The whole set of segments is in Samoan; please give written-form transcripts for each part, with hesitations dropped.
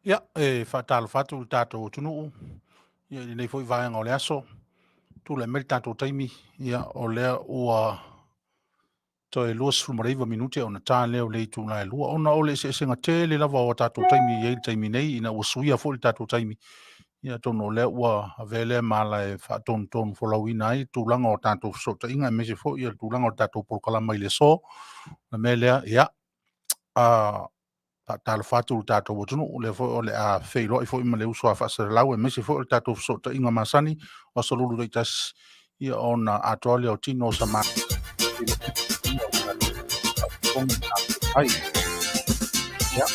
Ia, e faatalofa atu i le tatou atunuu ia, i lenei foi vaega o le aso. Tulai mai le tatou taimi, ia, o lea ua toe 29 minute ona ta lea o le itula e 2, ona o le eseesega tele lava o tatou taimi i ai le taimi nei, ina ua suia foi le tatou taimi. Ia, atonu o lea ua avea lea ma ala e faatonutonu folauina ai tulaga o tatou fesootaiga, aemaise foi o le tulaga o le tatou polokalama i le aso. O le mea lea, ia, faatalofa atu i le tatou atunuu, o lea foi o le a feiloai foi ma le uso a faasalalau, aemaise foi o le tatou fesootaiga masani o aso Lulu taitasi, ia ona atoa lea o tino o sa ai. Ia.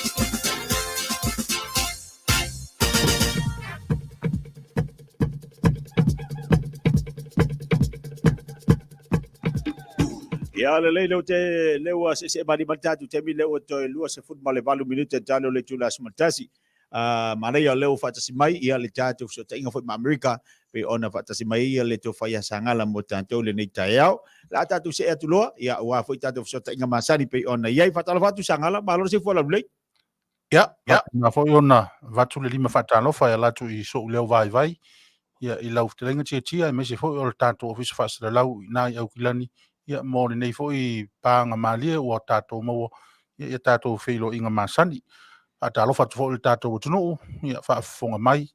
Ia lelei leu te leu a se se mali mali tatu te mi leu toe 28 minute talo le tula 11. Manaia o lea ua faatasi mai ia le tatou fesootaiga foi ma Amerika pei ona faatasi mai ia le tofa ia Sagala mo tatou lenei taeao. La tatou see atu loa ia aua foi tatou fesootaiga masani pei ona i ai. Faatalofa atu Sagala, malo le soifua laulelei. Ia, ia, na foi ona avatu le lima faatalofa e ala atu i so'u leo vaivai, ia, i lau fetalaiga Tiatia, aemaise foi o le tatou Ofisa Faasalalau i ina i Aukilani, ia, mo lenei foi paga malie ua tatou maua, ia, ia tatou feiloaiga masani. Faatalofa atu foi i le tatou atunuu, ia, faafofoga mai,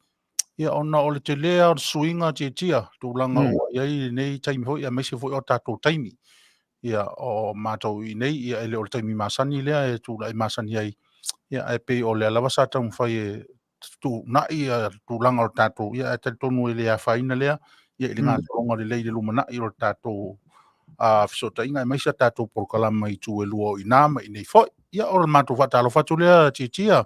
ia, ona o le tele lava o le suiga Tiatia, tulaga ua i ai lenei taimi foi, aemaise foi o tatou taimi. Ia, o matou i nei, ia, e le o le taimi masani lea e tulai masani ai, ia, ae pei o lea lava sa taumafai e tuunai ia tulaga o le tatou, ia, ae talitonu e le afaina lea, ia, i le gasologa lelei i le lumanai o le tatou fesootaiga, aemaise a tatou polokalama i itu e lua o i ina ma i nei foi. Ia, o le matou faatalofa atu lea, Tiatia.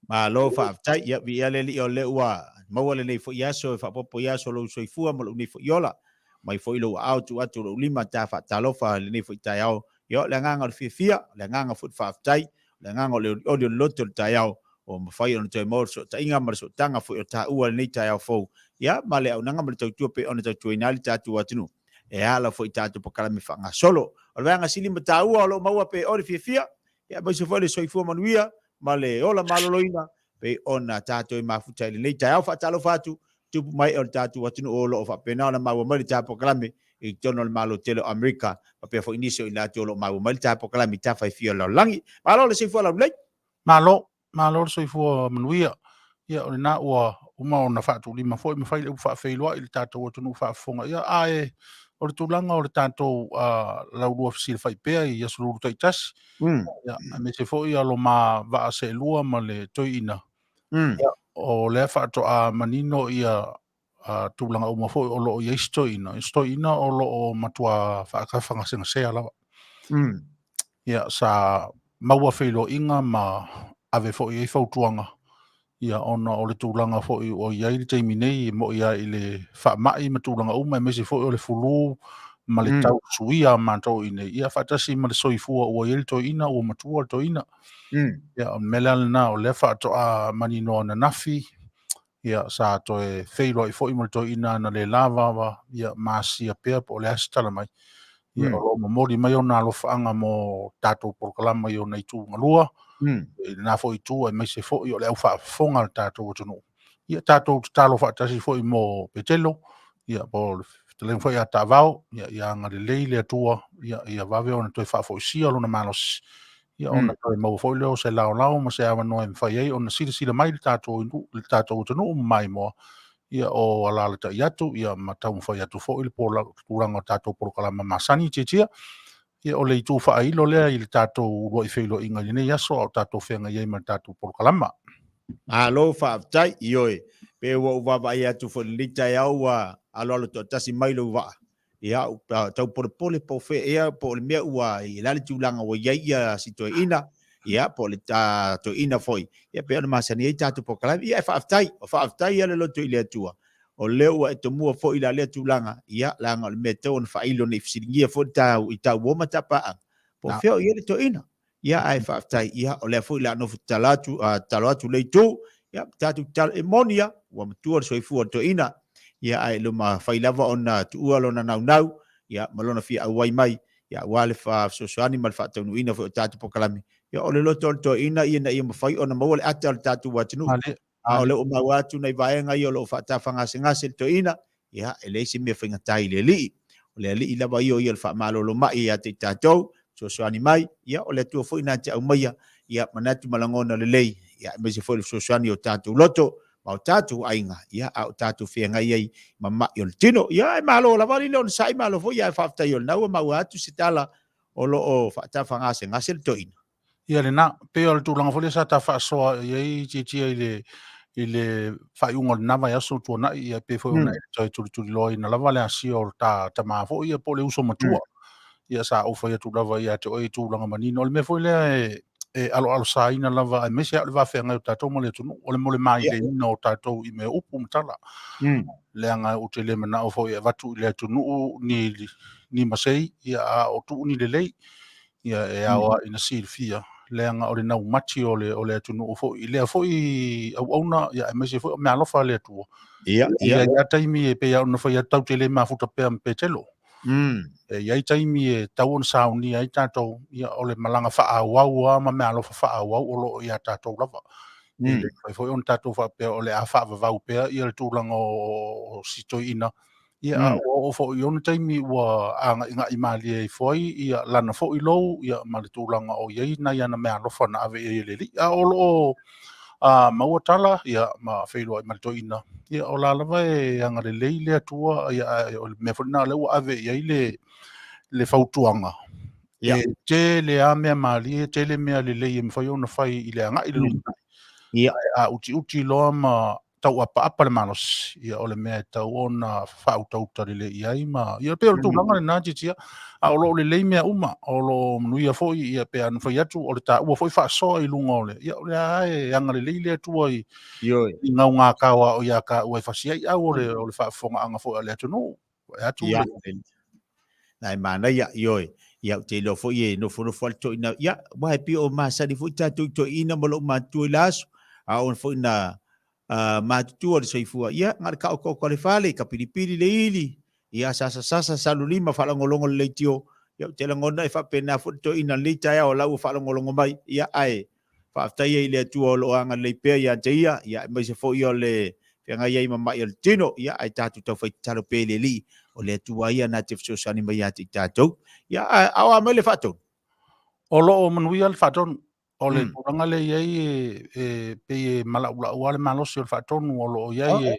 Malo faafetai. Ia, viia le Alii o lea ua maua lenei foi aso e faaopoopo i aso o lou soifua ma lou nei foi ola. Mai foi lou aao tuu atu lou lima ta faatalofa i lenei foi taeao. Ia, o le agaga o le fiafia, o le agaga foi o le faafetai, o le agaga o le olioli o le loto o le taeao ua mafai ona toe maua le fesootaiga ma le sootaga foi o taua i lenei taeao fou. Ia, ma le auaunaga ma le tautua pei ona tautuaina ai le tatou atunuu e ala foi i tatou polokalame faagasolo. O le vaega sili ma taua o lo o maua pei o le fiafia, ia aemaise foi le soifua manuia ma le ola maloloina pei ona tatou i mafuta i lenei taeao. Faatalofa atu tupu mai o le tatou atunuu o lo o faapena ona maua mai le ta polokalame i totonu o le Malo tele o Amerika, faapea foi nisi o i latou o lo o maua mai le ta polokalame i tafa e fia o le lalolagi. Malo le soifua laulelei. Malo, malo le soifua manuia. Ia, o lena ua uma ona faatulima foi ma fai le upu faafeiloai i le tatou atunuu faafofoga. Ia, ae o le tulaga o le tatou laulua fesilafai pea i aso Lulu taitasi, ia, aemaise foi ia lo ma vaa seelua ma le toeaina, ia, o lea faatoa manino ia tulaga uma foi o lo o i ai si toeaina. Si toeaina o lo o matua faatafagasegase lava. Ia, sa maua feiloaiga ma ave foi i ai fautuaga, ia, ona o le tulaga foi ua i ai le taimi nei, e moi lava i le faamai ma tulaga uma, aemaise foi o le fulu ma le tau suia a matou i nei, ia, faatasi ma le soifua ua i ai le toeaina, ua matua le toeaina. Ia, o le mea la lena o lea faatoa manino ananafi, ia, sa toe feiloai foi ma le toeaina analeila lava, ia, ma asia pea po o le a se tala mai. Ia, o lo o momoli mai ona alofaaga mo tatou polokalama i ona itu galua, i lena foi itu, aemaise foi o le au faafofoga a le tatou atunuu. Ia, tatou tatalo faatasi foi mo Petelo, ia, po o le fetalaiga foi ia Taavao, ia, ia agalelei le Atua, ia, ia vave ona toe faafoisia lona malosi, ia, ona toe maua foi lea o se laolao ma se avanoa e mafai ai ona silasila mai le tatou atunuu ma maimoa, ia, o alaalatai atu, ia, ma taumafai atu foi le tulaga o tatou polokalama masani Tiatia. Ia, o le itu faailo lea i le tatou uluai feiloaiga i lenei aso a o tatou feagai ai ma le tatou polokalama. Malo faafetai. Ioe, pe ua ou vaavaai atu foi i lenei taeao ua aloalo toatasi mai lou vaa. Ia, tau polepole po o fea ea, po o le mea ua i le a le tulaga ua i ai ia si toeaina, ia, po o le toeaina foi, ia, pei ona masani ai tatou polokalame. Ia, e faafetai, o faafetai ia le loto i le Atua, o lea ua e tomua foi i la lea tulaga, ia, leaga o le mea e tatau ona faailo nei fesiligia foi tau i tau uo ma tapaaga, po o fea o i ai le toeaina. Ia, ae faafetai, ia, o lea foi o le a nofo tatalo atu, tatalo atu le itu, ia, tatou tatalo, e moni lava, ua matua le soifua o le toeaina, ia, ae le mafai lava ona tuua lona naunau, ia, ma lona fia auai mai, ia, aua le fesoasoani ma le faataunuuina foi o tatou polokalame, Ia, o le loto o le toeaina ina ia mafai ona maua le ata o le tatou atunuu. A o lea ua maua atu nai vaega ia o lo o faatafagasegase le toeaina, ia, e leai se mea faigata i le Alii. O le Alii lava ia o ia o le faamalolo mai ia te i tatou, fesoasoani mai, ia, o le Atua foi na te aumaia, ia, manatu ma lagona lelei, ia, aemaise foi le fesoasoani o tatou loto ma o tatou aiga, ia, a o tatou feagai ai ma mai o le tino. Ia, ae malo lava le onosai, malo foi, ae faafetai o lena ua maua atu se tala o lo o faatafagasegase le toeaina. Ia lena, pei o le tulaga foi lea sa ta faasoa i ai Tietia i le faaiuga o lena vaiaso ua tuanai, ia pei foi ona e toe tulituliloaina lava le asia o le ta tama foi ia po o le uso matua. Ia sa ou fai atu lava ia te oe i tulaga manino. O le mea foi lea e aloalosaina lava aemaise lava o le va feagai o tatou ma le atunuu, o le mole maileina o tatou i mea upu ma tala. Leaga ou te le manao foi e avatu i le atunuu ni masei, ia a o tuu ni lelei. Ia e ao lava ina silafia, leaga o le naumati o le atunuu foi i lea foi auauna, ia aemaise foi o meaalofa a le Atua. E i ai lava taimi e pei lava ona fai atu tatou te le mafuta pea ma Petelo. E i ai taimi e tatau ona saunia ai tatou, ia o le malaga faaauau lava ma meaalofa faaauau o lo o ia tatou lava. E le mafai foi ona tatou faapea o le a faavavau pea ia le tulaga o si toeaina, ia a ua oo foi i ona taimi ua agaigai malie ifo ai ia lana foi lou ia ma le tulaga o i ai nai ana meaalofa na ave i ai e le Alii. A o lo o maua tala ia ma feiloai ma le toeaina, ia o la lava e agalelei le Atua, ia ae o le mea foi lena o lea ua ave i ai le fautuaga. E tele lava mea malie, tele mea lelei e mafai ona fai i le agai i le lumanai. Ae a utiuti loa ma tauapaapa le malosi, ia o le mea e tatau ona faautauta lelei i ai ma ia pei o le tulaga lena Tietia. A o lo o lelei mea uma, o lo o manuia foi, ia pei ona fai atu o le taua foi faasoa i luga o le, ia o lea lava e agalelei le Atua i gaugakao o ia taua e fasi ai au o le faafofogaaga foi a le atunuu. E atu le Na e manaia, ioe. Ia, ou te iloa foi e nofonofo lava le toeaina. Ia, aua e pei o masani foi tatou i toeaiina ma lou matutua i la aso. A oo foi ina matutua le soifua, ia, na o le taotaoto lava i le fale, tapilipili le ili, ia, sasasasa, salu lima, faalogologo i le leitio. Ia, ou te lagona e faapena foi le toeaina i lenei taeao o la ua faalogologo mai. Ia, ae faafetai ai i le Atua o lo o agalelei pea ia te ia, ia aemaise foi o le feagai ai ma mai o le tino, ia ae tatou taufai tatalo pea i le Alii, o le Atua ia na te fesoasoani mai ia te i tatou. Ia, a o a mai le faatonu? O lo o manuia le faatonu. O le tulaga lea e i ai e pei e malaulau lava le malosi o le faatonu o lo o i ai e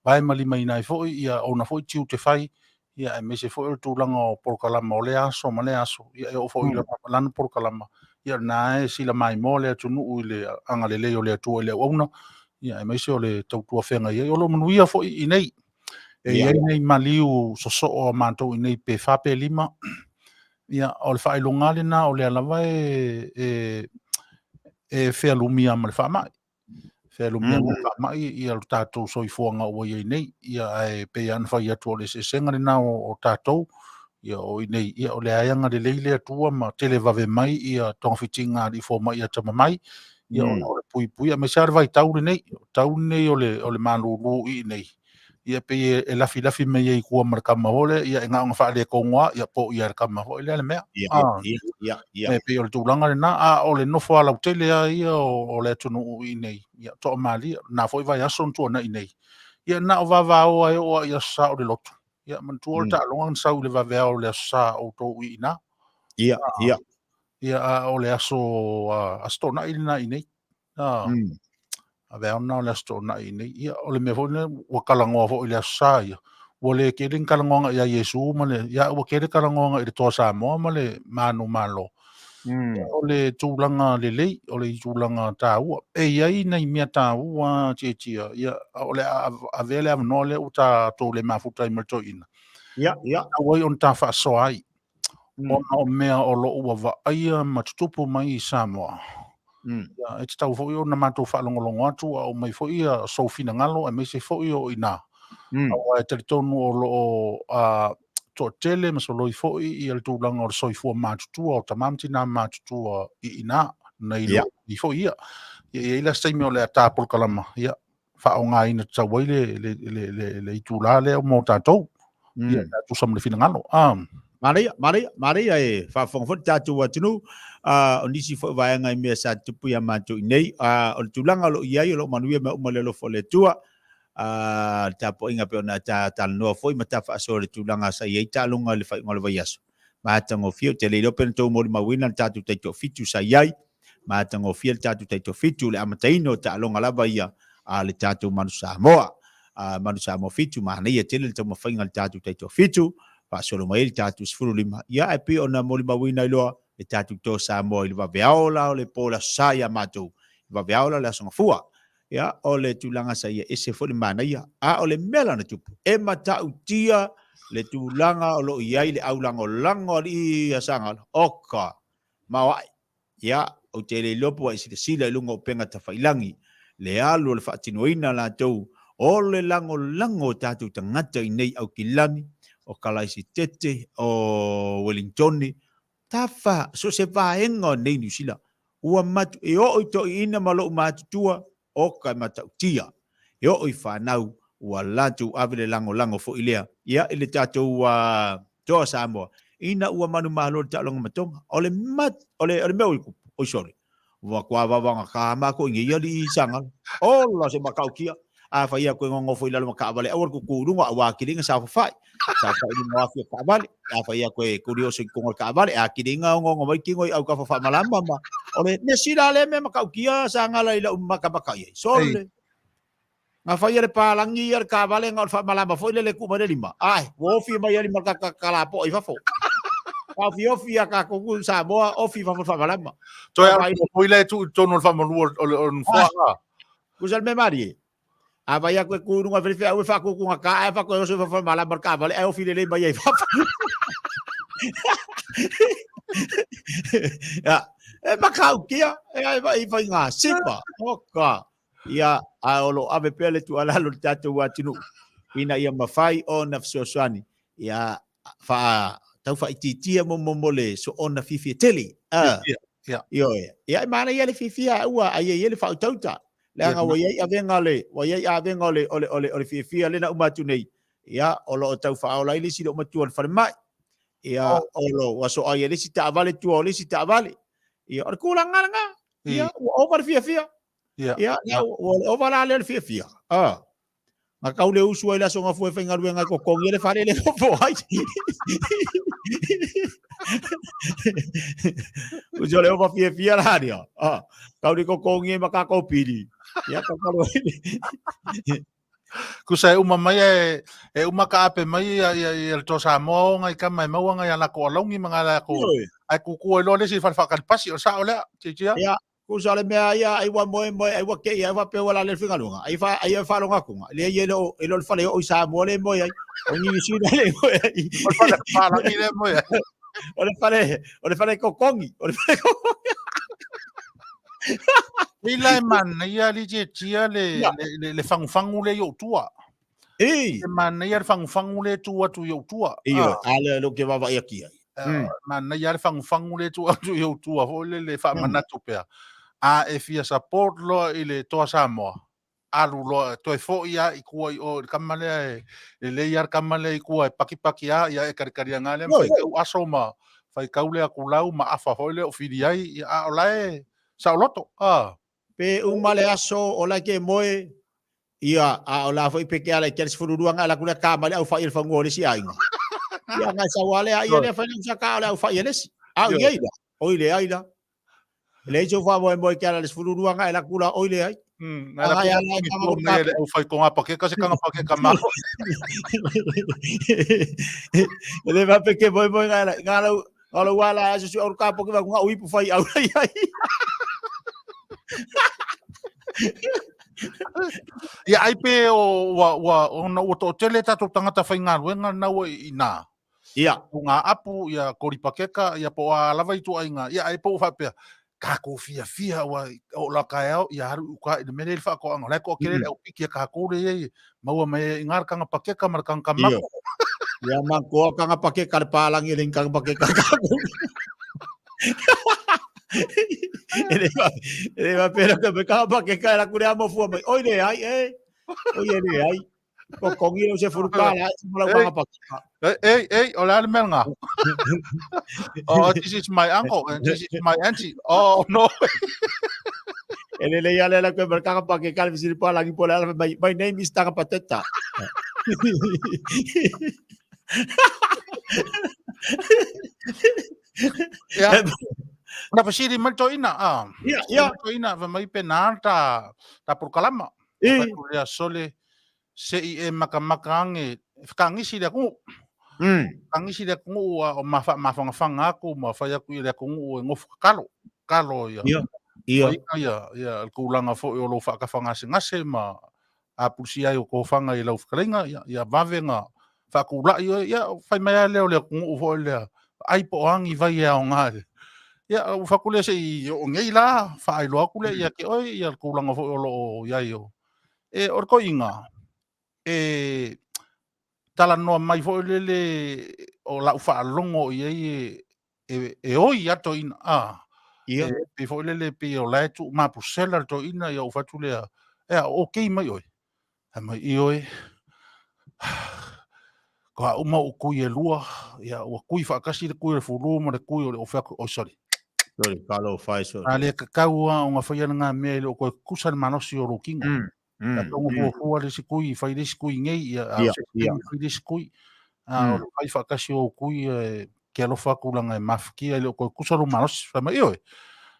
vae ma limaina ai foi ia ona foi tiute fai, ia aemaise foi o le tulaga o polokalama o lea aso ma lea aso, ia e oo foi i lana polokalama, ia lena e sila maimoa le atunuu i le agalelei o le Atua i le auauna, ia aemaise o le tautua feagai ai. O lo o manuia foi i inei. E i ai nei maliu sosoo a matou i inei pe 4 pe 5, ia o le faailoga lena o lea lava e fealumi lava ma le faamai. Fealumi ma le faamai ia lo tatou soifuaga ua i ai nei. Ia ae pei lava ona fai atu o le eseesega lena o tatou, ia o i inei, ia o lea e agalelei le Atua ma televave mai ia togafitiga a alii fomai atamamai, ia ona o le puipui, aemaise lava le vaitau lenei, o le tau lenei o le malulu i inei, ia pei e lafilafi mai ai i tua ma le tama foi lea, ia e na ona faaletonu lava, ia poia e le tama foi lea le mea. E pei o le tulaga lena, a o le nofo alautele lava ia o le atunuu i inei, ia toamalie, na foi vaiaso na tuanai nei, ia na o vavaoa e oo lava i Aso Sa o le lotu, ia manatua o le taaloga na sau i le vaveao o le Aso Sa o outou i ina. Ia, a o le aso Aso Toonai lena i inei. Vaveao lena o le Aso Toonai i inei. Ia, o le mea foi lea, ua talanoa foi i le Aso Sa ia, ua le tele ni talanoaga ia Iesu ma le, ia ua tele talanoaga i le Toa Samoa ma le Manumalo. O le tulaga lelei, o le tulaga taua. E i ai nai mea taua Tietia, ia, o le a avea le avanoa lea ua tatou le mafuta ai ma le toeaina. Ia. Tatau ai ona ta faasoa ai. Ona o mea o lo o ua vaaia ma tutupu mai i Samoa. Ia, e tatau foi ona matou faalogologo atu a aumai foi ia sou finagalo aemaise foi o i ina. Aua e talitonu o lo o toatele ma soloi foi ia le tulaga o le soifua matutua o tama ma tina matutua i ina, nai lo i foi ia. Ia, e i ai la se taimi o le a ta polokalama, ia, faaaogaina tatau ai le itula lea mo tatou. Ia, tusa ma le finagalo. Manaia, manaia, manaia e faafofoga foi le tatou atunuu. O nisi foi vaega i mea sa tupu ia matou i nei. O le tulaga o lo o i ai, o lo o manuia mea uma i le alofa o le Atua. Le tapuaiga pei ona ta talanoa foi ma ta faasoa i le tulaga sa i ai taaloga i le faaiuga o le vaiaso. Matagofie, ou te le iloa pe na tou molimauina le tatou taitoafitu sa i ai. Matagofie le tatou taitoafitu i le amataina o taaloga lava ia a le tatou Manu Samoa. Manu Samoa 7, manaia tele le taumafaiga a le tatou taitoafitu, faasolo mai ai le tatou 15. Ia, ae pei ona molimauina ai loa le tatou Toa Samoa i le vaveao la o le po le Aso Sa ia matou, i le vaveao la o le Aso Gafua. Ia, o le tulaga sa ia ese foi le manaia. A o le mea la na tupu, e matautia le tulaga o lo o i ai le aulagolago a alii ia Sagala. Oka, maoae. Ia, ou te le iloa po ua e silasila i luga o upega tafailagi, le alu o le faatinoina latou o le lagolago o tatou tagata i nei Aukilani, o Kalaisitete, o Welingtone, tafa, so o se vaega o nei Niu Sila, ua matu, e oo i toeaiina ma lou matutua, oka e matautia, e oo i fanau, ua latou ave le lagolago foi lea, ia, i le tatou Toa Samoa, ina ua manumalo le taaloga matoga. O le mat, o le, o le mea oi kupu, oi sorry, ua kua vavagata makou i nei alii Sagala. Ola se matautia, a fai atu e nonofo i lalo ma taavale, aua le tutu i luga, aua kiliga saofafai. Saofafai i luga o afi o taavale. A fai atu e tuli oso i totonu o le taavale, a kiliga onoono mai tino i autafa faamalama ma, o le mea sila lea mea matautia Sagala i lau matamata i ai. Sole. Na fai e le palagi ia le taavale na o le faamalama foi lele e tuu mai le lima. Ai, ua ofi mai ai le lima kalapoa i fafo. Taofiofi ia tatou i Samoa, ofi i fafo le faamalama. Toe alu foi lea e tuu i totonu o le faamalu o le nofoa. Kusa le mea malie. A vai atu e tu i luga o le feau e faatutugata ae faatoa oso i fafo le malama o le taavale ae ofi lelei mai ai i fafo. Ia, e matautia, e ai faiga sipa. Oka. Ia, a o lo o ave pea le tuualalo i le tatou atunuu ina ia mafai ona fesoasoani, ia faa tau faaitiitia mo mo mo le soona fiafia tele. Ah, Ia. Ioe. Ia e manaia le fiafia aua ai ai le faautauta. Leaga ua iai avega le ua iai avega o le o le o le o le fiafia lena uma atu nei. Ia o lo o tau faaola ai le isi loomatua o le falemai. Ia o lo ua soa ai le isi taavale tua o le isi taavale. Ia o le tulaga lena. Ia ua ova le fiafia. Ia, ia, ia ua ova la lea le fiafia. Ah. Na kau le usu ai le aso gafua e faigaluega e totogi ai le fale le nofo ai. Uso le ova fiafia la nia. Ah. Kau le totogi ai ma kākou pili. Ia, kau kalo ai. Kusa e uma mai e, e uma ka ape mai ia, ia, ia le Toa Samoa o ngai kama e maua ngai a lako alaungi ma ngai lako. Ai kuku ai loa le isi fale whakalipasi o sao lea, titia. Ia, kusa le mea ia ai ua moe moe ai ua kei ai faapea ua la le faigaluega. Ai fa ai faalogo atu le ia lo e lo le fale o i Samoa le moe ai. O Niu Sila le moe ai. O le fale palagi le moe ai. O le fale o le fale kokongi, o le fale kokongi. Ila e manaia li tia le, le, le, le fangufangu le i ou tua. E manaia le fangufangu le tu atu i ou tua. Io, ale lo ke vava ia kia. Manaia le fangufangu le tu atu i ou tua foi le le faamanatu pea. A e fia support loa i le Toa Samoa, alu loa toe foi a i kua i o i le kama lea e lelei a le kama lea i kua e pakipaki a ia e karikari anga lea ma faitau aso ma faitau lea kulau ma afa foi lea o fili ai ia a o la e saoloto a. Pe uma le aso o la ke moe ia a o la foi pe ke ala i ke 12 nga la kula ka ma le au fai le fanua o le si aiga. Ia ngai sa wale a ia le fai sa ka o le au fai le si. A o ia ila. O ile ai la. E leai sou faamoemoe ke ala le 12 agai la kula oi leai. Ngai la kula tua mai le au whai ko ngā pakeka se kanga pakeka mā. E le vape ke moe moe ngai la ngā lau ngā lau wala aso su au ka poke va ngā uipu whai au ai ai. Ia ai pe o ua ua ona ua to'atele tatou tagata faigaluega na ua i ina. Ia. O ngā apu, ia koripakeka, ia po o a lava ituaiga, ia ai po o faapea, kākou fiafia ua o la kaeao, ia alu i uka i le mea lea i le faatoaga, o la e toatele le aupiki a kākou lea i ai, maua mai ai i ngā kanga pakeka ma le kanga kamako. Ia makoa kanga pakeka le pālangi le kanga pakeka kākou. E le va, e le va pera ka me kanga pakeka e la kure a mofua mai. Oi le ai, e. Oi e le ai. Totogi lau $10 e ma lau Ei. maga pakeka. Ei, ei, ei, o le a le mea lena? Oh, this is my uncle and this is my auntie. Oh, no. E lelei lava le ala atu ai ma le taga pakeka le fesili palagi po o le a la fai mai, my name is taga pateta. Ia. Na fesili mai le toeaina, ah. Ia, ia. Le toeaina fai mai pe na ta ta polokalama. I. Fai atu lea sole se i e makamaka age e fekagisi le atunuu. Fekagisi le atunuu a o mafaamafanafana atu ma fai atu i le atunuu e nofo tatalo. Tatalo ia. Ia. Ia. Faiga ia, ia le tulaga foi o lou faatafagasegase ma apulusia ai o tofaga i lau fetalaiga, ia, ia vave na faatulai oe, ia, fai mai lava lea o le atunuu foi lea, ai po o a ni vai e aoga i le. Ia, ua fai atu lea se i oo nei la, faailoa atu lea ia te oe ia le tulaga foi o lo o i ai o. E, o le toeaina, e talanoa mai foi lele o lau faalogo i ai e, e, e oi a toeaina, a. Ia. E, pei foi lele, pei o la e tuu mapusela le toeaina, ia ou fai atu lea, e a, okay mai oe. Fai mai, ioe, Ka uma ou kui e lua, ia, ua kui faatasi le kui o le fulu ma le kui o le ofe atu, oi sorry. Sorry, talofa e sorry. A le tatau lava ona faia lena mea e le o toe tutusa le malosi o lou tino. Ka tonga fuafua le isi kui, fai le isi kui nei, ia, a o se isi taimi fai le isi kui. A o le fai faatasi o ou kui, e ke alofa atu leaga e mafatia e le o toe tutusa lou malosi. Fai mai, ioe,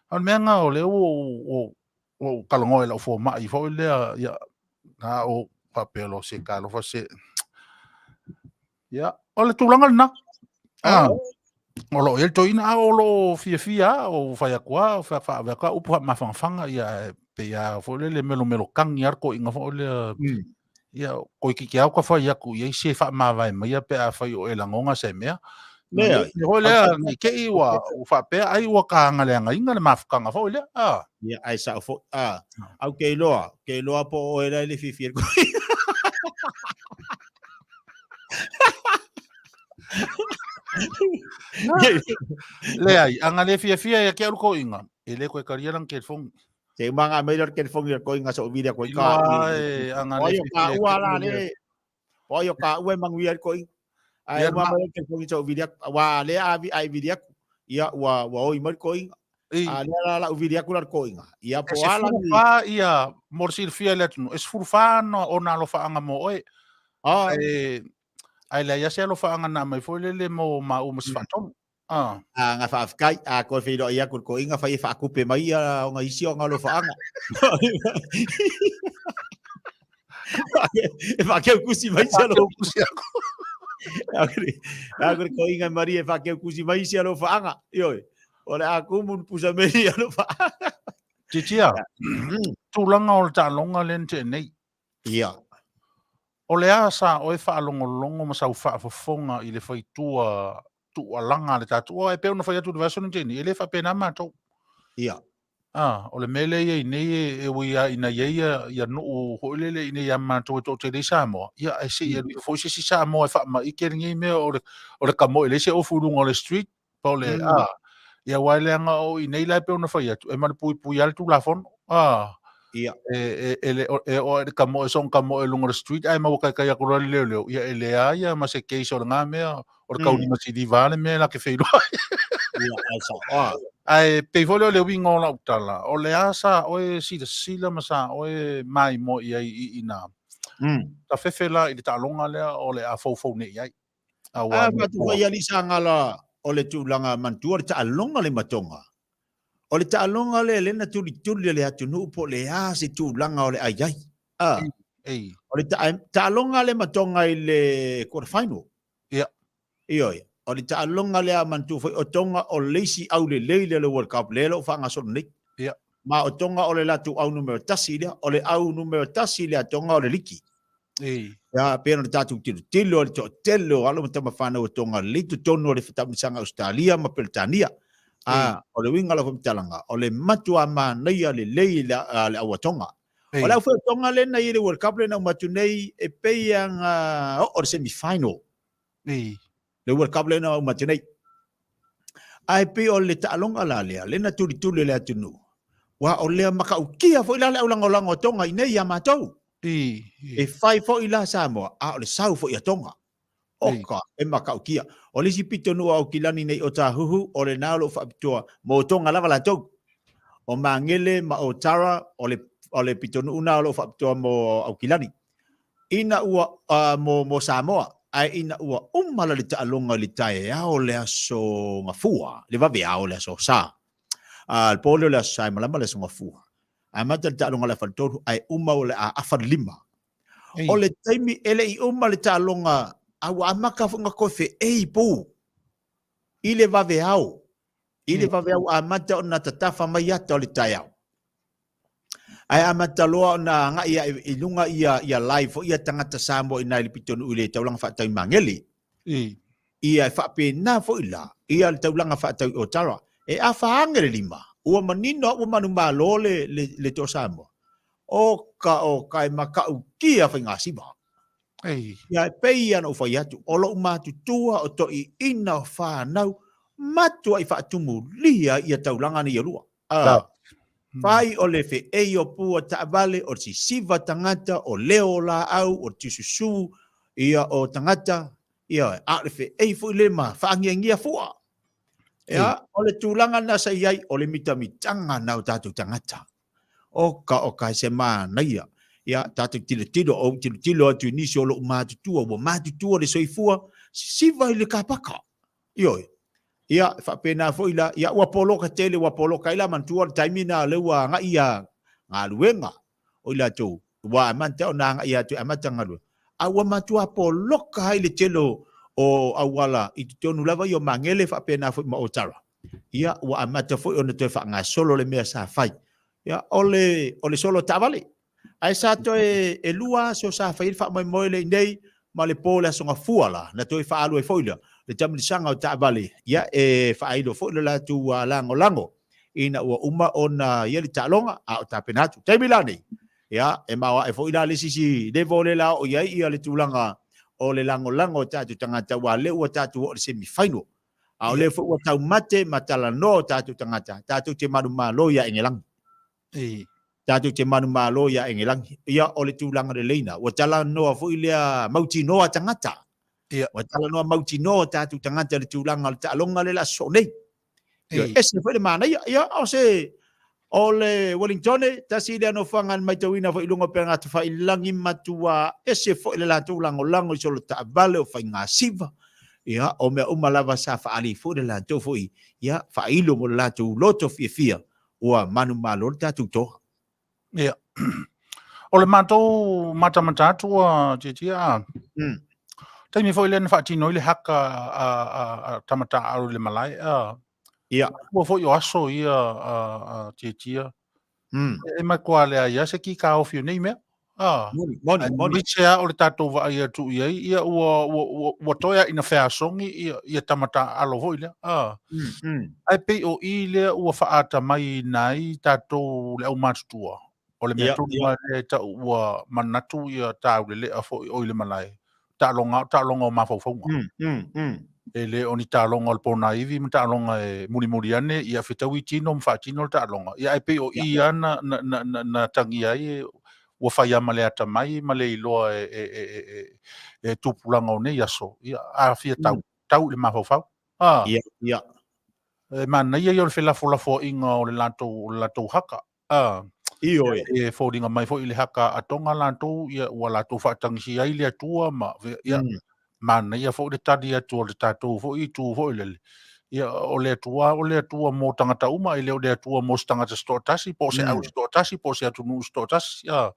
a o le mea lena o lea ua ou, ua ou talanoa i lau fomai foi lea, ia, na ou faapea loa, se talofa se... Ia, o le tulaga lena. Ah, o lo o i ai le toeaina, a o lo o fiafia lava, o fai atu lava, o faaave atu lava upu faamafanafana, ia, e pei lava foi lele melomelo tagi lava le toeaina foi lea. Ia, toeitiiti lava ta fai atu i ai se faamavae maia pe afai o e lagona se mea. Leai. Mea foi lea, ne i te i ua faapea ai ua tagaleagaina le mafutaga foi lea. Ah. Ia, ae sao foi. Ah, au ke iloa, ke iloa po o oe la e le fiafia i le koina. Leai, a na le fiafia ia ke au le toeaina, e le toe talia lana telefoni. Se uma nga mai le telefoni le koinga so vile ko ka. Ai, a na le Oi ka fiafia ua ke la au le. le. Oi o ka ua manguia le koinga. Ai Ia, uma ma- mai le telefoni so vile wa le a vi ai vile ia ua ua oi mai le koinga. I, A le la la uvili aku la le koinga. Ia e po ala sefulu ni. fa ia, mo le silafia i le atunuu, e 14 no ona alofaaga mo oe. Ah. Ae, ae leai lava se alofaaga na aumai foi lele mo maua ma se faatonu. Ah. A nga faafetai, a koe feiloai aku le koinga fai e faakupe mai ia ona isi o alofaaga. E faakeukusi mai isi alo. Faakeukusi aku. Aku le koinga Maria e faakeukusi mai isi alofaaga. Ioe. O le a kumu le pusa meli alofaaga. Titia, tulaga o le taaloga lea na tea nei. Ia. O le a sa oe faalogologo ma sau faafofoga i le faitua tuualaga a le tatou. Aua e pei ona fai atu i le vaiaso na tea nei, e le faapena matou. Ia. Ah, o le mea lea e i ai nei, e ui lava ina i ai ia nuu foi lele i inei ia matou e toatele ai Samoa, ia ae se i alu ifo foi se isi Samoa e faamaite lenei mea o le, o le kamoe e leai se ofu i luga o le street, po o le, ah, ia aua e leaga o i nei la e pei ona fai atu, e malupuipui lava le Tulafono, ah, Ia. e, e, e, le, e oo i le kamoe, soona kamoe i luga o le street, ae maua kaikai atu loa le leoleo, ia e leai lava ma se case o lena mea, o le taulima siliva lava le mea la ke feiloai. Ia, ae sao. Ah. Ae pei foi lea o le uiga o lau tala, o le a sa oe silasila ma sa oe maimoa i ai i ina tafefe la i le taaloga lea o le a foufou nei i ai. Aua A faatu foi alii Sagala o le tulaga manatua le taaloga le matoga. O le taaloga lea lea na tulituli e le atunuu po o le a se tulaga o le a i ai. A. Ei. O le taaloga le matoga i le quarter final. Ia. Ioe. O le taaloga lea manatua foi o Tonga o le isi aulelei lea o le World Cup lea o lo o faagasolo nei. Ia. Ma o Tonga o le latou au numera 1 lea, o le au numera 1 lea a Tonga o le liki. Ei. Ia, pei ona tatou tilotilo i le toatele o alo ma tamafanau o Tonga lelei totonu o le fetaamisaga Ausetalia ma Peretania. A, o le uiga o lau faamatalaga, o le matua manaia lelei le au a Tonga. O le au foi a Tonga lea na i ai le World Cup lea na uma atu nei, e pei lava na oo i le semi final. Ei. Le World Cup lea na uma atu nei. Ae pei o le taaloga la lea, lea na tulituli e le atunuu, aua o lea matautia foi la le aulagolago a Tonga i inei ia matou. E fai foi la Samoa, a o le sau foi a Tonga. Oka, e matautia. O le isi pitonuu o Aukilani nei o Tāhuhu, o lena o lo o faapitoa mo Tonga lava latou. O Magele ma Otara, o le, o le pitonuu na o lo o faapitoa mo Aukilani. Ina ua, uh, mo, mo Samoa, ae ina ua uma la le taaloga i le taeao o le aso Gafua, le vaveao o le aso Sa. Uh, le po lea o le aso Sa e malama le aso Gafua. Amata le taaloga i le afa le tolu, ae uma o le a afa le lima. O le taimi e le i uma le taaloga, a ua amata foi ona toe feei pou i le vaveao. I le vaveao ua amata ona tatafa mai ata o le taeao. Ae amata loa ona agai ae i luga ia, ia live foi ia tagata Samoa i ina i le pitonuu i le taulaga faatau i Magele. Ia e faapena foi la ia le taulaga faatau i Otara. E afa age le lima, ua manino a ua manumalo le, le, le Toa Samoa. Oka oka e matautia faigasiva. Ia e pei lava ona ou fai atu, o lou matutua o toeaiina o fanau matuai faatumulia ia taulaga nei e lua. A fai o le feei o pua taavale, o le sisiva tagata, o leo o laau, o le tiususu ia o tagata, ia a o le feei foi le ma faagiagia fua. Ia, o le tulaga lena sa i ai, o le mitamitaga na o tatou tagata. Oka oka he se manaia. Ia, tatou tilotilo, ou tilotilo atu i nisi o lou matutua, ua matutua le soifua, sisiva i le kapaka. Ioe. Ia, e faapena foi la, ia ua poloka tele, ua poloka ai la manatua le taimi na lea ua agai ia galuega o i latou, ua amata ona agai atu e amata galuega. A ua matua poloka ai le tele o auala i totonu lava ia o Magele faapena foi ma Otara. Ia, ua amata foi ona toe faagasolo le mea sa fai. Ia, o le, o le solo taavale. Ae sa toe e lua aso sa fai ai le faamoemoe lea i inei ma le po o le Aso Gafua la, na toe faaalu ai foi lea le tamilisanga o taavale, ia e faailo foi le latou lagolago ina ua uma ona i ai le taaloga a o tapena atu. Taimi la nei, ia e maoae foi la le isi isi level lea la oo i ai ia le tulaga o le lagolago o tatou tagata aua lea ua tatou oo i le semi final. A o lea foi ua taumate ma talanoa o tatou tagata, tatou te manumalo ia Engelagi. Tatou te manumalo ia Engelagi. Ia, o le tulaga lelei na. Ua talanoa foi lea mautinoa tagata. Ua talanoa mautinoa tatou tagata i le tulaga o le taaloga lea o le a sosoo nei. Ia, ese foi le manaia. Ia, o se, o le Wellingtone, tasi lea nofoaga na matauina foi i luga o upega tafailagi matua ese foi le latou lagolago i solo taavale o faigasiva. Ia, o mea uma lava sa faaali foi le latou foi, ia, faailo mo le latou loto fiafia ua manumalo le tatou toa. Ia. O le matou matamata atu ua tietie a. Taimi foi lea na faatino ai le haka a, a, a tama taaalo i le malae. A. Ua foi o aso ia a, a tietia. E matua leai lava se kikaofi o nei mea. A. Moni, moni, moni. Aemaise lava o le tatou vaai atu i ai, ia ua, ua, ua, ua toe lava ina feasogi ia, ia tama taaalo foi lea. A. Ae pei o i lea ua faatamaiina ai tatou le aumatutua. O le mea tonu lava lea e tau ua manatu ia taulelea foi o i le malae, taaloga o taaloga o mafaufauga. E le o ni taaloga o le ponaivi ma taaloga e mulimuli ane, ia fetaui tino ma faatino le taaloga. Ia ae pei o i lava na, na, na, na, na tagia ai e, ua fai lava ma le atamai ma le iloa e, e, e, e, e tupulaga o nei aso. Ia, a fia tau, tau i le mafaufau. Ah. Ia, ia. E manaia ia o le felafolafoaiga o le latou, o le latou haka. Ah. Ioe. E foliga mai foi i le haka a Tonga latou, ia, ua latou faatagisia ai le Atua ma, ia, manaia foi le tali atu o le tatou foi itu foi lele. Ia, o le Atua, o le Atua mo tagata uma, e le o le Atua mo se tagata se toatasi, po o se au se toatasi, po o se atunuu se toatasi. Ah,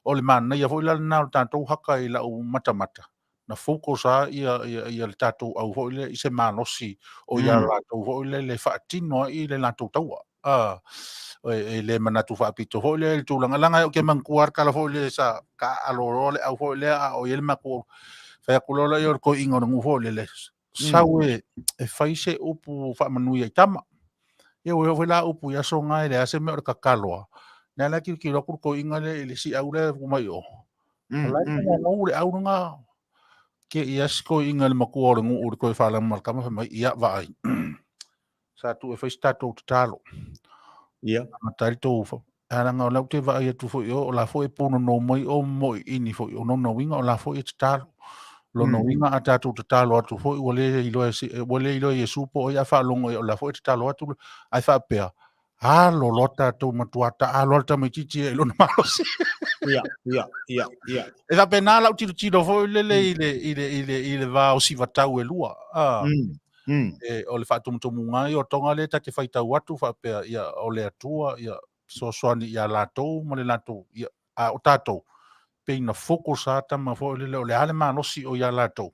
o le manaia foi la lena o le tatou haka i lau matamata. Na focus lava ia, ia, ia le tatou au foi lea i se malosi o ia latou foi lele e faatino ai le latou taua. A, e le manatu faapito foi lea i le tulaga, leaga ou te manatua lava le tala foi lea sa taaalo loa le au foi lea a o i ai le matou, fai atu loa lea o le toeaina o le nuu foi lele, sau e fai se upu faamanuia i tama. Ia ua oo foi la upu i aso na e leai se mea o le tatalo lava. Lea la e tilotilo atu le toeaina lea i le isi au lea e mai i o. O la e pogogou le au lena. Ke ia si toeaina le matua o le nuu i le toe faalaga ma le tama fai mai, ia vaai. Sa tuu e fai se tatou tatalo. Ia. Amata ai le tou A leaga o lea ou te vaai atu foi i o, o la foi e punonou mai o ma moiini foi, o lona uiga o la foi e tatalo. Lona uiga a tatou tatalo atu foi ua le iloa e ua le iloa e Iesu po o ai a faalogo i ai o la foi e tatalo atu, ae faapea, alo loa tatou matua taalo lava le tamaitiiti ia i lona malosi. Ia, ia, ia, ia. E faapena lau tilotilo foi lele i le va o sivatau e lua. Ah. E, o le faatumutumuga ai o Toga lea ta te faitau atu faapea, ia, o le Atua, ia, fesoasoani ia latou ma le latou, ia, a o tatou, pei na focus lava tama foi lele, o le a le malosi o ia latou,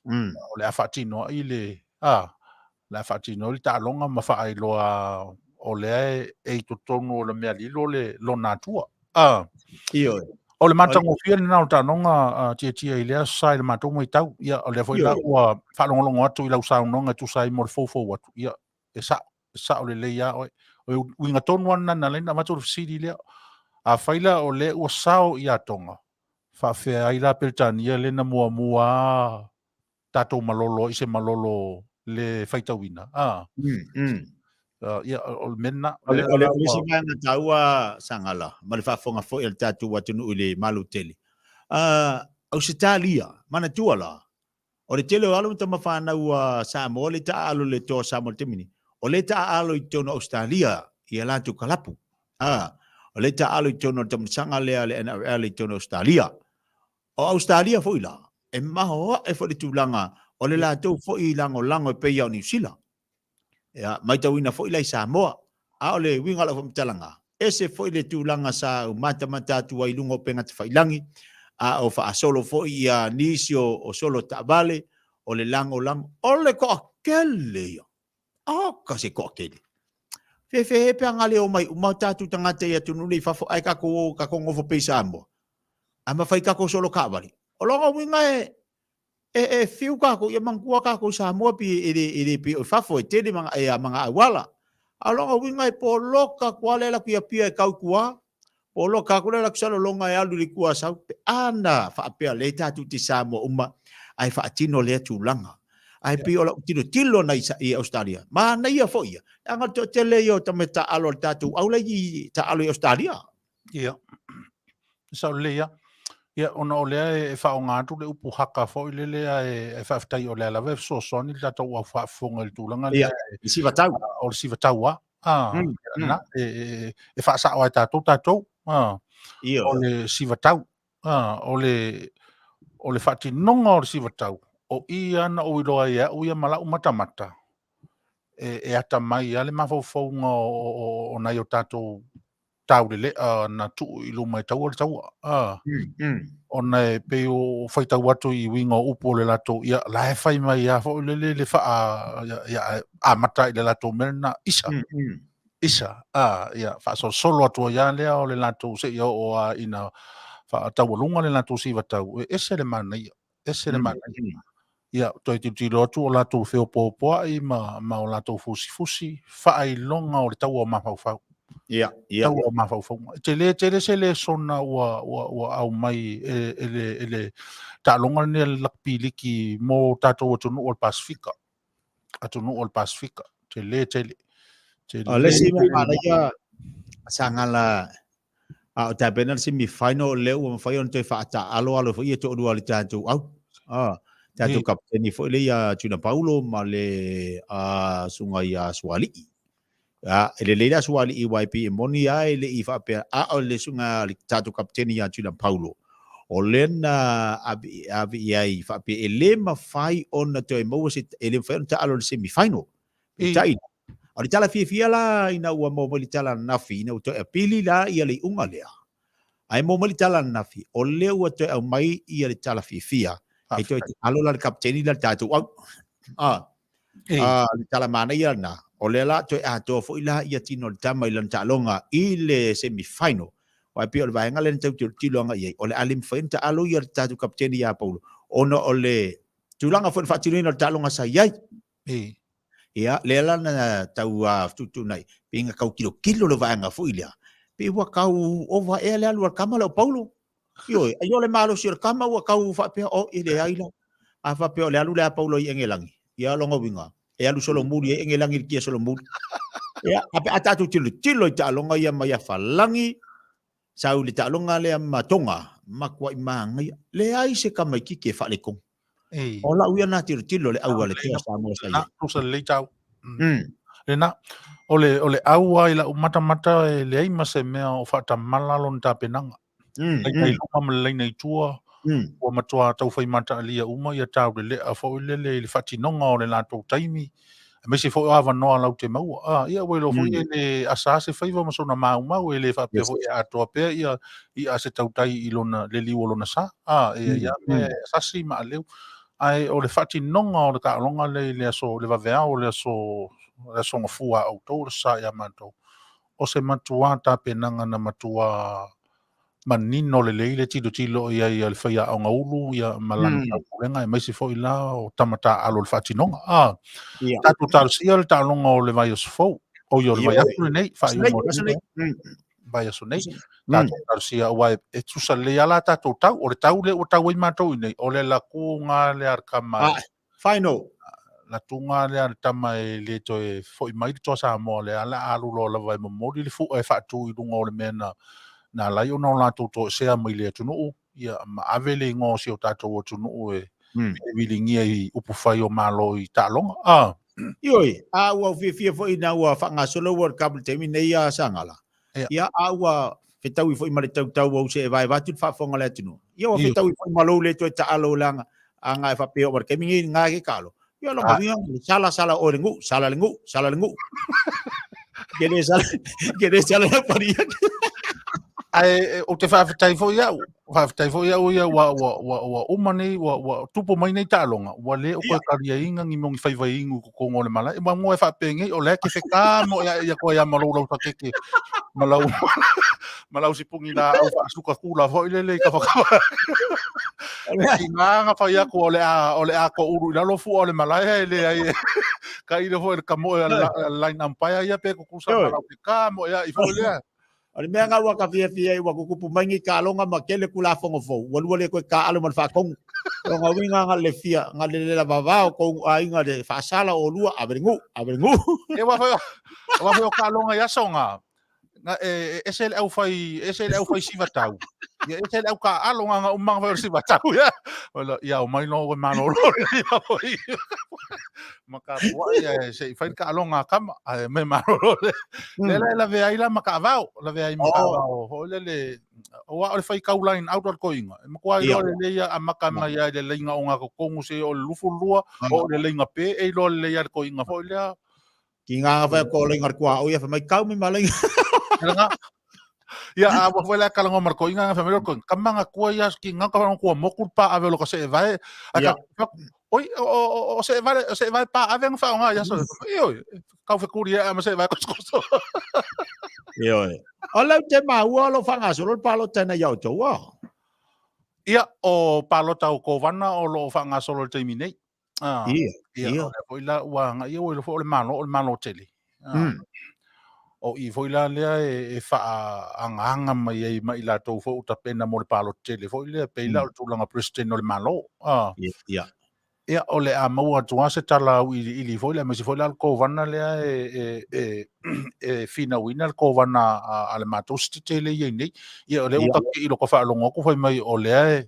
o le a faatino ai le, a, o le a faatino ai le taaloga ma faailoa o lea e i totonu o le mea lilo le lona Atua. A. Ioe. O le matagofie lena o le taaloga a Tietie i lea aso sa i le matou matau. Ia, o lea foi la ua faalogologo atu i lau saunoaga e tusa ai mo le foufou atu. Ia, e sao, e sao lelei lava oe. O le uiga tonu lava lena na ala ai ona avatu le fesili lea. Afai la o lea ua sao ia Toga, faafefea ai la Peretania lea na muamua lava tatou malolo ai i se malolo le faitauina? A. Ia, o le mea lena. O le isi vaega taua, Sagala, ma le faafofoga foi a le tatou atunuu i le malu tele. Ausetalia, manatua la, o le tele o alo ma tama fanau a Samoa le taaalo i le Toa Samoa i le taimi nei, o lea e taaalo i totonu o Ausetalia i a latou kalapu. O lea e taaalo i totonu o le taamilosaga lea a le NRL i totonu o Ausetalia. O Ausetalia foi la, e maoae foi le tulaga o le latou foi lagolago e pei lava o Niu Sila. Ia, matauina foi la i Samoa. A o le uiga o lau faamatalaga, ese foi le tulaga sa ou matamata atu ai i luga o upega tafailagi, a o faasolo foi ia nisi o solo taavale, o le lagolago, o le toatele ia. Oka se toatele. Fefe pe a le omai uma tatou tagata i atunuu nei i fafo ae tatou o tatou nofo pea i Samoa. A mafai tatou solo taavale. O lona uiga e e fiu tatou, ia manatua tatou i Samoa pi e le e le pei o i fafo e tele ma e a ma auala. A o lona uiga e poloka atu lava le alu atu i Apia e tau i tua, poloka atu le alu atu i Salelologa e alu i le itu Asau, pe a na faapea o lea tatou te Samoa uma ae faatino lea tulaga. Ae pei o lau tilotilo na i Ausetalia, manaia foi ia, leaga o le toatele ia o tamaiti taaalo a le tatou au la i taaalo i Ausetalia. Ia, e sao lelei lava. Ia, ona o lea e faaaoga atu le upu haka foi lele, ae faafetai o lea lava e fesoasoani le tatou au faafofoga i le tulaga lea. Ia, i sivatau. O le sivatau lava. Na, e faasao ai tatou tatou. Ia. O le sivatau. O le faatinoga o le sivatau, o i lava na ou iloa ai e au ia ma lau matamata, e atamai lava le mafaufauga o nai o tatou taulelea na tuu i luma e taua le taua. Ona e pei o faitau atu i uiga o upu o le latou, ia, la e fai mai lava foi lele le faa, ia, amata i le latou mea lena, isa, isa, ia, faasolosolo atu ai lava lea o le latou seia oo lava ina faataualuga le latou sivatau, e ese le manaia, ese le manaia. Ia, toe tilotilo atu o latou feopoopoai ma o latou fusifusi, faailoga o le taua o mafaufau. Ia, ia. Taua o mafaufauga. E tele tele se lesona ua aumai e le taaloga lenei a le Lakapi Liki mo tatou atunuu o le Pasefika. Atunuu o le Pasefika. Tele tele. Tele. O le isi mea manaia Sagala a o tapena le semi final o lea ua mafai ona toe faataaalo alo foi ia toalua o le tatou au. Ah, tatou kapiteni foi le ia Tuna Paulo ma le susuga ia Sualii. A, e lelei la Sualii aua e pei e moni lava e le i faapea a o le susuga le tatou kapiteni ia Tuna Paulo. O lea na ave ave i ai faapea e le mafai ona toe maua se e le mafai ona taalo i le semi final. Peitai, o le tala fiafia la ina ua maua mai le tala ananafi, ina ua toe apili la ia le iuga lea, ae maua mai le tala ananafi, o lea ua toe aumai ia le tala fiafia, e toe alo la le kapiteni la le tatou au. Ah, ah, le tala manaia lena, o lea la toe atoa foi la ia tino o le tama i lana taaloga i le semi final. Aua e pei o le vaega lea na tau tilotilo agai i ai, o le a le mafai ona taalo ia le tatou kapiteni ia Paulo, ona o le tulaga foi o le faatinoina o le taaloga sa i ai. Ia, lea la na tau fetuutuunai, pei na tau tilotilo le vaega foi lea, pei ua tau ova ea le alu a le tama lea o Paulo. Ioe, ai o le malosi o le tama ua tau faapea, oh, e leai la. A faapea o le alu lea a Paulo i Engelagi, ia lona uiga, e alu solomuli ai Engelagi i le kia solomuli. Ia, a pe a tatou tilotilo i taaloga ia mai Afalagi, sau i le taaloga lea ma Tonga, matuai manaia. Leai se tamaitiiti e faaletonu. Ei. O lau ia na tilotilo le au a le toa Samoa sa i ai. Tusa lelei tau. Lena, o le, o le au lava i lau matamata e leai ma se mea o faatamala lona tapenaga. Laina i luma ma le laina i tua, ua matua taufai mataalia uma ia taulelea foi lele i le faatinoga o le latou taimi, aemaise foi o avanoa latou te maua. Ah, ia ua iloa foi e le asa se faiva ma sona maumau, e le faapea foi e atoa pea ia i'a a se tautai i lona le liu o lona sa. Ah, e i ai lava mea e sasi ma aleu. Ae o le faatinoga o le taaloga lea i le aso, le vaveao o le aso, le aso Gafua a outou, le Aso Sa ia matou, o se matuā tapenaga na matuā manino lelei le tilotilo i ai a le faiaoga ulu ia ma lana taupulega aemaise foi la o tama taaalo i le faatinoga. Ah, tatou talosia le taaloga o le vaiaso fou, oi o le vaiaso lenei, faaiuga o le vaiaso nei. Tatou talosia aua e tusa lelei lava la tatou tau, o le tau lea ua tau ai matou i inei, o le latuga lea a le tama. Ah, final. Latuga lea a le tama e le toe foi mai le Toa Samoa lea o le a alu loa lava e momoli le fua e faatu i luga o le mea na na ala ai ona o latou toesea mai le atunuu ia ma ave le igoa o si o tatou atunuu e viligia i upufai o Malo i taaloga. Ah. Ioe, a ua ou fiafia foi ina ua faagasolo World Cup i le taimi nei a Sagala. Ia, a ua fetaui foi ma le tautau au se e vaevae atu le faafofoga a le atunuu. Ia, ua fetaui foi ma lou le toe taalo leaga a nga e faapea oo mai le taimi nei nga ke taalo. Ia, lona uiga, sala sala oe le nuu, sala le nuu, sala le nuu. Ke le sala, ke le sala la paria. Ae ou te faafetai foi au, faafetai foi au ia ua ua ua ua uma nei ua ua tupu mai nei taaloga, ua le o toe taliaina ni mea o ni faiva inu i totonu o le malae. Ua mua e faapenei o lea e te fetā mo ia ia koe ia ma lou lausakeke ma lau ma lau sipuni laau faasuka kula foi lele i kafakafa. E tiga na fai atu o le a o le a toulu i lalo fua o le malae e leai e tailo foi i le kamoe a le line umpire ia pe tutusa ma lau fetā mo ia i foi lea. O le mea nga ua ka fiafia ai ua tutupu mai nei taaloga ma tele Tulafono fou, ua lua le toe taaalo ma le faatonu. O lona uiga na le fia, na le le lavavao tou aiga le faasala oulua, ave le nuu, ave le nuu. E aua foi, aua foi o taaloga i aso na, na e, ese le aufai, ese le aufai sivatau. Ia ese le au taaalo na na uma foi o le sivatau ia. Ola, ia o mai no ua malolo ia foi. Ma ka puai e se i fai le taaloga a kama, ae me malolo le. Le la e lavea ai la ma taavao, lavea ai ma taavao foi lele, aua o le fai tau line out a le toeaina. E matua iloa lelei ia amata mai lava i le laina ogatotonu seia oo i le 22, oo i le laina pe, e iloa lelei lava e le toeaina foi lea. Ki ngā ngā whai ko laina le kua o ia, whai mai kau mai ma laina. Ia, a ua foi la kalango ma le toeaina, whai mai le toeaina, kama nga kua ia ki ngā ka kua moku pa ave lo ka se e vae. A ka, oi, o se e vae, o se e vae pa ave nga whaonga ia so. Ioe, kau whekuri e ama se e vae kosokoso. Ioe. O lau te maua o lo whangasolo le palota na iau tau a. Ia, o palota o Kovana o lo o whangasolo le taimi nei. Ah, Ia, ia, ia. o lea foi la ua agai ia ua iloa foi o le Malo, o le Malo tele. Ah, O i foi la lea e faaagaaga mai ai ma i latou foi ua tapena mo le palota tele foi lea, pei la o le tulaga President o le Malo. Ah, Ia, ia. Ia, o le a maua atu lava se tala auiliili foi lea, aemaise foi la le Kovana lea e finauina le Kovana a le matou sitete lea e i ai nei. Ia, o lea ua tatetei i lota faalogo atu fai mai o lea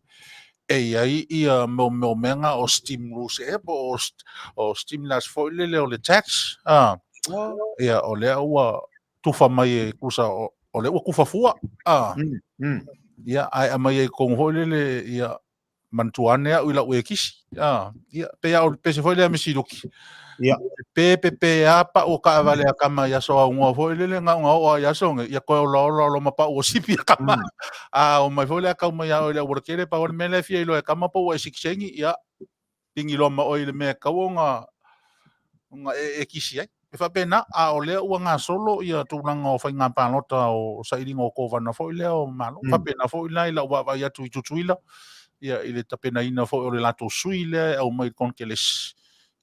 e i ai ia mea o mea na o stimulus ea po o stimulus foi lele o le tax. Ah, ia, o lea ua tufa mai e tusa o lea ua tufa fua. Ah, ia, ae aumai ai i totonu foi lele, ia, manatua ane au i lau ekisi. Ah, ia, pei lava o le pese foi lea Misi Luki. Ia. Pe pe pe a pau o kaavale a kama i aso augoa foi lele nga unga oo a i aso nge, ia koe olaola o loma pau o sipi a kama. A o mai foi lea kau mai a oe i le auala tele, pau o le mea lea e fia iloa e kama po ua e sikisengi, ia, pingi loa ma oe i le mea e tatau ona ona e kisi ai. E faapena, a o lea ua gasolo ia tulaga o faiga palota o sailiga o Kovana foi lea o Malo. Faapena foi la i lau vaavaai atu i Tutuila, ia i le tapenaina foi o le latou sui lea e aumai i le konekelesi.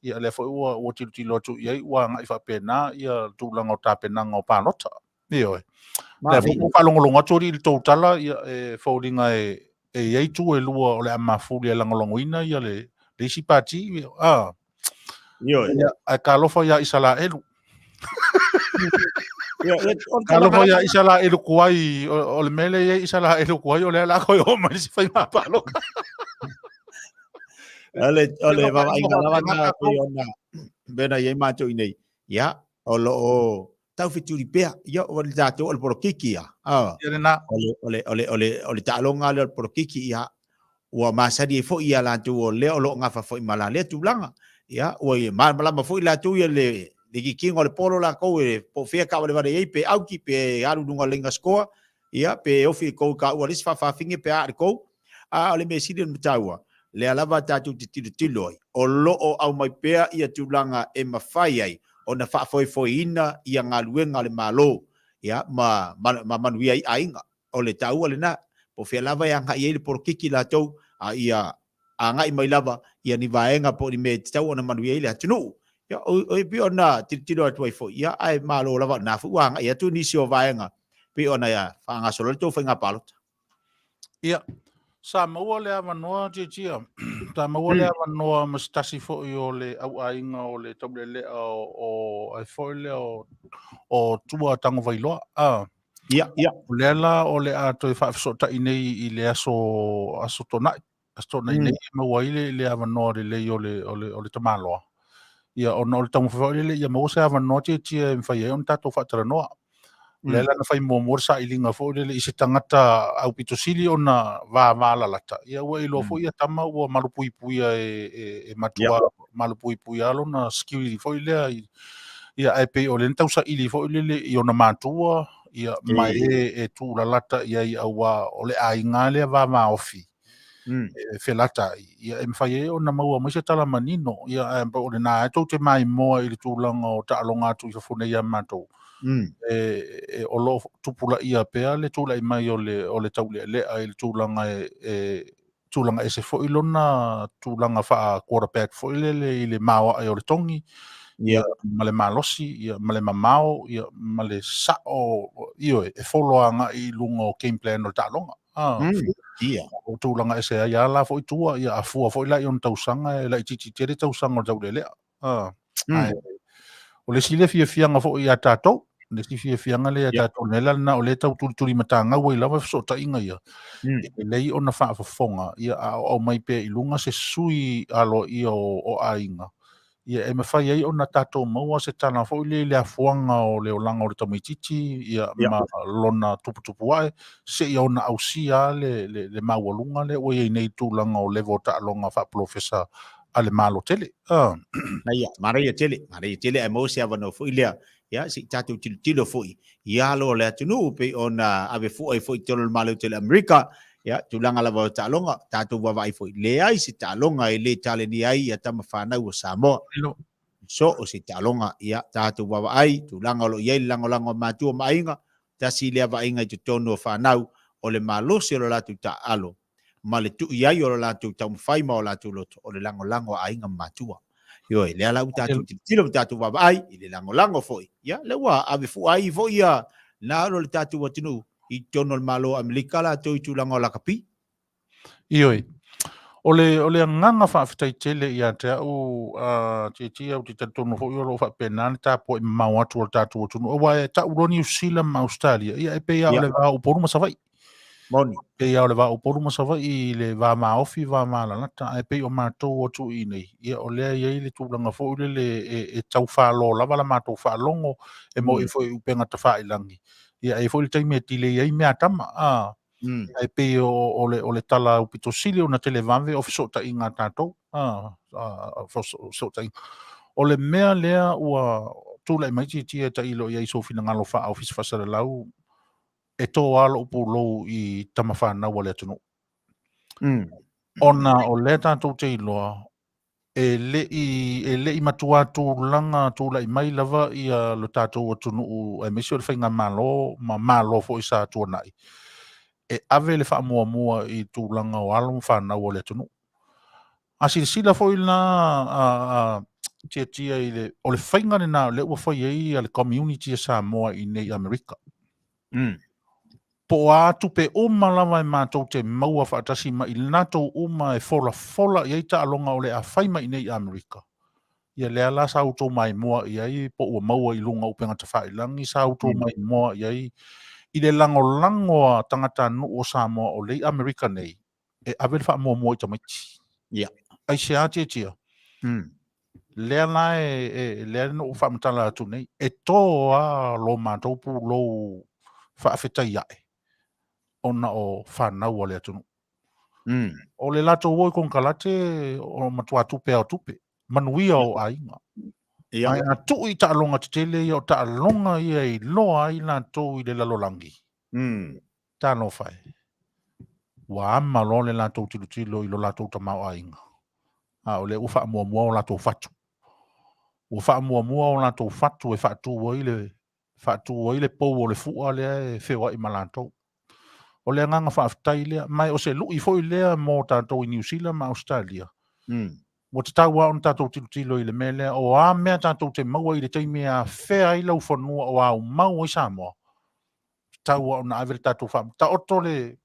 Ia lea foi ua tilotilo atu i ai ua agai faapena ia tulaga o tapenaga o palota. Ioe. Lea foi ua faalogologo atu alii i le tou tala, ia e foliga e i ai itu e lua o le a mafuli e lagolagoina ia le isi pati. Ioe. Ia, ae talofa ia Isaraelu. Ia, ia, o le Talofa tulaga ia isa la e luku ai, o le mea lea e i ai isa la e luku ai, o lea la koe o mai si faiga palota. O le vaavaaiga lava na pei ona pei ona i ai matou i nei. Ia, o lo o taufetuli pea. Ia, o le tatou o le polokiki ia. Ah, Ia lena. O le taaloga lea o le polokiki, ia, ua masani ai foi ia latou o lea o lo o gafa foi ma la lea tulaga. Ia, ua malamalama foi latou ia le kikiga o le polo lakou e po o fea taavalevale i ai, pe auki, pe alu i luga o le laina score, ia, pe ofi i le kou taua a le isi faafaafine pe a i le kou. A o le mea sili ona taua, lea lava tatou te tilotilo ai, o lo o aumai pea ia tulaga e mafai ai ona faafoefoeina ia galuega a le Malo, ia, ma manuia ai aiga. O le taua lena, po o fea lava e agai ai le polokiki latou, a ia agai mai lava ia ni vaega po o ni mea e tatau ona manuia ai le atunuu. Ia, o e pei ona tilotilo atu ai foi, ia, ae malo lava o lena foi ua agai atu nisi o vaega pei ona faagasolo ai le tou faiga palota. Ia, sa maua le avanoa, Tietia, sa maua le avanoa ma se tasi foi o le auaiga o le taulealea o ai foi lea o Tua Tagovailoa. Ah. Ia, ia. O lea la o le a toe faafesootai nei i le aso Toonai. Aso Toonai nei e maua ai le avanoa lelei o le tamaloa. Ia, ona o le taumafai foi lele ia maua se avanoa, Tietia, e mafai ai ona tatou faatalanoa. O lea la na fai muamua le sailiga foi lele i se tagata aupito sili ona vavalalata. Ia ua iloa foi ia tama ua malupuipuia e matua malupuipuia lona security foi lea. Ia, ae pei o lea na tausaili foi lele i ona matua, ia, ma e tuulalata i ai auā o le aiga lea vavaofi e felata ai. Ia, e mafai ai ona maua mai se tala manino. Ia, ae o lena e tou te maimoa i le tulaga o taaloga atu i fafo nei ia matou. E o lo o tupulaia pea le tulai mai o le taulealea i le tulaga e tulaga ese foi lona tulaga faa quarterback foi lele i le maoae o le togi, ia, ma le malosi, ia, ma le mamao, ia, ma le sao, ioe, e folo agai i luga o game plan o le taaloga. Ah, o tulaga ese ai a la foi tua, ia, a fua foi la i ona tausaga e laitiiti tele tausaga o le taulealea. Ah, ae o le isi lea fiafiaga foi ia tatou, le isi fiafiaga lea ia tatou, le la lena o lea tau tulituli matagau ai lava fesootaiga ia, e lelei ona faafofoga, ia, a o aumai pea i luga se sui aloaia o aiga, ia, e mafai ai ona tatou maua se tala foi lea i le afuaga o le olaga o le tamaitiiti, ia, ma lona tuputupu ae, seia ona ausia le maualuga lea ua i ai nei tulaga o level o taaloga faapolofesa a le Malo tele. Ah. Ia, manaia tele, manaia tele ae maua se avanoa foi lea. Ia, se i tatou tilotilo foi i alo o le atunuu pei ona ave fua ai foi i totonu o le Malo tele Amerika. Ia, tulaga lava o taaloga, tatou vaavaai foi, leai se taaloga e le talenia ai ia tama fanau o Samoa. So o se taaloga, ia, tatou vaavaai, tulaga o lo o i ai le lagolago a matua ma aiga, tasi lea vaaiga i totonu o fanau, o le malosi o le latou taaalo ma le tuu ai o le latou taumafai ma o latou loto, o le lagolago a aiga ma matua. Ioe, lea la ua tatou tilotilo ma tatou vaavaai i le lagolago foi. Ia, lea ua ave fua ai foi ia na alo le tatou atunuu i totonu o le Malo o Amerika latou i tulaga o lakapi. Ioe. O le agaga faafetai tele ia te au, Tietia, ou te talitonu foi o lo o faapena le tapuai mamao atu o le tatou atunuu. Aua e tau loa Niu Sila ma Ausetalia, ia e pei lava o le va o Upolu ma Savaii. Moni. Pei lava o le va o Upolu ma Savaii i le va maofi, va malalata, ae pei o matou atu i inei, ia o lea e i ai le tulaga foi lele e tau falo lava la matou faalogo, e moni foi i upega tafailagi, ia e i ai foi le taimi e delay ai mea a tama. Ae pei o le tala aupito sili ona televave o fesootaiga a tatou. Fesootaiga. O le mea lea ua tulai mai, Tietia, e tailo i ai sou finagalo faa-ofisa faasalalau, e toa lou pulou i tama fanau a le atunuu. Ona o lea tatou te iloa, e le i matua tulaga tulai mai lava ia lo tatou atunuu, aemaise o le faigamalo ma malo foi sa tuanai, e ave le faamuamua i tulaga o alo ma fanau o le atunuu. A silasila foi la a Tietia i le o le faiga lena o lea ua fai ai le community a Samoa i nei Amerika. Po o a tupe uma lava e matou te maua faatasi ma i latou uma e folafola i ai taaloga o le a fai mai nei Amerika. Ia lea la sa outou maimoa i ai po ua maua i luga o upega tafailagi sa outou maimoa i ai i le lagolago a tagatanuu o Samoa o lea i Amerika nei e ave le faamuamua i tamaiti. Ia. Aisea Tiatia? Lea la e lea na ou faamatala atu nei, e to lava lo matou pulou faafetai ae ona o fanau a le atunuu. O le latou o i konekarate o matua tupe lava o tupe, manuia o aiga. Ia. Ae a tuu i taaloga tetele ia, o taaloga ia e iloa ai latou i le lalolagi, talofa e, ua ama loa le latou tilotilo i lo latou tamaoaiga, a o lea ua faamuamua o latou fatu. Ua faamuamua o latou fatu e faatu ai le faatu ai le pou o le fua lea e feoai ma latou. O le agaga faafetai lea, ma o se lui foi lea mo tatou i Niu Sila ma Ausetalia. Ua tatau lava ona tatou tilotilo i le mea lea, o a mea tatou te maua i le taimi e afea ai laufanua o aumau ai Samoa, tatau lava ona ave le tatou faa... Taoto le,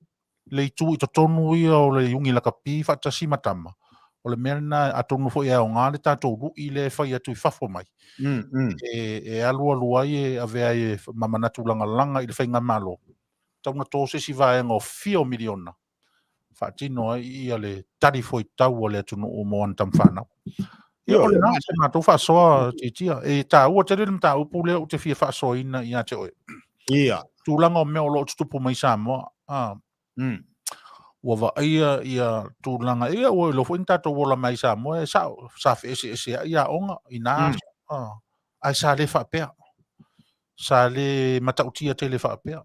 le itu i totonu ia o le iugi lakapi faatasi ma tama, o le mea lena atonu foi e aoga le tatou lui lea e fai atu i fafo mai, e alualu ai e avea ai ma manatu lagalaga i le faigamalo, tatau ona to se isi vaega o fia o miliona faatino ai ia le talifuaitau a le atunuu mo ana tama fanau. Ia, o lena se matou faasoa Tiatia. E taua tele le mataupu lea ou te fia faasoaina ia te oe. Ia. Tulaga o mea o lo o tutupu mai Samoa. Ua vaaia ia tulaga, ia ua iloa foi na tatou ola mai Samoa, e sao, sa feeseeseai aoga i na aso. Ae sa le faapea. Sa le matautia tele faapea.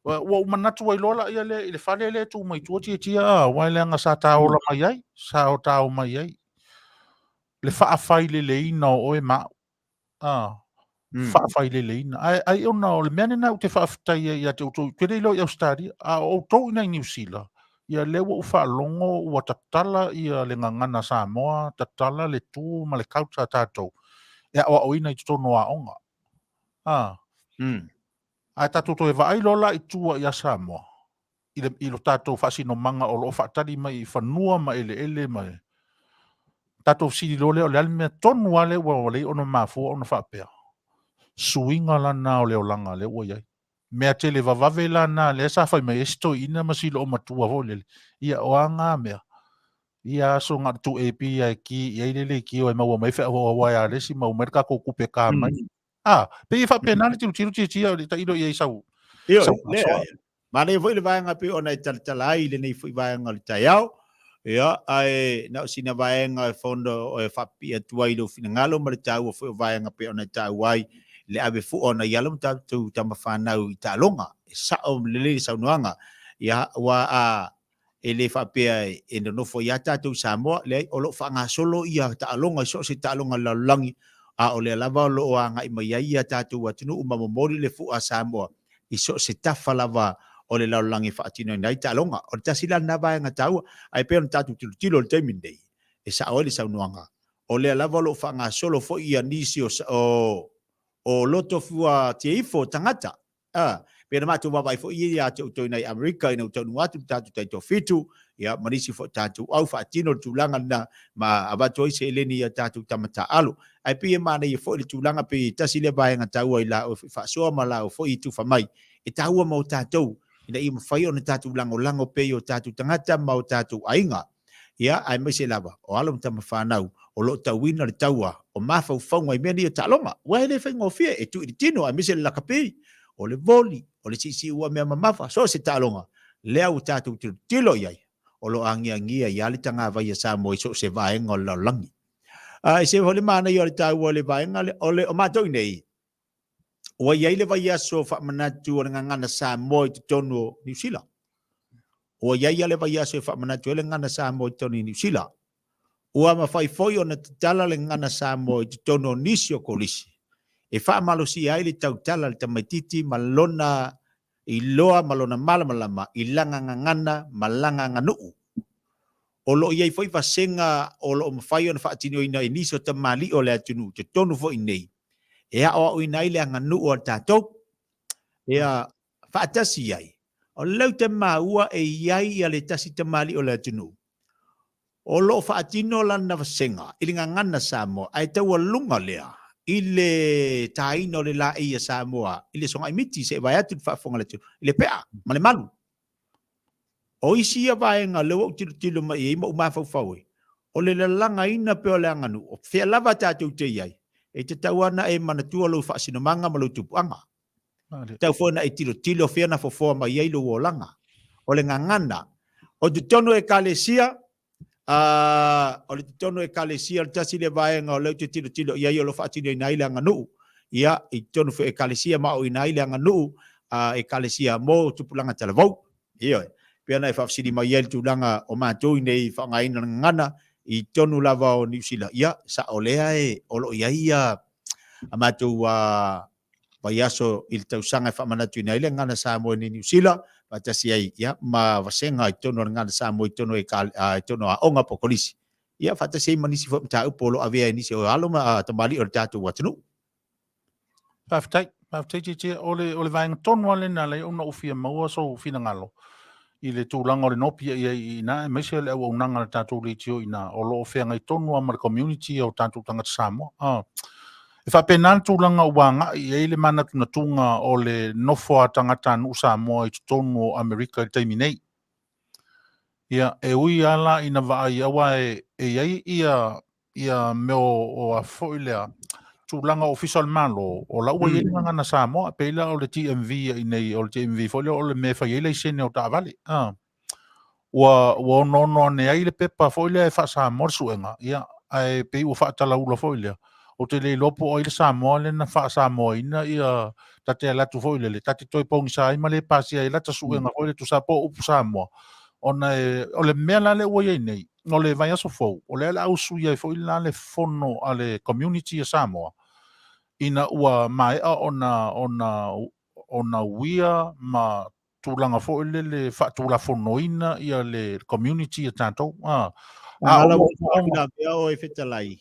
Ua ou manatu ai loa laia lea i le fale lea e tu mai tua Tiatia, aua e leaga sa ta ola mai ai, sa ta o mai ai. Le faafaileleina o oe ma au. Faafaileleina. Ae ai ona o le mea lena ou te faafetai ai ia te outou, ou te le iloa i Ausetalia, a o outou i inei i Niu Sila, ia lea ua ou faalogo ua tatala ia le gagana Samoa, tatala le tu ma le culture a tatou e aoaoina i totonu o aoga. Ae tatou toe vaai loa la i tua ia Samoa, i lo tatou faasinomaga o lo o faatali mai i fanua ma eleele ma tatou fesili loa lea, o le a le mea tonu lava lea ua leai ona mafua ona faapea. Suiga la na o le olaga lea ua i ai. Mea tele vavave la na lea sa fai mai ai si toeaina ma si loomatua foi lele, ia o a na mea, ia aso na o le 2AP lava e ki i ai le leitio e maua mai ai feauauaua a le isi, maua mai le tatou tupe ta mai. Pei e faapena le tilotilo Tiatia, o le tailo i ai sau Ioe, sau lea, faasoa. Manaia foi le vaega pei ona e talatala ai i lenei foi vaega o le taeao. Ia, ae na o sina vaega e fono e faapipii atu ai i lou finagalo ma le taua foi o vaega pei ona e taua ai le ave fua o nai alo ma tatou tama fanau i taaloga. E sao lelei le saunoaga. Ia, aua a e le faapea e nonofo ai lava tatou i Samoa, leai, o lo o faagasolo ia taaloga i so o se taaloga a le lalolagi, a o lea lava o lo o agai mai ai ia tatou atunuu ma momoli le fua a Samoa i so o se tafa lava o le lalolagi e faatinoina ai taaloga. O le tasi la lena vaega taua, ae pei ona tatou tilotilo i le taimi lenei, e sao ai le saunoaga, o lea lava o lo o faagasolo foi ia nisi o o loto fua tieifo o tagata. A, pei ona matou vaavaai foi ia te outou i nai Amerika ina ua taunuu atu le tatou taitoafitu, ia, ma nisi foi o tatou au faatino le tulaga lena ma avatu ai seleni i a tatou tama taaalo. Ae pei e manaia foi le tulaga pei e tasi lea vaega taua i la oe foi faasoa ma la oe foi tufa mai, e taua mo tatou ina ia mafai ona tatou lagolago pea i o tatou tagata ma o tatou aiga. Ia, aemaise lava o alo ma tama fanau o lo o tauina le taua o mafaufauga i mea nei o taaloga, aua e le faigofie, e tuu i le tino aemaise le lakapi, o le voli, o le siisiua mea mamafa, so o se taaloga lea ua tatou tilotilo i ai, o lo o agiagia ai lava le tagavai a Samoa i so o se vaega o le lalolagi. A e se foi le manaia o le taua o le vaega lea, o le o matou i nei, ua i ai le vaiaso faamanatu o le gagana Samoa i totonu o Niu Sila. Ua i ai lava le vaiaso e faamanatu ai le gagana Samoa i totonu o Niu Sila. Ua mafai foi ona tatala le gagana Samoa i totonu o nisi o kolisi e faamalosia ai le tautala a le tamaitiiti ma lona iloa ma lona malamalama i lana gagana ma lana aganuu. O lo o i ai foi vasega o lo o mafai ona faatinoina e nisi o tamalii o le atunuu i totonu foi nei e aoaoina ai le aganuu a tatou. Ia faatasi ai, o lea ou te maua e i ai ia le tasi tamalii o le atunuu. O lo o faatino lana vasega i le gagana Samoa ae taualuga lea i le taina o le laei a Samoa i le sogaimiti se i vae atu le faafofoga a le atunuu i le pea ma le malu. O isi ia vaega lea ua ou tilotilo mai i ai ma ou mafaufau ai, o le lalagaina pea o le aganuu, o fea lava tatou te i ai, e tatau lava ona e manatua lou faasinomaga ma lou tupuaga. E tatau foi ona e tilotilo fea na fofoa mai ai lou olaga. O le gagana, o totonu o Ekalesia, o le totonu o Ekalesia, o le tasi lea vaega o lea ou te tilotilo i ai o lo o faatinoina ai le aganuu, ia, i totonu foi o Ekalesia ma aoaoina ai le aganuu a Ekalesia mo tupulaga talavou. Ioe. Pei ona e faafesili mai ai i le tulaga o matou i inei i faaaogaina le gagana i totonu lava o Niu Sila, ia, sao lea e, o lo o i ai ia a matou vaiaso i le tausaga e faamanatuina ai le Gagana Samoa i Niu Sila, faatasi ai ia, ma vasega i totonu o le Gagana Samoa i totonu, i totonu o aoga po o kolisi. Ia, faatasi ai ma nisi foi mataupu o lo o avea e nisi o alo ma tamalii o le tatou atunuu. Faafetai, faafetai Tietie. O le vaega tonu lava lena lea ona ou fia maua sou finagalo i le tulaga o le nopiai ai i ina, aemaise o le auaunaga a le tatou leitio i ina, o lo o feagai tonu lava ma le community o tatou tagata Samoa. Ah. E faapena le tulaga ua agai i ai le manatunatuga o le nofo a tagatanuu Samoa i totonu o Amerika i le taimi nei. Ia, e ui lava la ina vaai aua e i ai ia ia mea o a foi lea tulaga o ofisa o le Malo, o la ua i ai le gagana Samoa, pei la o le DMV i nei, o le DMV foi lea o le mea e fai ai laisene o taavale. Ah. Ua onoono ane ai le pepa foi lea e faa-Samoa le suega, ia, ae pei ua faatalaula foi lea. Ou te le iloa po o ai le Samoa lea na faa-Samoaina ia ta te alu atu foi lele, ta te toe pogisa ai ma le pasia ai lata suega foi lea tusa po o upu Samoa. Ona e, o le mea la lea ua i ai nei, o le vaiaso fou, o lea o le a usuia ai foi la le fono a le community a Samoa, ina ua maea ona uia ma tulaga foi lele faatulafonoina ia le community a tatou. A o lavea oe Fetalai,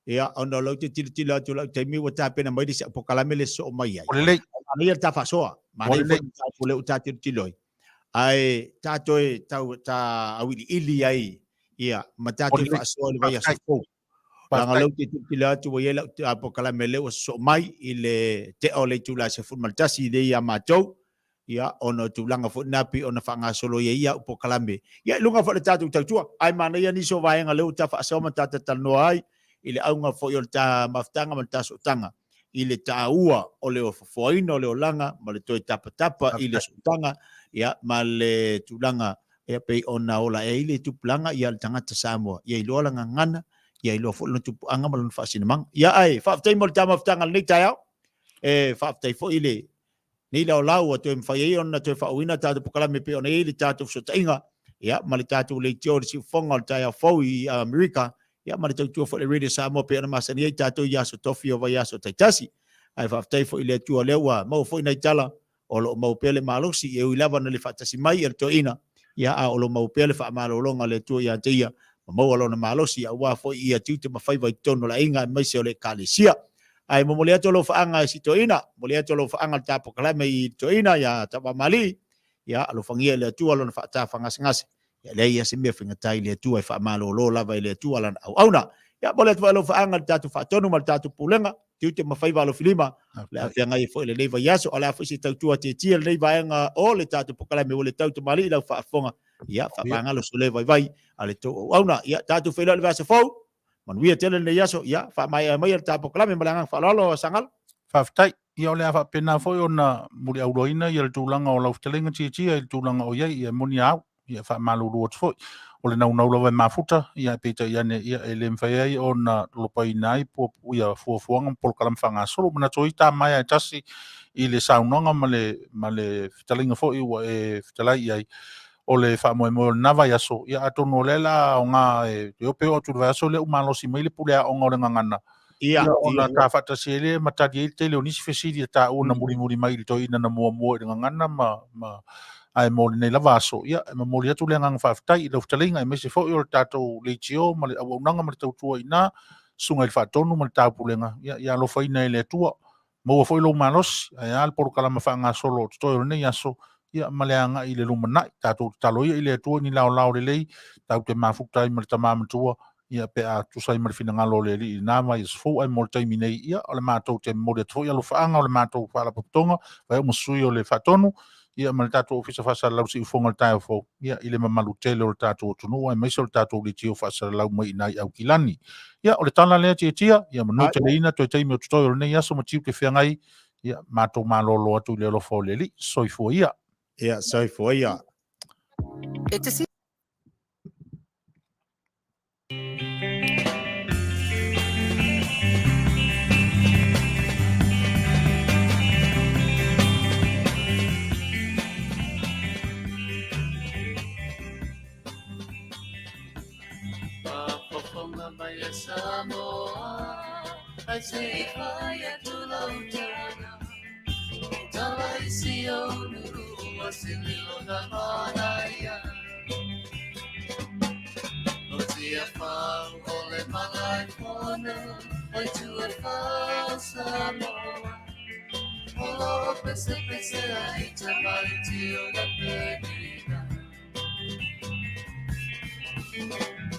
ia, ona o lea ou te tilotilo atu i lau taimi ua tapena mai le isi au polokalame lea e sosoo mai ai. Ua lelei. Manaia le ta faasoa. Manaia foi le mataupu lea ua ta tilotilo ai. Ae ta toe tau ta auiliili ai ia ma ta toe faasoa i le vaiaso fou. Leaga o lea ou te tilotilo atu ua i ai lau polokalame lea ua sosoo mai i le tea o le itula e 11 lea ia matou, ia, ona o tulaga foi na pei ona faagasolo ai ia au polokalame. Ia, i luga foi o le tatou tautua, ae manaia nisi o vaega lea ua ta faasoa ma ta talanoa ai i le auga foi o le ta mafutaga ma le ta sootaga i le taua o le fofoaina o le olaga ma le toe tapatapa i le sootaga, ia, ma le tulaga ia pei ona ola ai le tupulaga ia le tagata Samoa, ia iloa lana gagana, ia iloa foi lona tupuaga ma lona faasinamaga. Ia, ae faafetai mo le ta mafutaga i lenei taeao. E faafetai foi i le nei laolao ua toe mafai ai ona toe faaauauina tatou polokalame e pei ona i ai le tatou fesootaiga ia, ma le tatou leitio i le siufofoga o le taeao fou i Amerika, ia, ma le tautua foi i le Radio Samoa pei ona masani ai tatou i aso tofi o vaiaso taitasi. Ae faafetai foi i le Atua o lea ua maua foi nai tala o lo o maua pea le malosi, e ui lava ona le faatasi mai le toeaina, ia, a o lo o maua pea le faamalologa a le Atua ia te ia, ma maua lona malosi aua foi ia tiute ma faiva i totonu o le aiga aemaise o le Ekalesia. Ae momoli atu alofaaga i si toeaina, momoli atu alofaaga i le ta polokalame i le toeaina ia Tapamalii, ia alofagia e le Atua lona faatafagasegase, ia leai ia se mea faigata i le Atua e faamalolo lava e le Atua lana auauna. Ia momoli atu foi alofaaga i le tatou faatonu ma le tatou pulega, tiute ma faiva alofilima, le a feagai ai foi i lenei vaiaso, o le a foi se tautua tietie i lenei vaega o le tatou polokalame ua le tau tamalii lau faafofoga, ia faamagalo so le vaivai a le tou auauna. Ia tatou feiloai i le vaiaso fou. Manuia tele lenei aso. Ia, faamaea mai le ta polokalame ma le agaga faaaloalo, Sagalo. Faafetai. Ia o le a faapena foi ona muliauloaina ia le tulaga o lau fetalaiga Tietia i le tulaga o i ai, ia e moni a au, ia e faamalulu atu foi. O le naunau lava e mafuta, ia ae peitai ane, ia e le mafai ai ona lopaina ai ia fuafuaga ma polokalame faagasolo. Manatu ai ta maea e tasi i le saunoaga ma le fetalaiga foi ua e fetalai i ai, o le faamoemoe o lena vaiaso, ia atonu o lea la aoga e o pe oo atu i le vaiaso lea ua malosi mai le pule aoga o le gagana, ia, ona ta faatasi ai lea ma tali ai le tele o nisi fesili a taua na mulimuli mai i le toeaina na muamua i le gagana ma ae mo lenei lava aso, ia, e momoli atu le agaga faafetai i lau fetalaiga aemaise foi o le tatou leitio ma le auaunaga ma le tautua i ina, susuga i le Faatonu ma le Taupulega, ia, ia alofaina e le Atua. Maua foi lou malosi, ae a le polokalama faagasolo o totoe o lenei aso. ia ma le agai i le lumanai. Tatou tatalo ia i le Atua ni laolao lelei tatou te mafuta ai ma le tama matua, ia pe a tusa ai ma le finagalo o le Alii i lena vaiaso fou. Ae mo le taimi nei, ia o le matou te momoli atu foi alofaaga o le matou faalapotopotoga, fai au ma sui o le Faatonu, ia ma le tatou Ofisa Faasalalau Siufofoga o le taeao fou, ia i le mamalu tele o le tatou atunuu aemaise o le tatou leitio faasalalau mai i nai Aukilani. Ia o le tala lea Tiatia, ia manu teleina toe taimi o totoe o lenei aso ma tiute feagai, ia matou malolo atu i le alofa o le Alii. Soifua ia. Ia, soifua ia. E te Faafofoga mai e Samoa, ai se i fai atu lau tala. I tala i si ou nuu a se lilo na manaia. O Tiafau o le Malaefono, o Tuafau Samoa. O loo pesepese ai tamaiti o na penina.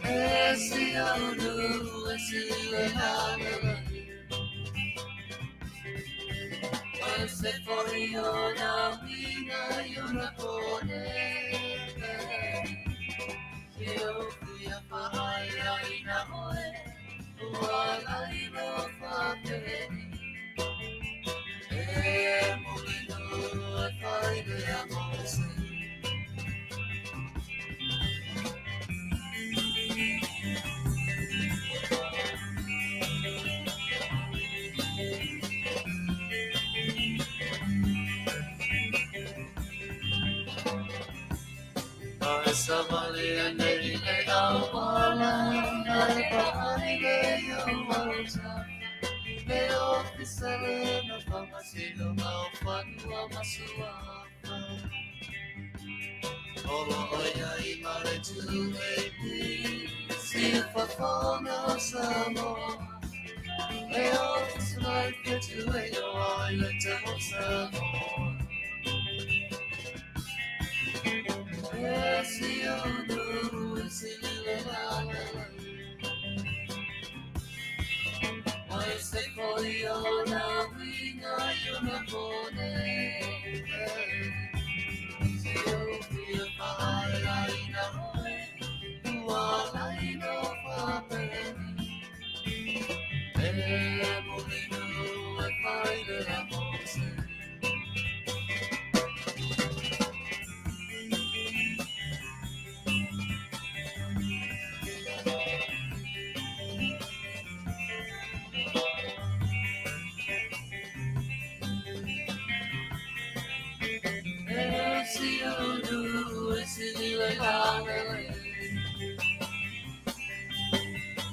E si au nuu e si le lalelei. O se foi o na uiga i ona pone. Ke o fia whaai oe, ua lai no whapeni. E mulinu e whai lea mose. Ai savali nei le auala, ai paani le iauauta. Le ofisa le no whamasino ngau whanua masuafa. Olo oia i mare tu e pi, si whafonga o Samoa. Le ofisa mai whitu e o ai le te o Samoa. E si o nu e si lile la le le. Ai se foi o na winga i ona pone. Si o fia whaai ai na oe, ua lai no whapeni. E mulinu e whai le a mose. E si o nu e si lile la le le.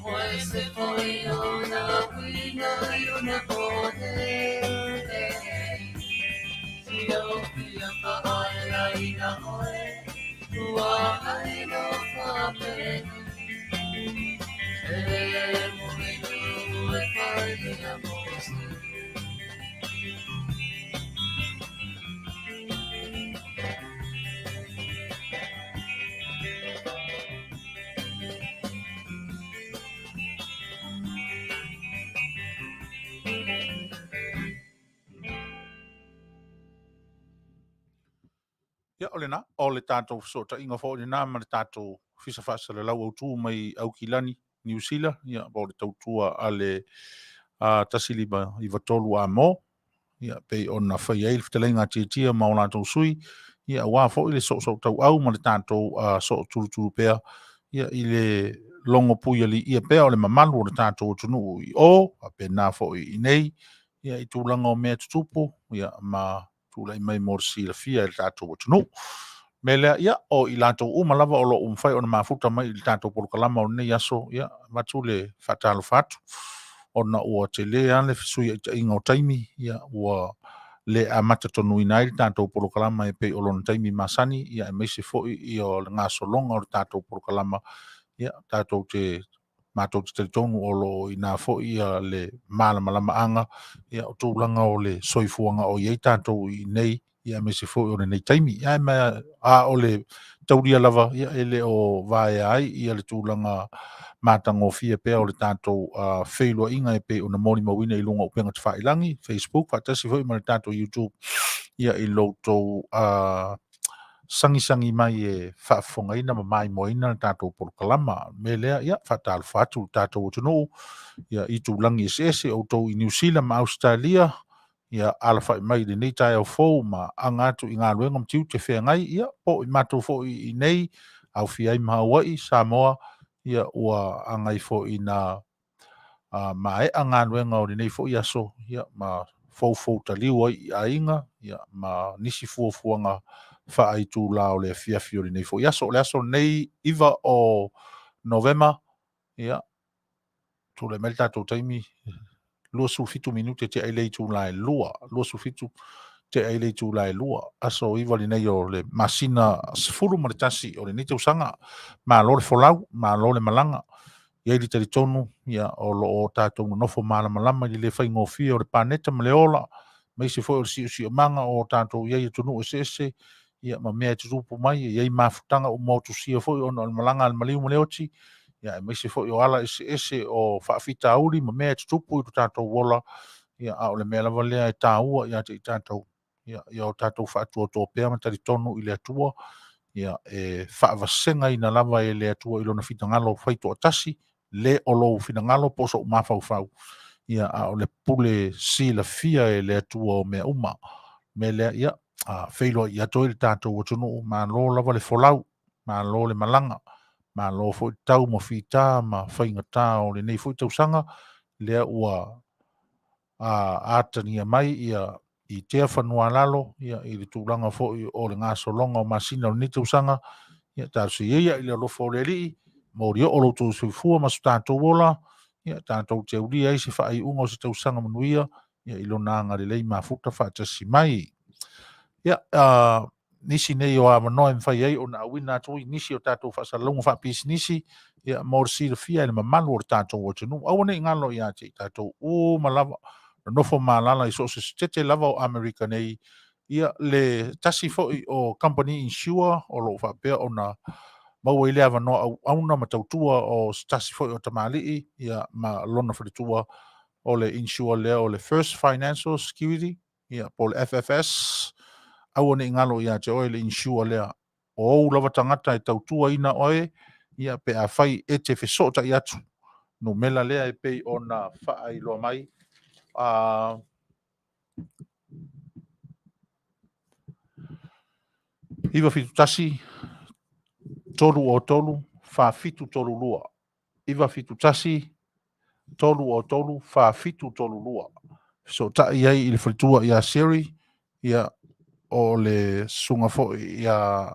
Oi se foi o na winga i ona pone. Si o fia whaai ai na oe, ua ai no whapeni. E mulinu e whai le a mose. Ia, o lena, o le tatou fesootaiga foi lena ma le tatou Ofisa Faasalalau Autu mai Aukilani, Niu Sila, ia, po o le tautua a le 1593 Amo, ia, pei ona fai ai le fetalaiga a Tiatia ma o latou sui, ia, aua foi le soosootauau ma le tatou sootulutulu pea, ia, i le logo puialiia pea o le mamalu o le tatou atunuu i o, faapena foi i nei, ia, i tulaga o mea tutupu, ia, ma tulai mai mo le silafia e le tatou atunuu. Me lea, ia, o i latou uma lava o loo ua mafai ona mafuta mai i le tatou polokalama o lenei aso, ia, avatu le faatalofa atu, ona ua tele lava le fesuiaitaiga o taimi, ia, ua le amata tonuina ai le tatou polokalama e pei o lona taimi masani, ia, aemaise foi ia o le gasologa o le tatou polokalama, ia, tatou te matou te talitonu o lo o ina foi ia le malamalamaaga, ia, o tulaga o le soifuaga o i ai tatou i nei, ia aemaise foi o lenei taimi. Ae ma a o le taulia lava, ia e le o vaea ai ia le tulaga matagofie pea o le tatou feiloaiga e pei ona molimauina i luga o upega tafailagi, Facebook faatasi foi ma le tatou YouTube, ia i lo outou sagisagi mai e faafofogaina ma maimoaina le tatou polokalama. O le mea lea, ia faatalofa atu i le tatou atunuu ia i itulagi eseese, outou i Niu Sila ma Ausetalia, ia alafai mai i lenei taeao fou ma aga atu i galuega ma tiute feagai, ia po o i matou foi i inei, aofia ai ma Hawaii, Samoa, ia ua agai foi ina maea galuega o lenei foi aso, ia ma foufou taliu ai i aiga, ia ma nisi fuafuaga faaitula o le afiafi o lenei foi aso. O le aso lenei 9 o Novema, ia tulai mai le tatou taimi, 27 minute tea i le itula e 2, 27 tea i le itula e 2, aso 9 lenei o le masina 11 o lenei tausaga. Malo le folau, malo le malaga. E i ai le talitonu, ia, o lo o tatou nonofo malamalama i le le faigofie o le paneta ma le ola, aemaise foi o le siosiomaga o tatou i ai i atunuu eseese, ia, ma mea e tutupu mai, e i ai mafutaga ua motusia foi ona o le malaga a le maliu ma le oti, ia, aemaise foi o ala eseese o faafitauli ma mea e tutupu i lo tatou ola, ia, a o le mea lava lea e taua ia te i tatou, ia, ia o tatou faatuatua pea ma talitonu i le Atua, ia, e faavasegaina lava e le Atua i lona finagalo faitoatasi, le o lou finagalo po o sou mafaufau, ia, a o le pule silafia e le Atua o mea uma. Mea lea, ia, feiloai atu ai le tatou atunuu, malo lava le folau, malo le malaga, malo foi tau ma fita ma faigata o lenei foi tausaga, lea ua atagia mai ia i tea fanua a lalo, ia, i le tulaga foi o le gasologa o masina o lenei tausaga, ia talosia ia i le alofa o le Alii, molioo lo outou soifua ma so tatou ola, ia tatou te aulia ai se faaiuga o se tausaga manuia, ia i lona agalelei mafuta faatasi mai. Ia, nisi nei o avanoa e mafai ai ona auina atu i nisi o tatou faasalalauga faapisinisi, ia, mo le silafia e le mamalu o le tatou atunuu. Aua ne i galo ia te i tatou uma lava, nonofo ma alaala i so o se setete lava o Amerika nei, ia, le tasi foi o company insure o lo o faapea ona maua i le avanoa auauna ma tautua o se tasi foi o tamalii, ia, ma lona faletua, o le insure lea o le First Financial Security, ia, po o le FFS. Aua ne i galo ia te oe le insure lea. O ou lava tagata e tautuaina oe, ia, pe afai e te fesootai atu. Numera lea e pei ona faailoa mai. 971 303 4732. 971 303 4732. Fesootai ai i le faletua ia Sherry, ia, o le susuga foi ia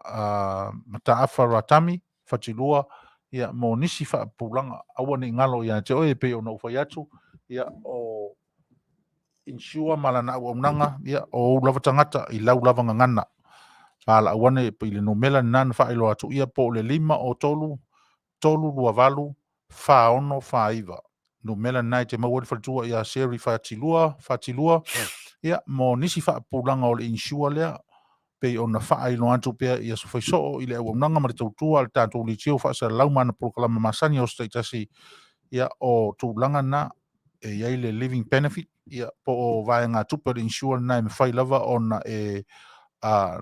Mataafa Ratami Fatilua, ia, mo nisi faapupulaga. Aua ne i galo ia te oe e pei ona ou fai atu, ia, o insure ma lana auaunaga, ia, o ou lava tagata i lau lava gagana. Valaau ane i le numera lena na faailoa atu, ia, po o le 503 328 4649. Numera lena e te maua ai le faletua ia Sherry Fatilua, Fatilua, ia, mo nisi faapupulaga o le insure lea, pei ona faailoa atu pea i aso faisoo i le auaunaga ma le tautua a le tatou leitio faasalalau ma ana polokalama masani o aso taitasi, ia, o tulaga na e i ai le living benefit, ia, po o vaegatupe o le insure lena e mafai lava ona e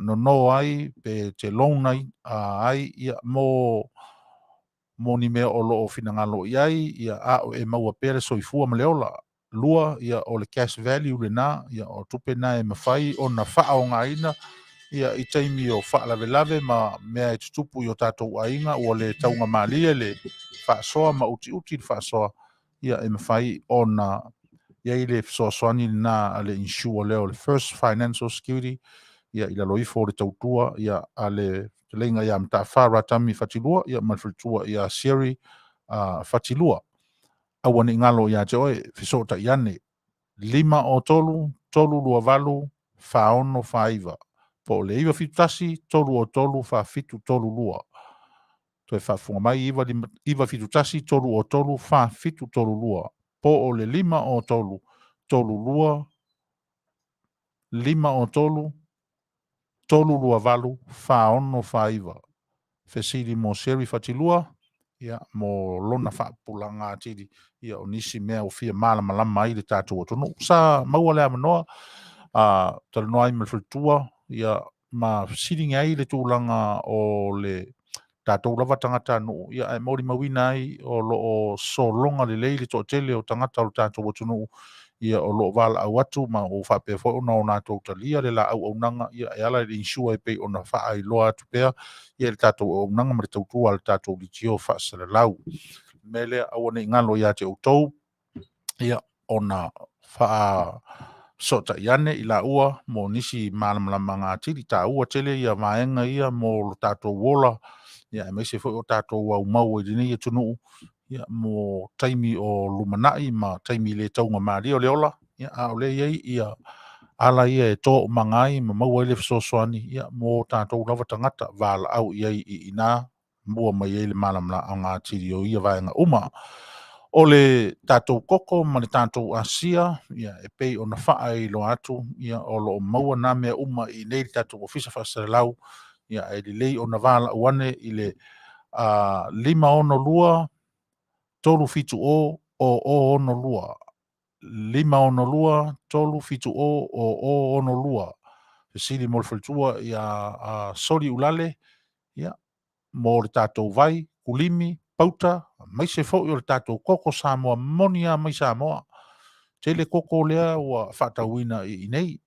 nono ai pe te loan ai, ai, ia, mo ni mea o lo o finagalo i ai, ia, a o e maua pea le soifua ma le ola. Lua, ia, o le cash value lena, ia, o tupe na e mafai ona faaaogaina, ia, i taimi o faalavelave ma mea e tutupu i o tatou aiga ua le taugamalie le faasoa ma utiuti le faasoa, ia, e mafai ona i ai le fesoasoani lena a le insure lea o le First Financial Security, ia, i lalo ifo o le tautua, ia, a le fetalaiga ia Mataafa Ratami Fatilua, ia, ma le faletua ia Sherry Fatilua. Aua ne i galo ia te oe, fesootai ane, 503 328 4649, po o le 971 303 4732. Toe faafofoga mai, 971 303 4732, po o le 503 32 503. 328 4649. Fesili mo Sherry Fatilua, ia, mo lona faapupulaga atili, ia, o nisi mea ua fia malamalama ai le tatou atunuu. Sa maua le avanoa, a talanoa ai ma le faletua, ia, ma fesiligia ai le tulaga o le tatou lava tagatanuu, ia, ae molimauina ai o lo o sologa lelei le toatele o tagata o le tatou atunuu, ia, o lo o valaau atu ma ua faapea foi ona o latou talia le la auaunaga, ia, e ala i le insure e pei ona faailoa atu pea, ia, i le tatou auaunaga ma le tautua a le tatou leitio faasalalau. O le mea lea, aua ne i galo ia te outou, ia, ona faafesootai ane i laua mo nisi malamalamaaga atili. E taua tele ia vaega ia mo lo tatou ola, ia, aemaise foi o tatou aumau ai i lenei atunuu, ia, mo taimi o lumanai ma taimi le taugamalie o le ola, ia, a o lea e i ai ia ala ia e toaumaga ai ma maua ai le fesoasoani, ia, mo tatou lava tagata valaau i ai i ina maua mai ai le malamalamaaga atili o ia vaega uma. O le tatou koko ma le tatou asia, ia, e pei ona faailoa atu, ia, o lo o maua nā mea uma i inei i le tatou Ofisa Faasalalau, ia, ae lelei ona valaau ane i le 562 370 0062. 562 370 0062. Fesili mo le faletua ia Soli Ulale, ia, mo le tatou vai, kulimi, pauta, aemaise foi o le tatou koko Samoa moni lava mai Samoa. Tele koko lea ua faatauina i inei.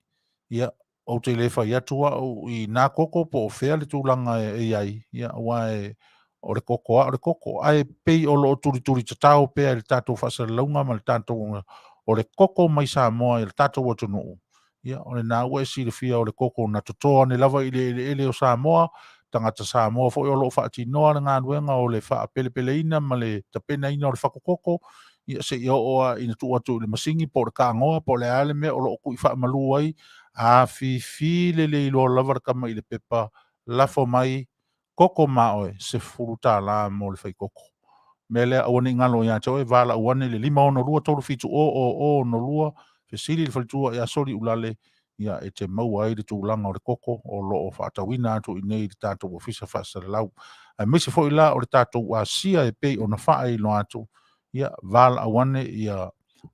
Ia, ou te le fai atu au i nā koko po o fea le tulaga e i ai, ia, aua e, o le koko lava o le koko. Ae pei o lo o tulituli tatao pea i le tatou faasalalauga ma le tatou, o le koko mai Samoa i le tatou atunuu, ia, o lena ua e silafia o le koko na toto ane lava i le eleele o Samoa, tagata Samoa foi o lo o faatinoa le galuega o le faapelepeleina ma le tapenaina o le fatu koko, ia seia oo lava ina tuu atu i le masini po o le tagoa po o le a le mea o lo o tui faamalu ai, afifi lelei loa lava le tama i le pepa, lafo mai, koko ma oe, $10 mo le faikoko. O le mea lea, aua ne i galo ia te oe, valaau ane i le 562 370 0062, fesili i le faletua ia Soliulale, ia e te maua ai le tulaga o le koko o lo o faatauina atu i inei i le tatou Ofisa Faasalalau. Aemaise foi la o le tatou asia e pei ona faailoa atu, ia valaau ane ia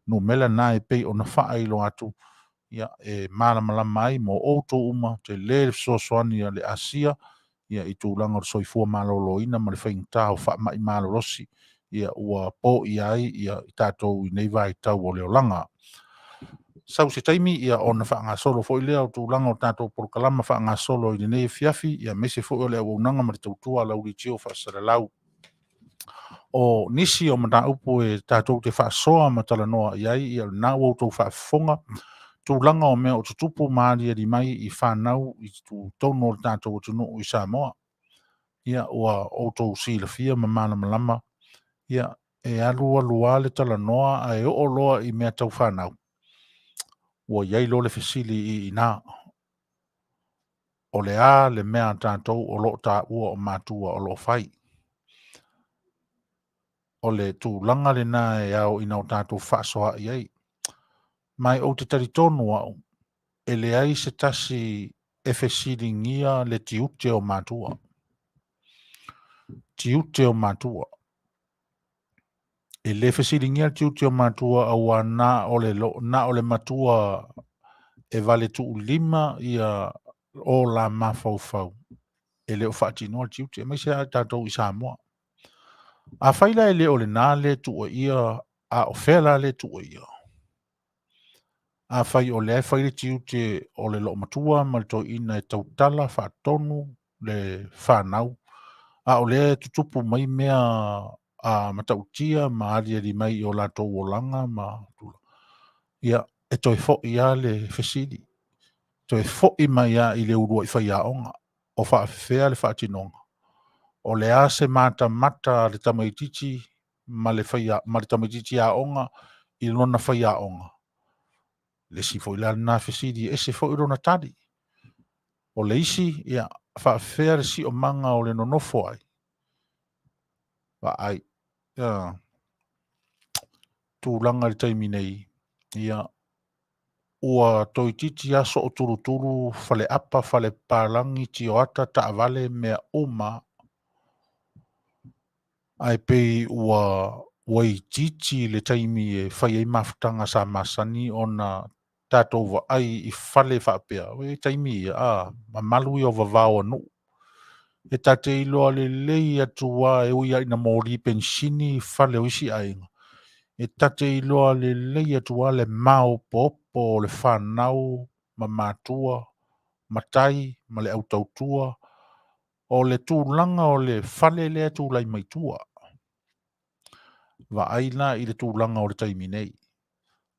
numera na e pei ona faailoa atu, ia e malamalama ai mo outou uma, tele le fesoasoani a le asia ia i tulaga o le soifua maloloina ma le faigata o faamai malolosi ia ua poia ai ia i tatou i nei vaitau o le olaga. Sau se taimi ia ona faagasolo foi lea o tulaga o tatou polokalama faagasolo i lenei afiafi, ia aemaise foi o le auaunaga ma le tautua a lau leitio faasalalau. O nisi o mataupu e tatou te faasoa ma talanoa i ai, ia o lena ua outou faafofoga, tulaga o mea o tutupu ma aliali mai i fanau i totonu o le tatou atunuu i Samoa. Ia ua outou silafia ma malamalama, ia e alu alu lava le talanoa ae oo loa i mea tau fanau, ua i ai loa le fesili i ina, o le a le mea a tatou o lo o taua o matua o lo o fai? O le tulaga lena e ao ina o tatou fefaasoaai ai. Ma ou te talitonu au, e leai se tasi e fesiligia le tiute o matua. Tiute o matua. E le fesiligia le tiute o matua auā na o le, na o le matua e vale tuulima ia o la mafaufau e le o faatinoa le tiute, aemaise lava tatou i Samoa. Afai la e le o lena le tuuaia, a o fea la le tuuaia? Afai o lea e fai le tiute o le loomatua ma le toeaina e tautala faatonu le fanau, a o lea e tutupu mai mea a matautia ma aliali mai i o latou olaga ma ia, e toe foi lava le fesili, toe foi mai lava i le uluai faiaoga, o faafefea le faatinoga? O le a se matamata a le tamaitiiti ma le ma le tamaitiiti aoga i lona faiaoga? Le isi foi la lena fesili e ese foi lona tali. O le isi, ia, faafefea le siomaga o le nonofo ai? Vaai, ia, tulaga i le taimi nei, ia, Ua toeitiiti lava sootulutulu faleapa, falepapalagi, tioata, taavale, mea uma, ae pei ua ua itiiti le taimi e fai ai mafutaga sa masani ona tatou vaai i fale faapea. Ua i ai taimi ia, a, mamalu ia o vavao o nuu. E ta te iloa lelei atu lava e ui lava ina moli penisini fale o isi aiga, e ta te iloa lelei atu lava le maopoopo o le fanau ma matua, matai ma le au tautua, o le tulaga o le fale lea e tulai mai tua. Vaai la i le tulaga o le taimi nei.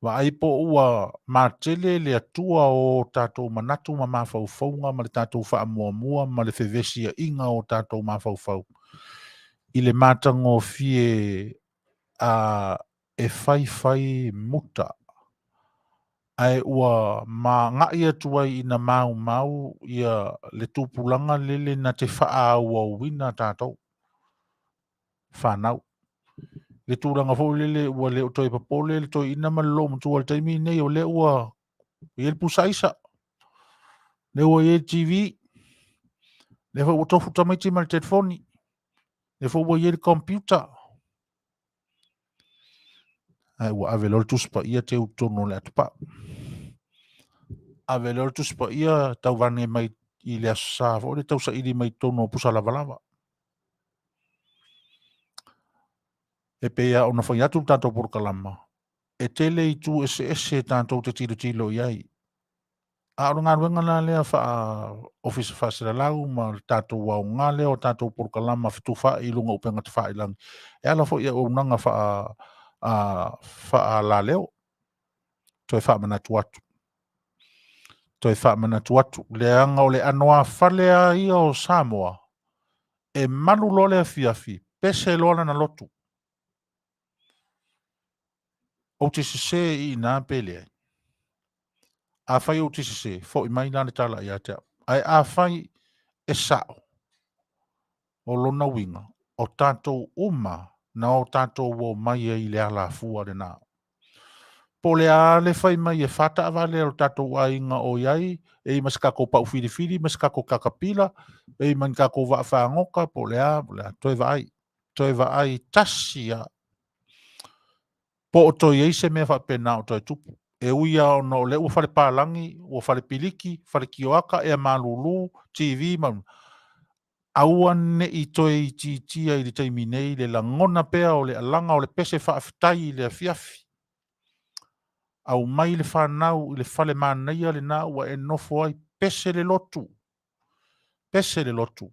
Vaai po ua matele le Atua o tatou manatu ma mafaufauga ma le tatou faamuamua ma le fevesiaiga o tatou mafaufau i le matagofie a e faifai muta ae ua magai atu ai ina maumau ia le tupulaga lele na te faaauauina tatou fanau. Le tulaga foi lele ua le o toe popole le toeaina ma le loomatua i le taimi lenei, o lea ua i ai le pusa aisa, lea ua i ai le TV, lea foi ua tofu tamaiti ma le telefoni, lea foi ua i ai le computer. Ae ua ave loa le Tusi Paia teu i totonu o le atopau. Ave loa le Tusi Paia tauvane mai i le Aso Sa foi le tausaili mai totonu o pusa lavalava. E pei lava ona fai atu le tatou polokalama, e tele itu eseese tatou te tilotilo i ai. A o le galuega la lea faa-Ofisa Faasalalau ma le tatou aoga lea o tatou polokalama fetufaai i luga o upega tafailagi, e ala foi i auaunaga faalaleo. Toe faamanatu atu. Toe faamanatu atu, leaga o le anoāfale lava ia o Samoa, e malu loa le afiafi, pese loa lana lotu. Ou te sese i ina pe leai? Afai ou te sese, foi mai la le tala ia te au. Ae afai e sao, o lona uiga, o tatou uma na o tatou omai ai i le alafua lena. Po o le a le fai mai e fa taavale a lo tatou aiga o i ai, e i ai ma se tatou pau filifili ma se tatou kakapila, e i ai ma ni tatou vaafagota, po o le a, po o le a, toe vaai, toe vaai tasi lava po o toe i ai se mea faapena o toe tupu. E ui lava ona o lea ua fale palagi, ua fale piliki, fale tioata, ea malulu, TV ma aua ne i toe itiitia i le taimi nei le lagona pea o le alaga o le pese faafetai i le afiafi. Aumai le fanau i le fale manaia lena ua e nofo ai, pese le lotu, pese le lotu.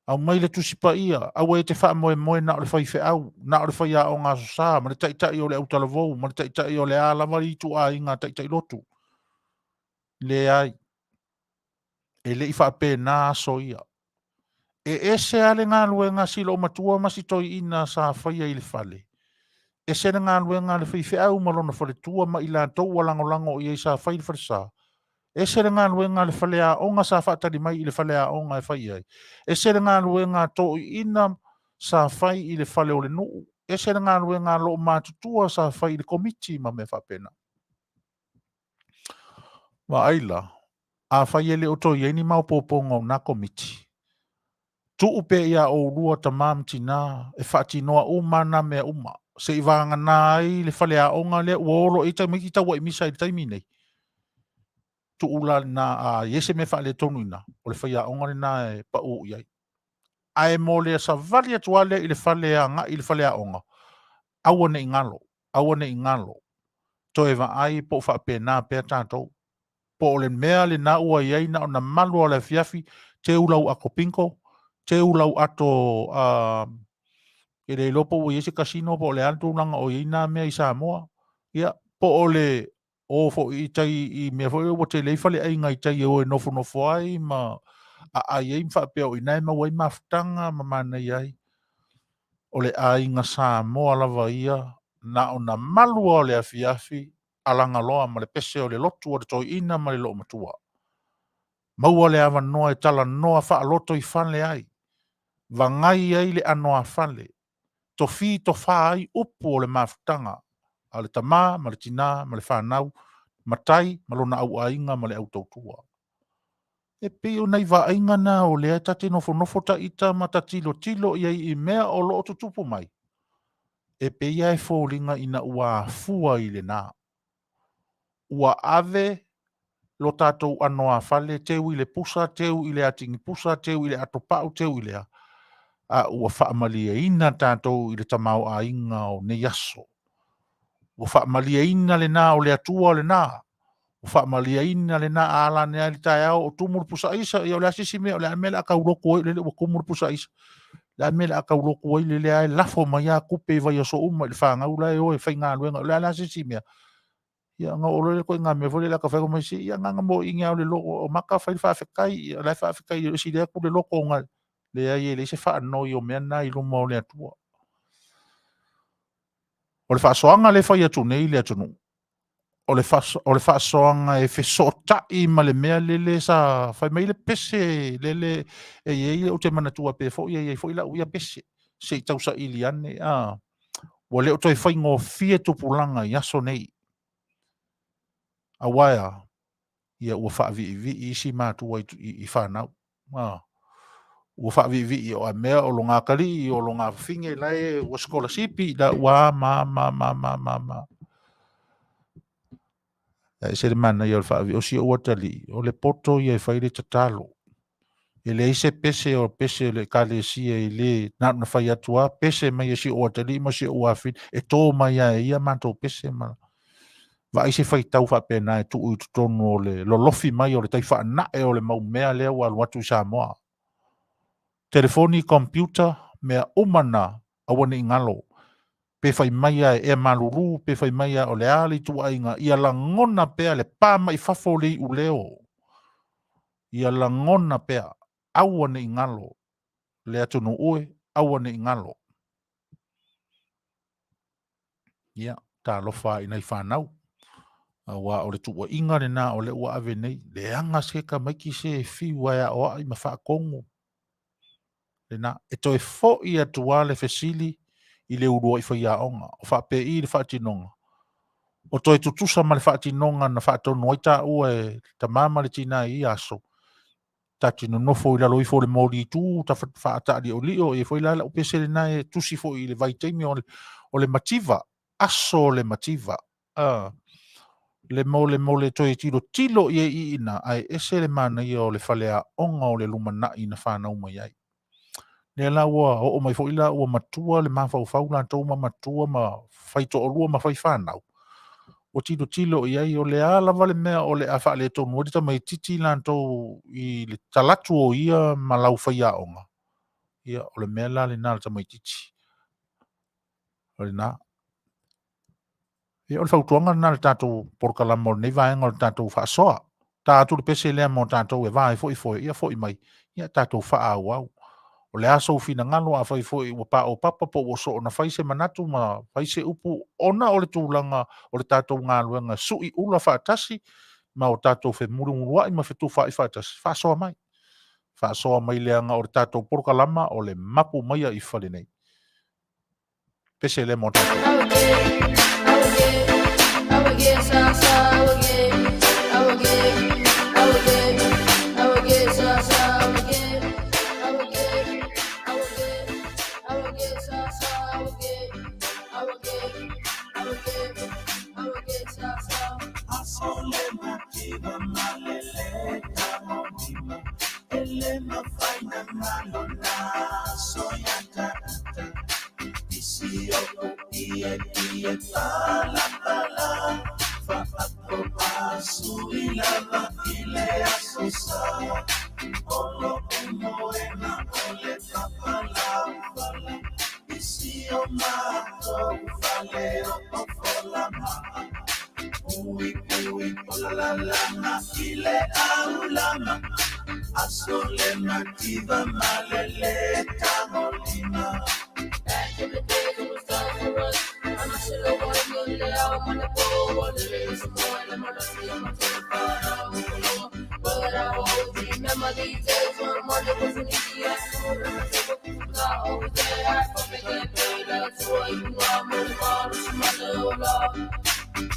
Aumai le Tusi Paia, aua e te faamoemoe na o le faifeau, na o le faiaoga Aso Sa, ma le taitai o le autalavou, ma le taitai o le a lava ituaiga taitai lotu. Leai, e le i faapena aso ia. E ese lava le galuega a si loomatua ma si toeaina sa faia i le fale, ese le galuega a le faifeau ma lona faletua ma i latou ua lagolago i ai sa fai le falesa, ese le galuega a le faleaoga sa faatali mai i le faleaoga e fai ai, ese le galuega a toeaiina sa fai i le fale o le nuu, ese le galuega a loomatutua sa fai i le komiti ma mea faapena. Vaai la, afai e le o toe i ai ni maopoopoga o na komiti, tuu pea iā oulua tama ma tina e faatinoa uma na mea uma, se i vagana ai le faleaoga lea ua o loa i ai tamaiti tauai misa i le taimi nei. Tuu la lena, a i ai se mea faaletonu i ina, o le faiaoga lena e pau i ai. Ae mo le savali atu lava lea i le fale e agai i le faleaoga, aua ne i galo, aua ne i galo, toe vaai po o faapena pea tatou. Po o le mea lena ua i ai na ona malu lava o le afiafi, teu lau ato bingo, teu lau ato e le iloa po ua i ai se casino po o le a le tulaga o i ai na mea i Samoa. Ia, po o le o foi i tai i mea foi ua tele ai faleaiga i tai e o e nofonofo ai ma aai ai ma faapea o i ina e maua ai mafutaga ma manaia ai. O le aiga Samoa lava ia, na ona malu lava o le afiafi, alaga loa ma le pese o le lotu a le toeaina ma le loomatua. Maua le avanoa e talanoa faalotoifale ai, vagai ai le anoāfale, tofi tofa ai upu o le mafutaga a le tama ma le tina ma le fanau. matai ma lona auaiga ma le au tautua. E pei o nai vaaiga na o lea ta te nofonofo taita ma ta tilotilo i ai i mea o loo tutupu mai. E pei lava e foliga ina ua afua i lena. Ua ave lo tatou anoāfale teu i le pusa, teu i le atigipusa, teu i le atopau, teu i le a, a ua faamalieina tatou i le tamaoaiga o nei aso. Ua faamalieina lena o le Atua lena. Ua faamalieina lena a ala ane ai le taeao o tumu le pusa aisa, ia o le a se isi mea, o le a le mea o le a taulotu ai, lele ua tumu le pusa aisa. O le a le mea o le a taulotu ai, lele lava e lafo mai lava tupe i vaiaso uma i le fanau la e o e faigaluega. O le a la se isi mea? Ia ona oo loa lea o le ituaiga mea foi lele a ta fai atu fai mai, se ia na ona moni lava o le loto, o mata fai le faafetai, o la e faafetai e sili atu le loto ona leai e leai se faanoi o mea na i luma o le Atua. O le faasoaga lea e fai atu nei le atunuu, o le faasoaga e fesootai ma le mea lele sa fai mai le pese lele e i ai, ou te manatua pea foi e i ai foi lau ia pese, se i tausaili ane, a, ua le o toe faigofie tupulaga i aso nei. Aua e a? Ia ua faaviivii isi matua i fanau. A, ua faaviivii o a mea o lona atalii, o lona fafine la e ua sikolasipi, la ua a ma a ma a ma a ma a. Ae ese le manaia o le faavii. O si ou atalii, o le poto ia e fai le tatalo. E leai se pese o pese o le ekalesia e le na ona fai atu lava pese mai e si ou atalii ma si ou afafine e to mai lava e ia matou pese ma vaai se faitau faapena e tuu i totonu o le lolofi mai o le tai faanae o le mau mea lea ua alu atu i Samoa. Telefoni, computer, mea uma na, aua ne i galo. Pe fai mai lava e ea malulu, pe fai mai lava o le a le ituaiga, ia lagona pea le pa mai fafo o le iuleo. Ia lagona pea, aua ne i galo le atunuu e, aua ne i galo. Ia, talofa i nai fanau. Aua o le tuuaiga lena o lea ua ave nei, leaga se tamaiti se e fiu e aoai ma faatonu. Lena, e toe foi atu lava le fesili i le uluai faiaoga, o faapei le faatinoga? O toe tutusa ma le faatinoga na faatonu ai taua e le tama ma le tina i ia aso, ta te nonofo i lalo ifo o le moli tu, ta faataaliolio, e foi la lau pese lena e tusi foi i le vaitaimi o le mativa, aso o le mativa. Le mo le mo le toe tilotilo i ai i ina, ae ese le manaia o le faleaoga o le lumanai na fanau mai ai. Lea la ua oo mai foi la ua matua le mafaufau latou ma matua ma faitoalua ma faifanau, ua tilotilo i ai o le a lava le mea o le a faaletonu ai le tamaitiiti latou i le talatu o ia ma lau faiaoga, ia o le mea la lena a le tamaitiiti. O lena. Ia, o le fautuaga lena i le tatou polokalama o lenei vaega o le tatou faasoa. Ta atu le pese lea mo tatou e va ai foi foe, ia foi mai, ia tatou faaauau. O le a sou finagalo, afai foi ua paopapa po ua soona fai se manatu ma fai se upu ona o le tulaga o le tatou galuega sui ula faatasi ma o tatou femulimuluai ma fetufaai faatasi, faasoa mai. Faasoa mai leaga o le tatou polokalama o le mapu maia i fale nei. Pese lea mo tatou.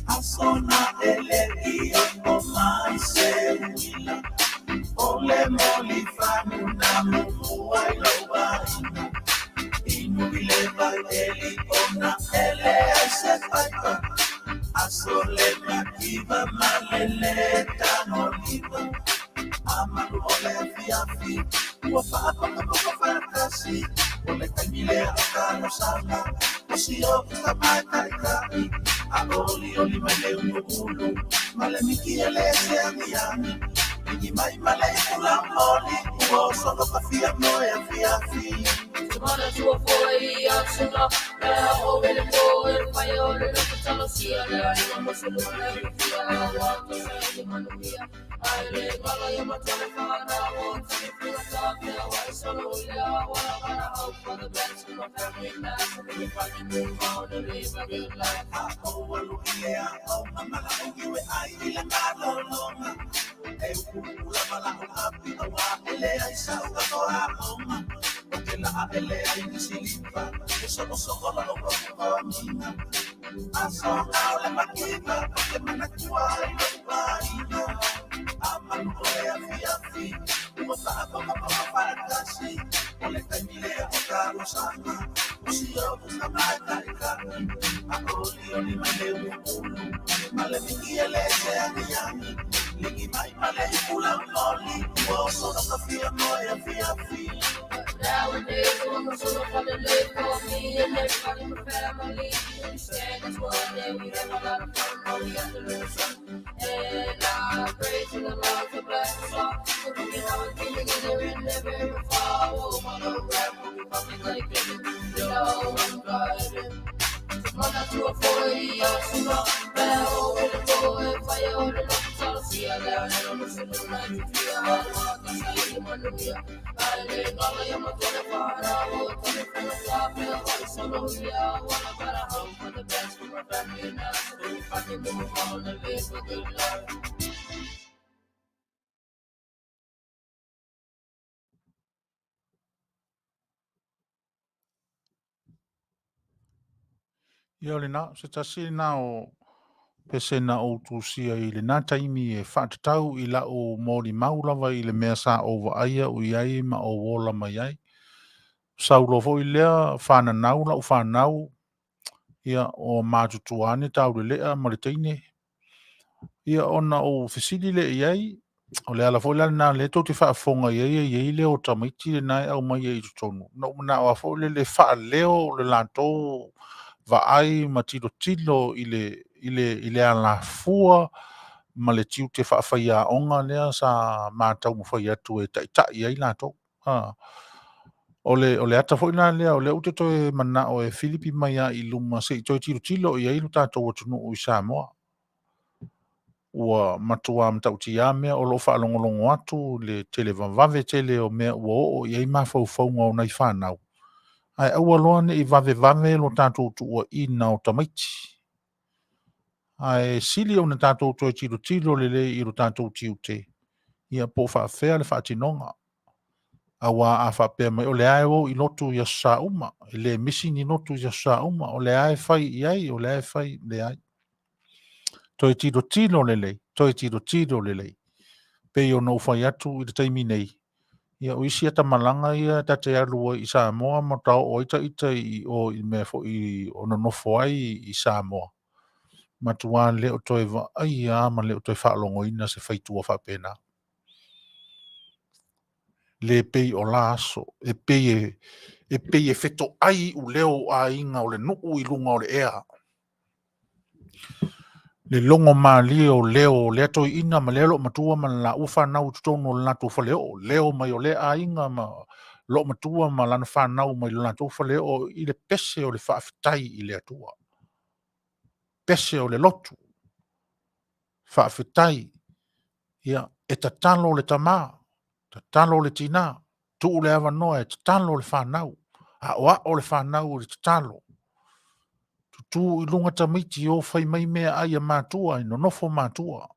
Aso na ele i o mai se uila O le moli fanu na mumu ai lau aiga Inu i le vai eli ona ele ai se paipa Aso le makiva ma le le tagolima A malu o le afiafi ua faapakapoka faatasi O le taimi lea o talosaga O si ou tama e taitai A olioli mai le uluulu ma le miki e le se agiagi Ligi mai ma le ipu laumoli ua osolo ka fia moe afiafi. A ou alu i le aoga ma la'u iue ai i le malologa E upu lava la'u api auā e leai sa'u atoaoga O ke la'a e leai ni silipa E so'oso'o la'u komiga Aso ao le makiva O te manatua ai lo'u aiga A malu o le afiafi ua fa'apokapoka faatasi O le taimi lea o talosaga O si ou tama e taitai A olioli mai le uluulu ma le miki e le se agiagi Ligi mai ma le ipu laumoli ua osolo ka fia moe afiafi. Nowadays, I'm so for for me and everybody in my family. Understand that's one day we have a lot of fun, only after the sun. And I pray to the Lord to bless us all, so we can have a team together and never ever fall. Oh, my little rap will be pumping like living, you know I'm driving. Ia o lena, se tasi lena o pese na ou tusia i lena taimi e faatatau i la'u molimau lava i le mea sa ou vaaia u i ai ma ou ola mai ai. Saulo foi lea fananau la'u fanau, ia o matutua ane taulelea ma le teine. Ia ona ou fesili lea i ai, o le ala foi la lena lea tou te faafofoga i ai e i ai leo o tamaiti lena e aumai ai i totonu. Na ou manao lava foi lele faaleo le latou vaai ma tilotilo i le i le i le alafua ma le tiute faafaiaoga lea sa ma taumafai atu e taitai ai latou. A o le o le ata foi la lea o lea ou te toe manao e filipi mai lava i luma se i toe tilotilo i ai lo tatou atunuu i Samoa. Ua matuā matautia mea o lo o faalogologo atu le televavave tele o mea ua oo i ai mafaufauga o nai fanau. Ae aua loa ne i vavevave lo tatou tuuaina o tamaiti. Ae sili ona tatou toe tilotilo lelei i lo tatou tiute, ia po o faafefea le faatinoga. Auā a faapea mai o lea e o i lotu i aso Sa uma, e le misi ni lotu i aso Sa uma, o lea e fai i ai, o lea e fai, leai. Toe tilotilo lelei, toe tilotilo lelei. Pei ona ou fai atu i le taimi nei, ia o isi atamalaga ia ta te alu ai i Samoa ma ta oo ai ita i o i mea foi o nonofo ai i Samoa. Matua le o toe vaaia lava ma le o toe faalogoina se faitua faapena. Le pei o la aso, e pei e, e pei e fetoai iuleo o aiga o le nuu i luga o le ea. Le logo malie o leo o lea toeaina ma lea loomatua ma le laua fanau i totonu o le latou faleoo, leo mai o lea aiga ma loomatua ma lana fanau mai le latou faleoo i le pese o le faafetai i le Atua. Pese o le lotu. Faafetai. Ia, e tatalo le tama, tatalo le tinā, tuu le avanoa e tatalo le fanau, aoao le fanau i le tatalo. Tutu i luga tamaiti o fai mai meaai a matua, e nonofo matua.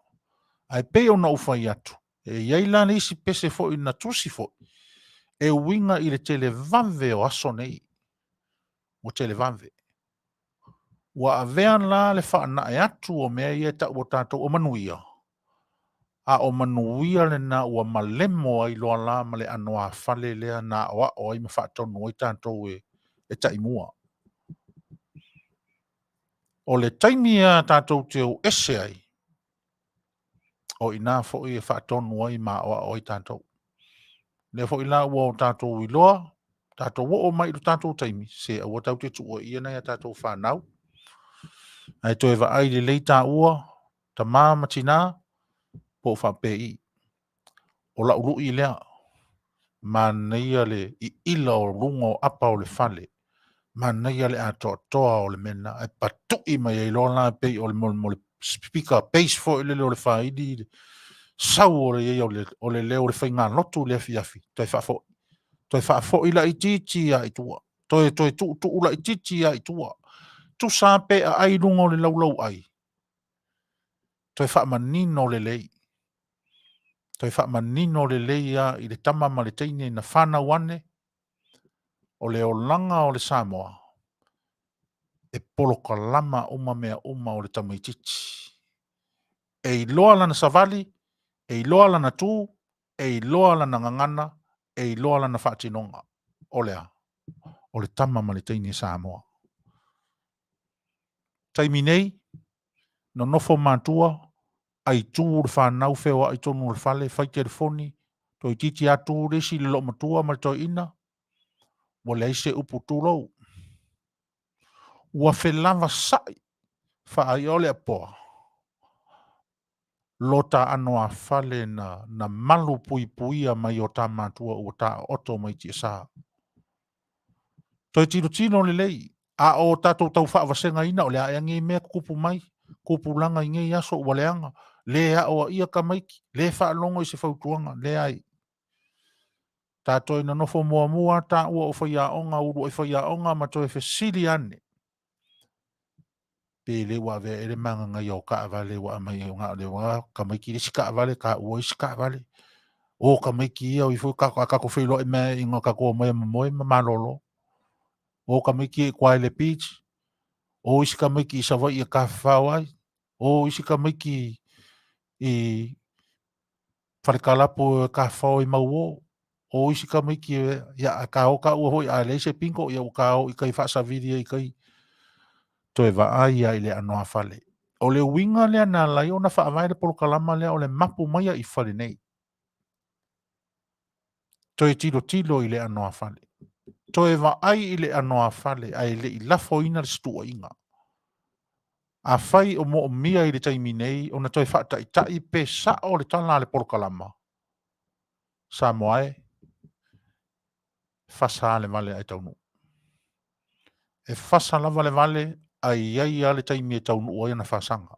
Ae pei ona ou fai atu, e i ai la le isi pese foi na tusi foi, e uiga i le televave o aso nei. Ua televave. Ua avea la le faanae atu o mea ia e tau o tatou o manuia, a o manuia lena ua malemo ai loa la ma le anoāfale lea na aoao ai ma faatonu ai tatou e taimua. O le taimi a tatou te o ese ai, o i inā foi e faatonu ai ma aoao ai tatou. Lea foi la ua o tatou iloa, tatou oo mai i lo tatou taimi, se aua tatou te tuuaia nai a tatou fanau, ae toe vaai lelei taua, tama ma tina, po o faapei. O lau lui lea, manaia le iila o luga o apa o le fale, manaia le atoatoa o le mea lena, ae patui mai ai loa la pei o le mo le speaker bass foi lele o le faili le sau o le i ai o le leo o le faigalotu i le afiafi, toe faafoi. Toe faafoi laitiiti lava i tua. Toe toe tuutuu laitiiti lava i tua. Tusa lava pe aai i luga o le laulauai, toe faamanino lelei. Toe faamanino lelei lava i le tama ma le teine na fanau ane, o le olaga o le Samoa, e polokalama uma mea uma o le tamaitiiti. E iloa lana savali, e iloa lana tu, e iloa lana gagana, e iloa lana faatinoga. O le a? O le tama ma le teine Samoa. Taimi nei, nonofo matua, aitu le fanau feoai tonu o le fale, fai telefoni, toeitiiti lava tu le isi i le loomatua ma le toeaina, ua leai se upu tulou. Ua felavasai faai'a o le apoa lo ta anoāfale na, na malu puipuia mai o ta matua ua taooto mai tiasa. Toe tilotilo lelei, a o tatou tau faavasegaina o le a ea nei mea tutupu mai, tupulaga i nei aso ua leaga, le aoaia tamaiti, le faalogo i se fautuaga, leai. Ta toe nonofo muamua lava taua o faiaoga, uluai faiaoga ma toe fesili ane, pe le ua avea ea le magagaia o taavale ua aumai ai na o le o tamaiti le isi taavale, taua isi taavale. O tamaiti ia o ifo a tatou feiloai mai ina tatou omai e momoe ma malolo. O tamaiti ia i tua i le beach, o isi tamaiti i Savaii e tafafao ai, o isi tamaiti i Falekalapo e tafafao ai mauo, o isi tamaiti ia a ta o taua foi a leai se bingo ia ua ta o i tai faasavili ai i tai. Toe vaai lava i le anoāfale. O le uiga lea na ala ai ona faavae le polokalama lea o le mapu mai i fale nei. Toe tilotilo i le anoāfale. Toe vaai i le anoāfale ae le i lafoina le situaiga. Afai o moomia i le taimi nei ona toe faataitai pe sao le tala a le polokalama, Samoa e, fasa lava le vale ae taunuu. E fasa lava le vale ae i ai lava le taimi e taunuu ai ana fasaga.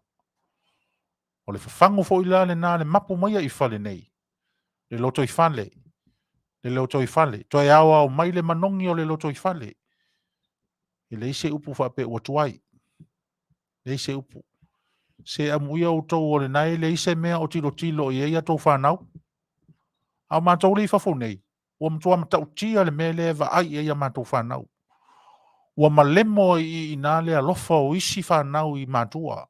O le fafagu foi la lena le mapu mai i fale nei, le lotoifale, le lotoifale, toe aoao mai le manogi o le lotoifale. E leai se upu faapea ua tuai, leai se upu. Se amuia outou o lena e leai se mea o tilotilo i ai a outou fanau. A o matou lea i fafo nei, ua matua matautia le mea lea e vaai i ai a matou fanau. Ua malemo ai i ina le alofa o isi fanau i matua.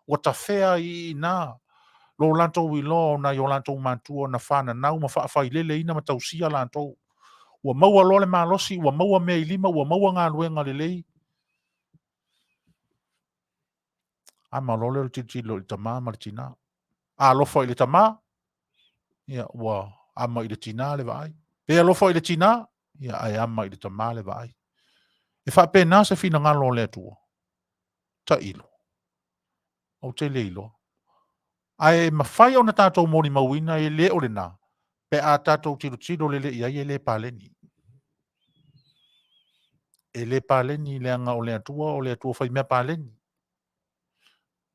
Ua tafea ai i ina lo latou iloa o nai o latou matua na fananau ma faafaileleina ma tausia latou. Ua maua loa le malosi, ua maua mea i lima, ua maua galuega lelei. Ama loa lea o le tilotilo i le tama ma le tina. A alofa i le tama, ia ua ama i le tina le vaai. Pe alofa i le tina, ia ae ama i le tama le vaai. E faapena se finagalo o le Atua. Tailo. Ou te le iloa. Ae mafai ona tatou molimauina e le o lena, pe a tatou tilotilo lelei i ai e le paleni. E le paleni leaga o le Atua o le Atua faimea paleni.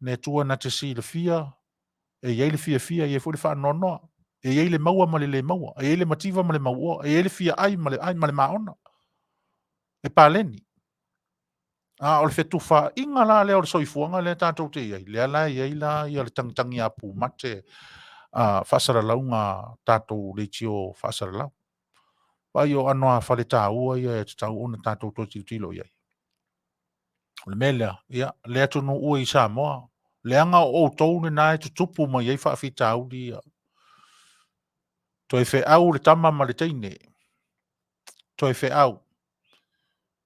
Le Atua na te silafia, e i ai le fiafia, e i ai foi le faanoanoa. E i ai le maua ma le le maua. E i ai le mativa ma le mauoa. E i ai le fia ai ma le ai ma le maona. E paleni. A o le fetufaaiga la lea o le soifuaga lea tatou te i ai, lea la e i ai la ia le tagitagiapu mate a faasalalauga tatou leitio faasalalau. Vaai o anoāfale taua ia e tatau ona tatou toe tilotilo i ai. O le mea lea, ia, le atunuu e i Samoa, leaga o outou lena e tutupu mai ai faafitauli ia. Toe feau le tama ma le teine, toe feau.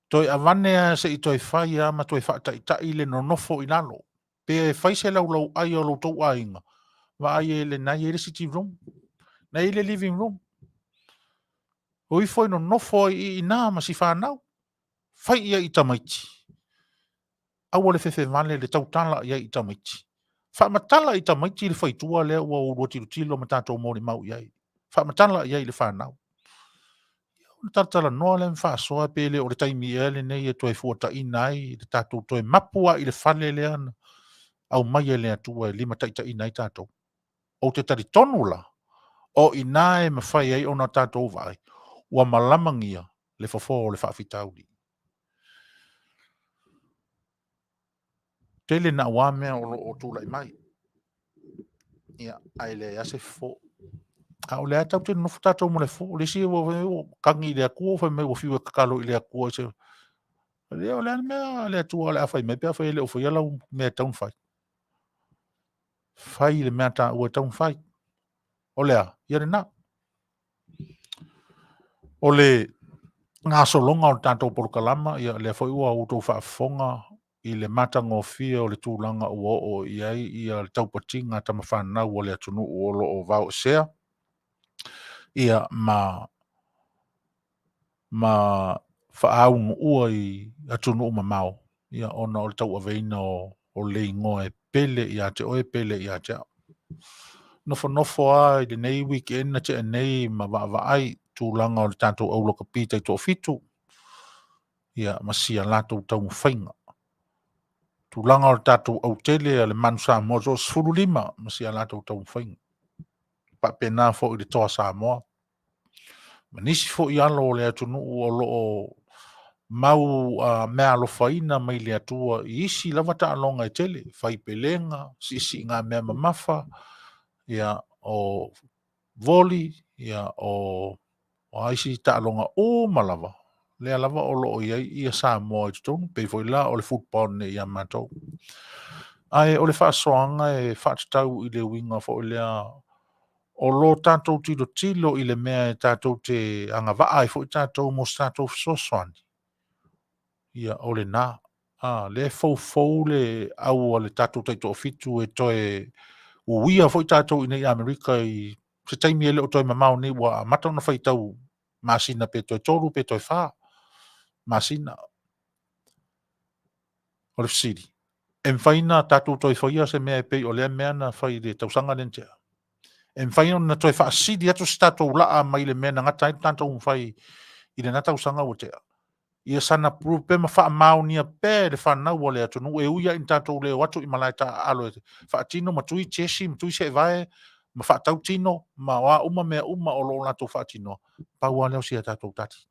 Toe avane lava se i toe fai lava ma toe faataitai le nonofo i lalo. Pe fai se laulauai o lo outou aiga, vaai i lena e i ai le sitting room, na e i ai le living room. O ifo e nonofo ai i ina ma si fanau. Fai i ai i tamaiti. Aua le fefevale le tautala i ai i tamaiti. Faamatala i tamaiti le faitua lea ua ulua tilotilo ma tatou molimau i ai. Faamatala i ai i le fanau. Ona talatalanoa lea ma faasoa pe le o le taimi ea lenei e toe fuataina ai le tatou toe mapu lava i le fale lea na aumai e le Atua e limataitaiina ai tatou. Ou te talitonu la, o i ina e mafai ai ona tatou vaai, ua malamagia le fofo o le faafitauli. Tele naua mea o lo o tulai mai, ia, ae leai lava se fofo. A o lea tatou te nonofo tatou ma le fofo. O le isi ua tagi i le Atua, fai mai ua fiu e tatalo i le Atua i se... Ia, o le a le mea a le Atua o le a fai mai pe afai e le o faia lau mea e tatau ona fai? Fai le mea a taua e tatau ona fai. O le a? Ia lena. O le gasologa o le tatou polokalama, ia lea foi ua outou faafofoga i le matagofie o le tulaga ua oo i ai ia le taupatiga a tamafanau a le atunuu o lo o vaoesea, ia ma faaunuua i atunuu mamao, ia ona o le tauaveina o le igoa e pele ia te oe, pele ia te au. Nofonofo lava i lenei weekend na tea nei ma vaavaai i tulaga o le tatou au lakapi taitoafitu, ia ma si a latou taumafaiga. Tulaga o le tatou autele a le Manu Samoa 15 ma si a latou taumafaiga. Faapena foi i le Toa Samoa ma nisi foi alo o le atunuu o lo o mau meaalofaina mai le Atua i isi lava taaloga e tele, fai pelega, siisiiga mea mamafa, ia, o voli, ia, o a isi taaloga uma lava, lea lava o lo o i ai ia Samoa i totonu, pei foi la o le football nei ia matou. Ae o le faasoaga e faatatau i le uiga foi lea o lo tatou tilotilo i le mea e tatou te agavaa ai foi tatou mo se tatou fesoasoani, ia o lena. A, lea e foufou le au a le tatou taitoafitu e toe uia foi tatou i nei Amerika i se taimi e le o toe mamao nei, ua amata ona faitau masina pe toe 3 pe toe 4 masina. O le fesili, e mafai ona tatou toe faia se mea e pei o lea mea na fai i le tausaga lea na tea? E mafai ona toe faasili atu se tatou laa mai le mea na gata ai le tatou fai i lena tausaga ua tea? Ia sana prove pea ma faamaonia pea e le fanau a le atunuu e ui lava ina tatou le o atu i malae taaalo e faatino ma tui chesi ma tui seevae ma faatau tino ma o a uma mea uma o lo o latou faatinoa. Pau lava lea o si a tatou tali.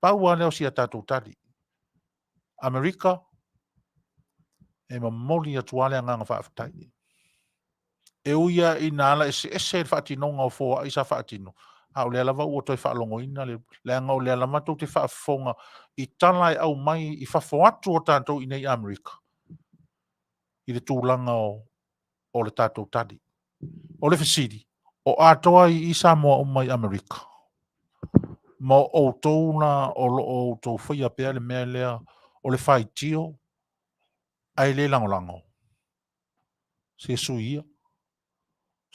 Pau lava lea o si a tatou tali. Amerika, e momoli atu lava le agaga faafetai. E ui lava ina ala eseese le faatinoga o foai sa faatino, a o lea lava ua toe faalogoina le, leaga o lea lava tou te faafofoga i tala e aumai i fafo atu o tatou i nei Amerika i le tulaga o le tatou tali. O le fesili, o atoa i i Samoa uma i Amerika? Ma o outou la o lo o outou faia pea le mea lea o le faitio ae le lagolago? Se sui ia.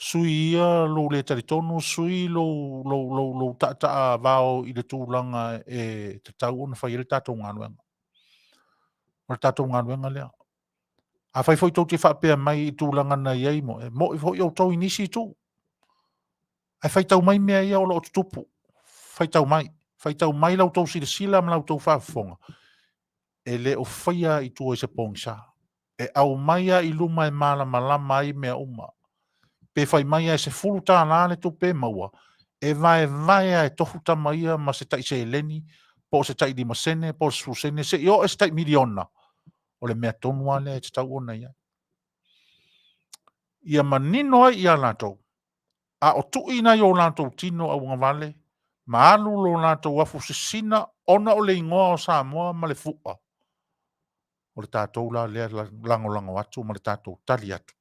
Sui ia lou le talitonu, sui lou, lou, lou, lou taataa vao i le tulaga e tatau ona fai ai le tatou galuega. O le tatou galuega lea. Afai foi tou te faapea mai i tulaga na i ai, e moi foi outou i nisi itu. Ae faitau mai mea ia o lo o tutupu. Faitau mai. Faitau mai la outou silasila ma la outou faafofoga. E le o faia i tua i se pogisa. E aumai lava i luma e malamalama ai mea uma. Pe fai mai lava e $10 le tupe e maua, e vaevae lava e tofu tama ia ma se tai seleni, po o se tai 5 sene, po o se 10 sene, seia oo i se tai miliona. O le mea tonu lava lea e tatau ona i ai. Ia manino ai ia latou, a o tui nai o latou tino auagavale ma alu lo latou afu sisina ona o le igoa o Samoa ma le fua. O le tatou la lea lagolago atu ma le tatou tali atu.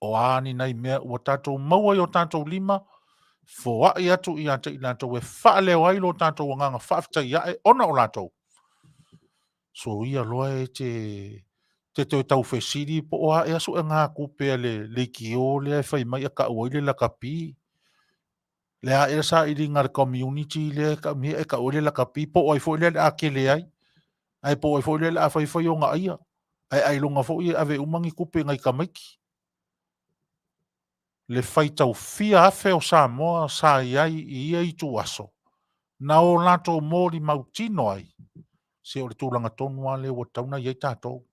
O a ni nai mea ua tatou maua i o tatou lima, foai atu ia te i latou e faaleo ai lo tatou agaga faafetai ae ona o latou. Soia loa e te te toe tau fesili po o a ea suega tupe a le leitio lea e fai mai e tau ai le lakapi. Le a ea le sailiga a le community lea e tau e tau ai le lakapi po o ai foi lea o le a tele ai. Ae po o ai foi lea o le a fai fai ona aia. Ae ailoga foi e ave uma ni tupe i nai tamaiti. Le faitau fia afe o Samoa sa i ai i ia ituaso, na o latou molimau tino ai, se o le tulaga tonu lava lea ua tatau ona i ai tatou.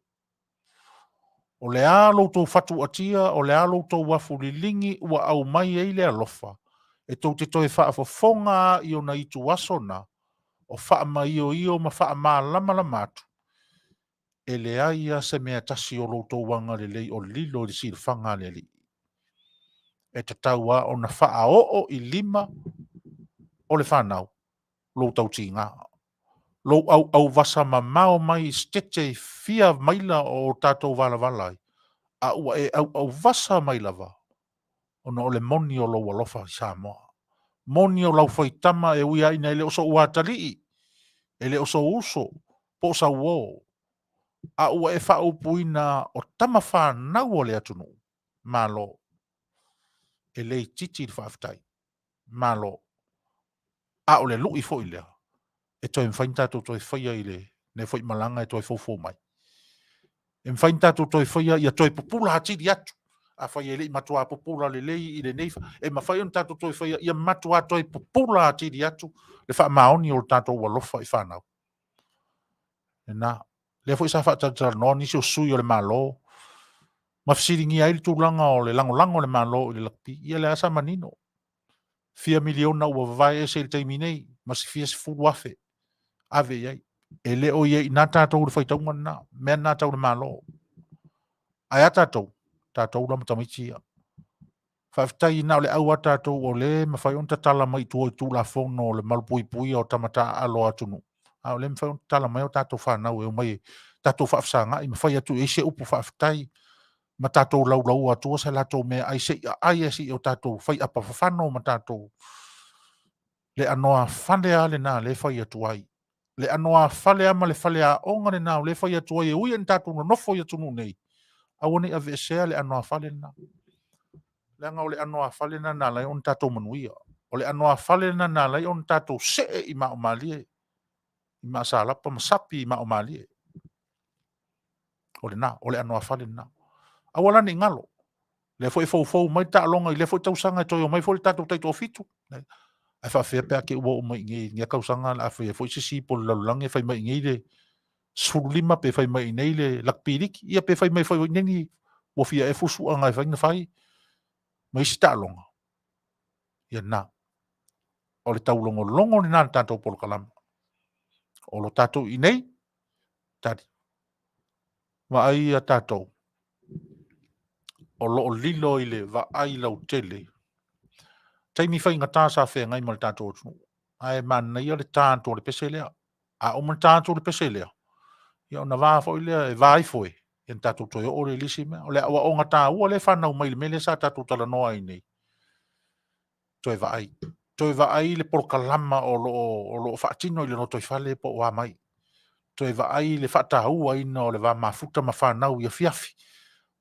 O le a lo outou fatuatia, o le a lo outou afu liligi ua aumai ai le alofa, e tou te toe faafofoga lava i ona ituaso na, o faamaioio ma faamalamalama atu, e leai lava se mea tasi o lo outou agalelei o lilo i le silafaga a le Alii. E tatau lava ona faaoo i lima o le fanau lou tautiga, lou auauvasa mamao mai i setete i fia maila o tatou valavala ai, a ua e auauvasa mai lava ona o le moni o lou alofa i Samoa. Moni o lau faitama e ui lava ina e le o sou atalii, e le o sou uso, po o sau uo, a ua e faaupuina o tama fanau a le atunuu, malo. E le itiiti le faafetai. Malo. A o le lui foi lea, e toe mafai ona tatou toe faia i lenei foi malaga e toe foufou mai. E mafai ona tatou toe faia ia toe pupula atili atu. Afai e le i matua pupula lelei i lenei, e mafai ona tatou toe faia ia matua toe pupula atili atu le faamaoni o le tatou alofa i fanau. Lena. Lea foi sa faatalatalanoa nisi o sui o le Malo ma fesiligia ai le tulaga o le lagolago a le Malo i le lakapi. Ia lea sa manino. Fia miliona ua vavae ese i le taimi nei, ma se fia sefulu afe ave i ai. E le o i ai i ina tatou i le faitauga lena, mea lena tau le Malo. Ae a tatou? Tatou la ma tamaiti ia. Faafetai na o le au a tatou o lea e mafai ona tatala mai i tua i Tulafono o le malupuipuia o tama taaalo a atunuu, a o lea e mafai ona tatala mai o tatou fanau e omai e tatou faafesagai ma fai atu i ai se upu faafetai ma tatou laulaua atua se latou meaai se i aai ai seia o tatou fai apa fafano ma tatou le anoāfale lava lena o lea e fai atu ai. Le anoāfale lava ma le faleaoga lena o lea e fai atu ai e ui ina tatou nonofo i atunuu nei, aua ne i aveesea le anoāfale lena. Leaga o le anoāfale lena na ala ai ona tatou manuia. O le anoāfale lena na ala ai ona tatou see i maaomalie, i maasalapa ma sapi i maaomalie. O lena, o le anoāfale lena. Aua la ne i galo. Lea foi e foufou mai le taaloga i lea foi tausaga e toe omai foi le tatou taitoafitu. Ae faafefea pe a te i ua oo mai i inei i lenei tausaga o le a fai ai foi se isi ipu o le lalolagi e fai mai i inei le 15 pe fai mai i inei le lakapi liki, ia pe fai mai foi i inei ni ua fia ea fusuaga e fai ona fai ma isi taaloga. Ia lena. O le taulogologo lena a le tatou polokalame. O lo tatou i inei, tali. Vaai ia tatou, o lo o lilo i le vaai lautele taimi faigata sa feagai ma le tatou atunuu. Ae manaia le ta atu o le pese lea. A uma ona ta atu le pese lea, ia ona va foi lea e va ifo e, ia ona tatou toe oo lea i le isi mea. O le aoaoga taua lea e fanau mai i le mea lea sa tatou talanoa ai nei, toe vaai. Toe vaai le polokalama o lo o faatino i le lotoifale po o a mai. Toe vaai le faatauaina o le va mafuta ma fanau i afiafi,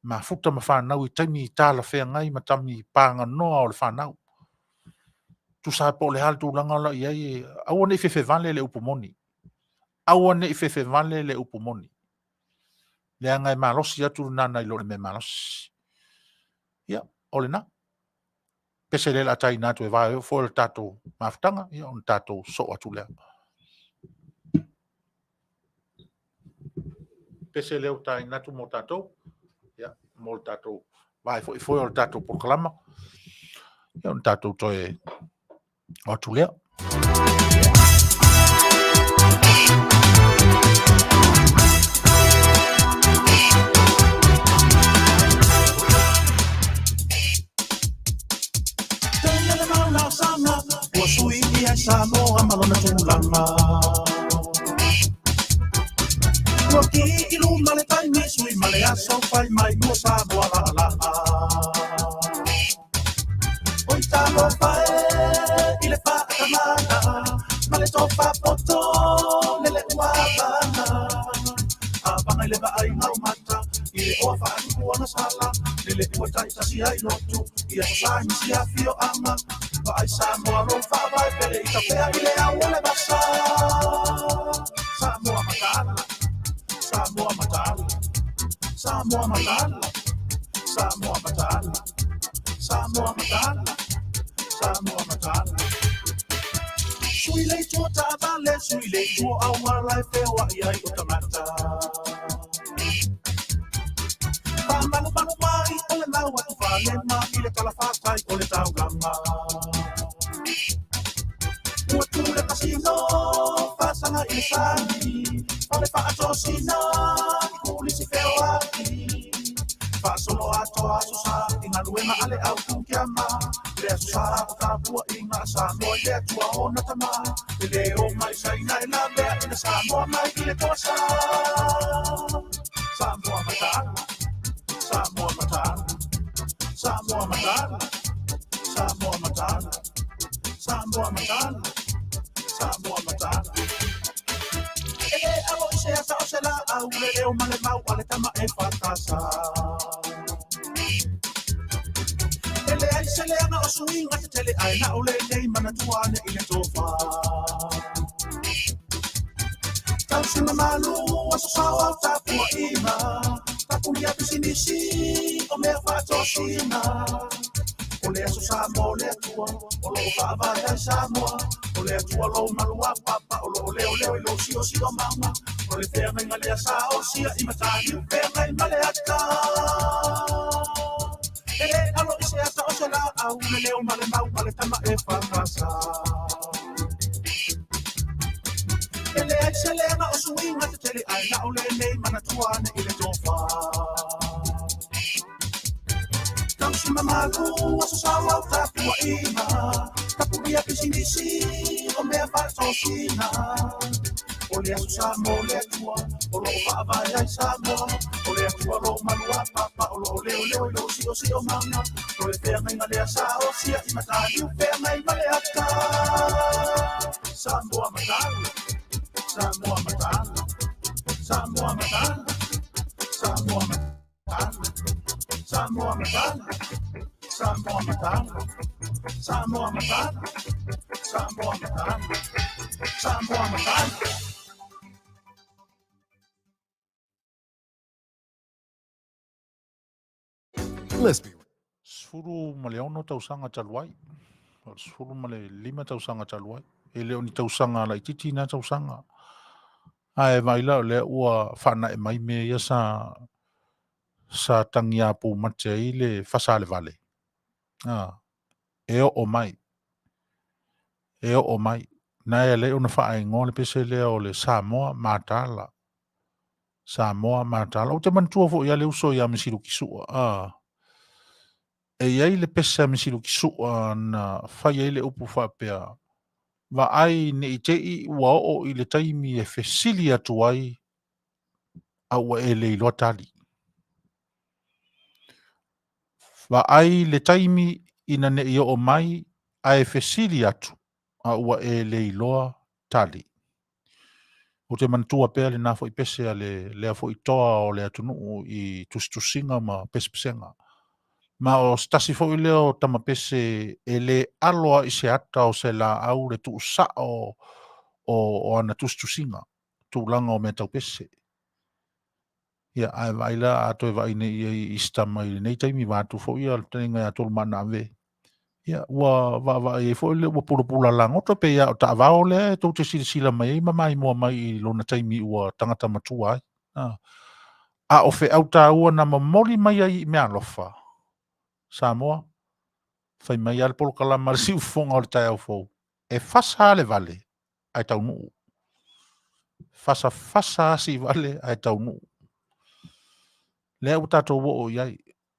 mafuta ma fanau i taimi talafeagai ma taimi paganoa o le fanau. Tusa lava po o le a le tulaga la e i ai, aua ne i fefevale le upu moni. Aua ne i fefevale le upu moni. Leaga e malosi atu lena nai lo le mea malosi. Ia, o lena. Pese lea o le a taina atu e va foi le tatou mafutaga, ia ona tatou sosoo atu lea. Pese lea ua taina atu mo tatou, ia, mo le tatou vae foi foi o le tatou polokalama, ia ona tatou toe o atu lea. Ua sui i ai Samoa ma lona tulaga. Ua ki i luma. ma le taimi, sui ma le aso, fai mai mo Samoa laalaa. Oi talofa e i le faatamala ma le tofa poto le le uavana. Apaga i le vaaiga o mata i le oa faatupu ona sala le le ua taitasi ai lotu i aso sa i nisi afioaga. Vaai Samoa lou faavae pele i tafea i le au o le vasa. Samoa mataala, Samoa mataala, Samoa mataala, Samoa mataala, Samoa mataala, Samoa mataala. Sui le itu o taavale, sui le itu o auala e feoai ai o tagata. Faamalumalu mai o le mau atu falema i le talafatai o le taulaga. Ua tu le kasino, fasaga i le sani, fale faatosina i kulisi feoai. Faasolo atoa aso sa i galuega a le au tukiama, le aso sa o tapuaiga a Samoa i le Atua ona tama. E le o mai Saina e lavea ina Samoa mai i le toasa. Samoa mataala, Samoa mataala, Samoa mataala, Samoa mataala, Samoa mataala, Samoa mataala. E le alo i se ata o se laau, le leo ma le mau a le tama e fatasa. E leai se leaga o suiga tetele ae na o lenei manatua ane i le tofa. Tausi mamalu aso sao au tapuaiga, tapunia pisinisi o mea faatosina. O le aso sa mo le Atua, o loo faavae ai Samoa. O le Atua lou malu a papa, o loo leoleo i lou siosiomaga. O le feagaiga lea sa osia i Mataniu, feagai ma le ata. E le alo i se ata o se laau, le leo ma le mau a le tama e fatasa. E leai se leaga o suiga tetele ae na o lenei manatua ane i le tofa. Tausi mamalu aso sao au tapuaiga, tapuia pisinisi o mea faatosina. O le aso sa mo le Atua, o loo faavae ai Samoa. O le Atua lou malu a papa, o loo leoleo i lou siosiomaga. O le feagaiga lea sa osia i Mataniu, feagai ma le ata. Samoa mataala, Samoa mataala, Samoa mataala, Samoa mataala, Samoa mataala, Samoa mataala, Samoa mataala, Samoa mataala, Samoa mataala. Let's be 16 tausaga talu ai, o le 15 tausaga talu ai. E le o ni tausaga laitiiti na tausaga. Ae vaai la o lea ua faanae mai mea ia sa sa tagiapu mate ai le fasa le vale. A, e oo mai. E oo mai. Na e alai ona faaingoa le pese lea o le Samoa Mataala. Samoa Mataala. Ou te manatua foi ia le uso ia Misiluki Sua. A, e i ai le pese a Misiluki Sua na fai ai le upu faapea, vaai ne i te i ua oo i le taimi e fesili atu ai a ua e le iloa tali. Vaai le taimi ina ne i oo mai ae fesili atu a ua e le iloa tali. Ou te manatua pea lena foi pese a le lea foi toa o le atunuu i tusitusiga ma pesepesega. Ma o se tasi foi lea o tama pese e le alo a i se ata o se laau le tuusao o ana tusitusiga, tulaga o mea tau pese. Ia, ae vaai la, a toe vaai nei i ai i se tama i lenei taimi, vaeatu foi ia le fetalaiga ia Tolumaanaave, ia, ua vaavaai ai foi le ua pulapula lagoto pei lava o taavao lea e tou te silasila mai ai ma maimoa mai i lona taimi ua tagata matua ai. A, a o feau taua na momoli mai ai i meaalofa, Samoa, fai mai lava le polokalama a le siufofoga o le taeao fou, e fasa lava le vale ae taunuu. Fasafasa asi vale ae taunuu. Lea ua tatou oo i ai.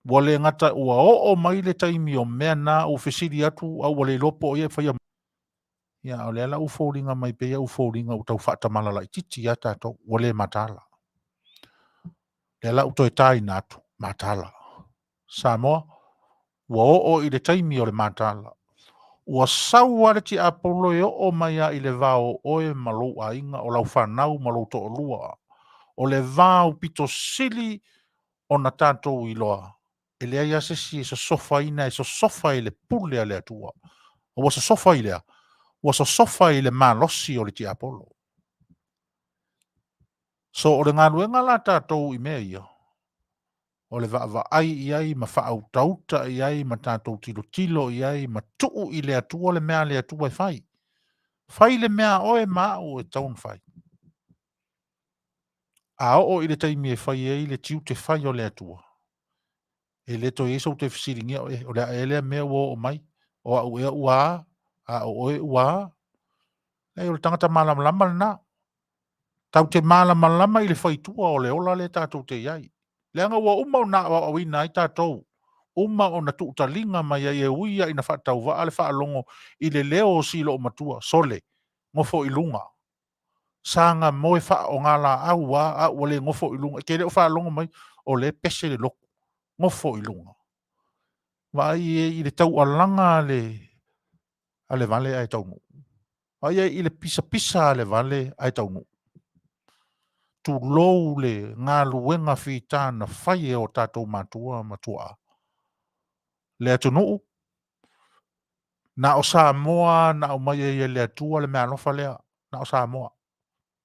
Ua le gata ua oo mai le taimi o mea na ua fesili atu a ua le iloa po o ai e faia. Ia, a o lea la ua foliga mai pei ua foliga ua tau faatamala laitiiti ia tatou, ua le mataala. Lea la ua toe taina atu, mataala. Samoa, ua oo i le taimi o le mataala. Ua sau lava le tiapolo e oo mai lava i le va o oe ma lou aiga, o lau fanau ma lou toalua. O le va aupito sili ona tatou iloa, e leai lava se isi e sosofaina, e sosofa e le pule a le Atua. Ua sosofa i le a? Ua sosofa i le malosi o le tiapolo. So o le galuega la a tatou i mea ia, o le vaavaai i ai ma faautauta i ai ma tatou tilotilo i ai ma tuu i le Atua le mea a le Atua e fai. Fai le mea a oe ma au e tatau ona fai. A oo i le taimi e fai ai le tiute fai o le Atua, e le toe i ai sou toe fesiligia, e, o le a ea lea mea ua oo mai? O au ea ua a? A o oe ua a? Leai, o le tagata malamalama lena. Tatou te malamalama i le faitua o le ola lea tatou te i ai. Leaga ua uma ona aoaoina ai tatou, uma ona tuutaliga mai ai e ui lava ina faatauvaa le faalogo i le leo o si loomatua, sole, gofo i luga, saga moe faaogalaau lava a ua le gofo i luga. E te le o faalogo mai o lea e pese le lotu, gofo i luga. Vaai i ai i le taualaga a le vale ae taunuu. Vaai i ai i le pisapisa a le vale ae taunuu. Tulou le galuega fita na fai e o tatou matua ma tuaa. Le atunuu, na o Samoa na aumai ai e le Atua le meaalofa lea, na o Samoa.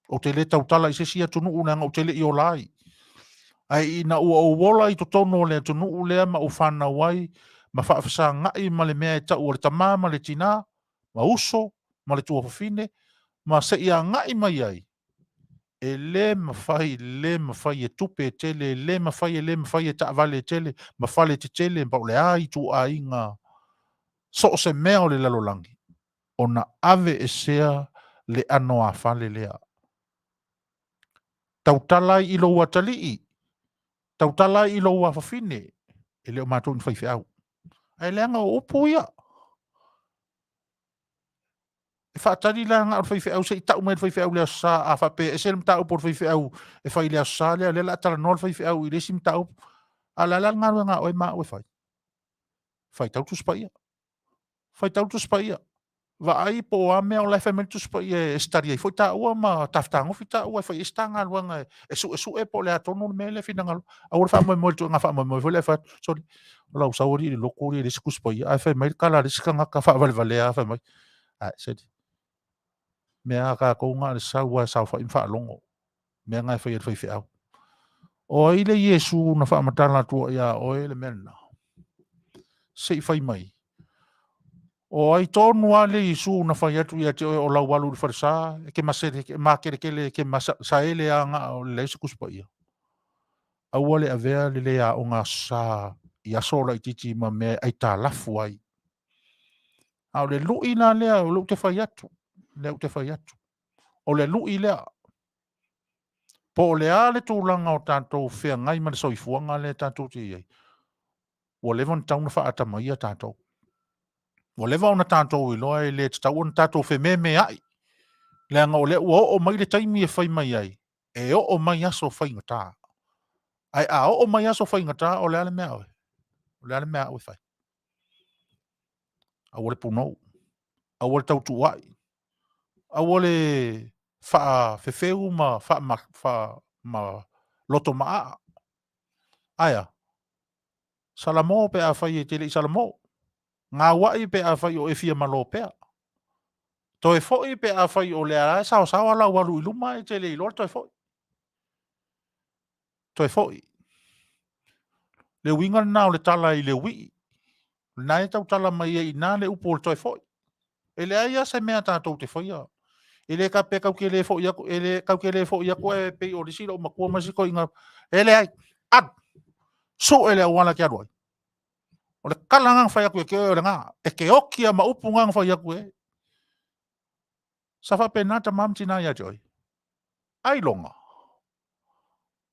Ou te le tautala i se isi atunuu leaga ou te le i ola ai. Ae ina ua ou ola i totonu o le atunuu lea ma ou fanau ai ma faafesagai ma le mea e tau o le tama ma le tina, ma uso ma le tuafafine, ma se i agai mai ai, e le mafai, le mafai e tupe e tele, le mafai, e le mafai e taavale e tele ma fale tetele po o le a ituaiga so o se mea o le lalolagi, ona aveesea le anoāfale lea. Tautala ai i lou atalii, tautala ai i lou afafine, e le o matou ni faifeau. Ae leaga o upu ia. E faatali la na o le faifeau se i tau mai e le faifeau i le Aso Sa, a faapea e ese le mataupu a le faifeau e fai i le Aso Sa lea, o lea o le a talanoa le faifeau i le isi mataupu. A o le a la le galuega a oe ma au e fai? Faitau le Tusi Paia. Faitau le Tusi Paia. Vaai po o a mea o la e fai mai le Tusi Paia e study ai foi taua ma tafatagofi taua e fai ai se ta galuega e suesue po o le a tonu le mea lea e finagalo. Aua le faamoemoe i le ituaiga faamoemoe foi lea e fai atu, sole, o lau sau alii i le lotu e leai se Tusi Paia, ae fai mai le tala a le isi tagata faavalevalea fai mai, ae sole, mea a tatou na o le sau lava e saofai ma faalogo, mea na e fai e le faifeau. O ai le Iesu na faamatala atua ia oe le mea lena? Se i fai mai. O ai tonu lava le Iesu na fai atu ia te oe o lau alu i le falesa, e te masele, e makeletele, e te saele lava na o le leai o se Tusi Paia. Aua le avea le le aoga Aso Sa i aso laitiiti ma mea e aitalafu ai. A o le lui la lea o lea ou te fai atu, lea ou te fai atu, o le lui lea. Po o le a le tulaga o tatou feagai ma le soifuaga lea tatou te i ai, ua leva ona tatau ona faaatamaia tatou. Ua leva ona tatou iloa e le tatau ona tatou fememeai, leaga o lea ua oo mai le taimi e fai mai ai, e oo mai aso faigata. Ae a oo mai aso faigata, o le a le mea a oe? O le a le mea a au e fai? Aua le punou, aua le tautuuai, aua le faafefeu ma ma loto maaa. Ae a? Salamo pe afai e te le i salamo. Gauai pe afai o e fia malo pea. Toe foi pe afai o lea lava e saosaoa lau alu i luma ae e te le iloa le toe foi. Toe foi. Le uiga lena o le tala i le uii. O lena e tautala mai ai i ina le upu o le toe foi. E leai lava se mea tatou te faia. E le faapea tatou te le foi atu, e le tatou te le foi atu ae pei o le isi loomatua ma le isi toeaina. E leai, alu, sue le auala e te alu ai. O le tala lena na fai atu ia te oe o lena. E te oti lava ma upu na na fai atu i ai. Sa faapena tama ma tina ia te oe? Ailoga.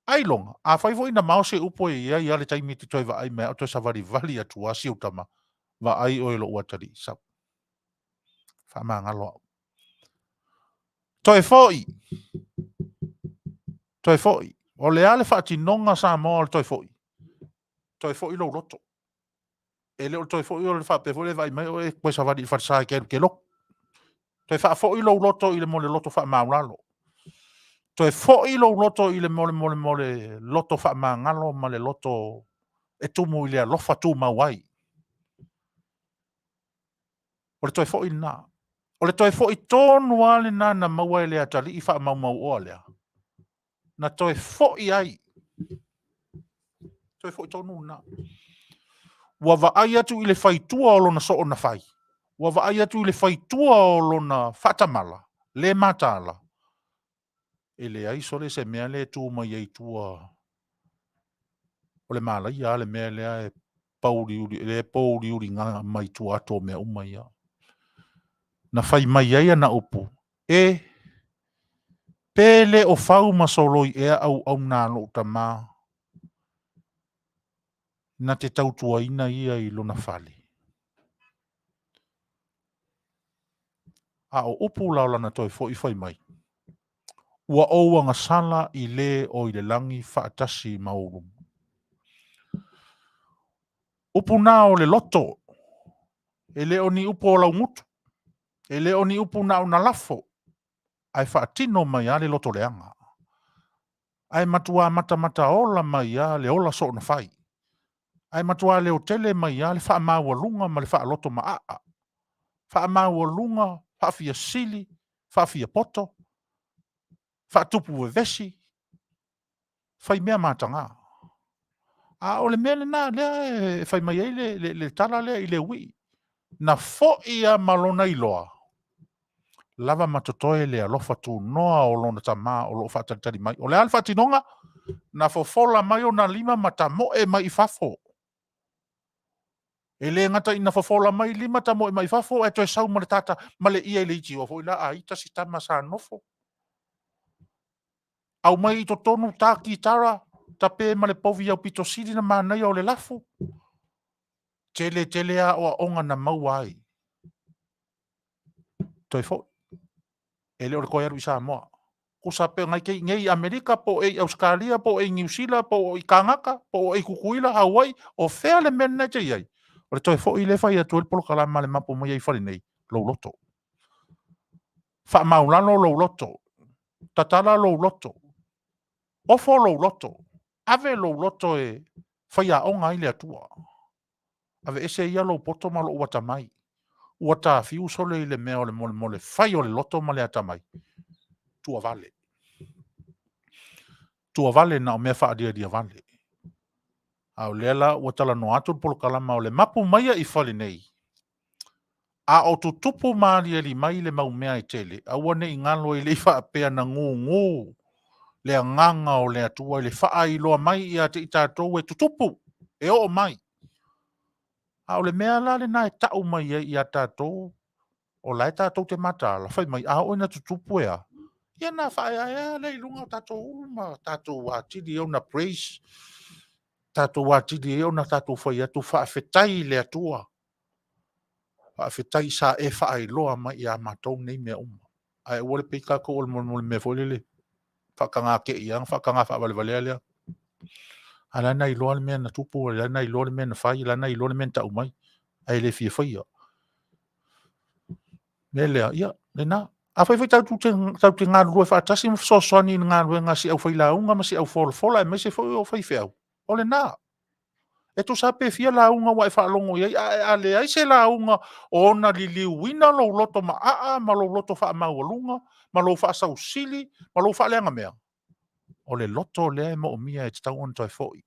Ailoga. Afai foi na mao se upu e i ai lava le taimi e te toe vaai mai ai o toe savalivali atu lava si ou tama, vaai oe i lou atalii, sau. Faamagalo au. Toe foi. Toe foi. O le a le faatinoga Samoa o le toe foi? Toe foi lou loto. E le o le toe foi o le faapea foi lea e vaai mai oe e toe savali i le falesa e te alu e te lotu. Toe faafoi lou loto i le mea o le loto faamaualalo. Toe foi lou loto i le mea o le loto faamagalo ma le loto e tumu i le alofa tumau ai. O le toe foi lena. O le toe foi tonu lava lena na maua e le atalii faamaumauoa lea, na toe foi ai. Toe foi tonu lena. Ua vaai atu i le faitua o lona soona fai, ua vaai atu i le faitua o lona faatamala, le mataala, e leai sole se mea lea e tu mai ai i tua o le malaia lava le mea lea e pouliuli, lea e pouliuli mai tua atu o mea uma ia. Na fai mai ai ana upu, E, pe le o fau ma soloi ea auauna a lou tama na te tautuaina ia i lona fale? A o upu la o lana toe foi fai mai, Ua ou agasala i le o i le lagi faatasi ma ou luma. Upu na o le loto, e le o ni upu o laugutu, e le o ni upu na ona lafo, ae faatino mai lava le loto leaga. Ae matua matamataola mai lava le ola soonafai. Ae matua leotele mai lava le faamaualuga ma le faaloto maaa, faamaualuga, faafiasili, faafiapoto, faatupu vevesi, fai mea mataga. A o le mea lena lea e fai mai ai le, le tala lea i Leuii, na foi lava ma lona iloa, lava ma totoe le alofa tunoa o lona tama o lo o faatalitali mai. O le a le faatinoga? Na fofola mai ona lima ma tamoe mai i fafo. E le gata ina fofola mai lima tamoe mai i fafo, ae toe sau ma le tata ma le ie leitioa foi la a ita si tama sa nofo. Aumai i totonu ta kitara, tape ma le povi aupito sili ona manaia o le lafu. Tele tele aoaoga na maua ai. Toe foi. E le o le toe alu i Samoa. Tusa pe na e te i inei i Amerika po o ea i Ausetalia po o ea i Niu Sila po o i Kanata po o ea i Tutuila, Hawaii, o fea le mea lena e te i ai, o le toe foi lea e fai atu ai le polokalama a le Mapu mai ai i fale nei, lou loto. Faamaualalo lou loto, tatala lou loto, ofo lou loto, ave lou loto e faiaoga ai le Atua. Aveese ia lou poto ma lou atamai. Ua tafiu sole i le mea o le molemole fai o le loto ma le atamai. Tuavale. Tuavale na o mea faalialia vale. A o lea la ua talanoa atu le polokalama o le mapu maia i fale nei, a o tutupu ma aliali mai le mau mea e tele, aua ne i galo e le i faapea na gugu le agaga o le Atua i le faailoa mai ia te i tatou e tutupu, e oo mai. A o le mea la lena e tau mai ai ia tatou, o la e tatou te mataala, fai mai a oo ina tutupu e a? Ia ona faaeaea lea i luga o tatou ulu ma tatou atili ai ona praise, tatou atili ai ona tatou fai atu faafetai i le Atua, faafetai sa e faailoa mai ia matou nei mea uma. Ae aua le pei tatou o le molemole mea foi lele faataga te i lava ona faataga faavalevalea lea. A o la na iloa le mea na tupu, o la na iloa le mea na fai, o la na iloa le mea na tau mai, ae le fia faia. O le mea lea, ia, lena. Afai foi tatou te galulue faatasi ma fesoasoani i le galuega a si aufailauga ma si aufolafola aemaise foi o faifeau, o lena. E tusa lava pe fia lauga ua e faalogo i ai, ae a leai se lauga o ona liliuina lou loto maaa ma lou loto faamaualuga ma lou faasausili ma lou faaleagamea, o le loto lea e moomia e tatau ona toe foi.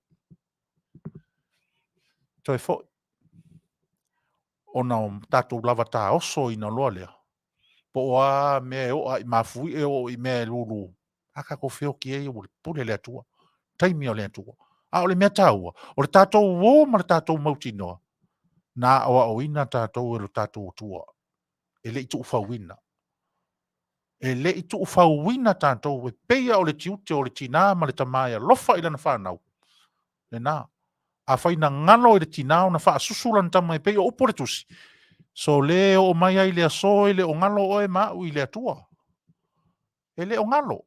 Toe foi. Ona o tatou lava taosoina loa lea, po o a mea e oo lava i mafuie, oo i mea e lulu, a tatou feoti ai ua pule le Atua, taimi o le Atua. A o le mea taua, o le tatou o ma le tatou mautinoa, na aoaoina tatou e lo tatou Atua, e le i tuufauina. E le i tuufauina tatou e pei lava o le tiute o le tina ma le tama e alofa i lana fanau, lena. Afai na galo i le tina ona faasusu lana tama e pei o upu o le tusi, sole e oo mai lava i le aso e le o galo oe ma au i le Atua. E le o galo.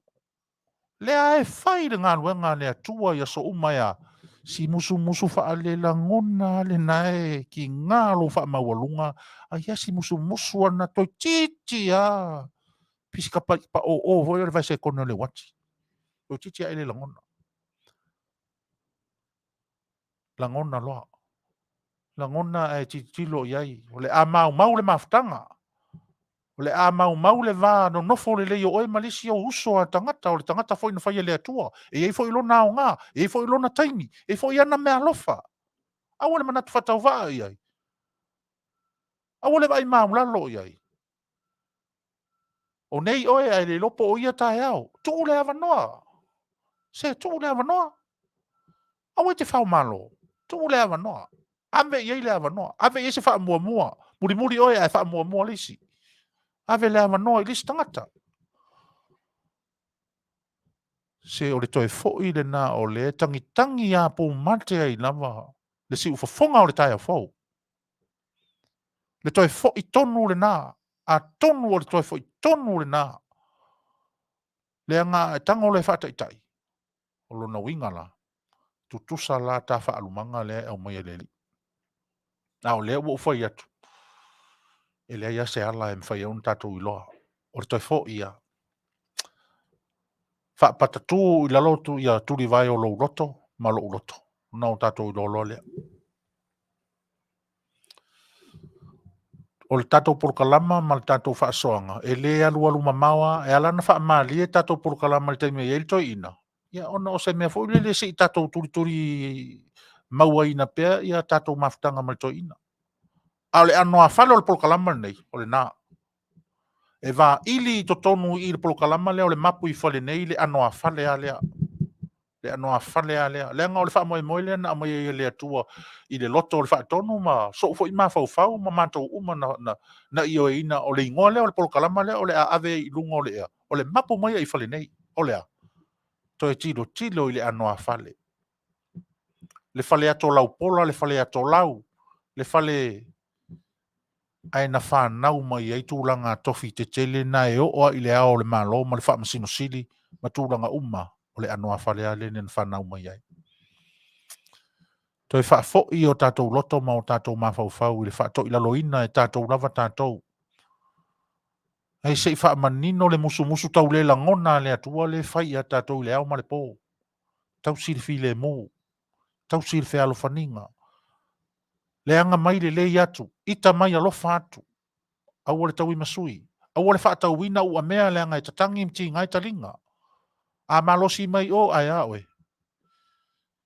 Lea e fai le galuega a le Atua i aso uma e a? Si musumusu faalelagona lena e kiga lou faamaualuga, ai a si musumusu ana toeitiiti a pisika pa o o foi o le vaesekone o le uati. Toeitiiti a e le lagona. Lagona loa. Lagona ae tilotilo i ai. O le a maumau le mafutaga. O le a maumau le va nonofo lelei o oe ma le isi ou uso a tagata, o le tagata foi na faia e le Atua. E i ai foi lona aoga, e i ai foi lona taimi, e i ai foi ana meaalofa. Aua le manatu faatauvaa i ai. Aua le vaai maulalo i ai. O nei oe ae le iloa po o ia taeao. Tuu le avanoa. Se tuu le avanoa. Aua e te faomalo. Tuu le avanoa. Ave i ai le avanoa. Ave i ai se faamuamua. Mulimuli oe ae faamuamua le isi. Ave le avanoa i le isi tagata. Se o le toe foi lena o lea e tagitagi a pumate ai lava le siufofoga o le taeao fou. Le toe foi tonu lena, atonu o le toe foi tonu lena. Leaga e tago loa e faataitai, o lona uiga la, tutusa la ta faaalumaga lea e aumai e le Alii. A o lea ua ou fai atu, e leai lava se ala e mafai ai ona tatou iloa. O le toe foi ia. Faapatatu i lalo ia tulivae o lou loto ma lou loto, ona o tatou iloa loa lea. O le tatou polokalama ma le tatou faasoaga, e le alualu mamao lava. E ala ona faamalie tatou polokalama i le taimi e i ai le toeaina, ia ona o se mea foi lele se i tatou tulituli mauaina pea ia tatou mafutaga ma le toeaina. A o le anoāfale o le polokalama lenei, o lena. E vaili i totonu i i le polokalama lea o le mapu i fale nei le anoāfale lava lea. Le anoāfale lava lea. Leaga o le faamoemoe lea na aumai ai e le Atua i le loto o le faatonu ma sou foi mafaufau ma matou uma na, na, na ioeina o le igoa lea o le polokalama lea o le a ave ai i luga o le ea, o le mapu mai i fale nei. O le a? Toe tilotilo i le anoāfale. Le fale ato laupola, le fale ato lau, le fale ae na fanau mai ai tulaga tofi tetele na e oo lava i le Ao o le Malo ma le Faamasino Sili ma tulaga uma o le anoāfale lava lea na fanau mai ai. Toe faafoi o tatou loto ma o tatou mafaufau i le faatoilaloina e tatou lava tatou. Ae se i faamanino le musumusu taulelagona a le Atua lea e fai ia tatou i le ao ma le po. Tausi le filemu, tausi le fealofaniga, leaga mai lelei atu, ita mai alofa atu, aua le tauimasui, aua le faatauina uamea leaga e tatagi ma tiga ai taliga. A malosi mai o, ae a oe?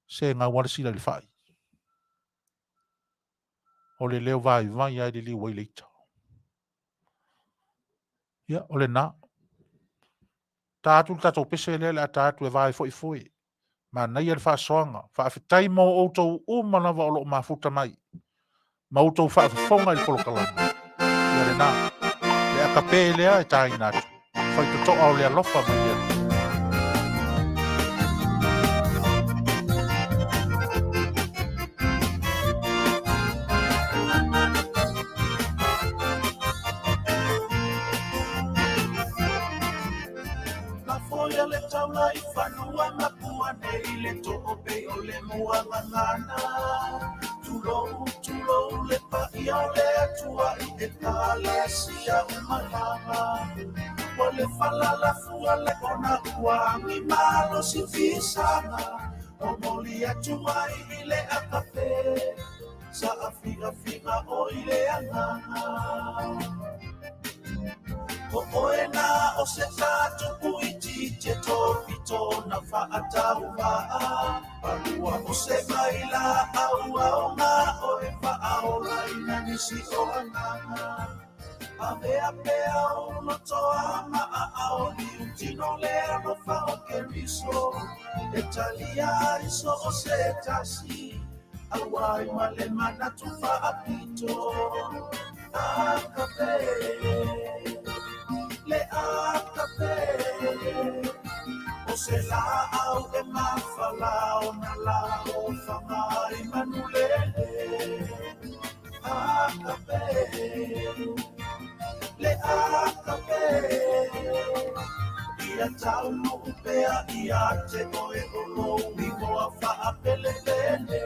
Se gau lava le sila i le fai. O le leo vaivai lava e liliu ai le ita. Ia, o lena. Ta atu le tatou pese lea o le a ta atu e vae foi foe. Manaia le faasoaga. Faafetai mo outou uma lava o lo o mafuta mai ma outou faafofoga i le polokalame. Ia lena. Le akape lea e taina atu. Faitotoa o le alofa mai le Atua. Lafoia le taula i fanua mapua nei le too pei o le muagagana. Tulou, tulou le paia o le Atua i ekalesia umalaga. Ua le falalafua le ona ua agi malosi fisaga. Momoli atu ai i le akape saafiafiga o i le agaga. O oe na o se tatupu itiiti e topito na faatauvaa. Palua o se mai laau aoga o e faaola ina nisi o agaga. Avea pea ou loto a maaao liutino le alofa o Keriso. E talia ai so o se tasi, auai ma le manatu faapito. Akape, le akape, o se laau e mafala ona la o faga ai manulele. Akape, le akape, Ia taunuu pea ia te oe o lou igoa faapelepele.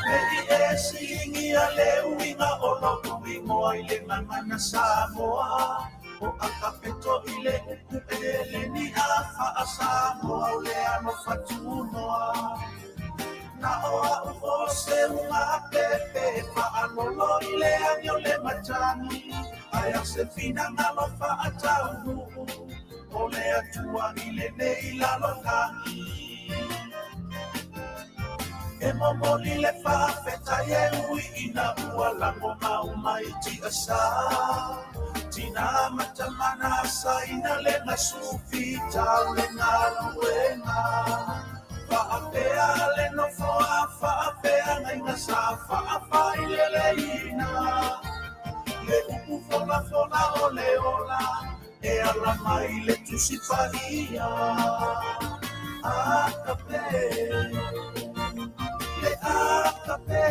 Ne i e siligia le uiga o lou igoa i le gagana Samoa, o akapeto i le upu Eleni a faa-Samoa o le alofa tunoa. Na o au o se uga pepe faalolo i le agi o le matagi, ae a se finagalo faataunuu o le Atua i lenei lalolagi. E momoli le faafetai e ui ina ua lagomau mai tiasa. Tina ma tama na asaina le gasu fitau le galuega. Faapea le nofoa faafeagaiga sa faafaileleina. Le upu folafola o le ola e ala mai le Tusi Paia. Agape, le agape,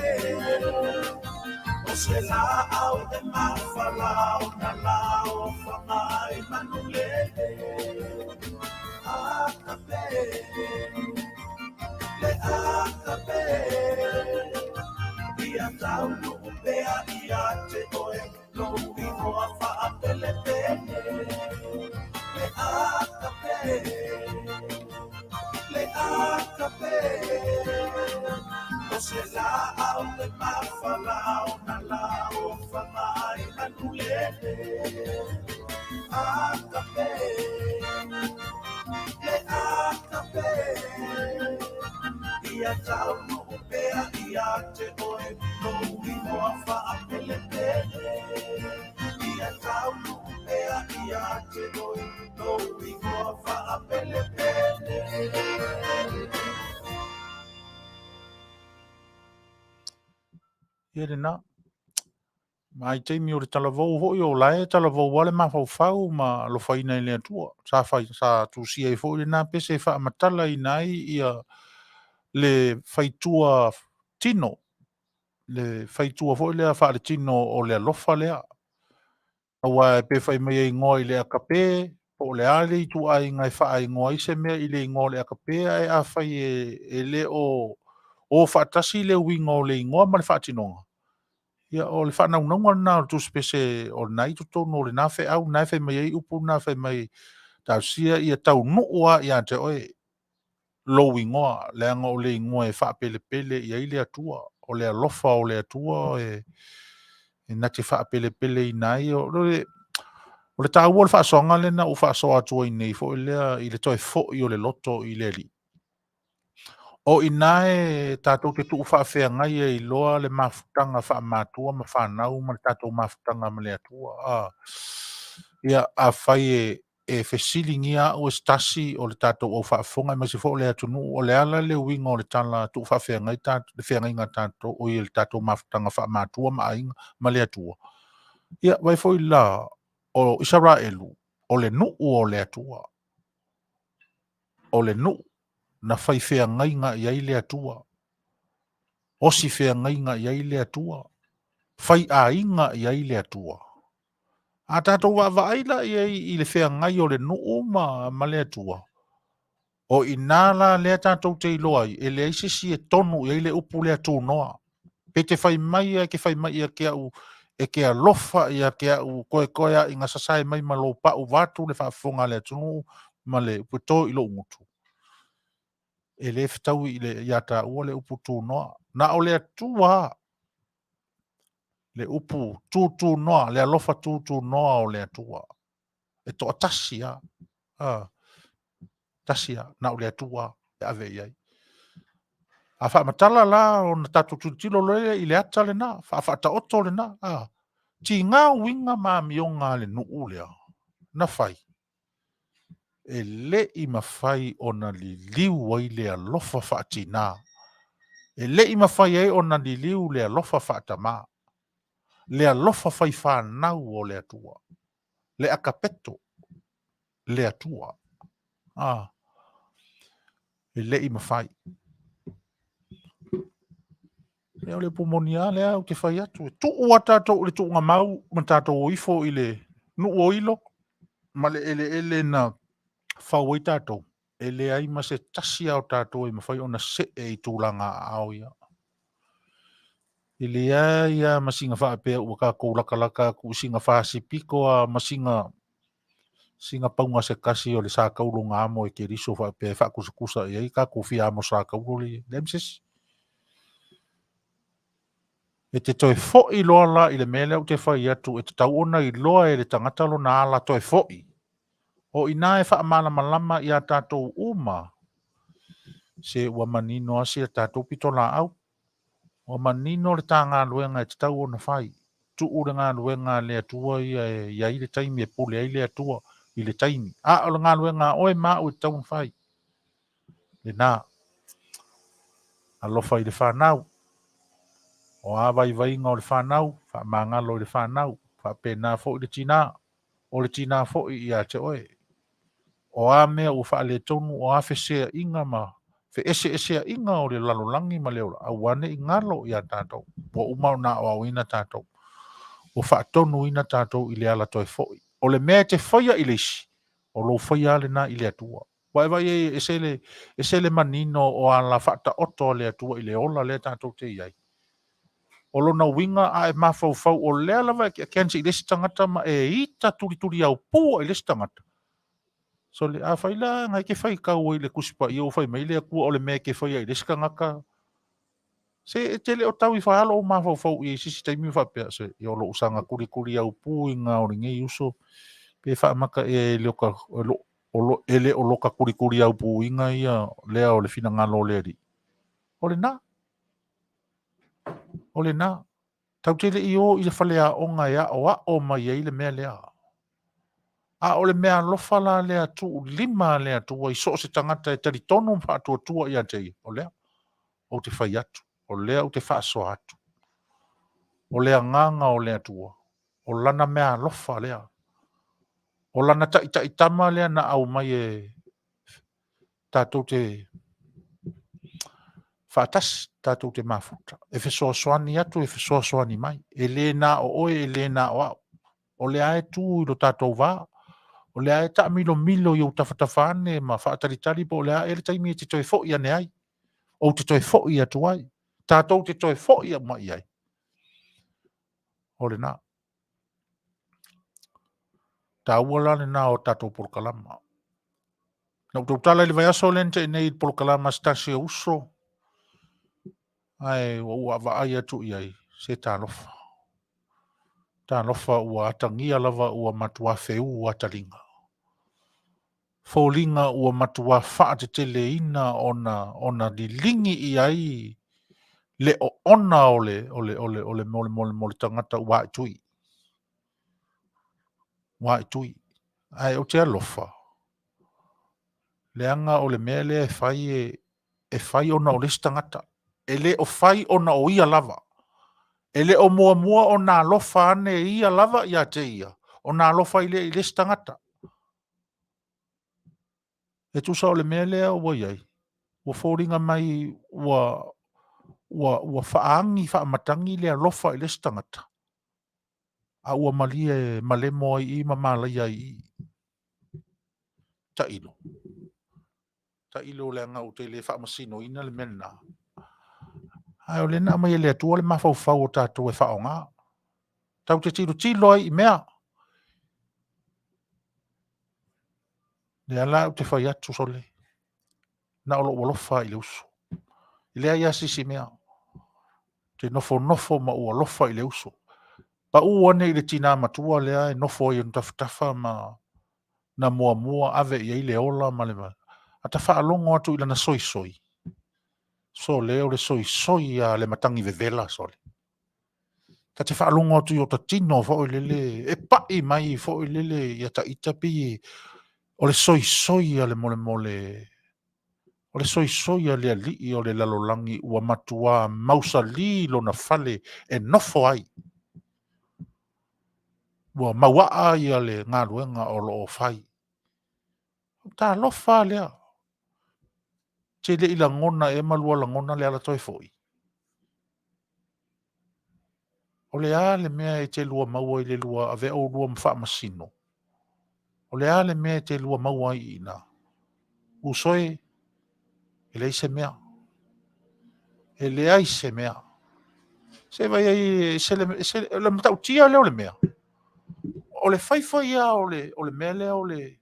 o se laau e mafalau na laofaga ai manulele. Agape, le agape, ia taunuu pea ia te oe lou igoa faapelepele. Le agape, le agape, o se laau e mafalau na laofaga ai manulele. Agape, le agape, ia taunuu pea ia te oe lou igoa faapelepele. Ia taunuu pea ia te oe lou igoa faapelepele. Ia lena. Ma i taimi o le talavou foi o la e talavou lava le mafaufau ma alofaina e le Atua. Sa fai sa tusia ai foi lena pese e faamatalaina ai ia le faitua tino, le faitua foi lea faaletino o le alofa lea. Aua pe fai mai e igoa i le agape, po o le a le ituaiga e faaigoa ai se mea i le igoa o le agape, ae afai e le o o faatasi le uiga o le igoa ma le faatinoga, ia o le faanaunauga lena o le tusipese o lena i totonu o lena feau lena e fai mai ai upu na fai mai talosia ia taunuu lava ia te oe lou igoa, leaga o le igoa e faapelepele i ai le Atua, o le alofa o le Atua e na te faapelepeleina ai. O le taua o le faasoaga lena ua faasoa atu ai nei foi lea i le toe foi o le loto i le Alii. O i ina e tatou te tuu faafeagai ai loa le mafutaga faamatua ma fanau ma le tatou mafutaga ma le Atua. Ia, afai e fesiligia au e se tasi o le tatou au faafofoga aemaise foi o le atunuu, o le a la le uiga o le tala tuu faafeagai le feagaiga tatou, oi le tatou mafutaga faamatua ma aiga ma le Atua. Ia, vaai foi la o Isaraelu, o le nuu o le Atua. O le nuu na fai feagaiga i ai le Atua. Osi feagaiga i ai le Atua. Fai aiga i ai le Atua. A tatou vaavaai la i ai i le feagai o le nuu ma le Atua, o i ina la lea tatou te iloa ai, e leai se isi e tonu i ai le upu lea tunoa. Pe te fai mai e te fai mai ia te au, e te alofa ia te au koekoe a ina sasae mai ma lou pau vaeatu le faafofoga a le atunuu ma le upu e to i lou gutu. E le fetaui i le ia taua le upu tunoa. Na o le Atua le upu tutunoa, le alofa tutunoa o le Atua. E toatasi lava. Tasi lava, na o le Atua e ave i ai. A faamatala la ona tatou tilotilo loa lea i le ata lena, faafaataoto lena. Tiga uiga ma amioga a le nuu lea na fai, e le i mafai ona liliu ai le alofa faatina, e le i mafai ai ona liliu le alofa faatamā, le alofa fai fanau o le Atua, le akapeto, le Atua. A, e le i mafai. Ia o le upu moni lava lea ou te fai atu, e tuu lava tatou i le tuugamau ma tatou o ifo i le nuu o Ilo ma le eleele na fau ai tatou, e leai ma se tasi lava o tatou e mafai ona see i tulaga aao ia. E leai lava ma sina faapea ua tatou latalata atu i sina fasipito lava ma sina sina pauga se tasi o le sa taulo na amo e Keriso faapea e faatusatusa i ai tatou fia amo sa taulo lea i ai. Leai ma se isi. E te toe foi loa la i le mea lea ou te fai atu e tatau ona iloa e le tagata lona ala toe foi. O i ina e faamalamalama iā tatou uma se ua manino lava si a tatou pitolaau. Ua manino le ta galuega e tatau ona fai. Tuu le galuega a le Atua ia e i ai le taimi e pule ai le Atua i le taimi. A o le galuega a oe ma au e tatau ona fai. Lena. Alofa i le fanau. O a vaivaiga o le fanau, faamagalo i le fanau. Faapena foi le tinā. O le tinā foi ia te oe. O a mea ua faaletonu, o a feseaiga ma feeseeseaiga o le lalolagi ma le ola, aua ne i galo iā tatou. Ua uma ona aoaoina tatou. Ua faatonuina tatou i le ala toe foi. O le mea e te faia i le isi, o lou faia lava lena i le Atua. Ua e vaai ai e ese le, ese le manino o ala faataoto a le Atua i le ola lea tatou te i ai. O lona uiga a e mafaufau o lea lava e kense i le isi tagata ma e ita tulituliaupua i le isi tagata, sole, afai la na e te faitau ai i le Tusi Paia ua fai mai le Atua o le mea e te faia i le isi tagata, se e te le o tau ifo lava lou mafaufau i ai i se isi taimi ma faapea, se o lou saga tulituliaupuina o lenei uso, pe faamata ea e le o ka, e le o loka tulituliaupuina ia lea o le finagalo o le Alii. O lena. O lena. Tatou te le i o i le faleaoga e aoao mai ai le mea lea. A o le mea alofa la lea tuulima a le Atua i so o se tagata e talitonu ma faatuatua ia te ia, o lea ou te fai atu, o lea ou te faasoa atu. O le agaga o le Atua, o lana mea alofa lea, o lana taitaitama lea na aumai e tatou te faatasi, tatou te mafuta, e fesoasoani atu, e fesoasoani mai. E le na o oe, e le na o au. O lea e tu i lo tatou va. O lea e taamilomilo i ou tafatafa ane ma faatalitali po o le a ea le taimi e te toe foi ane ai. Ou te toe foi atu ai. Tatou te toe foi mai ai. O lena. Taua la lena o tatou polokalama. Na ou tautala i le vaiaso lea na tea nei i le polokalama a se tasi o uso, ae ua ou vaavaai atu i ai, se talofa. Talofa ua atagia lava ua matuā feū ataliga. Foliga ua matuā faateteleina ona, ona liligi i ai le oona o le, o le, o le, o le, mo le, mo le, mo le tagata ua aitui. Ua aitui. Ae ou te alofa, leaga o le mea lea e fai e, e fai ona o le isi tagata. E le o fai ona o ia lava. E le o muamua ona alofa ane ia lava ia te ia, ona alofa ai lea i le isi tagata. E tusa o le mea lea ua i ai, ua foliga mai ua, ua, ua faaagi faamatagi le alofa i le isi tagata, a ua malie malemo ai i i ma malaia ai i i. Tailo. Tailo leaga ou te le faamasinoina le mea lena. Ae o lea na aumai e le Atua le mafaufau o tatou e faaaoga. Tatou te tilotilo ai i mea. Lea la ou te fai atu sole, na o lou alofa i le uso. E leai lava se isi mea. Ou te nofonofo ma ou alofa i le uso. Pau ane i le tinā matua lea e nofo ai i ona tafatafa ma na muamua ave i ai le ola ma le ata faalogo atu i lana soisoi. Sole o le soisoi a le matagi vevela sole. Ta te faalogo atu i o ta tino foi lele, e pai mai foi lele ia ta ita pei o le soisoi a le molemole, o le soisoi a le alii o le lalolagi ua matuā mausali lona fale e nofo ai. Ua mauaa ia le galuega o lo o fai. Talofa lea. Te le i lagona ea ma lua lagona le ala toe foi. O le a le mea e te lua maua i le lua avea oulua ma faamasino? O le a le mea e te lua maua ai i ina? Uso e, e leai se mea. E leai se mea. Se vai ai, se le, se le matautia lea o le mea. O le faifai lava o le, o le mea lea o le,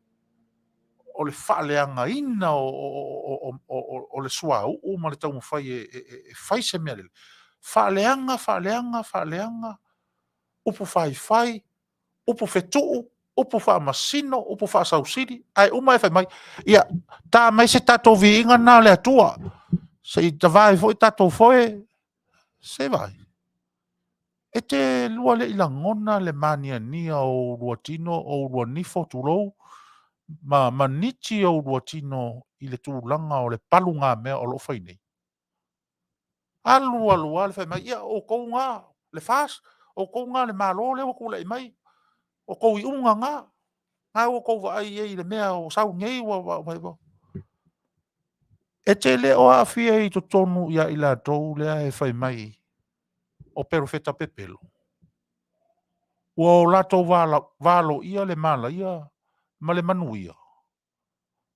o le faaleagaina o le suauu ma le taumafai e fai se mea lelei. Faaleaga, faaleaga, faaleaga, upu faifai, upu fetuu, upu faamasino, upu faasausili, ae uma ae fai mai, ia, ta mai se tatou viiga lena o le Atua, se i tava ai foi tatou foe, se vaai. E te lua le i lagona le maniania o oulua tino, o oulua nifo, tulou, ma maniti oulua tino i le tulaga o le palugamea o lo o fai nei? Alu alu lava le fai mai, ia o outou na, le FAST, o outou na le Malo lea ua tulai mai, o outou iuga na. Na ua outou vaai i ai i le mea ua sau nei ua... E te le o aafia i totonu ia i latou lea e fai mai o perofeta pepelo? Ua o latou valoia le malaia ma le manuia.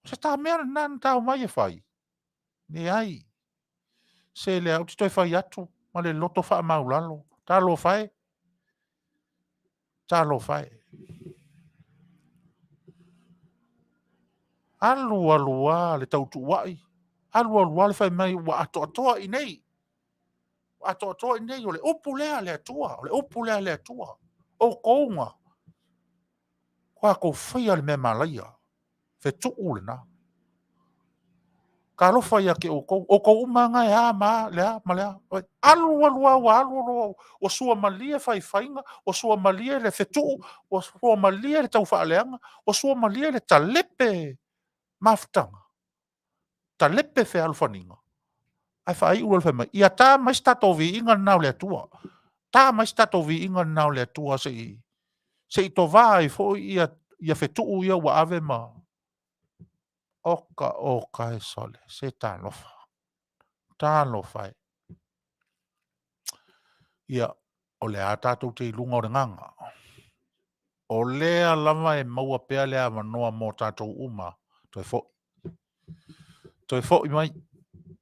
O se ta mea lena na ta omai e fai? Leai. Se lea ou te toe fai atu ma le loto faamaualalo, talofa e, talofa e. Alu alu lava le tautuuai, alu alu lava le fai mai ua atoatoa i inei, ua atoatoa i inei, o le upu lea a le Atua, o le upu lea a le Atua. Outou na tatou faia le mea malaia, fetuu lena. Talofa ia te outou, outou uma lava na e a ma a, le a ma le a. Alu alu lava ua alu alu ua suamalie faifaiga, ua suamalie le fetuu, ua suamalie le taufaaleaga, ua suamalie le talepe mafutaga, talepe fealofaniga, ae faaiu loa fai mai, ia ta mai se tatou viiga lena o le Atua. Ta mai se tatou viiga lena o le Atua se i tova ai foi ia fetuu ia ua ave ma... Oka oka e sole, se talofa, talofa e. Ia, o lea tatou te i luga o le gaga, o lea lava e maua pea le avanoa mo tatou uma, toe foi. Toe foi mai.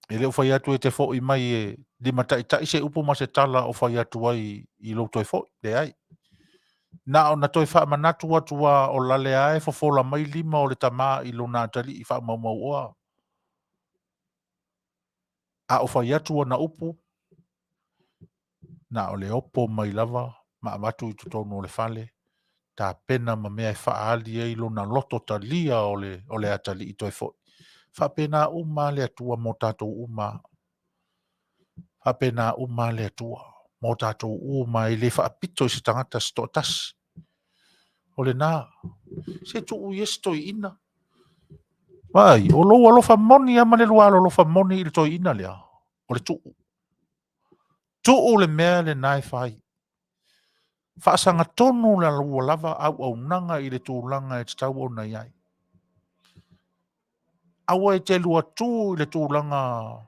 E le o fai atu e te foi mai e limataitai se upu ma se tala o fai atu ai i lou toe foi. Leai. Na ona toe faamanatu atu lava o la lea e fofola mai lima o le tama i lona atalii faamaumauoa. A o fai atu ana upu, na o le opo mai lava ma avatu i totonu o le fale, tapena ma mea e faaali ai lona loto talia o le atalii toe foi. E faapena uma lava le Atua mo tatou uma lava. E faapena uma lava le Atua mo tatou uma lava, e le faapito i se tagata se toatasi. O lena, se tuu ia se toeaina. Vaai, o lou alofa moni lava ma le lua alolofa moni i le toeaina lea, o le tuu. Tuu le mea lena e fai. Faasagatonu la lua lava auaunaga i le tulaga e tatau ona i ai. Aua e te lua tu i le tulaga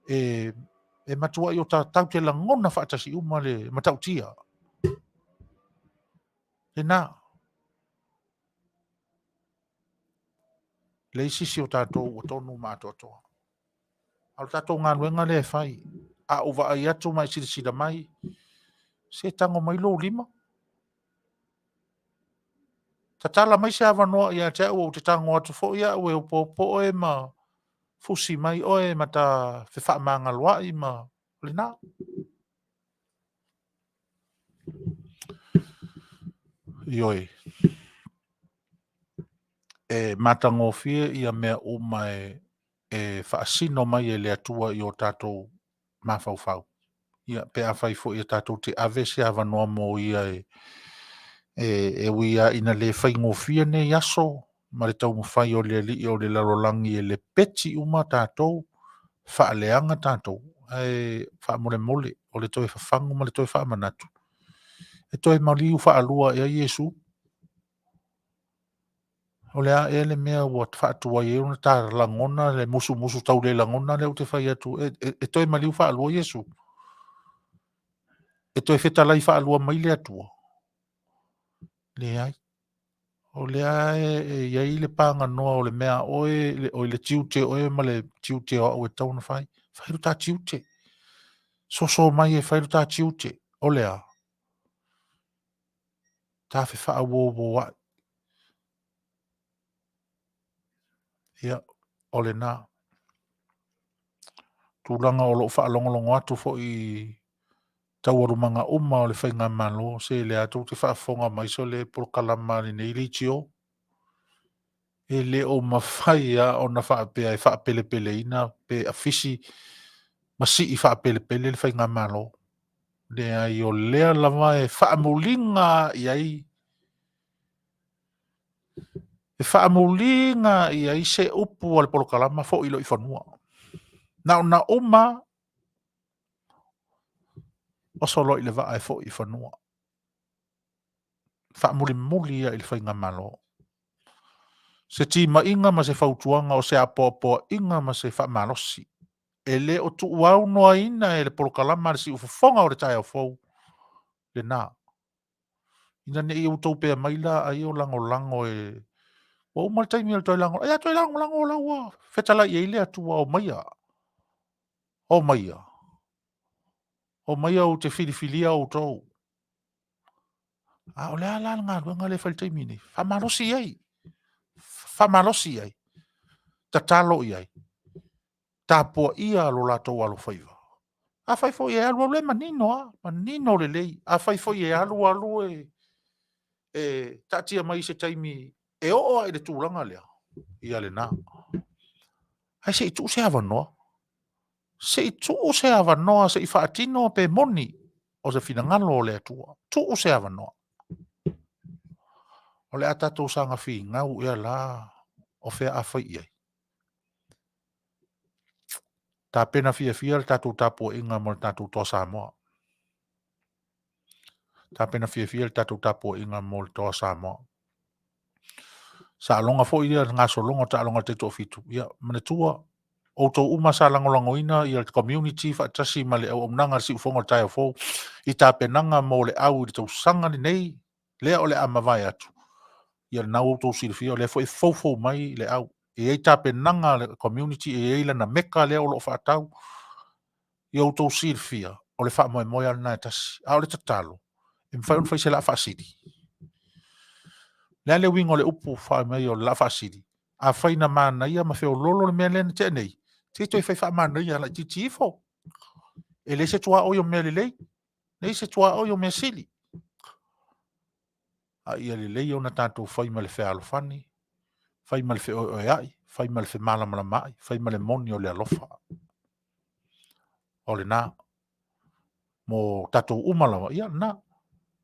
e matuai o tatou te lagona faatasi uma le matautia. Lena. Leai se isi o tatou ua tonu ma atoatoa. A o le tatou galuega lea e fai. A ou vaai atu ma e silasila mai, se tago mai lou lima. Tatala mai se avanoa ia te au ou te tago atu foi au e opoopo oe ma fusi mai oe ma ta fefaamagaloai ma lena. Ioe. E matagofie ia mea uma e faasino mai e le Atua i o tatou mafaufau. Ia, pe afai foi e tatou te ave se avanoa mo ia e ui lava ina le faigofie nei aso ma le taumafai o le alii o le lalolagi e lepeti uma tatou, faaleaga tatou, ae faamolemole o le toe fafagu ma le toe faamanatu, e toe maliu faalua ea Iesu? O le a ea le mea ua faatuai ai ona ta lagona le musumusu tau le lagona lea ou te fai atu e, e, e toe maliu faalua Iesu? E toe fetalai faalua mai le Atua? Leai. O lea e i ai le paganoa o le mea a oe, o le tiute o oe ma le tiute o au e tatau ona fai. Fai lo ta tiute. Soso mai e fai lo ta tiute. O le a? Ta fefaauououa'i. Ia, o lena. Tulaga o lo o faalogologo atu foi i taualumaga uma o le faigamalo, se lea tou te faafofoga mai sole polokalama a lenei leitio. E le o mafai lava ona faapea e faapelepeleina pe afisi ma sii faapelepele le faigamalo. Leai, o lea lava e faamuliga i ai e faamuliga i ai se upu a le polokalama foi loa i fanua. Na ona uma oso loa i le vaa e foi i fanua. Faamulimuli ia i le faigamalo. Se timaiga ma se fautuaga o se apoapoaiga ma se faamalosi. E le o tuuaunoaina e le polokalama a le siufofoga o le taeao fou lena. Ina ne i outou pea mai la ai o lagolago e ua uma le taimi o le toe lagolago. Ae a toe lagolago o la ua fetalai i ai le Atua, omaia, omaia, omaia ou te filifilia outou. A o le a la le galuega lea e fai i le taimi nei? Faamalosi i ai, faamalosi i ai, tatalo i ai, tapuaia lo latou alofaiva. Afai foi e alu alu, e manino lava, manino lelei. Afai foi e alu alu e, e taatia mai i se taimi e oo lava i le tulaga lea, ia lena. Ae se i tuu se avanoa, se i tuu se avanoa se i faatino pe moni o se finagalo o le Atua. Tuu se avanoa. O le a tatou saga finau ea la o fea a fai i ai? Tapena fiafia le tatou tapuaiga mo le tatou Toa Samoa. Tapena fiafia le tatou tapuaiga mo le Toa Samoa. Saaloga foi ia le gasologa o taaloga a le Taitoafitu. Ia, manatua, outou uma sa lagolagoina ia le community faatasi ma le auaunaga a le Siufofoga o le Taeao Fou i tapenaga mo le au i le tausaga lenei, lea o le a mavae atu. Ia lena ua outou silafia o lea foi e foufou mai le au. E i ai tapenaga a le community, e i ai lana meka lea o lo o faatau. Ia outou silafia, o le faamoemoe lava lena e tasi. A o le tatalo, e mafai ona fai se laa faasili. O le a le uiga o le upu fai mai o le laa faasili? Afai na manaia ma feoloolo le mea lea na tea nei, se i toe fai faamanaia laitiiti ifo. E leai se tuaoi o mea lelei, leai se tuaoi o mea sili. A ia lelei ona tatou fai ma le fealofani, fai ma le feoeoea'i, fai ma le femalamalamaai, fai ma le moni o le alofa. O lena. Mo tatou uma lava, ia lena.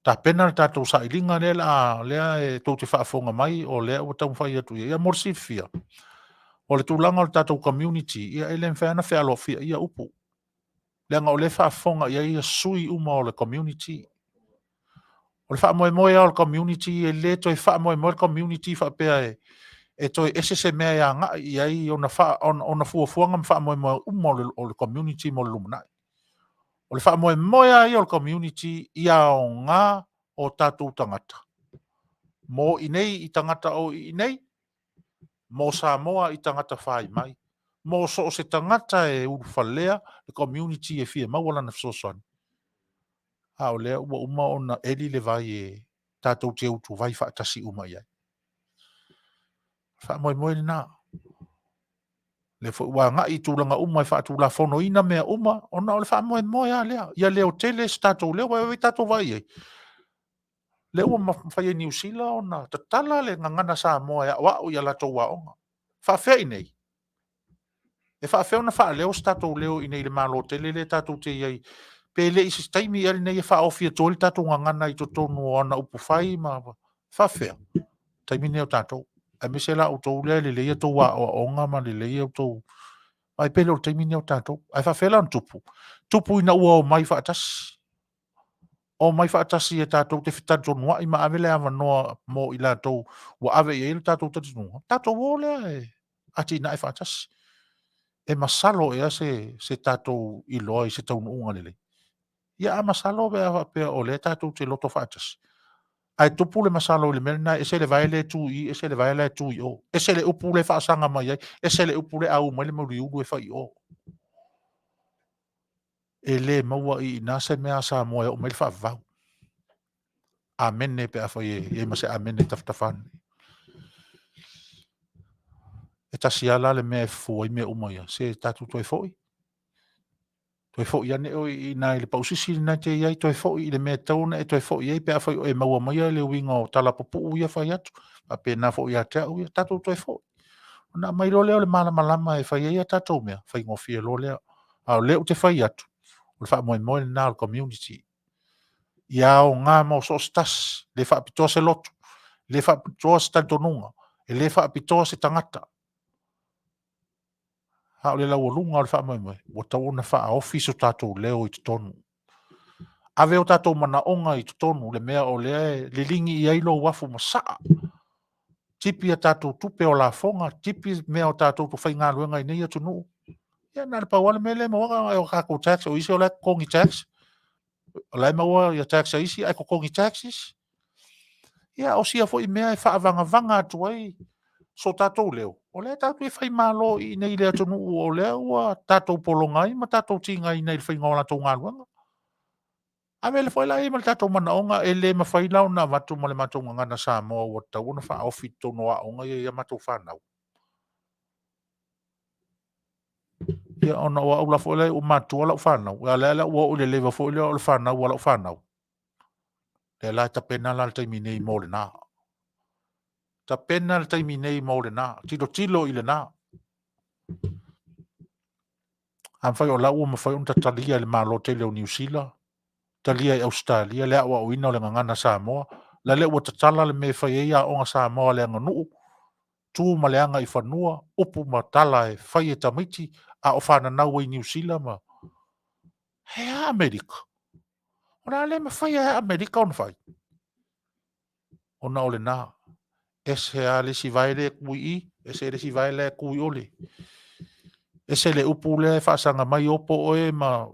Tapena le tatou sailiga lea la lea e tou te faafofoga mai o lea ua taumafai atu i ai. Ia mo le silafia, o le tulaga o le tatou community, ia e le mafai lava ona fealofiaia upu. Leaga o lea e faafofoga i ai sui uma o le community. O le faamoemoe lava o le community, e le toe faamoemoe le community faapea e, e toe ese se mea e agai i ai ona, fa, ona, ona fuafuaga ma faamoemoe uma o le, o le community mo le lumanai. O le faamoemoe lava ia o le community ia aoga o tatou tagata mo i nei i tagata o i nei, mo Samoa i tagata fai mai, mo so o se tagata e ulufalea le community e fia maua lana fesoasoani. A o lea ua uma ona eli le vai e tatou te utuvai faatasi uma i ai. Faamoemoe lena. Lea foi ua agai i tulaga uma e faatulafonoina mea uma, ona o le faamoemoe lava lea, ia leotele se tatou leo. Aua e tatou vaai i ai, lea ua mafai e Niu Sila ona tatala le gagana Samoa e aoao i a latou aoga. E faapefea i inei? E faapefea ona faaleo se tatou leo i inei i le Malo tele lea tatou te i ai? Pe le i se taimi ea lenei e faaofi atu ai le tatou gagana i totonu o ana upufai ma faapefea? Taimi lenei o tatou, aemaise la outou lea e lelei a outou aoaoga ma lelei a outou ai pe le o le taimi lenei o tatou. Ae faapefea la ona tupu? Tupu ina ua omai faatasi. Omai faatasi e tatou te fetalitonua'i ma ave le avanoa mo i latou ua ave i ai lo tatou talitonuga, tatou o lea e atinae faatasi. E masalo ea se, se tatou iloa i se taunuuga lelei? Ia a masalo pe a faapea o lea tatou te loto faatasi, ae tupu le masalo i le mea lena, e ese le vae lea e tu i i, ese le vae la e tu i o, ese le upu lea e faasaga mai ai, ese le upu lea a u mai le muliulu e fai i o. E le maua i ina se mea a Samoa e oo mai ai le faavavau. Amene pe afai e i ai ma se amene e tafatafa ane. E tasi lava la le mea e fofo ai mea uma ia, se tatou toe foi. Toe foi ane oe i ina i le pausisi lena e te i ai, toe foi i le mea e tatau ona e toe foi i ai pe afai o e maua maia le uiga o tala pupuu ia fai atu, faapena foi ia te au ia, tatou toe foi. Ona aumai loa lea o le malamalama e fai ai a tatou mea, faigofie loa lea. A o lea ou te fai atu, o le faamoemoe lena o le community, ia aoga mo so o se tasi, le faapitoa se lotu, le faapitoa se talitonuga, e le faapitoa se tagata, a o le laualuga o le faamoemoe, ua tatau ona faaofi so tatou leo i totonu. Ave o tatou manaoga i totonu, le mea o lea e liligi i ai lou afu masaa, tipi a tatou tupe o lafoga, tipi mea o tatou faigaluega i nei atunuu. Ia na o le pau lava le mea lea e maua ai o tatou tax, o isi o la e totogi tax, o la e maua tax a isi ae totogi tax isi. Ia o sia foi mea e faavagavaga atu ai so tatou leo, o lea tatou te fai malo i inei i le atunuu o lea ua tatou pologa ai ma tatou tigaina i le faiga o latou galuega. Ave foi la i ai ma le tatou manaoga, e le mafai la ona avatu ma le matou gagana Samoa ua tatau ona faaofi i totonu o aoga ia i a matou fanau. Ia ona o au la foi ua matutua lau fanau, a o lea la ua oo i le leva foi lea o le fanau a lau fanau. Lea la e tapena la le taimi nei mo lena. Tapena le taimi nei mo lena, tilotilo i lena. Afai o la ua mafai ona talia e le Malo tele o Niu Sila, talia e Ausetalia le aoaoina o le gagana Samoa, la ua tatala le mea e fai ai aoga Samoa o le aganuu, tu ma le agaifanua, upu ma tala e fai e tamaiti a o fananau ai i Niu Sila ma... Ae a Amerika? O le a le mafai ai lava e Amerika ona fai? Ona o lena, ese lava le isi vae lea e tu i i, ese le isi vae la e tu i o le... Ese le upu lea e faasaga mai opo oe ma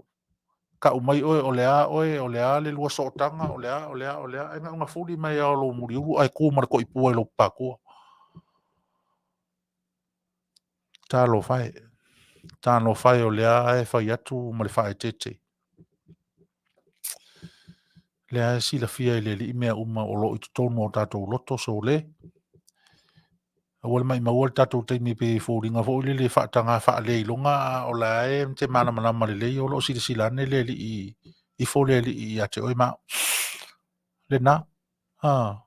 tau mai oe o le a oe, o le a le lua sootaga, o le a, o le a, o le a, ae na ona fuli mai lava o lou muliulu ae tu ma le toipua i lou papa. Talofa e, talofa e o lea e fai atu ma le faaeteete. Lea e silafia e le Alii mea uma o lo o i totonu o tatou loto sole. Aua le maimaua le tatou taimi pei e foliga foi lele e faataga faaleiloga a o la e te malamalama lelei o lo o silasila ane le Alii ifo le Alii ia te oe ma au. Lena. Ah.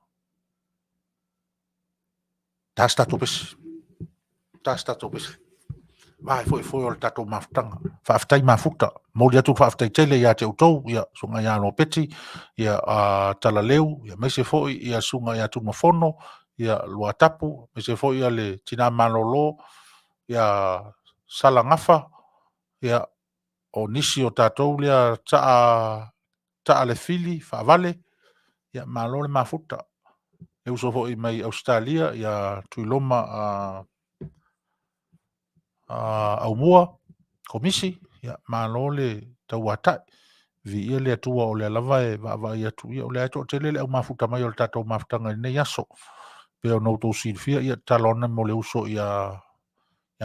Ta se tatou pese. Ta se tatou pese. Vai foi foi o le tatou mafutaga. Faafetai mafuta. Moli atu le faafetai tele ia te outou, ia susuga ia Lopeti, ia Talaleu, ia aemaise foi ia susuga ia Tunumafono, ia Luatapu, aemaise foi ia le Tina Malolo, ia Salagafa, ia o nisi o tatou lea taa taa le fili faavale, ia malo le mafuta. E uso foi mai Ausetalia ia Tuiloma Aumua Komisi, ia malo le tauatai. Viia le Atua o lea lava e vaavaai atu, ia o lea e toatele le au mafuta mai o le tatou mafutaga i lenei aso. Pei ona outou silafia, ia tatalo ane mo le uso ia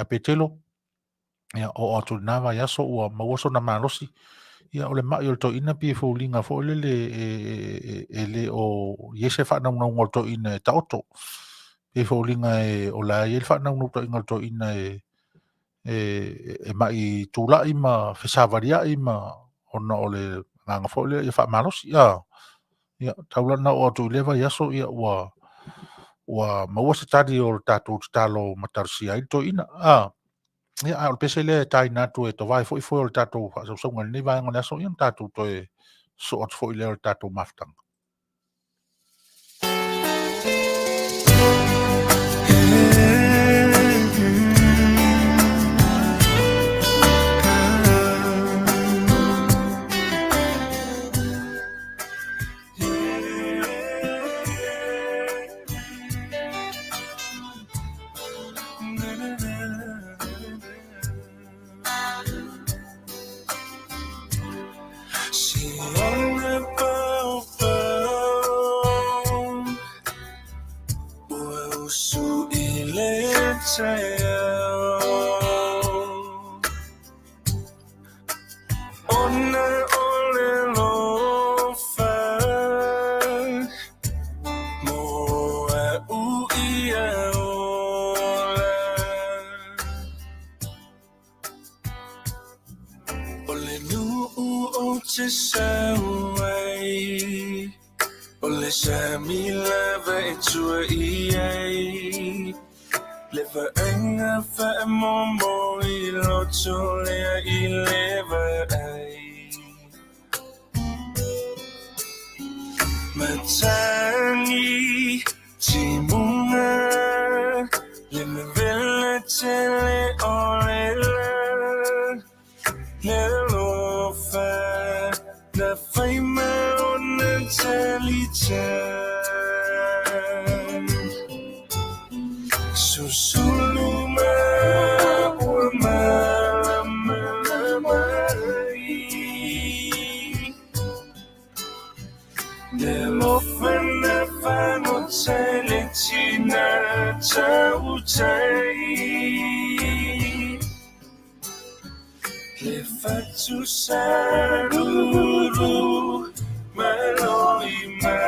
Petelo, ia oo atu i lena vaiaso ua maua sona malosi. Ia o le mai o le toeaina pei e foliga foi lele e le o i ai se faanaunauga o le toeaina e taoto. E foliga o la e i ai le faanaunautaiga o le toeaina e mai tulai ma fesavaliai ma ona o le agaga foi lea ia faamalosi. Ia, tau la ina oo atu i lea vaiaso, ia ua maua se tali o le tatou tatalo matalosia ai le toeaina. Ia, a o le pese lea e taina atu e tovae foi foe o le tatou faasausauga i lenei vaega o le aso, ia ona tatou toe sosoo atu foi lea o le tatou mafutaga. taeao. Ona o le alofa mo a'u ia ola. O le nu'u ou te sau ai, O le sami lava e tua i ai, Le vaaiga faamoemoe i loto lea i le vaai. Matagi timuga le mavele tele o le la le alofa na fai ma ona talita. Susulu ma ua malamalama ai. Le alofa na fagota i le tina tautai. Le fatu salulu malo i mata.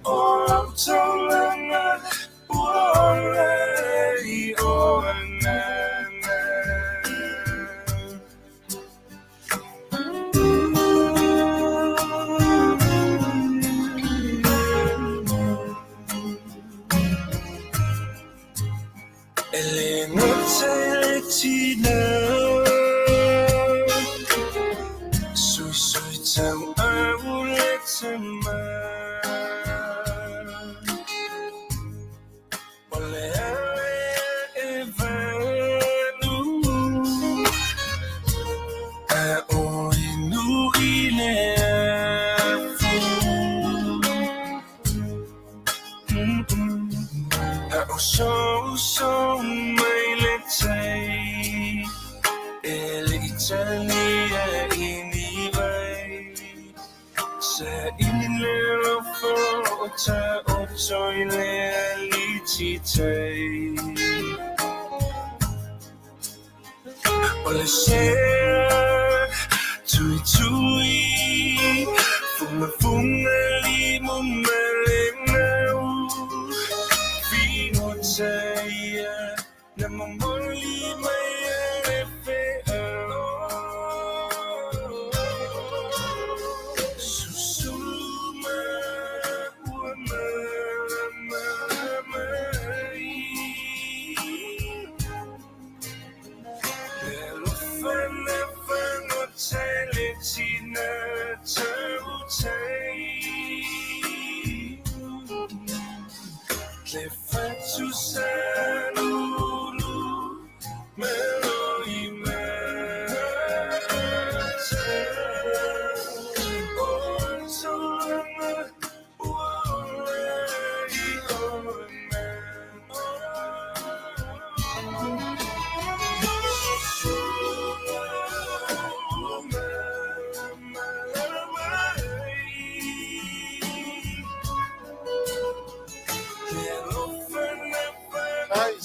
O lau taulaga ua ola i o agaga. E le gata i le tina, Suisui tauau le tama. O le ala ia e vanu, A o inu i le afu. A ososo mai le tai, E le i talia i ni vai. Saili le alofa o taoto i le aliti tai. O le sea tuitui, Fugafuga limu ma le mau. Figota ia na momoli mai a le feau. Susulu ma ua malamalama ai. Le alofa na fagota i le tina tautai. Le fatu salulu malo i mata. O taulaga ua ola i o Ai.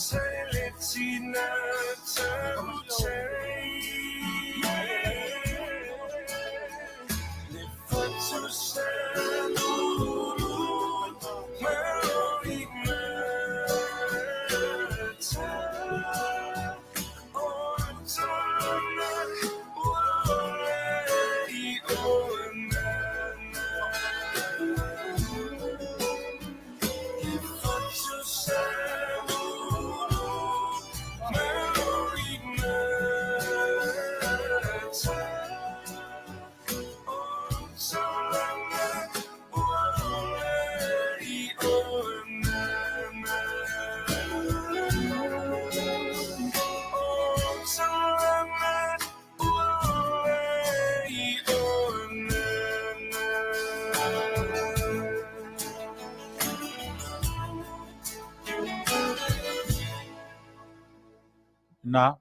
Na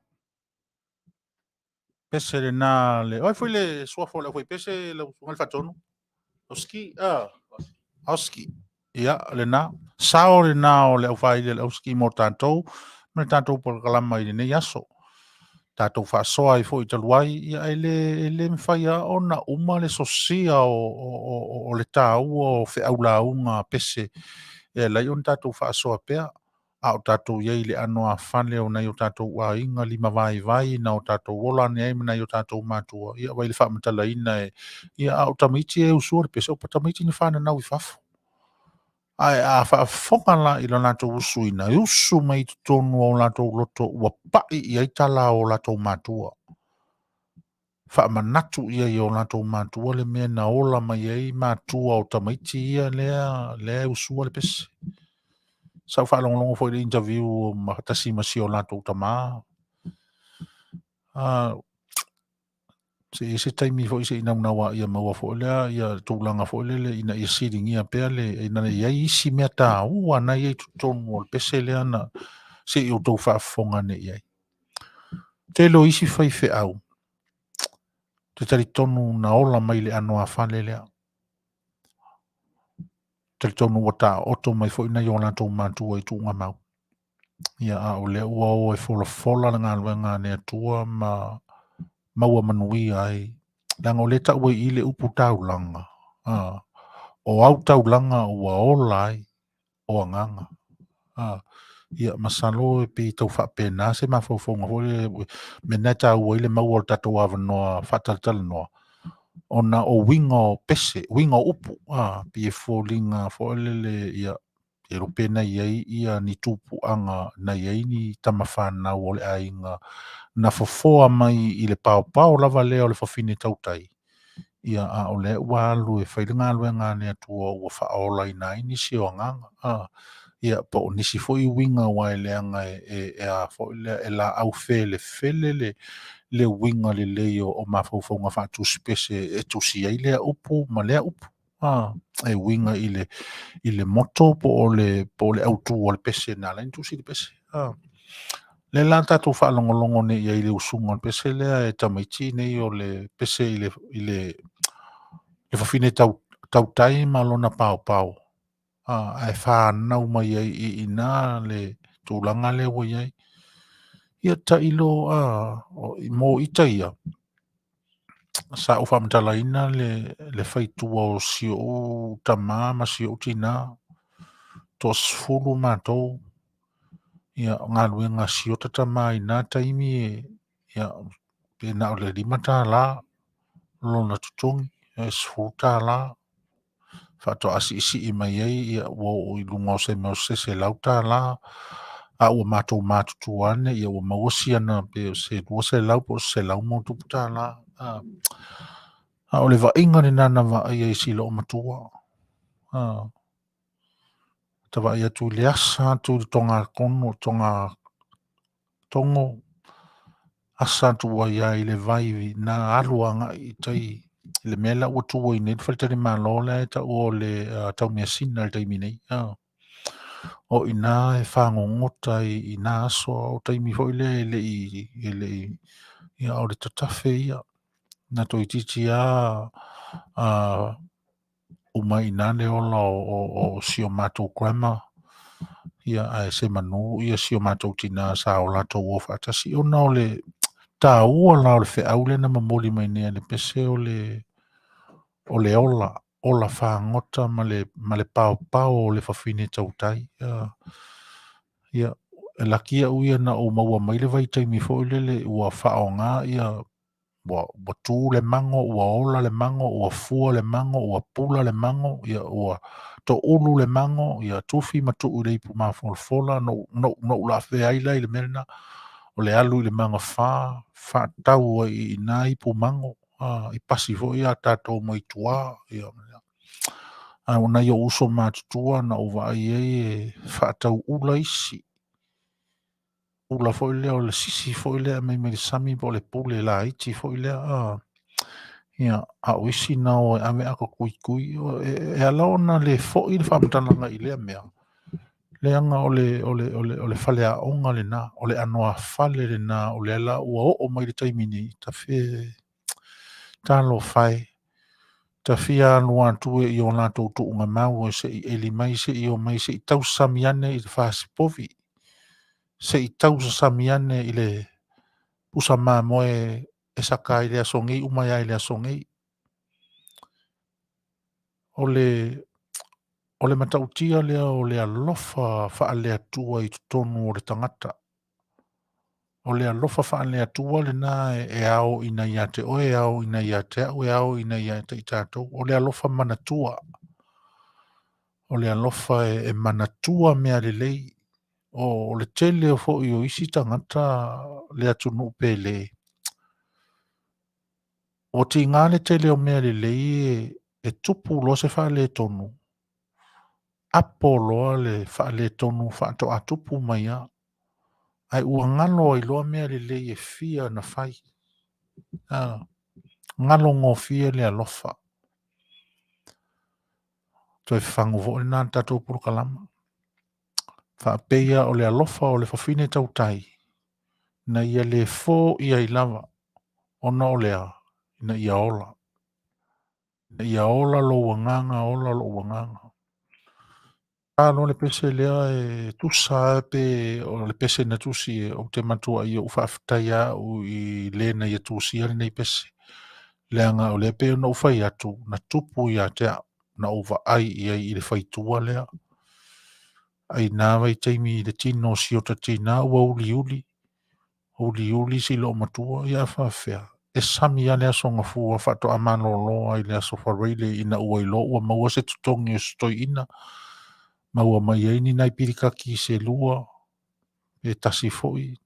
pese lena le oi foi le suafa o le aufaipese lau susuga i le Faatonu Oski, ah, Oski. Ia, lena, sao lena o le aufaili a le ausiki mo tatou ma le tatou polokalama i lenei aso. Tatou faasoa ai foi talu ai, ia e le, e le mafai lava ona uma le sosia o le taua o feau lauga a pese e ala ai ona tatou faasoa pea, a o tatou i ai i le anoāfale o nai o tatou aiga limavaivai na o tatou ola ane ai ma nai o tatou matua, ia vaai i le faamatalaina e, ia a o tamaiti ia e usua le pese, o tamaiti na fananau i fafo. Ae a faafofoga la i lo latou usuina, e usu mai i totonu o latou loto ua pai i ai tala a o latou matua. Faamanatu i ai e o latou matua le mea na ola mai ai matua o tamaiti ia lea e usua le pese. Sa ou faalogologo foi i le interview ma tasi ma si o latou tama. Se i ai se taimi foi se i naunau lava ia maua foi lea ia tulaga foi lele ina ia siligia pea le ina ia i ai isi mea taua na i ai i totonu o le pese lea na se i outou faafofoga ane i ai. Tele o isi faifeau, ou te talitonu na ola mai i le anoāfale lea. Talitonu ua taooto mai foi nai o latou matua i tuugamau. Ia, a o lea ua o e folafola le galuega a le Atua ma maua manuia ai. Leaga o lea e tau ai i i le upu taulaga, a, o au taulaga ua ola ai o agaga. A, ia, masalo e pei e tau faapena se mafaufauga foi lele, mea lena e taua ai le maua o le tatou avanoa faatalatalanoa, ona o uiga o pese, uiga o upu, a, pei e foliga foi lele, ia, e iloa pe na i ai ia ni tupuaga, na i ai ni tamafanau o le aiga na fofoa mai i le paopao lava lea o le fafine tautai, ia a o lea ua alu e fai le galuega a le Atua ua faaolaina ai nisi o agaga, a, ia po o nisi foi uiga aua e leaga e, e, e a foi lea, e laau felefele le, le uiga lelei o, o mafaufauga faatusipese e tusi ai lea upu ma lea upu. A, e uiga i le, i le motto po o le, po o le autu o le pese na ala ai ona tusi le pese. A, lea la tatou faalogologo nei i ai i le usuga o le pese lea e tamaiti nei o le pese i le, i le, le fafine tau, tautai ma lona paopao. A, ae fanau mai ai i ina le tulaga lea ua i ai. Ia tailo a, mo ita ia, sa ou faamatalaina le, le faitua o si ou tama ma si ou tinā, toasefulu matou, ia, galuega a si ota tama i na taimi, ia, pe na o le $5 lona totogi, e $10 faatoa siisii mai ai, ia, ua oo i luga o se mea o se $100, a ua matou matutua ane, ia ua maua siana pe o se 200 po o se $100+. A, a o le vaaiga lena na vaai ai i si loomatua. A, ta vaai atu i le asa atu i le togatogo, asa atu ai lava i le vai na alu agai i tai i le mea la ua tu ai nei le faletalimalo la e taua o le Taumeasina i le taimi nei. O i ina e fagogota ai i na aso, o taimi foi lea e le i, e le i, ia o le tatafe ia. Na toeitiiti lava uma ai i ina le ola o si o matou grandma, ia ae semanu ia si o matou tina sa o latou o faatasi. Ona o le taua la o le feau lea na momoli mai nei e le pese o le, o le ola, ola fagota ma le, ma le paopao o le fafine tautai. Ia, ia e laki au ia na ou maua mai le vaitaimi foi lele ua faaaoga ia ua, ua tu le mago, ua ola le mago, ua fua le mago, ua pula le mago, ia ua toulu le mago, ia tufi ma tuu i le ipu mafolafola, na ou laafea ai la i le mea lena, o le alu i le magafa, faatau ai i ina ipu mago, a, i pasi foi a tatou mai tua, ia. A o nai ou uso matutua na ou vaai ai e faatau ula isi, ula foi lea o le sisi foi lea e aumai mai le sami po o le pule laiti foi lea a ia a o isi na o e ave ato tuitui e, e ala ona le foi le faamatalaga i lea mea leaga o le o le o le o le faleaoga lena o le anoāfale lena o lea la ua oo mai le taimi nei tafe talofa e. Tafia alu atu e i o latou tuugamau e se i eli mai se i o mai se i tausasami ane i le fasipovi, se i tausasami ane i le pusa mamoe e saka ai le aso nei uma ai le aso nei. O le matautia lea o le alofa faale-Atua i totonu o le tagata. O le alofa faale-Atua lena e ao ina ia te oe, e ao ina ia te au, e ao ina ia te i tatou. O le alofa manatua. O le alofa e manatua mea lelei. O le tele foi o isi tagata le atunuu pele, ua tiga le tele o mea lelei e tupu loa se faaletonu, apo loa le faaletonu faatoa tupu mai lava, ae ua galo ai loa mea lelei e fia na fai. Galo gofie le alofa. Toe fafagu foi lena le tatou polokalama. Faapeia o le alofa o le fafine tautai, na ia le fo'i ai lava, ona o lea, ina ia ola. Ina ia ola lou agaga, ola lou agaga. A loa le pese lea e tusa lava pe o le pese na tusi e ou te matuai ou faafetai au i le na ia tusia lenei pese. Leaga o lea pei ona ou fai atu, na tupu ia te au, na ou vaai i ai i le faitua lea. Ai na vaitaimi i le tino o si ota tinā ua uliuli, uliuli si loomatua, ia a faapefea, e sami lava le Aso Gafua faatoa malolo ai le Aso Faraile ina ua iloa ua maua se totogi o se toeaina, maua mai ai ni nai pilikaki se lua, pe tasi foi,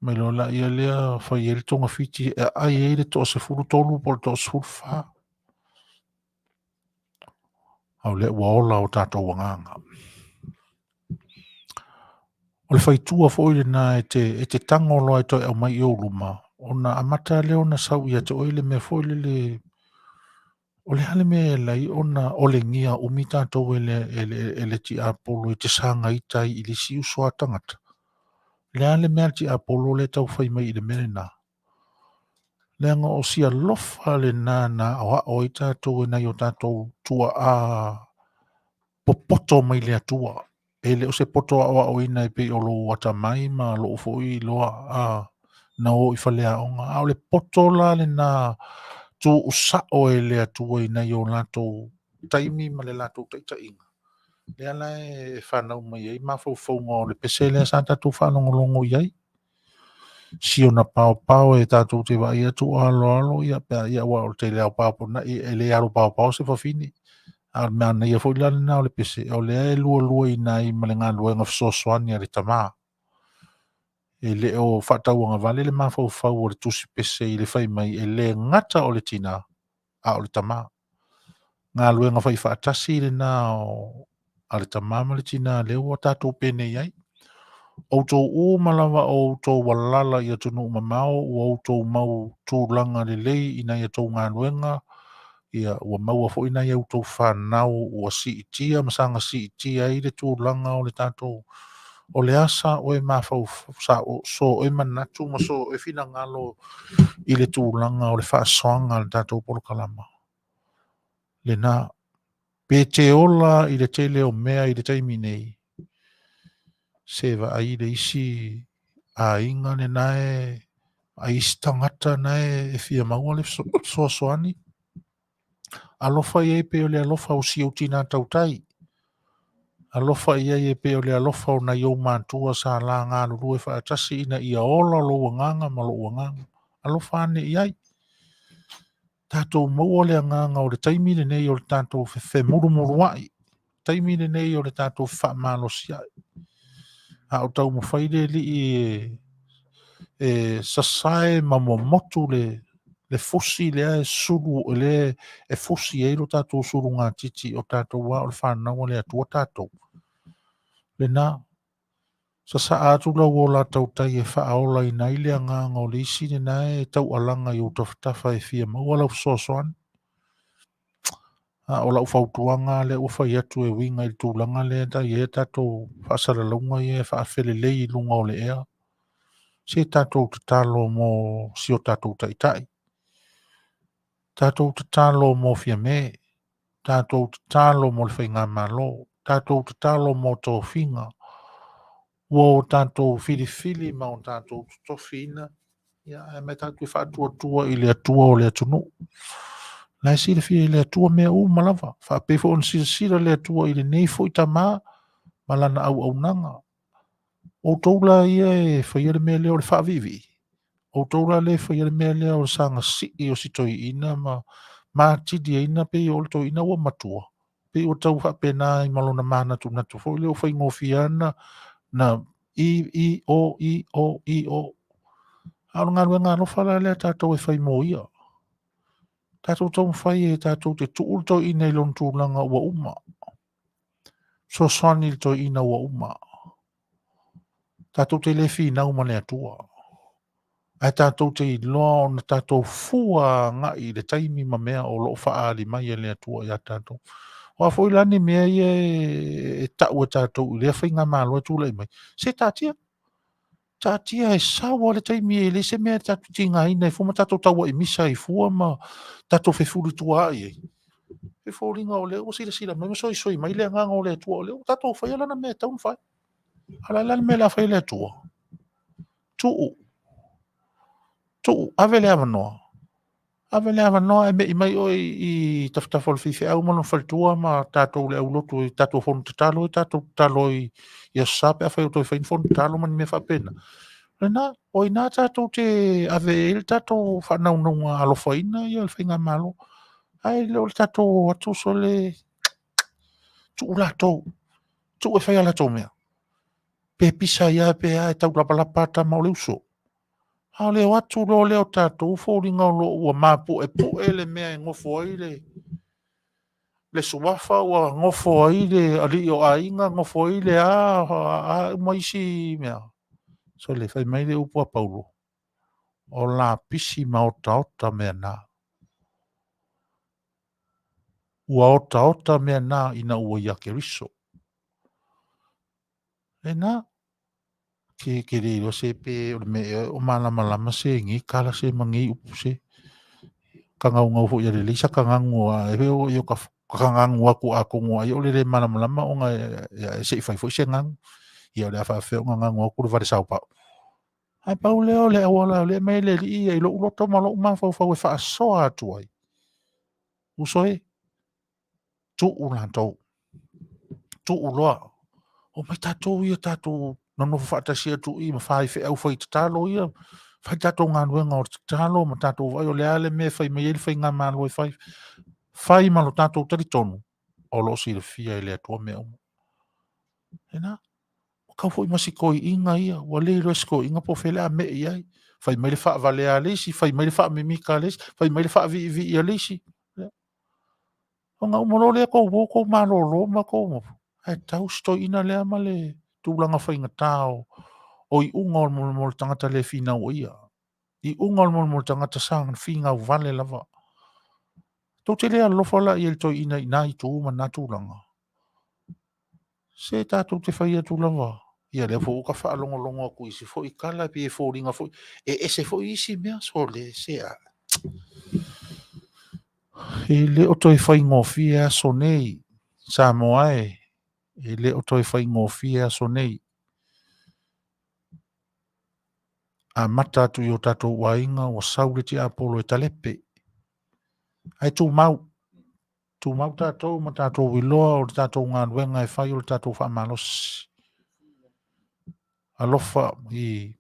mai loa laia lea fai ai le togafiti e aai ai le toa-13 po o le toa-14. A o lea ua ola o tatou agaga. O le faitua foi lena e te tago loa e toe aumai i ou luma, ona amata lea ona sau ia te oe le mea foi lele, o le a le mea e ala ai ona olegia umi tatou e le tiapolo e te saga ita ai i le isi uso a tagata. O le a le mea a le tiapolo lea e tau fai mai i le mea lena? Leaga o si alofa lena na aoao ai tatou e nai o tatou tuaa popoto mai le Atua. E le o se poto aoaoina e pei o lou atamai ma lou foi iloa na o i faleaoga. A o le poto la lena tuusao e le Atua i nai o latou taimi ma le latou taitaiga, lea la e fanau mai ai mafaufauga o le pese lea sa tatou faalogologo i ai. Si ona paopao e tatou te vaai atu o aloalo, ia pe a ia aua o le tele lava o paopao e le alo paopao se fafine. A o le manaia foi la lena o le pese, o lea e lualuaina ai ma le galuega fesoasoani a le tama. E le o faatauagavale le mafaufau o le tusi pese i le fai mai e le gata o le tinā, a o le tama. Galuega fai faatasi lena a le tama ma le tinā lea ua tatou penei ai. Outou uma lava o outou alaala i atunuu mamao ua outou mau tulaga lelei i nai a outou galuega, ia ua maua foi nai a outou fanau ua siitia ma saga siitia ai le tulaga o le tatou o le a sa oe mafaufau sa so oe manatu ma so oe finagalo i le tulaga o le faasoaga a le tatou polokalama. Lena, pe te ola i le tele o mea i le taimi nei, se vaai i le isi aiga lena e vaai isi tagata na e fia maua le fesoasoani. Alofa i ai pei o le alofa o si ou tinā tautai. Alofa i ai e pei o le alofa o nai ou matua sa la galulue faatasi ina ia ola lou agaga ma lou agaga. Alofa ane i ai. Tatou maua le agaga o le taimi lenei o le tatou femulumuluai, taimi lenei o le tatou faamalosiai. A o taumafai le alii e sasae ma momotu le fusi lea e sulu lea e fusi ai lo tatou sulugatiti o tatou lava o le fanau a le Atua tatou. Lena, sasaa atu lau ola tautai e faaolaina ai le agaga o le isi lena e taualaga i ou tafatafa e fia maua lau fesoasoani. A o lau fautuaga lea ua fai atu e uiga i le tulaga lea e i ai tatou faasalalauga ia e faafelelei i luga o le ea, se tatou tatalo mo si o tatou Taitai. Tatou tatalo mo Fiame, tatou tatalo mo le Faigamalo, tatou tatalo mo tofiga ua o tatou filifili ma o tatou totofiina, ia, ae omai tatou te faatuatua i le Atua o le atunuu. La e silafia e le Atua mea uma lava, faapea foi ona silasila le Atua i lenei foi tama ma lana auaunaga. Outou la ia e faia le mea lea o le faaviivii, outou la lea e faia le mea lea o le saga sii o si toeaina ma matiliaina pei o le toeaina ua matua, pei ua tau faapena ai ma lona manatunatu foi lea ua faigofie lava na i i o i o i o. A o le galuega alofa la lea a tatou e fai mo ia. Tatou taumafai e tatou te tuu le toeaina i lona tulaga ua uma. Fesoasoani i le toeaina ua uma. Tatou te le finau ma le Atua, ae tatou te iloa ona tatou fua agai i le taimi ma mea o lo o faaali mai e le Atua ia tatou. O a foi la ni mea ia e tau e tatou i lea faigamalo e tulai mai, se taatia, taatia e sau lava le taimi e leai se mea e tatou te tigaina ai fua ma tatou tauai misa ai fua ma tatou fefulituaai ai. E foliga o lea ua silasila mai ma soisoi mai le Agaga o le Atua, o lea ua tatou faia lana mea e tatau ona fai. A o le a la le mea o le a fai e le Atua? Tuu, tuu, ave le avanoa, ave le avanoa ae me'i mai oe i tafatafa o le faifeau ma lona faletua ma tatou le aulotu i tatou fono tatalo ai, tatou tatalo ai i Aso Sa pe afai o toe fai ni fono tatalo ma ni mea faapena. O lena, o i ina tatou te ave ai le tatou faanaunauga alofaina ia le faigamalo. Ae le o le tatou o atu sole, tuu latou, tuu e fai a latou mea. Pe pisa ai lava pe a, e taulapalapa lava tama o le uso. A o le o atu loa lea o tatou foliga o lo o ua mapuepue le mea e nofo ai le suafa, ua nofo ai le alii o aiga, nofo ai le a, a uma isi mea. Sole, fai mai le upu a Paulo, o lapisi ma otaota mea na. Ua otaota mea na ina ua ia Keriso. Lena, ke, ke le iloa se pe o le mea ea o malamalama se i nei tala se ma nei upu se. Kagaugau foi a lelei sa kagagu a e o i o ka kagagu atu atonu ai o le le malamalama ona e se i fai foi se gagu. Ia o le a faapefea ona gagu atu le vale saopau. Ae pau lea o le auala o lea e aumai e le Alii ia i lou loto ma lou mafaufau e faasoa atu ai. Uso e, tuu latou, tuu loa. Omai tatou ia tatou nonofo faatasi atu i ma faifeau fai tatalo ia, fai tatou galuega o le tatalo ma tatou vaai o le a le mea e fai mai ai le faigamalo e fai. Fai ma lo tatou talitonu o lo o silafia e le Atua mea uma. Lena, ua tau foi ma si toeaina ia, ua le iloa e si toeaina po o fea o le a me'i i ai. Fai mai le faavalea a le isi, fai mai le faamimita a le isi, fai mai le faaviivii a le isi. Ona uma loa lea tou o tou malolo ma tou, ae tau si toeaina lea ma le tulaga faigata o iuga o le mo le tagata le finau ia. Iuga o le mo le tagata sa finau vale lava. Tou te le alolofa la i ai i le toeaina i na itu ma na tulaga? Se tatou te fai atu lava. Ia lea foi ua ta faalogologo atu i isi foi tala e pei e foliga foi e ese foi isi mea. Sole, se a. E le o toe faigofie aso nei, Samoa e, e le o toe faigofie aso nei. Amata atu i o tatou aiga ua sau le tiapolo e talepe. Ae tumau, tumau tatou ma tatou iloa o le tatou galuega e fai o le tatou faamalosi. Alofa i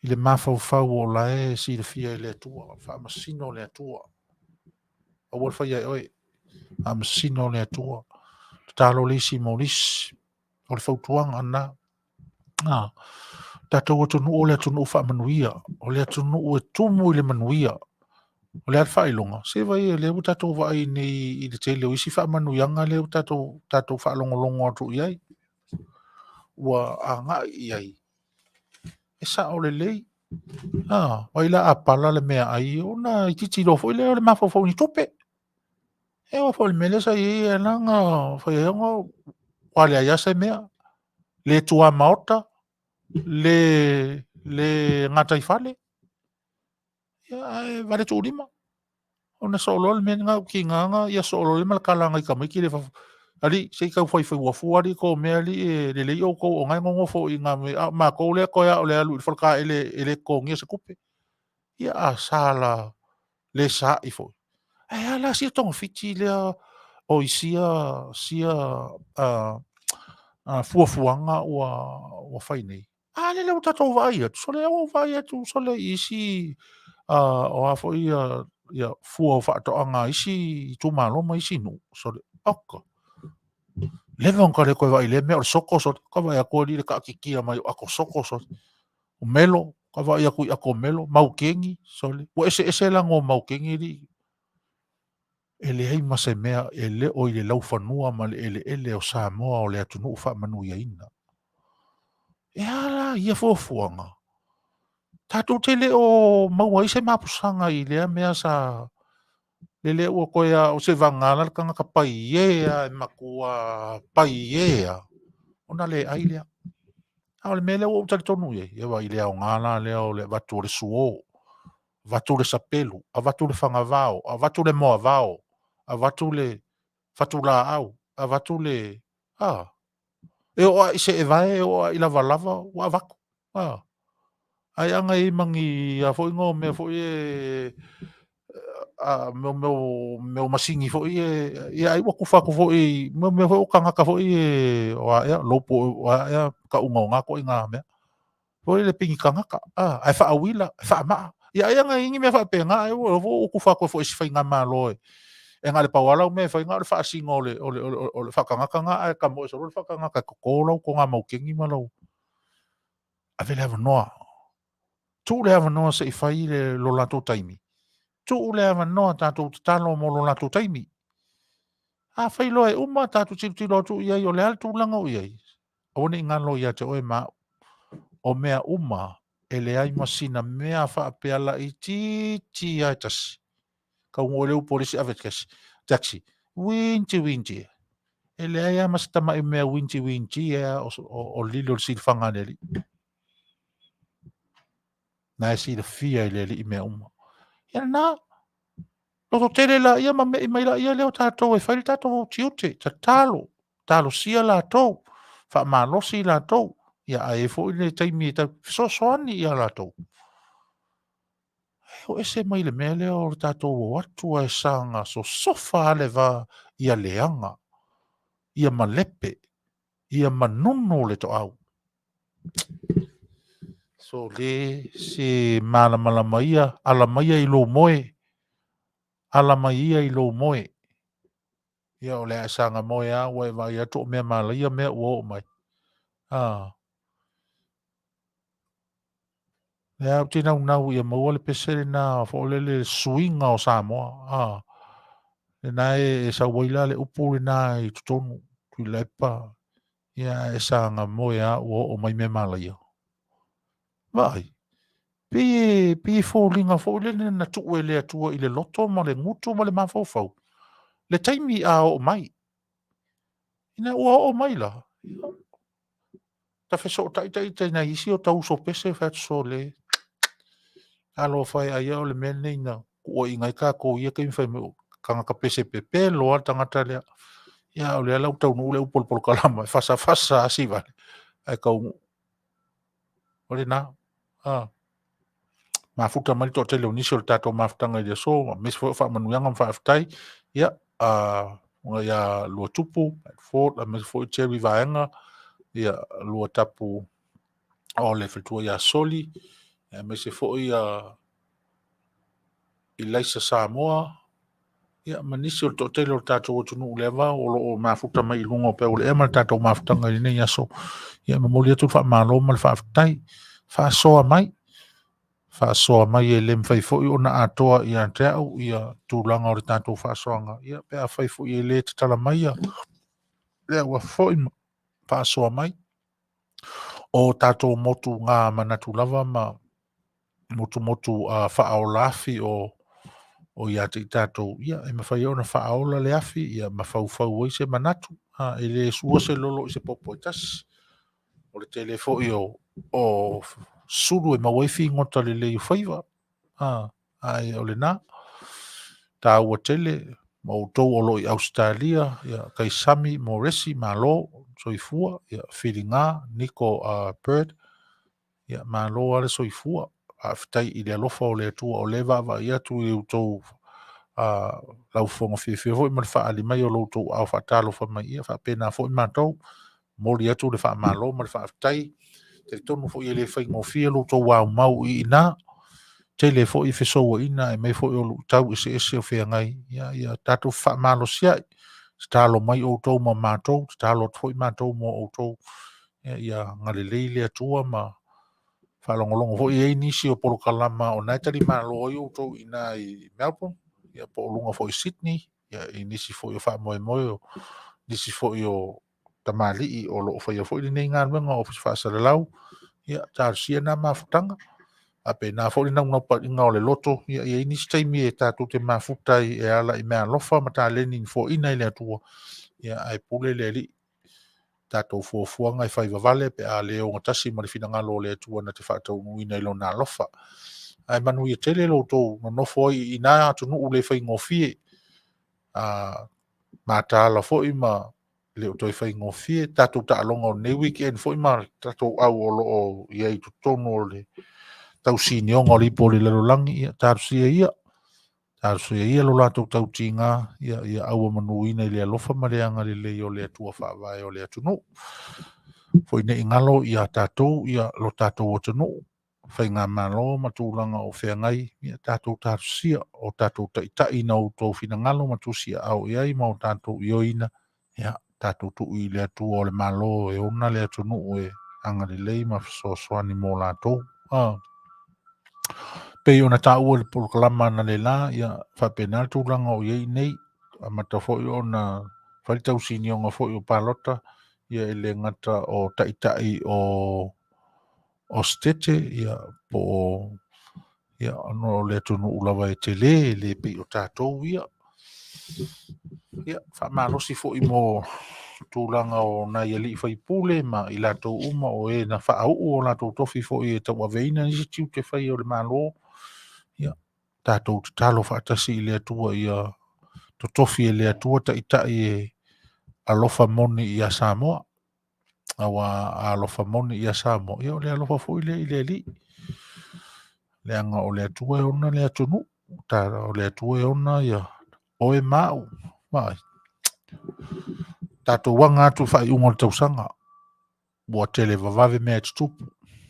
le mafaufau o la e silafia e le Atua, faamasino le Atua. Aua le faia e oe, faamasino le Atua. Tatalo le isi mo le isi. O le fautuaga lena. A, tatou atunuu o le atunuu faamanuia, o le atunuu e tumu i le manuia. O le a le faailoga? Se vaai o lea ua tatou vaai nei i le tele o isi faamanuiaga lea ua tatou, tatou faalogologo atu i ai, ua agai i ai. E sao lelei. A, vaai la a pala le meaai ona itiiti loa foi lea o le mafaufau i ni tupe. E oo foi i le mea lea sa i ai e ala ona fai ai ona ua leai lava se mea, le tuamaota, le le gataifale, ia ae valetuulima. Ona soo loa le mea lena u tiga ia soo loa ma le kala nai tamaiti lea i fafo. Alii, se i tau faifai uafu alii ko mea alii e lelei outou o na e nonofo i na me, a o matou lea toe a o le alu i le faletaele e le totogia se tupe. Ia a sa la le saai foi. Ae a la sia togafiti lea o i sia sia fuafuaga ua fai nei. A lele ua tatou vaai atu, sole ua ou vaai atu sole i isi o a foi ia fua o faatoaga a isi itumalo ma isi nuu, sole, oka. Leva ona ta le toe vaai i lea mea o le soko sole, ta vaai atu alii i le taatitia mai o ato soko sole. O melo, ta vaai atu i ato melo, maukeni, sole, ua eseese lanu o maukeni alii. E leai ma se mea e le o i le laufanua ma le eleele o Samoa o le atunuu faamanuiaina. E a la ia fuafuaga? Tatou te le o maua ai se mapusaga i lea mea sa lele ua toe a o se vagana la le tagata paie a e matua paie a ona le ai lea. A o le mea lea ua ou talitonu i ai, ia vaai i le aoga la lea o le avatu o le suo, avatu le sapelu, avatu le fagavao, avatu le moavao, avatu le fatulaau, avatu le a e oo lava i seevae, e oo lava i lavalava ua avatu. A ai ana i ai ma ni a foi no mea foi e a mea mea o masini foi e ia ai ua tufa atu foi mo mea foi o tagata foi e o a ea lopo o a ea tauga o na ituaiga mea. Foi le pini tagata, a ae faauila, faamaa. Ia ai ana i ai ni mea faapena ai ua ua tufa atu foi e si faigamalo e e na o le pau lava lau mea e fai na o le faasino o le o le o le faatagata na ae tamoe solo le faatagata e toto lau toga maukeni ma lau ave le avanoa. Tuu le avanoa se i fai le lo latou taimi. Tuu le avanoa tatou tatalo mo lo latou taimi. Afai loa e uma tatou tilotilo atu i ai o le a le tulaga o i ai, aua ne i galo ia te oe ma au. O mea uma e leai ma sina mea faapea laitiiti lava e tasi. Taunuu ai le upu a le isi ave taxi, taxi, uinti uinti. E leai lava ma se tamai mea uinti uinti lava o, o, o lilo i le silafaga a le Alii. Na e silafia e le Alii mea uma. Ia lena, lototele laia ma me'i mai laia lea o tatou e fai le tatou tiute, tatalo, talosia latou, faamalosi latou, ia ae i ai foi le taimi e tau fesoasoani ia latou. E o ese mai le mea lea o le tatou o atu ae saga sosofa lava le va ia leaga, ia malepe, ia manunu le toau. Sole se malamalama ia, ala mai ia i lou moe, ala mai ia i lou moe. Ia o le a e saga moe lava ua e vaai atu o mea malaia mea ua oo mai. Ah. Lea ou te naunau ia maua le pese lena foi lele suiga o Samoa. Ah. Lena e sau ai la le upu lena i totonu, Tuilaepa, ia e saga moe lava ua oo mai mea malaia. Vaai, pei e, pei e foliga foi lele na tuu e le Atua i le loto ma le gutu ma le mafaufau, le taimi a oo mai. Ina ua oo mai la, ta fesootai ita i nai isi o ta uso pese fai atu sole. Talofa e ai o le mea lenei na tuuaiina ai tatou i ia taimi fai mai tagata pese pepelo lava le tagata lea. Ia o lea la ua taunuu le upu o le polokalama e fasafasa asi vale ae taunuu. O lena. Ah. Mafuta mai le toatele o nisi o le tatou mafutaga i le aso, aemaise foi o faamanuiaga ma faafetai. Ia, uh, ia Luatupu, Ford, aemaise foi Jerry Vaega, ia Luatapu o le faletua ia Soli, aemaise foi ia Elaisa Samoa, ia ma nisi o le toatele o le tatou atunuu leva o lo o mafuta mai i luga o peau o le ea ma le tatou mafutaga i lenei aso. Ia e momoli atu le faamalo ma le faafetai. Faasoa mai, faasoa mai e le mafai foi ona atoa ia te au ia tulaga o le tatou faasoaga. Ia pe afai foi e le tatala mai ia le uafu foi ma faasoa mai. O tatou motuga manatu lava ma motumotu faaola afi o o ia te i tatou, ia e mafai ona faaola le afi ia ma faufau ai se manatu. A, e le sua se lolo i se popo e tasi. O le tele foi o, o sulu e maua ai figota lelei o faiva. A, ae o lena. Taua tele ma outou o lo o i Ausetalia, ia, Kaisami Moresi, malo soifua, ia, Filiga Niko Bird, ia, malo lava le soifua. Faafetai i le alofa o le Atua o lea e vaavaai atu i outou laufofoga fiafia foi ma le faaali mai o lo outou aao faatalofa mai, ia faapena foi matou. Momoli atu le faamalo ma le faafetai. Talitonu foi e le faigofie lo outou aumau i ina. Tele foi fesouaina aemaise foi o luitau eseese o feagai, ia, ia tatou faamalosiai. Tatalo mai outou ma matou, tatalo atu foi matou mo outou, ia, ia galelei le Atua ma faalogologo foi i ai nisi o polokalama o na e talimalo ai outou i ina i Melbourne, ia po o luga foi i Sydney, ia i nisi foi o faamoemoe o nisi foi o tamalii o lo o faia foi lenei galuega o Ofisa Faasalalau, ia talosia na mafutaga. Faapena foi le naunautaiga o le loto, ia i ai nisi taimi e tatou te mafuta ai e ala i meaalofa ma taleni na foaina e le Atua, ia ae pule le Alii. Tatou fuafuaga e fai vavale pe a le ogatasi ma le finagalo o le Atua na te faataunuuina i lona alofa. Ae manuia tele lo outou nonofo ai i ina atunuu le faigofie, mataala foi ma le o toe faigofie. Tatou taaloga o lenei weekend foi ma tatou au o lo o i ai i totonu o le tausinioga o le ipu o le lalolagi, ia talosia ia, talosia ia lo latou tautiga, ia, ia auamanuina i le alofa ma le agalelei o le Atua faavae o le atunuu. Foi nei galo ia tatou, ia lo tatou atunuu, faigamalo ma tulaga o feagai, ia tatou talosia o tatou taitai na outou finagalo ma tusiaao i ai ma o tatou ioeina, ia tatou tuu i le Atua o le Malo e ona le atunuu e agalelei ma fesoasoani mo latou. Pei ona taua i le polokalama analeila, ia faapena le tulaga o i ai nei, amata foi ona fai le tausinioga foi o palota, ia e le gata o taitai o setete, ia po o ia ona o le atunuu lava e tele, e le pei o tatou ia. Ia, faamalosi foi mo tulaga o nai alii faipule ma i latou uma o e na faauu o latou tofi foi e tauaveina nisi tiute fai o le Malo. Ia, tatou tatalo faatasi i le Atua ia totofi e le Atua taitai e alofa moni ia Samoa. Aua a alofa moni ia Samoa, ia o le alofa foi lea i le Alii. Leaga o le Atua e ona le atunuu, o le Atua e ona ia oe ma au. Vaai. Tatou aga atu i faaiuga o le tausaga, ua tele vavave mea e tutupu,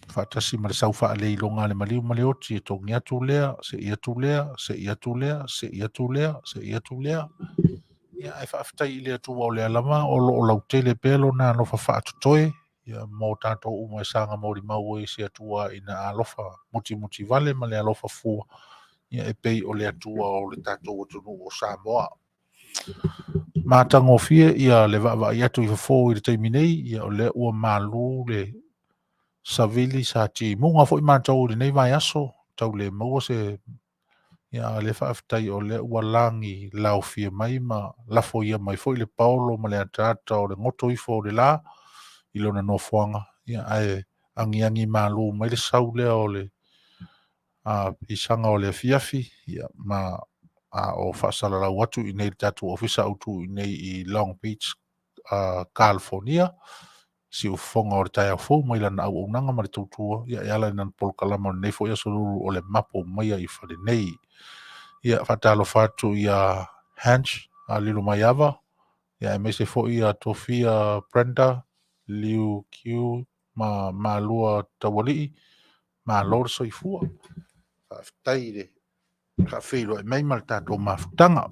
faatasi ma le sau faaleiloga a le maliu ma le oti e togi atu lea, sei atu lea, sei atu lea, sei atu lea, sei atu lea. Ia, ae faafetai i le Atua o lea lava o lo o lautele pea lona alofa faatotoe, ia mo tatou uma e saga molimau ai se Atua ina alofa mutimutivale ma le alofa fua, ia e pei o le Atua o le tatou atunuu o Samoa. Matagofie ia le vaavaai atu i fafo i le taimi nei, ia o lea ua malu le savili sa timuga foi matou i lenei vaiaso, tau le maua se ia a lea faafetai o lea ua lagi laofia mai ma lafoia mai foi le paolo ma le ataata o le goto ifo o le la i lona nofoaga, ia ae agiagi malu mai le sau lea o le pisaga o le afiafi, ia ma a o faasalalau atu i nei le tatou ofisa autu i nei i Long Beach, California, siufofoga o le taeao fou mai lana auaunaga ma le tautua, ia e ala i lana polokalama o lenei foi aso lulu o le mapo maia i fale nei. Ia faatalofa atu ia Hanch Lilo Maiava, ia aemaise foi ia Tofia Brenda Liu Q ma Malua Taualii, malo le soifua. Faafetai i le faafeiloai mai ma le tatou mafutaga.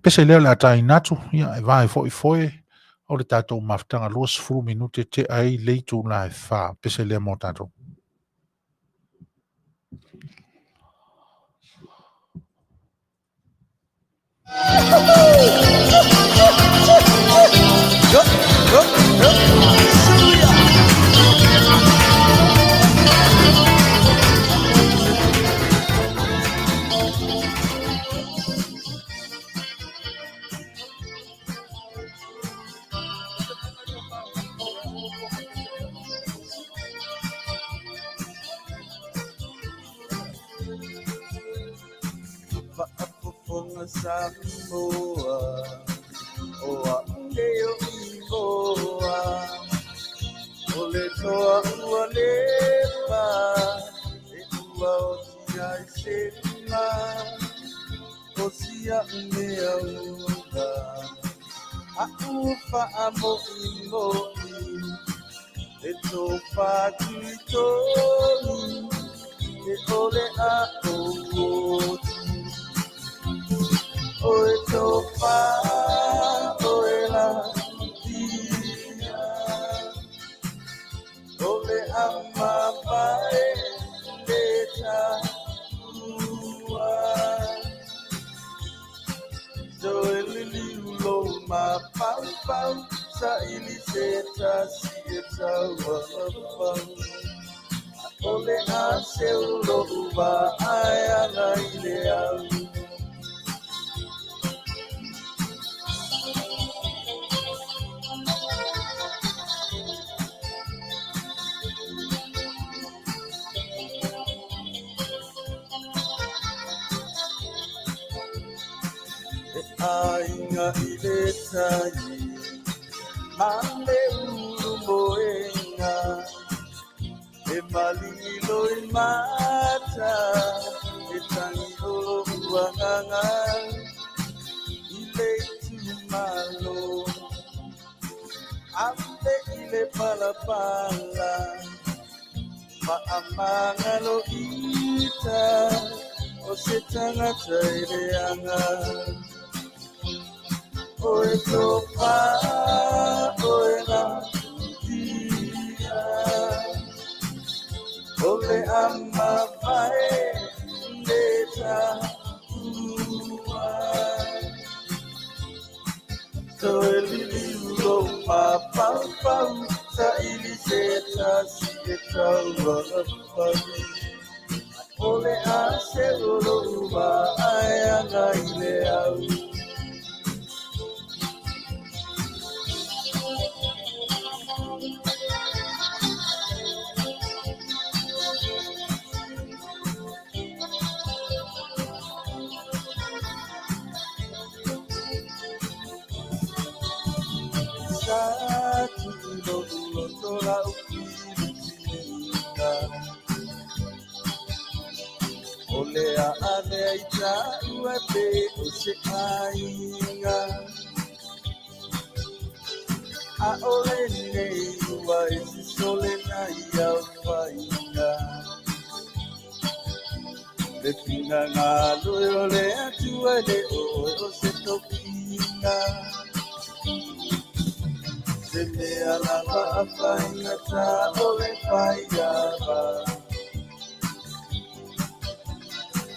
Pese lea o le a taina atu, ia e vae foi foe o le tatou mafutaga 20 minute te ai le itula e 4. Pese lea mo tatou. faafofoga Samoa o a'u nei o igoa o le toa ua leva e ua oti ai se lima o sia'u mea ula a'u faamo'imo'i e tofatuitonu e ʻole a oti o e tofa oe la ia o le amavae le taua toe liliu lou mafaufau saili se tasi e taualafau ʻaʻole a seu loʻu vaai ana i le au. E aiga i le tai ma le ulu moenga e malilo i mata e tangi o uagaga i le itumalo ave i le palapala faamagalo ita o se tagata i leaga o e tofa oe lautia o le amavae le taua toe liliu lou mafaufau saili se tasi e taualafau ʻaʻole a seu loʻu vaai ana i le au. Sa tuʻu loʻu loto la'u filifiliga o le aʻa lea i taua pe o se aiga ʻaʻole nei ua e sisole nai aofaiga le finagalo e o le Atua e le ʻoe o se tofiga se mea lava a faigata o le faiava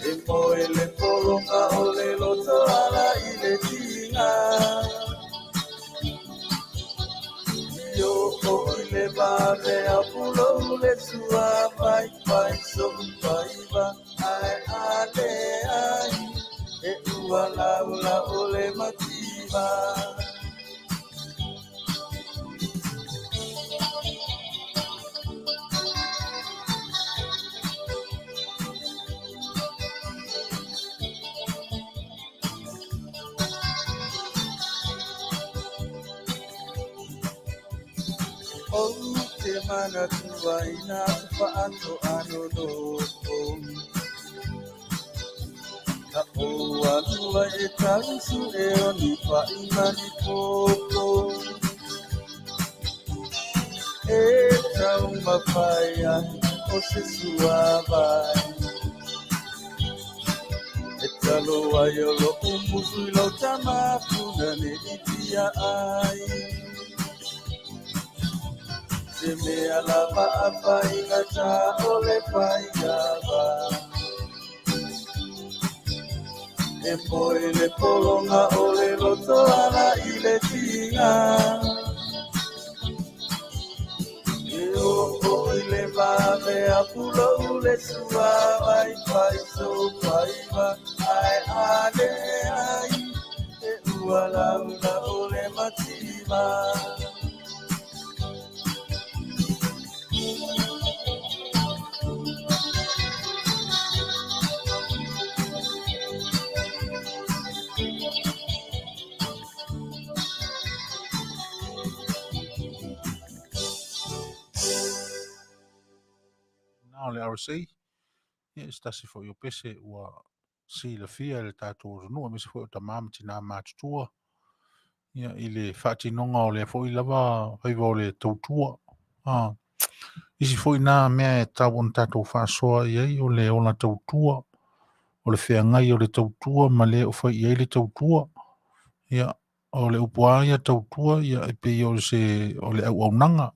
e moe le pologa o le loto ala i le tiga i o i le vave a pulou le sua vaivai soʻu faiva ae a leai e ua laula o le mativa. Ou te manatua i nā faatoano nofo na ou alua e tausu e o ni paʻi ni popo e taumafai ai o se suavai e talo ai o loʻu musu i lau tamapuna neʻi pia ai se mea lava a faigata o le faiava e moe le pologa o le loto ala i le tiga e oo i le vave a pulou le sua vaivai sou faiva ae a leai e ua laula o le mativa. o le RSA, ia se tasi foi o pese ua silafia e le tatou atunuu aemaise foi o tama ma tina matutua ia, i le faatinoga o lea foi lava faiva o le tautua. Ah, isi foi na mea e tatau ona tatou faasoa i ai o le ola tautua, o le feagai o le tautua ma le o fai i ai le tautua. Ia, o le upu lava ia tautua, ia e pei o se o le auaunaga,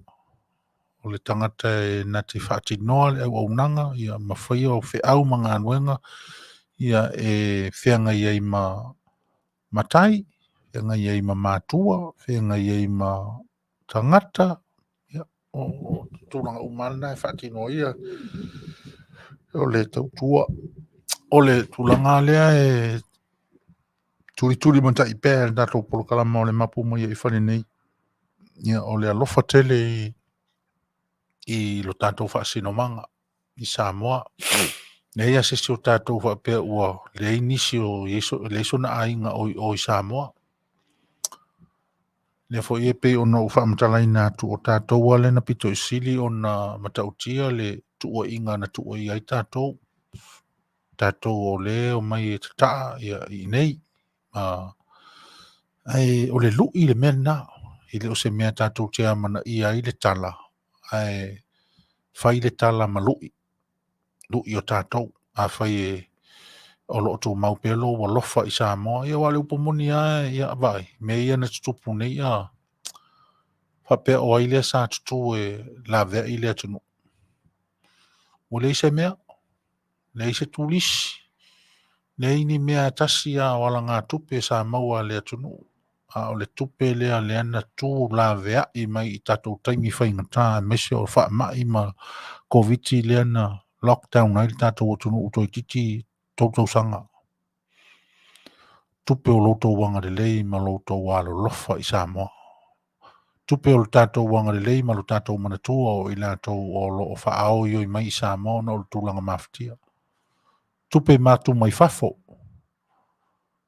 o le tagata e na te faatinoa le auaunaga, ia ma faia o feau ma galuega ia e feagai ai ma matai, feagai ai ma matua, feagai ai ma tagata, ia, o tulaga uma lava lena e faatino ai ia o le tautua. O le tulaga lea e tulitulimatai pea e le tatou polokalama o le mapu mai ai i fale nei, ia, o le alofa tele i lo tatou faasinomaga i Samoa. Leai lava se isi o tatou faapea ua leai nisi o i ai so, leai sona aiga o i o i Samoa. Lea foi e pei ona ou faamatalaina atu o tatou lava lea na pito i sili ona matautia le tuuaiga na tuuaia ai tatou. Tatou o lea e omai e tataa ia i inei. Ae o le lui le mea lena. E le o se mea tatou te amanaia ai le tala, ae fai le tala ma lui, lui o tatou. Afai e o lo o tumau pea lou alofa i Samoa, ia aua o le upu moni lava, ia vaai, mea ia na tutupu nei, a faapea o ai lea sa tutū e laveai le atunuu. Ua leai se mea, leai se turisi, leai ni mea tasi lava o alagatupe sa maua a le atunuu, a o le tupe lea lea na tu laveai mai i tatou taimi faigata aemaise o faamai ma Koviti lea na lockdown ai le tatou atunuu toeitiiti 3 tausaga. Tupe o lo outou agalelei ma lo outou alolofa i Samoa. Tupe o lo tatou agalelei ma lo tatou manatua o i latou o lo o faaoioi mai i Samoa ona o le tulaga mafatia. Tupe matu mai fafo.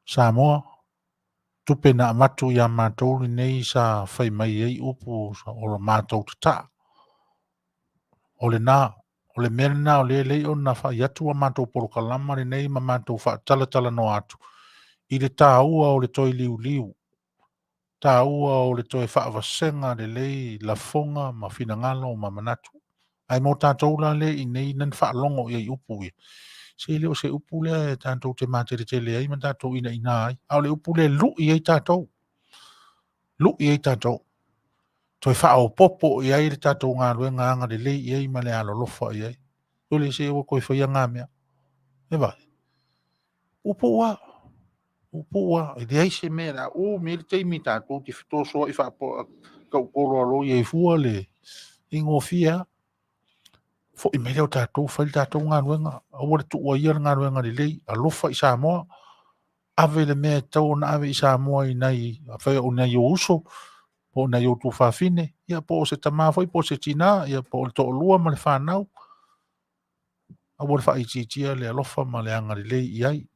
Samoa, tupe na avatu ia matou lenei sa fai mai ai upu o la matou tataa. O lena, o le mea lena o lea e lei ona fai atu a matou polokalama lenei ma matou faatalatalanoa atu i le taua o le toe liuliu, taua o le toe faavasega lelei lafoga ma finagalo ma manatu. Ae mo tatou la lea i inei na faalogo i ai i upu ia, se le o se upu lea e tatou te mateletele ai ma tatou inaina ai, a o le upu lea e lui ai tatou, lui ai tatou, toe faaopoopo i ai le tatou galuega agalelei i ai ma le alolofa i ai. Sole se ua toe faia na mea. E vaai, puupuu lava, puupuu lava, e leai se mea o le a umi ai le taimi tatou te fetosoai faapo tautoloaloi ai fua le faigofie lava. Foi mai lea o tatou fai le tatou galuega, aua le tuua ia le galuega lelei, alofa i Samoa, ave le mea e tatau ona ave i Samoa i nai, afai o nai ou uso, po o nai ou tuafafine, ia po o se tama foi po o se tina, ia po o le toalua ma le fanau. Aua le faaitiitia le alofa ma le agalelei i ai.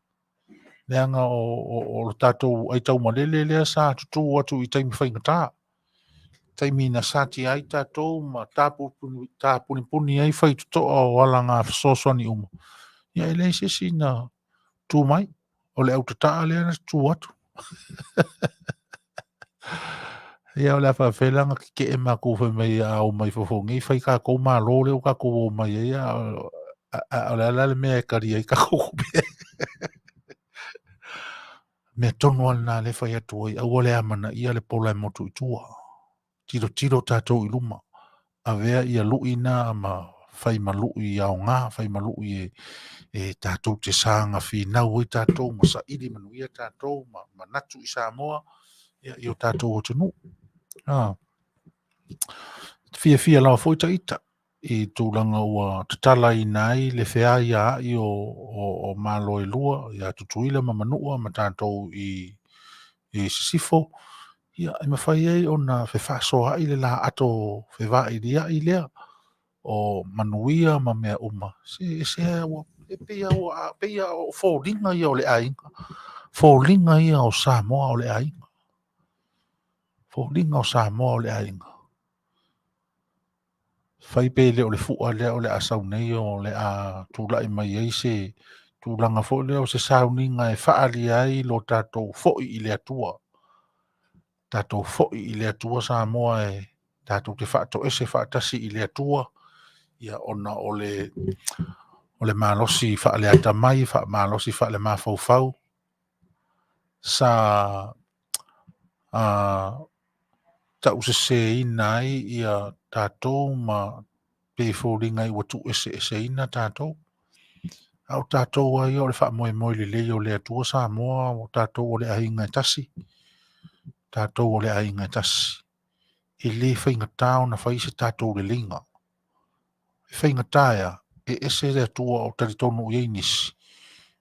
Leaga o le tatou aitaumalele lea sa tutū atu i taimi faigata, taimi na satia ai tatou ma tapunipuni ai faitotoa o alaga fesoasoani uma, ia e leai se isi na tu mai, o le autataa lea na tutū atu. Ia o le a faapefea la ona tetee matou fai mai a o mai fafo nei fai tatou malo lea ua tatou o mai ai, a o le a la le mea e tali ai tatou tupe. Mea tonu lava lena lea e fai atu ai, aua le amanaia le pola e motu i tua. Tilotilo tatou i luma, avea ia lui na ma fai ma lui aoga, fai ma lui e tatou te saga finau ai tatou ma saili manuia tatou ma manatu i Samoa ia, i o tatou atunuu. Ah. Fiafia lava foi ta ita i tulaga ua tatalaina ai le feaiaai o Malo e lua, ia Tutuila ma Manua ma tatou i Sisifo, ia e mafai ai ona fefaasoaai le laato fevailiai lea o manuia ma mea uma. Se ese ua e pei ua pei o foliga ia o le aiga, foliga ia o Samoa o le aiga, foliga o Samoa o le aiga. Fai pe le o le fua lea o le a sau nei o le a tulai mai ai se tulaga foi lea o se sauniga e faaalia ai lo tatou foi i le Atua. Tatou foi i le Atua Samoa e tatou te faatoese faatasi i le Atua, ia ona o le malosi faaleatamai, faamalosi faalemafaufau sa tauseseina ai ia tatou ma pei e foliga ua tuueseeseina tatou. A o tatou lava ia o le faamoemoe lelei o le Atua Samoa, o tatou o le aiga e tasi, tatou o le aiga e tasi. E le faigata ona fai se tatou leleiga. E faigata e a? E ese le Atua o talitonu i ai nisi,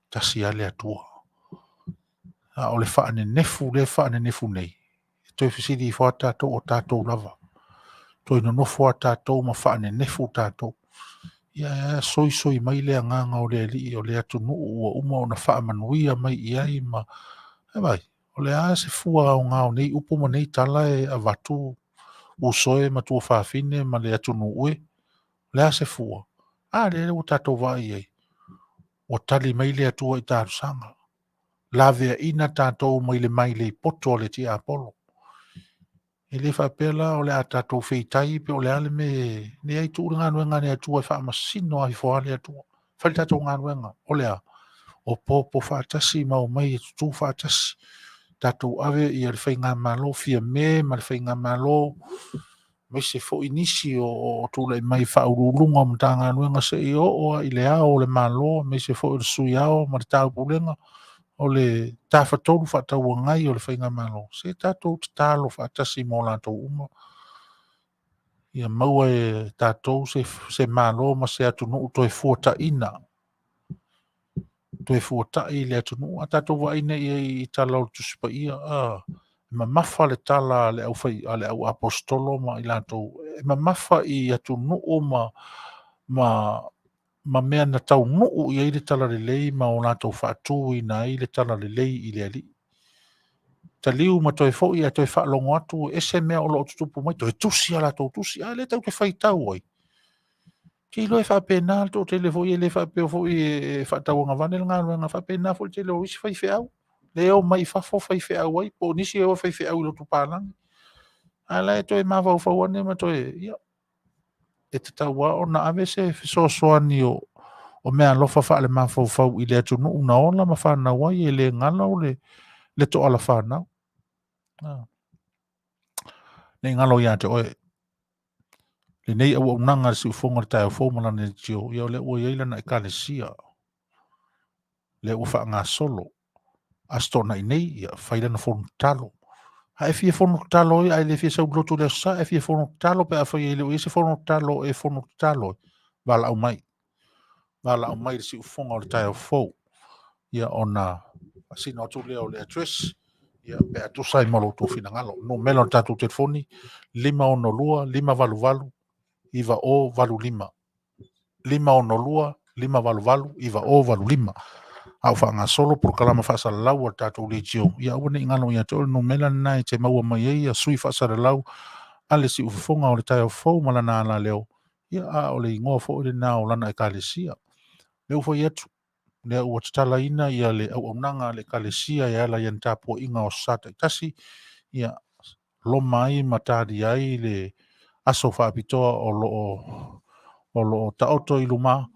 tasi lava le Atua. A o le faanenefu lea e faanenefu nei, e toe fesili ifo lava tatou o tatou lava. Toe nonofo lava tatou ma faanenefu tatou. Ia e soisoi mai le agaga o le Alii o le atunuu ua uma ona faamanuia mai i ai ma... E vaai, o le a se fua aoga o nei upu ma nei tala e avatu uso e ma tuafafine ma le atunuu e? O le a se fua? A lea ua tatou vaai i ai, ua tali mai le Atua i talosaga, laveaina tatou mai le mailei poto a le tiapolo. E le faapea la o le a tatou feitai pe o le a le mea e leai, tuu le galuega a le Atua e faamasino ifo lava le Atua. Fai le tatou galuega, o le a? O popo faatasi ma omai e tutu faatasi. Tatou ave ia le faigamalo Fiame ma le faigamalo, aemaise foi nisi o tulai mai faauluuluga o Matagaluega seia oo lava i le Ao o le Malo, aemaise foi o le Sui Ao ma le Taupulega, o le Tafatolu Fefaatauagai o le Faigamalo, se tatou tatalo faatasi mo latou uma, ia maua e tatou se Malo ma se atunuu toe fuataina, toe fuatai le atunuu. A tatou vaai nei i ai i tala o le Tusi Paia, e mamafa le tala a le aufai, a le au aposetolo ma i latou, e mamafa i atunuu ma mea na taunuu i ai le talalelei ma o latou faatuina ai le talalelei i le Alii. Taliu ma toe foi ae toe faalogo atu e ese mea o lo o tutupu mai, toe tusi a latou tusi, a lea tatou te faitau ai. Ou te iloa e faapena le toatele foi, e le faapea foi e faatauagavale le galuega, e faapena foi le tele o isi faifeau, lea e omai i fafo faifeau ai, po o nisi e o e faifeau i lotu palagi. A o la e toe mafaufau ane ma toe, ia, e tatau lava ona ave se fesoasoani o meaalofa faalemafaufau i le atunuu na ola ma fanau ai, e le galo le toala fanau. Ne i galo ia te oe lenei auaunaga a le siufofoga o le taeao fou ma lana leitio, ia o lea ua i ai lana ekalesia, lea ua faagasolo. Aso Toonai nei, ia fai lana fono tatalo. A e fia fono tatalo ai, a e le fia sau i le lotu i le Aso Sa, e fia fono tatalo pe afai e le o i ai se fono tatalo e fono tatalo ai, valaau mai. Valaau mai i le siufofoga o le taeao fou. Ia ona faasino atu lea o le address, ia pe a tusa ai ma lo outou finagalo. Numera o le tatou telefoni, 562 588 9085. 562 588 9085. A o faagasolo polokalama faasalalau a le tatou leitio, ia aua ne i galo ia te oe le numera lena e te maua mai ai sui faasalalau a le siufofoga o le taeao fou ma lana alaleo, ia a o le igoa foi lena o lana ekalesia. Lea ua fai atu, lea ua tatalaina ia le auaunaga a le ekalesia e ala i ana tapuaiga o Aso Sa taitasi, ia loma ai ma talia ai le aso faapitoa o lo o taoto i luma,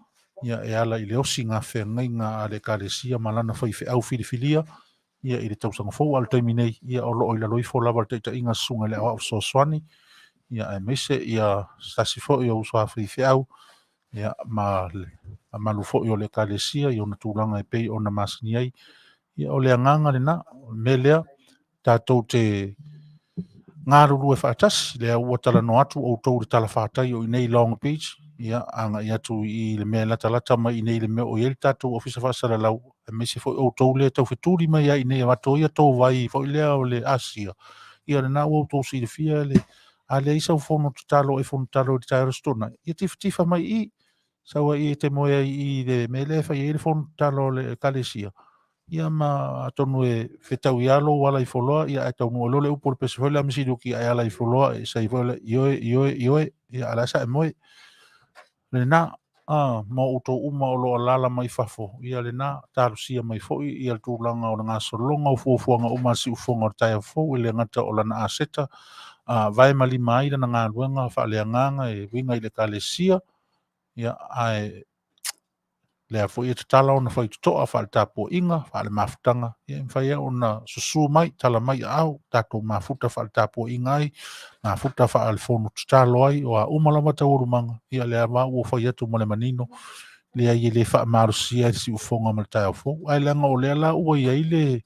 ia e ala i le osiga feagaiga a le ekalesia ma lana faifeau filifilia, ia i le tausaga fou. A o le taimi nei, ia o lo o i lalo ifo lava o le taitaiga a le Susuga i le Aoao Fesoasoani, ia aemaise ia se tasi foi o uso a faifeau, ia ma le mamalu foi o le ekalesia i ona tulaga e pei ona masani ai. Ia o le agaga lena, o le mea lea, tatou te galulue faatasi, lea ua talanoa atu outou i le talafatai o i inei i Long Beach, ia agai atu i le mea e latalata mai i inei i le mea o i ai le tatou ofisa faasalalau, aemaise foi outou lea e taufetuli mai ai i inei e avatu ai tou vai foi lea o le Asia, ia lena ua outou silafia le a leai sau fono tatalo e fono tatalo i le taeao o le Aso Toonai, ia tifatifa mai i i, sau ai e te moe ai i le mea lea e fai ai le fono tatalo a le ekalesia, Ia ma atonu e fetau ia lou ala ifo loa, ia ae taunuu ai loa le upu o le pese foi lea a Misiluki, a e ala ifo loa, e sai foi le ioe, ioe, ioe, ia a o le a sa e moe. Lena, a, ma outou uma o lo o alaala mai fafo, ia lena, talosia mai foi ia le tulaga o le gasologa o fuafuaga uma a le siufofoga o le taeao fou, e le gata o lana aseta, a vae ma lima ai lana galuega faaleagaga e uiga i le Ekalesia, ia, ae lea foi e tatala ona faitotoa faaletapuaiga, faalemafutaga, ia e mafai ai ona susu mai, tala mai aao, tatou mafuta faaletapuaiga ai, mafuta faalefono tatalo ai, o a uma lava taualumaga, ia lea lava ua fai atu ma le manino, leai e le faamalosia ai le siufofoga ma le taeao fou. Ae leaga o lea la ua i ai le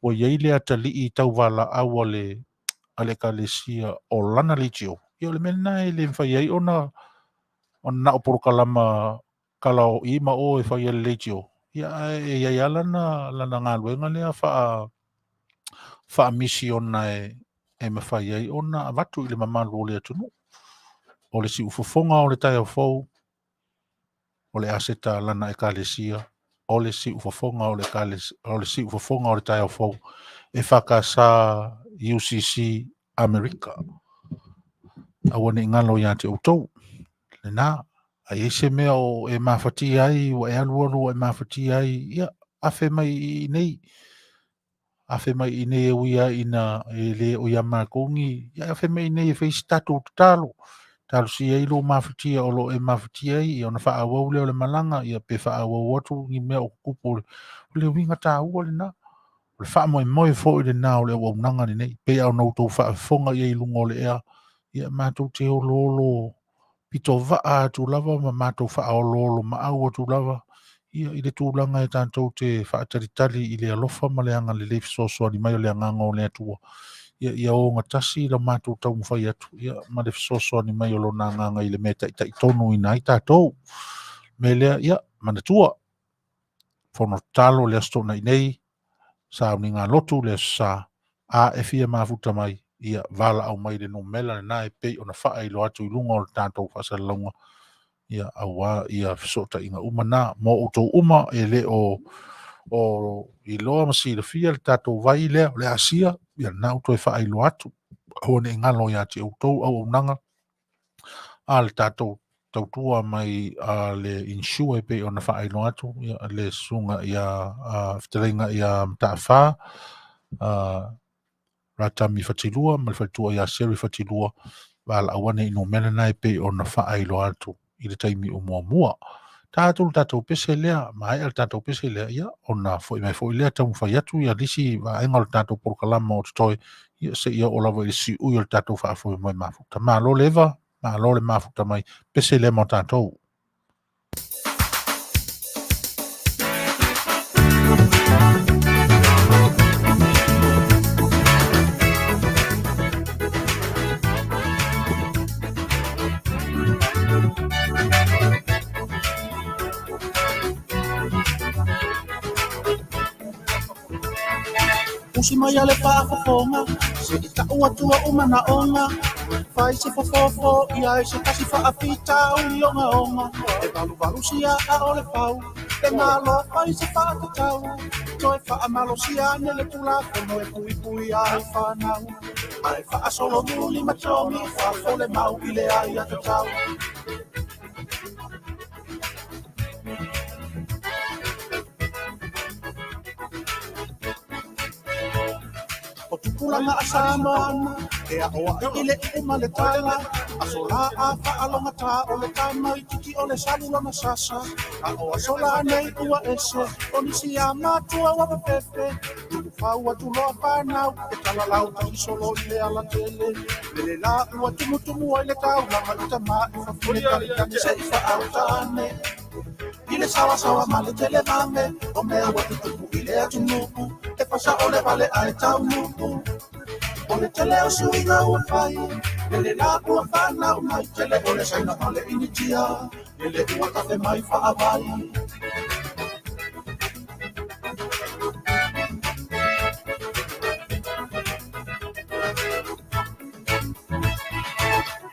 ua i ai le atalii tauvalaau a le a le Ekalesia o lana leitio, ia o le mea lena e le mafai ai ona ona na o polokalama kala o i ma o e fai ai le leitio, ia ae e i ai lava lana, lana galuega lea faa faamisiona e, e mafai ai ona avatu i le mamalu o le atunuu. O le siufofoga o le taeao fou, o le aseta a lana ekalesia, o le siufofoga o le ekalesia, o le siufofoga o le taeao fou, EFKS UCC Amerika. Aua ne i galo ia te outou. Lena, a i ai se mea o e mafatia ai, ua e alualu ua e mafatia ai, ia, afe mai i inei. Afe mai i inei e ui lava ina e le o ia matou ni, ia afe mai i inei e fai se tatou tatalo. Talosia ai lou mafatia o lo o e mafatia ai, ia ona faaauau lea o le malaga, ia pe faaauau atu ni mea o tutupu. O le uiga taua lena. O le faamoemoe foi lena o le auaunaga lenei. Pei lava ona outou faafofoga i ai i luga o le ea, ia matou te oloolo pitovaa atu lava ma matou faaoloolomaau atu lava ia i le tulaga e tatou te faatalitali i le alofa ma le agalelei fesoasoani mai o le agaga o le Atua. Ia, ia ogatasi la matou taumafai atu ia, ma le fesoasoani mai o lona agaga i le mea e taitaitonuina ai tatou. Mea lea, ia, manatua, fono tatalo le Aso Toonai nei, sauniga lotu le Aso Sa, a e fia mafuta mai, ia valaau mai i le numera lena e pei ona faailoa atu i luga o le tatou faasalalauga, ia aua ia fesootaiga uma na. Mo outou uma e le o o iloa ma silafia le tatou vai lea o le Asia, ia lena ua toe faailoa atu. Aua ne i galo ia te outou auaunaga a le tatou tautua mai a le insure e pei ona faailoa atu ia, le susuga ia fetalaiga ia Mataafa Ratami Fatilua ma le faletua ia Seri Fatilua, valaau ane i numera na e pei ona faailoa atu i le taimi o muamua. Ta atu le tatou pese lea, maea le tatou pese lea, ia, ona foi mai foi lea taumafai atu ia nisi vaega o le tatou polokalama o totoe, ia seia oo lava i le siui o le tatou faafoemoe mafuta. Malo le eva, malo le mafuta mai, pese lea mo tatou. Usi mai a le faafofoga, se i tau atu ou manaoga, fai se fofo ia ai se tasi faafitauli ogaoga, e valuvalusia a o le fau, le Malo fai se faatatau, toe faamalosia ane le Tulafono e puipuia ai fanau, ae faasolomuli ma togi fafo le mau i le aiatatau. O tupulaga a Samoa, e aoai i le iu ma le tala, aso la a faalogata o le tamaitiiti o le salu lona sasa, a o aso la nei ua ese, o nisi a matua ua fefefe, tuufau atu loa fanau, e talalau taisolo i le alatele, lele la ua tumutumu ai le taulaga i tama i fafine talitali se i faauta ane. I le sawasawa ma le televave, o mea ua tutupu i le atunuu, e fasao le vale ae taunuu. O le tele o suiga ua fai, lele la ua fanau mai, tele o le Saina ma le Initia, lele ua tafe mai faavai.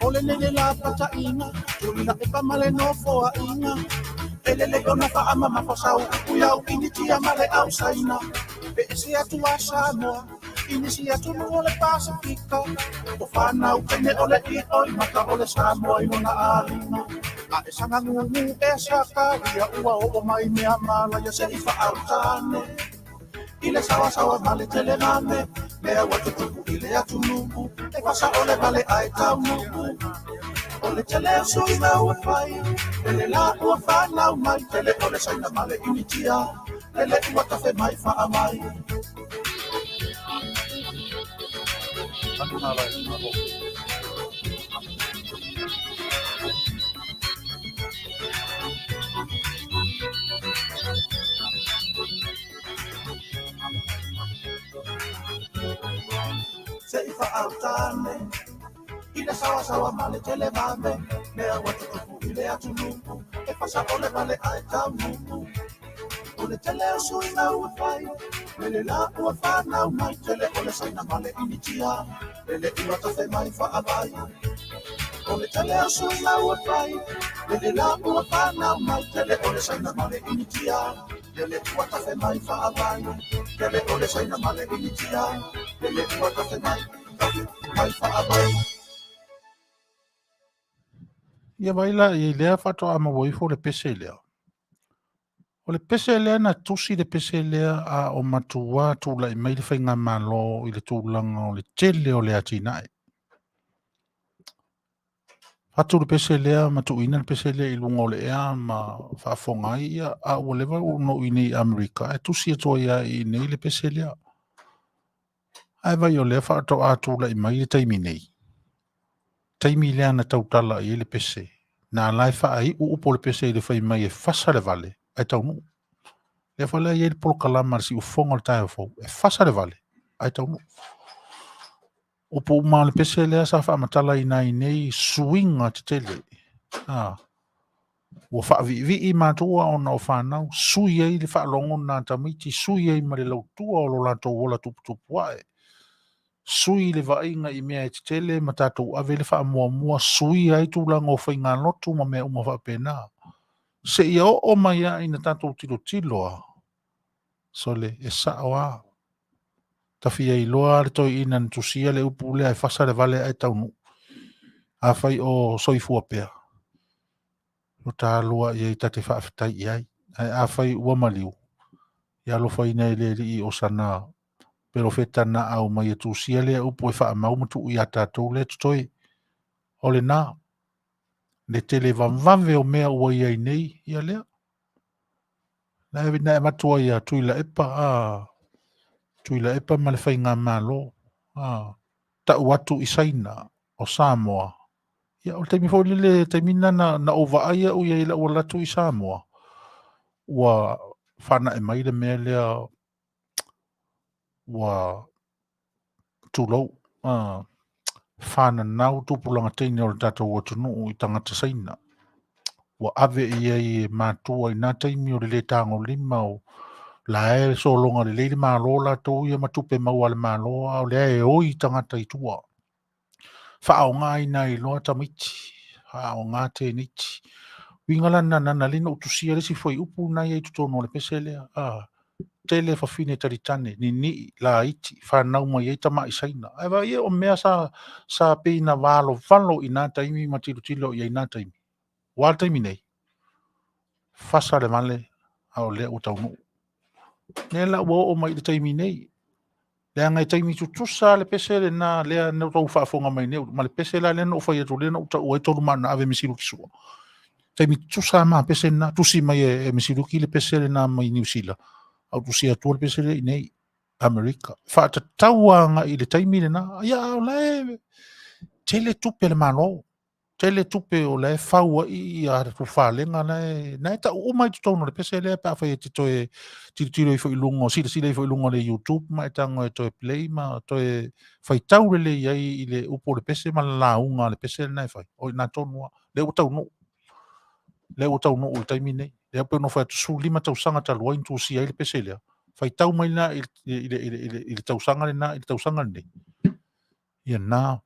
O le lele la pataiga, Tulilaepa ma le nofoaiga, e lelei ona faamamafa sau upu le au Initia ma le au Saina. E ese atu a Samoa i nisi atunuu o le Pasifika. O fanau teine o le i'o i mata o le Samoa i lona aliga. A e sagagugu ea Sakaria ua oo mai mea malaia se i faautane. I le sawasawa ma le telemame, mea ua tutupu i le atunuu, e fasa o le vale ae taunuu. O le tele o suiga ua fai, lele la ua fanau mai, tele o le Saina ma le Initia, lele ua tafe mai faamai. Se i faautane i le sawasawa ma le televave, mea ua tutupu i le atunuu, e fasa o le vale ae taunuu. O le tele o suiga ua fai, lele la ua fanau mai, tele o le Saina ma le Initia, lele ua tafe mai faavai. O le tele o suiga ua fai, lele la ua fanau mai, tele o le Saina ma le Initia, lele ua tafe mai faavai. Tele o le Saina ma le Initia, lele ua tafe mai, tafe mai faavai. Ia vai la i lea faatoa maua ifo le pese lea. O le pese lea na tusi le pese lea a o matua tulai mai le faigamalo i le tulaga o le tele o le atinae. Fatu le pese lea ma tuuina le pese lea i luga o le ea ma faafofoga ai, ia, a ua leva ona ou i inei i Amerika, ae tusi atu ai lava i inei le pese lea. Ae vai o lea faatoa tulai mai le taimi nei. Taimi lea na tautala i ai le pese. Na ala e faaiu upu o le pese i le fai mai e fasa le vale, ae taunuu. Lea foi la e i ai le polokalama a le siufofoga o le taeao fou, e fasa le vale, ae taunuu. Upu uma o le pese lea sa faamatalaina ai nei suiga tetele. A, ua faaviivii matua ona o fanau, sui ai le faalogona a tamaiti, sui ai ma le lautua o lo latou ola tuputupu ae, sui le vaaiga i mea e tetele ma tatou ave le faamuamua, suia ai tulaga o faigalotu ma mea uma faapena. Seia oo mai lava ina tatou tilotilo a, sole, e sao lava. Tafia iloa le toeaina na tusia le upu lea e fasa le vale ae taunuu. Afai o soifua pea, o talua i ai ta te faafetai i ai. Ae afai ua maliu, ia alofaina e le Alii o sana perofeta na au mai e tusia lea upu e faamau ma tuu ia tatou lea totoe. O lena, le tele vavave o mea ua i ai nei, ia lea. Na e na avatu ai ia Tuilaepa, a Tuilaepa ma le faigamalo, a tau atu i Saina o Samoa. Ia, o le taimi foi lele, taimi na na ou vaai au i ai i lau alu atu i Samoa, ua faanae mai le mea lea ua tulou, a fananau tupulaga teine o le tatou atunuu i tagata Saina. Ua ave i ai e matua i nā taimi o le lē tagolima o la e sologa lelei le Malo latou ia ma tupe maua a le Malo, a o lea e oi tagata i tua. Faaaogaina ai loa tamaiti, faaaoga teneiti. Uiga la na na le na ou tusia le isi fuaiupu na i ai i totonu o le pese lea. A, tele fafine talitane, ninii, laiti, fanau mai ai tamai Saina. Ae vaai ia o mea sa, sa pei na valovalo i nā taimi ma tilotilo i ai nā taimi. Ua a le taimi nei? Fasa le vale, a o lea ua taunuu. Lea la ua oo mai i le taimi nei. Leaga e taimi tutusa le pese lena lea na tou faafofoga mai nei, ma le pese la lea na ou fai atu lea na ou taua ai tolu ma ave Misiluki sua. Taimi tutusa ma pese lena, tusi mai e Misiluki le pese lena mai Niu Sila, au tusi atua le pese lea i nei Amerika. Faatatau agai i le taimi lena, ia a o la e tele tupe a le Malo. Tele tupe o la e fau ai ia tufalega la e na e tau uma i totonu o le pese lea pe afai e te toe tilotilo ifo i luga o silasila ifo i luga o le YouTube ma e tago e toe play ma toe faitau lelei ai i le upu o le pese ma le lauga a le pese lena e fai. O i ina tonu lava. Lea ua taunuu. Lea ua taunuu i le taimi nei. Lea pei ona fai atu 15 tausaga talu ai na tusia ai le pese lea. Faitau mai la i le tausaga lena i le tausaga lenei. Ia na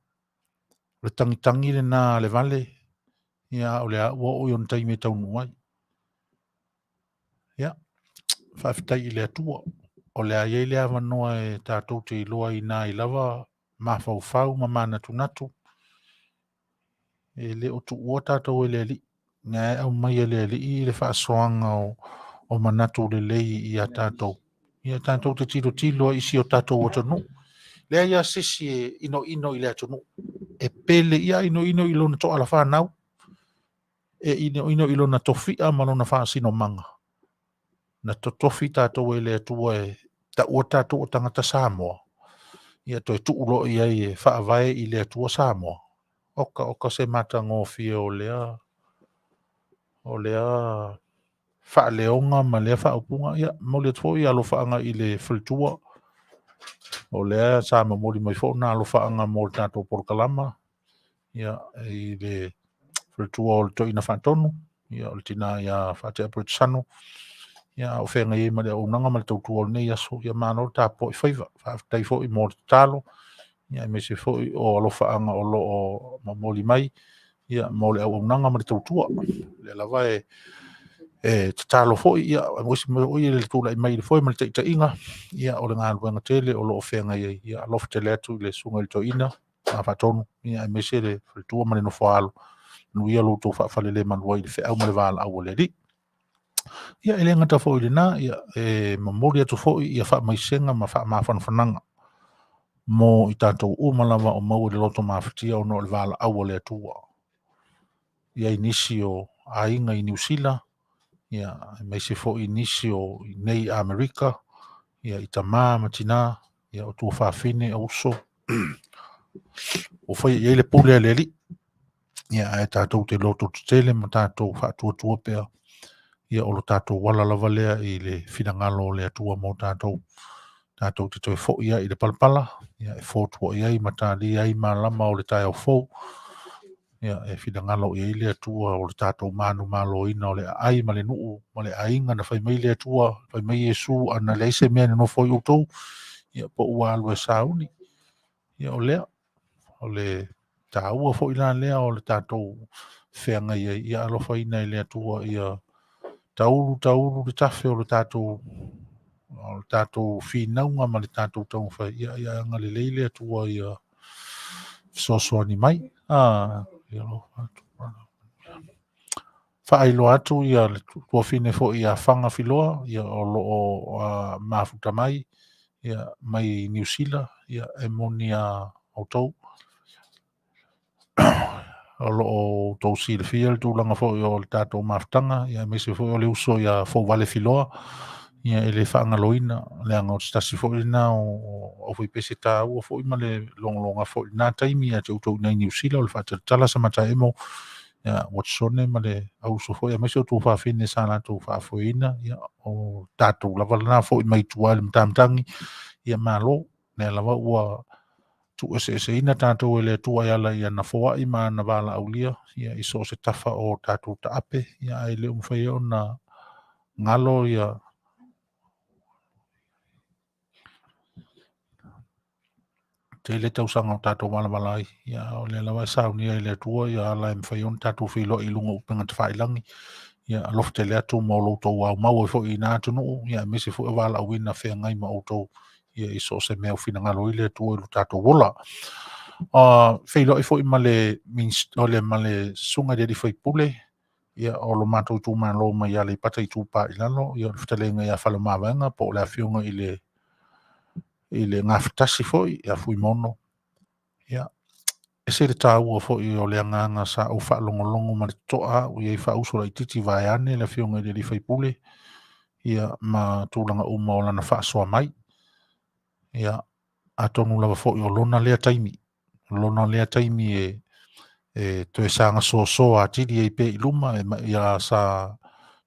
o le tagitagi lena a le vale, ia a o lea ua oo i ona taimi e taunuu ai. Ia, Faafetai i le Atua, o le a i ai le avanoa e tatou te iloa ai i lava mafaufau ma manatunatu. E le o tuua tatou e le Alii. Na e aumai e le Alii le faasoaga o manatu lelei ia tatou. Ia tatou te tilotilo ai i si o tatou atunuu. Leai lava se isi e inoino i le atunuu. E pele ia inoino i lona toalafanau, e inoino i lona tofi'a ma lona faasinomaga. Na totofi tatou e le Atua e taua tatou o tagata Samoa, ia toe tuu loa i ai e faavae i le Atua Samoa. Oka oka se matagofie o lea faaleoga ma lea faaupuga. Ia, momoli atu foi alofaaga i le faletua, o lea sa momoli mai foi na alofaaga mo le tatou polokalama, ia, i le faletua o le Toeaina Faatonu, ia, o le tina ia Faatea Polataivao, ia, a o feagai ai ma le auaunaga ma le tautua o lenei aso, ia malo le tapuai faiva. Faafetai foi mo le tatalo, ia, aemaise foi o alofaaga o lo o momoli mai, ia, mo le auaunaga ma le tautua. O lea lava e tatalo foi, ia, aemaise foi le tulai mai i le foe ma le taitaiga, ia, o le galuega tele o lo o feagai ai, ia, alofa tele atu i le susuga i le Toeaina Faatonu, ia, aemaise le faletua ma le nofoaalo, manuia lo outou faafalelemalu ai i le feau ma le valaau a le Alii. Ia, e le gata foi i lena, ia, e momoli atu foi ia faamaisega ma faamafanafanaga mo i tatou uma lava o maua i le loto mafatia ona o le valaau a le Atua. Ia i nisi o aiga i Niu Sila, ia, aemaise foi i nisi o nei Amerika, ia, i tamā ma tinā, ia, o tuafafine, o uso, ua faia i ai le pule a le Alii. Ia, ae tatou te loto tetele ma tatou faatuatua pea, ia, o lo tatou ala lava lea i le finagalo o le Atua mo tatou. Tatou te toe foi ai i le palapala, ia, e fotuai ai ma talia ai malama o le taeao fou, ia, e finagalo i ai le Atua o le tatou manumaloina o le aai ma le nuu ma le aiga na fai mai le Atua, fai mai Iesu, ana leai se mea e nonofo ai outou, ia, po ua alu e sauni. Ia, o lea, o le taua foi la lea o le tatou feagai ai, ia alofaina e le Atua ia taulu taulu le tafe o le tatou finauga ma le tatou taumafai, ia, ia agalelei le Atua ia fesoasoani mai. Faailoa atu ia le tuafine foi ia Faga Filoa, ia, o lo o mafuta mai, ia, mai Niu Sila, ia, e moni a outou. O lo o outou silafia le tulaga foi o le tatou mafutaga, ia, aemaise foi o le uso ia Fouvale Filoa, ia, e le faagaloina, leaga o se tasi foi lena o aufaipese taua foi ma le logologa foi i lena taimi ia te outou i Niu Sila, o le faatalatala Samataemo, ia, Watsone ma le auso foi, aemaise o tuafafine sa latou faafoeina, ia, o tatou lava lena foi mai tua i le matamatagi, ia, malo, lea lava ua tuueseeseina tatou e le Atua e ala i ana foai ma ana valaaulia, ia, i so o se tafa o tatou taape, ia, ae le o mafai ona galo ia tele tausaga o tatou valavala ai, ia, o lea lava e saunia e le Atua ia ala e mafai ona tatou feiloai i luga o upega tafailagi, ia, alofa tele atu mo lo outou aumau ai foi i na atunuu, ia, aemaise foi o valaauina feagai ma outou, ia, i so o se mea o finagalo ai le Atua i lo tatou ola. Feiloai foi ma le ma le susuga i le alii faipule, ia, o lo matou itumalo mai Aleipata Itupa i Lalo, ia, o le fetalaiga ia Faleomavaega, po o le afioga i le Gafatasi foi, ia Fuimono. Ia, ese le taua foi o le agaga sa ou faalogologo ma le totoa au i ai faauso laitiiti vaeane le afioga i le alii faipule, ia, ma tulaga uma o lana faasoa mai. Ia, atonu lava foi o lona lea taimi, e toe saga soasoa atili ai pea i luma, ia sa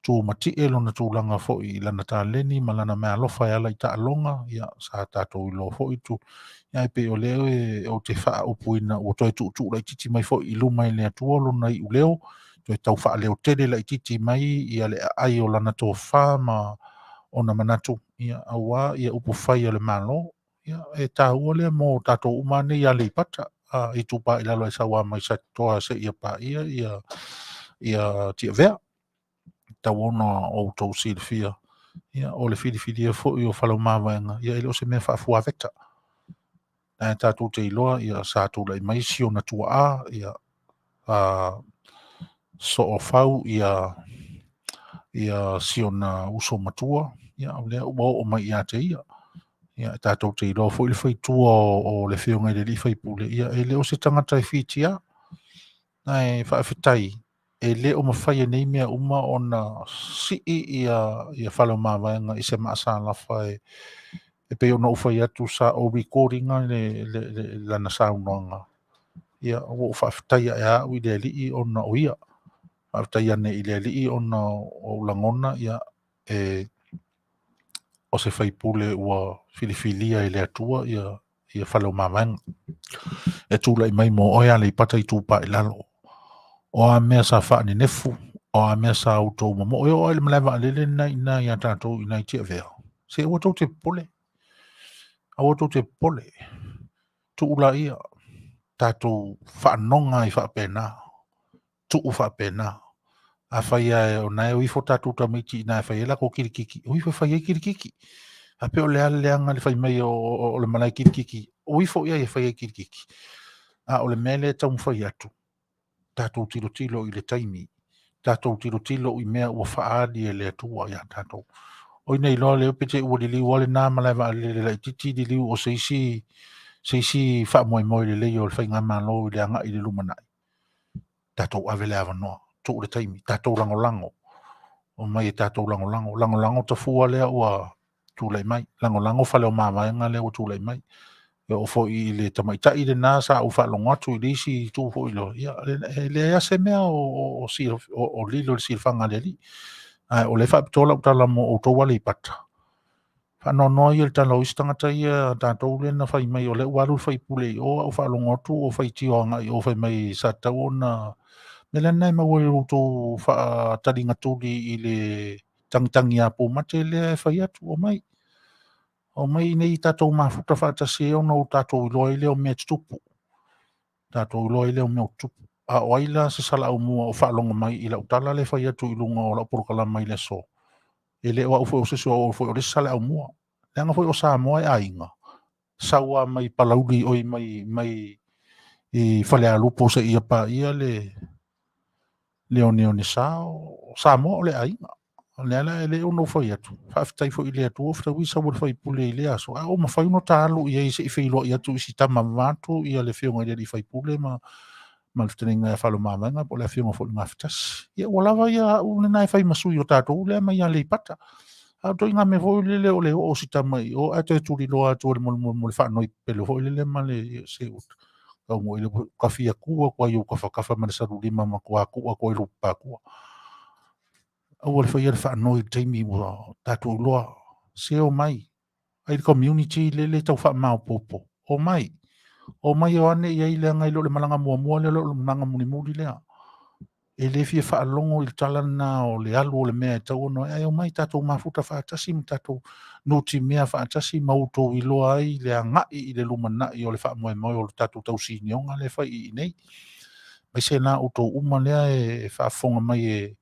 tumatie lona tulaga foi i lana taleni ma lana meaalofa e ala i taaloga, ia, sa tatou iloa foi tu, ia, e pei o lea ou te faaupuina ua toe tuutuu laitiiti mai foi i luma e le Atua lona iuleo, toe tau faaleo tele laitiiti mai ia le aai o lana tofa ma ona manatu, ia, aua ia upu fai a le Malo. Ia, e taua lea mo tatou uma nei Aleipata Itupa i Lalo e saua mai Satitoa seia paia ia, ia Tiavea. Tau ona outou silafia. Ia, o le filifilia foi o Faleomavaega, ia e le o se mea faafuaveta. Na e tatou te iloa, ia, sa tulai mai si ona tuaa, ia, Soofau, ia, ia si ona uso matua, ia, o lea ua oo mai ia te ia. Ia, e tatou te iloa foi le faitua o le afioga i le alii faipule, ia, e le o se tagata e fitia. Ae faafetai, e le o mafai e nei mea uma ona sii ia, ia Faleomavaega i se maasalafa e, e pei ona ou fai atu sa ou record ina le, le, le, lana saunoaga. Ia, ua ou faafetai ae a au i le Alii ona o ia. Faafetai ane i le Alii ona o ou lagona, ia, e, o se faipule ua filifilia e le Atua ia, ia Faleomavaega. E tulai mai mo oe Aleipata Itupa i Lalo. O a mea sa faanenefu, o a mea sa outou momoo, e oo lava i le malae vaalele lena i ina ia tatou i ina i Tiavea, se aua tou te popole. Aua tou te popole. Tuu laia, tatou faanoga ai faapena. Tuu faapena. Afai lava o na e o ifo tatou tamaiti i ina e fai ai latou kilikiki, o ifo e fai ai kilikiki. Faapea o le a le leaga le fai mai o le malae kilikiki, o ifo i ai e fai ai kilikiki. A o le mea lea e taumafai atu, tatou tilotilo i le taimi, tatou tilotilo i mea ua faaali e le Atua ia tatou. Oi nei loa lea pe te ua liliu lava lena malae vaalele laitiiti liliu o se isi se isi faamoemoe lelei o le faigamalo i le agai i le lumanai. Tatou ave le avanoa, tuu le taimi, tatou lagolago. Omai e tatou lagolago, lagolago tafua lea ua tulai mai, lagolago Faleomavaega lea ua tulai mai. E oo foi i le tamaitai lena sa ou faalogo atu i le isi itu foi loa, ia, e leai lava se mea o lilo i le silafaga a le Alii. Ae o lea e faapitoa lau tala mo outou Aleipata, faanoanoa ia i le tala o isi tagata ia a tatou lea na fai mai o lea ua alu le faipule i o, a ou faalogo atu o faitio agai i o fai mai sa tatau ona mea la lena e maua i lo outou faataligatuli i le tagitagiapu mate lea e fai atu, omai. Omai nei tatou mafuta faatasi ai ona o tatou iloa ai lea o mea e tutupu. Tatou iloa ai lea o mea o tutupu. A o ai la se salaumua o faalogo mai i lau tala lea e fai atu i luga o lau polokalama i le aso, e le o au foi o se isi o au foi o le isi saleaumua. Leaga foi o Samoa e aiga, sau lava mai Palauli, oi mai, mai i Falealupo seia paia le, le oneone sa o Samoa o le aiga. O lea la e le ono fai atu, faafetai foi i le Atua ua fetaui sau e le faipule i lea aso, a ua mafai ona ta alu i ai se i feiloai atu i si tama vaeatu ia le afioga i le alii faipule ma ma le fetalaiga ia Faleomavaega po o le afioga foi i le Gafatasi. Ia ua lava ia au lena e fai ma sui o tatou lea mai Aleipata. A o ituaiga mea foi lele o le oo o si tama i o ae toe tuliloa atu e le mo le faanoi pepelo foi lele ma le se tau mo ile ka fia tu atu ai i ou tafatafa ma le salulima ma matua tuu atu ai lou patua. Aua le faia le faanoi i le taimi ua tatou iloa. Se omai, ai le community lele tau faamaopoopo. Omai, omai o ane i ai leaga e le o le malaga muamua lea, o le malaga mulimuli lea. E le fia faalogo i le tala lena o le alu o le mea e tatau ona, ae omai tatou mafuta faatasi ma tatou nutimea faatasi ma outou iloa ai le agai i le lumanai o le faamoemoe o le tatou tausinioga lea e fai i inei. Aemaise la outou uma lea e faafofoga mai e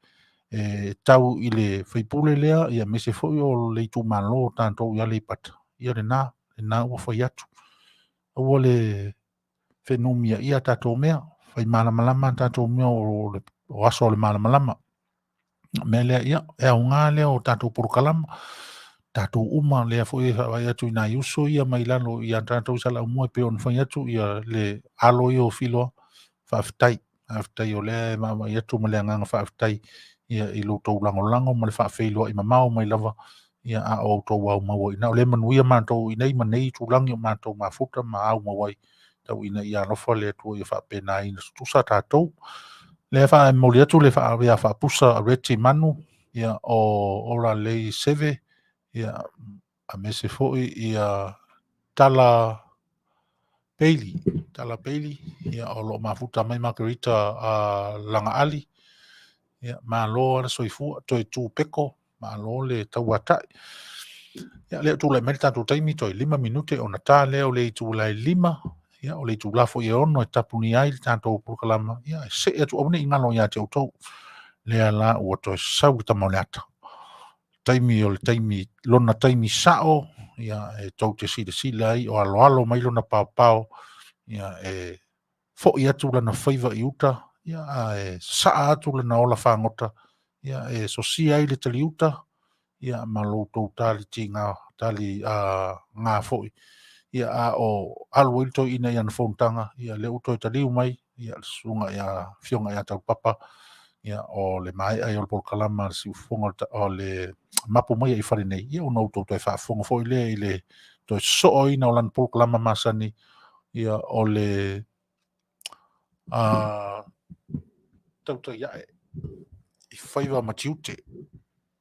e tau i le faipule lea, ia aemaise foi o le itumalo o tatou i Aleipata, ia lena, lena ua fai atu. Aua le fenumiaia a tatou mea, fai malamalama a tatou mea o, le, o aso o le malamalama. O mea lea, ia, e aoga lea o tatou polokalama, tatou uma lea foi e faavaai atu i nai uso ia mai lalo ia tatou i Saleaaumua e pei ona fai atu ia le alo ia o Filoa, faafetai. Faafetai o lea e vaavaai atu ma le agaga faafetai ia i lo outou lagolago ma le faafeiloai mamao mai lava ia a o outou aumau ai i ina. O lea e manuia matou i nei ma nei itulagi o matou mafuta ma aumau ai tau ina ia alofa le Atua ia faapena ina tutusa tatou. Lea faamoli atu le ia faapusa Reti Manu ia o Ora Lei Seve ia aemaise foi ia Tala Bailey, Tala Bailey, ia o lo o mafuta mai Margarita Lagaali, ia malo le soifua, toe tu peko, malo le tauatai. Ia lea tulai mai le tatou taimi toe 5 minute ona ta lea o le itula e 5, ia o le itula foi e 6 e tapunia ai le tatou polokalama, ia e see atu aua ne i galo ia te outou. Lea la ua toe sau le tama o le ata. taimi o le taimi, lona taimi sa'o, ia, e tou te silasila ai o aloalo mai lona paopao, ia, e fo'i atu lana faiva i uta, ia, ae sasaa atu lana ola fagota, ia, e sosia ai le taliuta, ia, ma lo outou tali tiga, tali ga foi, ia, a o alu ai le toeaina i ana fonotaga, ia, lea ua toe taliu mai, ia, le susuga ia Afioga ia Taulapapa, ia, o le maea ai o le polokalama a le siufofoga o le mapu mai i fale nei, ia, ona outou toe faafofoga foi lea i le toe sosooina o lana polokalama masani, ia, o le tautai ae i faiva ma tiute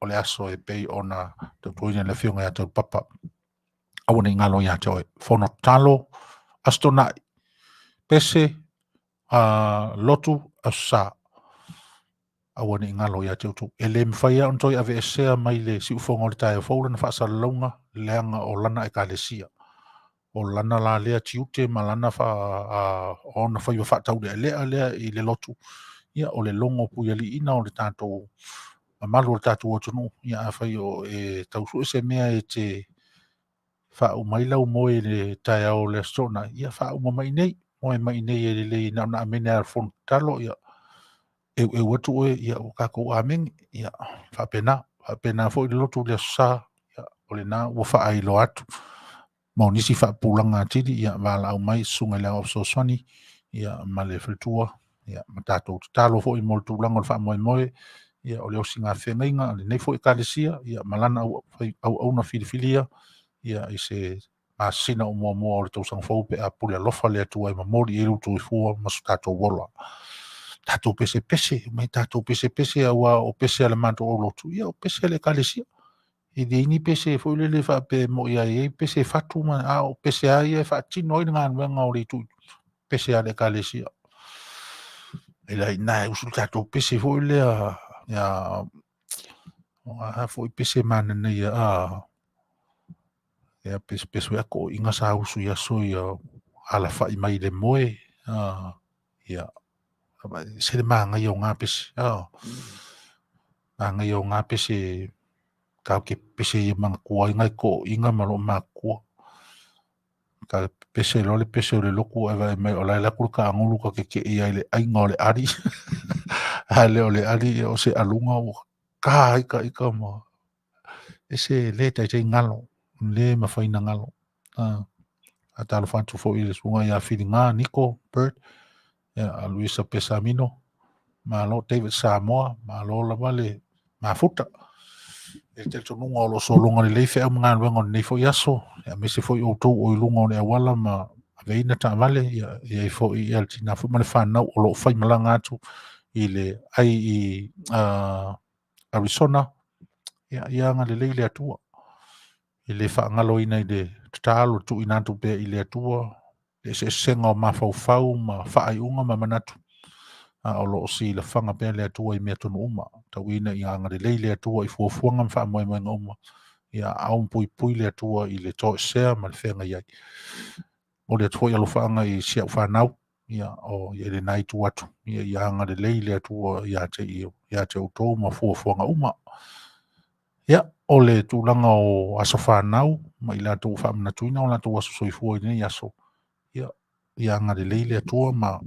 o le aso e pei ona tautuaina le Afioga ia Taulapapa. Aua ne i galo ia te oe. Fono tatalo, Aso Toonai, pese, lotu, Aso Sa. Aua ne i galo ia te outou. E le mafai lava ona toe aveesea mai le siufofoga o le taeao fou lana faasalalauga, leaga o lana ekalesia. O lana la lea tiute ma lana fa, ona faiva faataulealea lea i le lotu, ia o le logo puialiiina o le tatou mamalu o le tatou atunuu. Ia afai o e tau sue se mea e te faauma ai lau moe i le taeao o le Aso Toonai, ia faauma mai i inei, moe mai i inei e lelei na ona amene lava o le fono tatalo, ia eueu atu oe, ia ua tatou amene, ia faapena, faapena foi le lotu i le Aso Sa, ia o lena ua faailoa atu. Ma o nisi faapupulaga atili, ia valaau mai susuga i le Aoao Fesoasoani, ia ma le faletua, ia ma tatou tatalo foi mo le tulaga o le faamoemoe, ia o le osiga feagaiga a lenei foi ekalesia, ia ma lana auauna filifilia, ia i se masina o muamua o le tausaga fou pe a pule alofa le Atua e momoli i ai lo outou soifua ma so tatou ola. Tatou pesepese, mai tatou pesepese aua o pese a le matou aulotu, ia o pese a le ekalesia. E leai ni pese foi lele faapea e moi ai ai pese fatu ma a o pese a ia e faatino ai le galuega o le itu pese a le ekalesia. E lai na e usu le tatou pese foi lea ia o a foi pese mananaia a ia pese pese foi a toʻiga sa usu i aso ia alafai mai le moe a ia se le manaia o ngā pese a manaia o ngā pese tatou te pese ia manatua ai nai toʻiga ma loo matua. Ka pese loa le pese o le lotu ae vaai mai o la e alu atu le taagulu ta tetee ai i le aiga o le ali. A le o le ali ia o se aluga ua ta ai ta ita ma ese le taitai galo, le mafai na galo. A talofa atu foi i le susuga ia Filiga Niko Bird, ia a Luisa Pesamino, malo David Samoa, malo lava le mafuta. E le talitonuga o lo o sologa lelei feau ma galuega o lenei foi aso, aemaise foi outou o i luga o le auala ma aveina taavale, ia i ai foi ia le tina foi ma le fanau o lo o faimalaga atu i le ai i Arizona, ia, ia agalelei le Atua. E le faagaloina i le tatalo, tuuina atu pea i le Atua, le eseesega o mafaufau ma faaiuga ma manatu, a o lo o silafaga pea le Atua i mea tonu uma. Tauina ia agalelei le Atua i fuafuaga ma faamoemoega uma, ia aao ma puipui le Atua i le toesea ma le feagai ai. Momoli atu foi alofaaga i si au fanau, ia o ia i lena itu atu, ia ia agalelei le Atua ia te ia te outou ma fuafuaga uma. Ia, o le tulaga o aso fanau ma i latou ua faamanatuina o latou aso soifua i lenei aso, ia, ia agalelei le Atua ma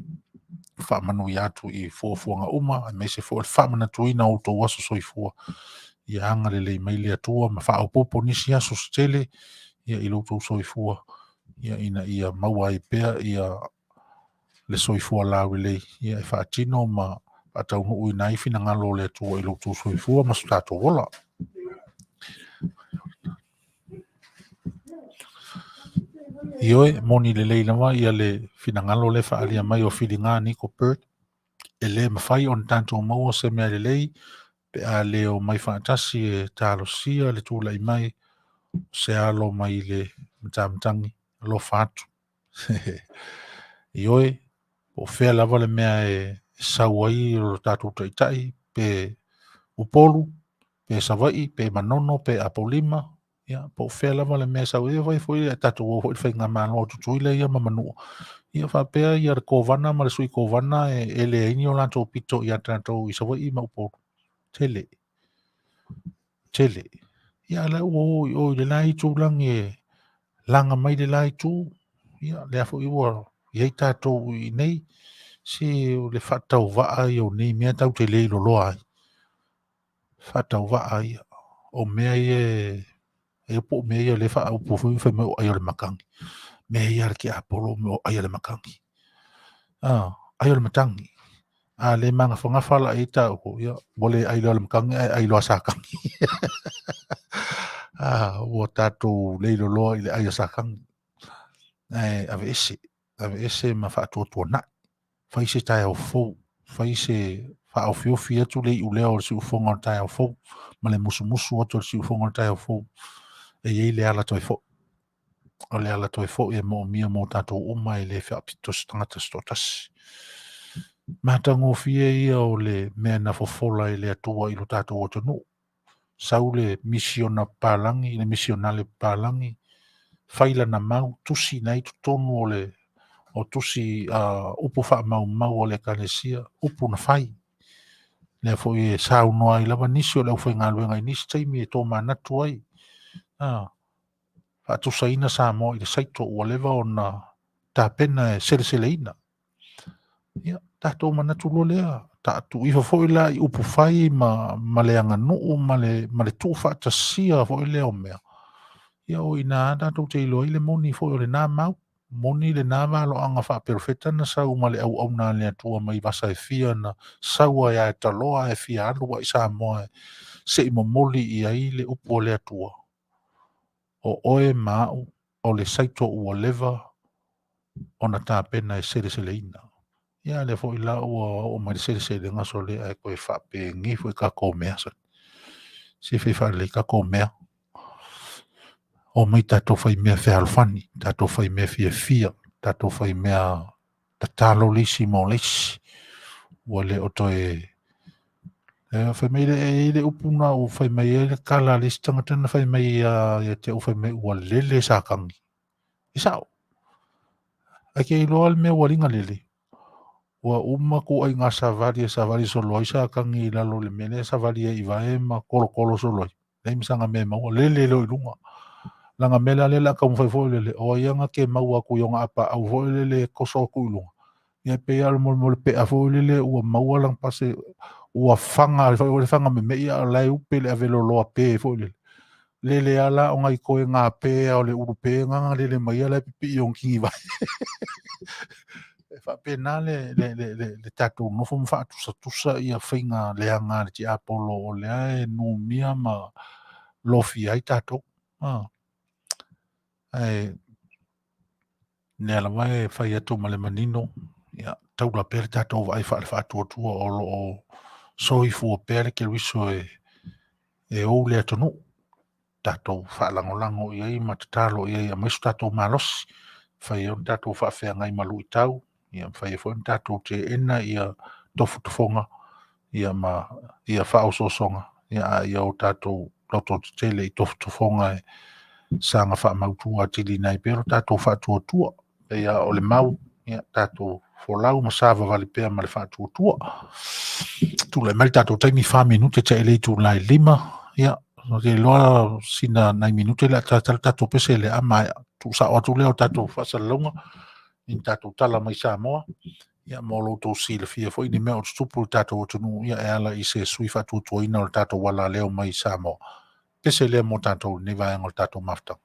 faamanuia atu i fuafuaga uma, aemaise foi o le faamanatuina o outou aso soifua. Ia agalelei mai le Atua ma faaopoopo nisi aso se tele ia i lo outou soifua, ia ina ia maua ai pea ia le soifua laulelei ia e faatino ma faataunuuina ai finagalo o le Atua i lo outou soifua ma so tatou ola. Ioe, moni lelei lava ia le finagalo le faaalia mai o Filiga Niko Bird. E le mafai ona tatou maua se mea lelei pe a le omai faatasi e talosia le tulai mai o se alo mai le matamatagi alofa atu. Ioe, po o fea lava le mea e sau ai o lo tatou taitai, pe Upolu, pe Savaii, pe Manono, pe Apolima, ia, po o fea lava le mea e sau ai, vai foi e tatou o foi i le faigamalo a Tutuila ia ma Manua. Ia faapea ia le Kovana ma le Sui Kovana e leai ni o latou pito ia tatou i Savaii ma Upolu. Tele. Tele. Ia a la ua o i o i le la itulagi e laga mai le la itu, ia lea foi ua i ai tatou i inei, se o le faatauvaa ia o nei mea tatou te le iloloa ai. Faatauvaa ia o mea ia e po o mea ia o lea e faaupu foi fai mai o ai o le matagi. Mea ia a le tiapolo o ai o le matagi. Ai o le matagi. A le magafagafa la i ta upu, ia, ua le ai loa le matagi ae ai loa Satani. Ua tatou le iloloa i le ai o Satani. Ae aveese, aveese ma faatuatuanai. Fai se taeao fou, fai se faaofiofi atu le iuleo o le siufofoga o le taeao fou, ma le musumusu atu o le siufofoga o le taeao fou, e i ai le ala toe foi. O le ala toe foi e moomia mo tatou uma e le faapito se tagata se toatasi. Matagofie ia o le mea na fofola e le Atua i lo tatou atunuu. Sau le misiona papalagi, le misionale papalagi, fai lana mau, tusi na i totonu o le o tusi upu faamaumau a le Ekalesia, upu na fai. Lea foi e saunoa ai lava nisi o le aufaigaluega i nisi taimi e tomanatu ai. Faatusaina Samoa i le saito ua leva ona tapena e seleseleina. Ia, tatou manatu loa lea, tuu ifo foi la i upu fai ma le aganuu ma le tuufaatasia foi lea o mea. Ia o ina tatou te iloa ai le moni foi o lena mau. Moni lena valoaga faaperofeta na sau ma le auauna a le Atua mai vasa e fia na sau ai ae taloa ae fia alu ai Samoa se i momoli i ai le upu a le Atua. O oe ma au o le saito ua leva ona tapena e seleseleina. Ia lea foi la ua oo mai le seleselega sole ae toe faapeni foi tatou mea sole. Se fai faalelei tatou mea. O mai tatou fai mea fealofani, tatou fai mea fiafia, tatou fai mea tatalo le isi mo le isi. Ua le o toe fai mai le e le upu na ua fai mai ai le tala a le isi tagata na fai mai ia te au fai mai ua lele Satani. E sao. Ae ke iloa le mea ua liga lele. Ua uma ku ai ngā savali e savali solo ai Satani i lalo le mea lea savali ai i vae ma kolokolo solo ai. Leai ma saga mea e maua, lele loa i luga. Leaga mea la lea o le a taumafai foi lele, o ai lava na te maua atu i ona apaau foi lele e toso atu i luga. Ia pei lava o le molemole pea foi lele ua maua lana pase, ua faga foi le faga memei a o la e upe le aveloloa pe foi lele. Lele lava la o nai toega pe a o le ulu pe na na lele mai ia la e pipii i ona tinivae. E faapena le tatou nofo ma faatusatusa ia faiga leaga a le tiapolo o lea e numia ma lofia ai tatou. Ae lea lava e fai atu ma le manino, ia taula pea le tatou vaai faale-faatuatua o lo o soifua pea le Keriso e ou le atunuu. Tatou faalagolago i ai ma tatalo i ai e aumai so tatou malosi. Mafai ai ona tatou faafeagai ma luitau, ia mafai ai foi ona tatou teena ia tofotofoga ia ma ia faaosoosoga, ia a ia o tatou lototetele i tofotofoga e saga faamautu atili ai pea lo tatou faatuatua. Pei lava o le mau, ia tatou folau ma savavali pea ma le faatuatua. Tulai mai le tatou taimi 4 minute te le itula e 5. Ia, o te iloa sina nai minute le a talatala tatou pese le a maea. Tuusao atu lea o tatou faasalalauga i ni tatou tala mai Samoa. Ia, mo lo outou silafia foi ni mea o tutupu i le tatou atunuu, ia e ala i se sui faatuatuaina o le tatou alaleo mai Samoa. Pese lea mo tatou i lenei vaega o le tatou mafutaga.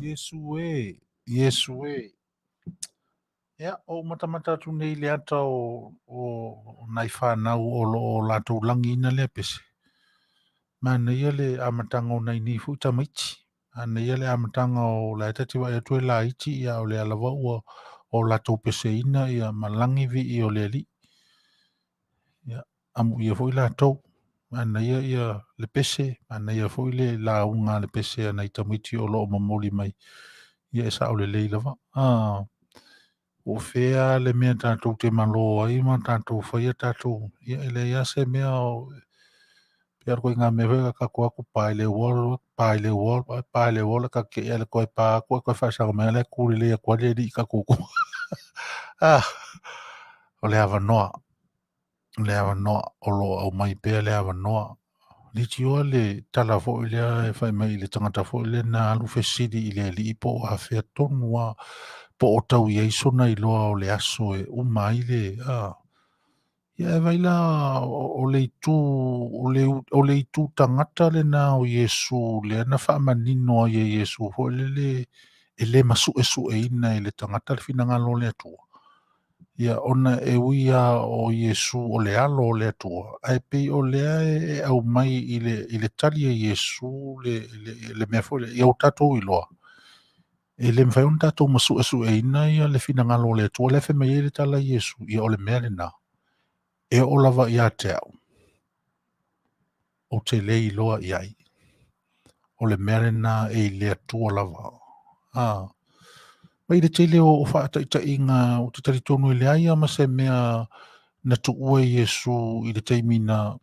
Iesu e, Iesu e. Ia, o ou matamata atu nei i le ata o, o nai whanau o lo o latou langi ina lea pese. Manaia le amataga o nai nei foi tamaiti. Manaia le amataga o la e ta te vaai atu e laiti ia o lea lava ua o latou peseina ia ma lagi vi'i o le Alii. Ia, amuia foi latou. Manaia ia le pese, manaia foi le lauga a le pese a nai tamaiti o lo o momoli mai. Ia e sao lelei lava. Ah, Po o fea le mea tatou te malo ai ma tatou faia tatou, ia e leai lava se mea o, pei lava o le ituaiga mea foi lea tatou o atu pa i le wall, pa i le wall, pa i le wall, ta te ea i le toe pa atu ae toe faasaga mai lava la e tu lelei atu lava le alii i tatou tua. Ah, o le avanoa, o le avanoa, o lo o aumai pea le avanoa. Leitioa le tala foi lea e fai mai i le tagata foi lea na alu fesili i le alii po o afea tonu lava po o tau i ai sona iloa o le aso e uma ai le a. Ia e vaai la o le itu o le o le itu tagata lena o Iesu lea na faamanino ai e Iesu foi lele e le masuesueina e le tagata le finagalo o le Atua. Ia, ona e ui lava o Iesu o le Alo o le Atua, ae pei o lea e aumai i le, i le tali a Iesu le, le, le mea foi lea, ia ua tatou iloa, e le mafai ona tatou masuesueina ia le finagalo o le Atua. O lea e fai mai ai le tala a Iesu, ia o le mea lena, e oo lava ia te au, ou te le iloa i ai. O le mea lena e i le Atua lava. A, mai le tele o, o faataitaiga, ou te talitonu e leai lava ma se mea na tuua e Iesu i le taimi na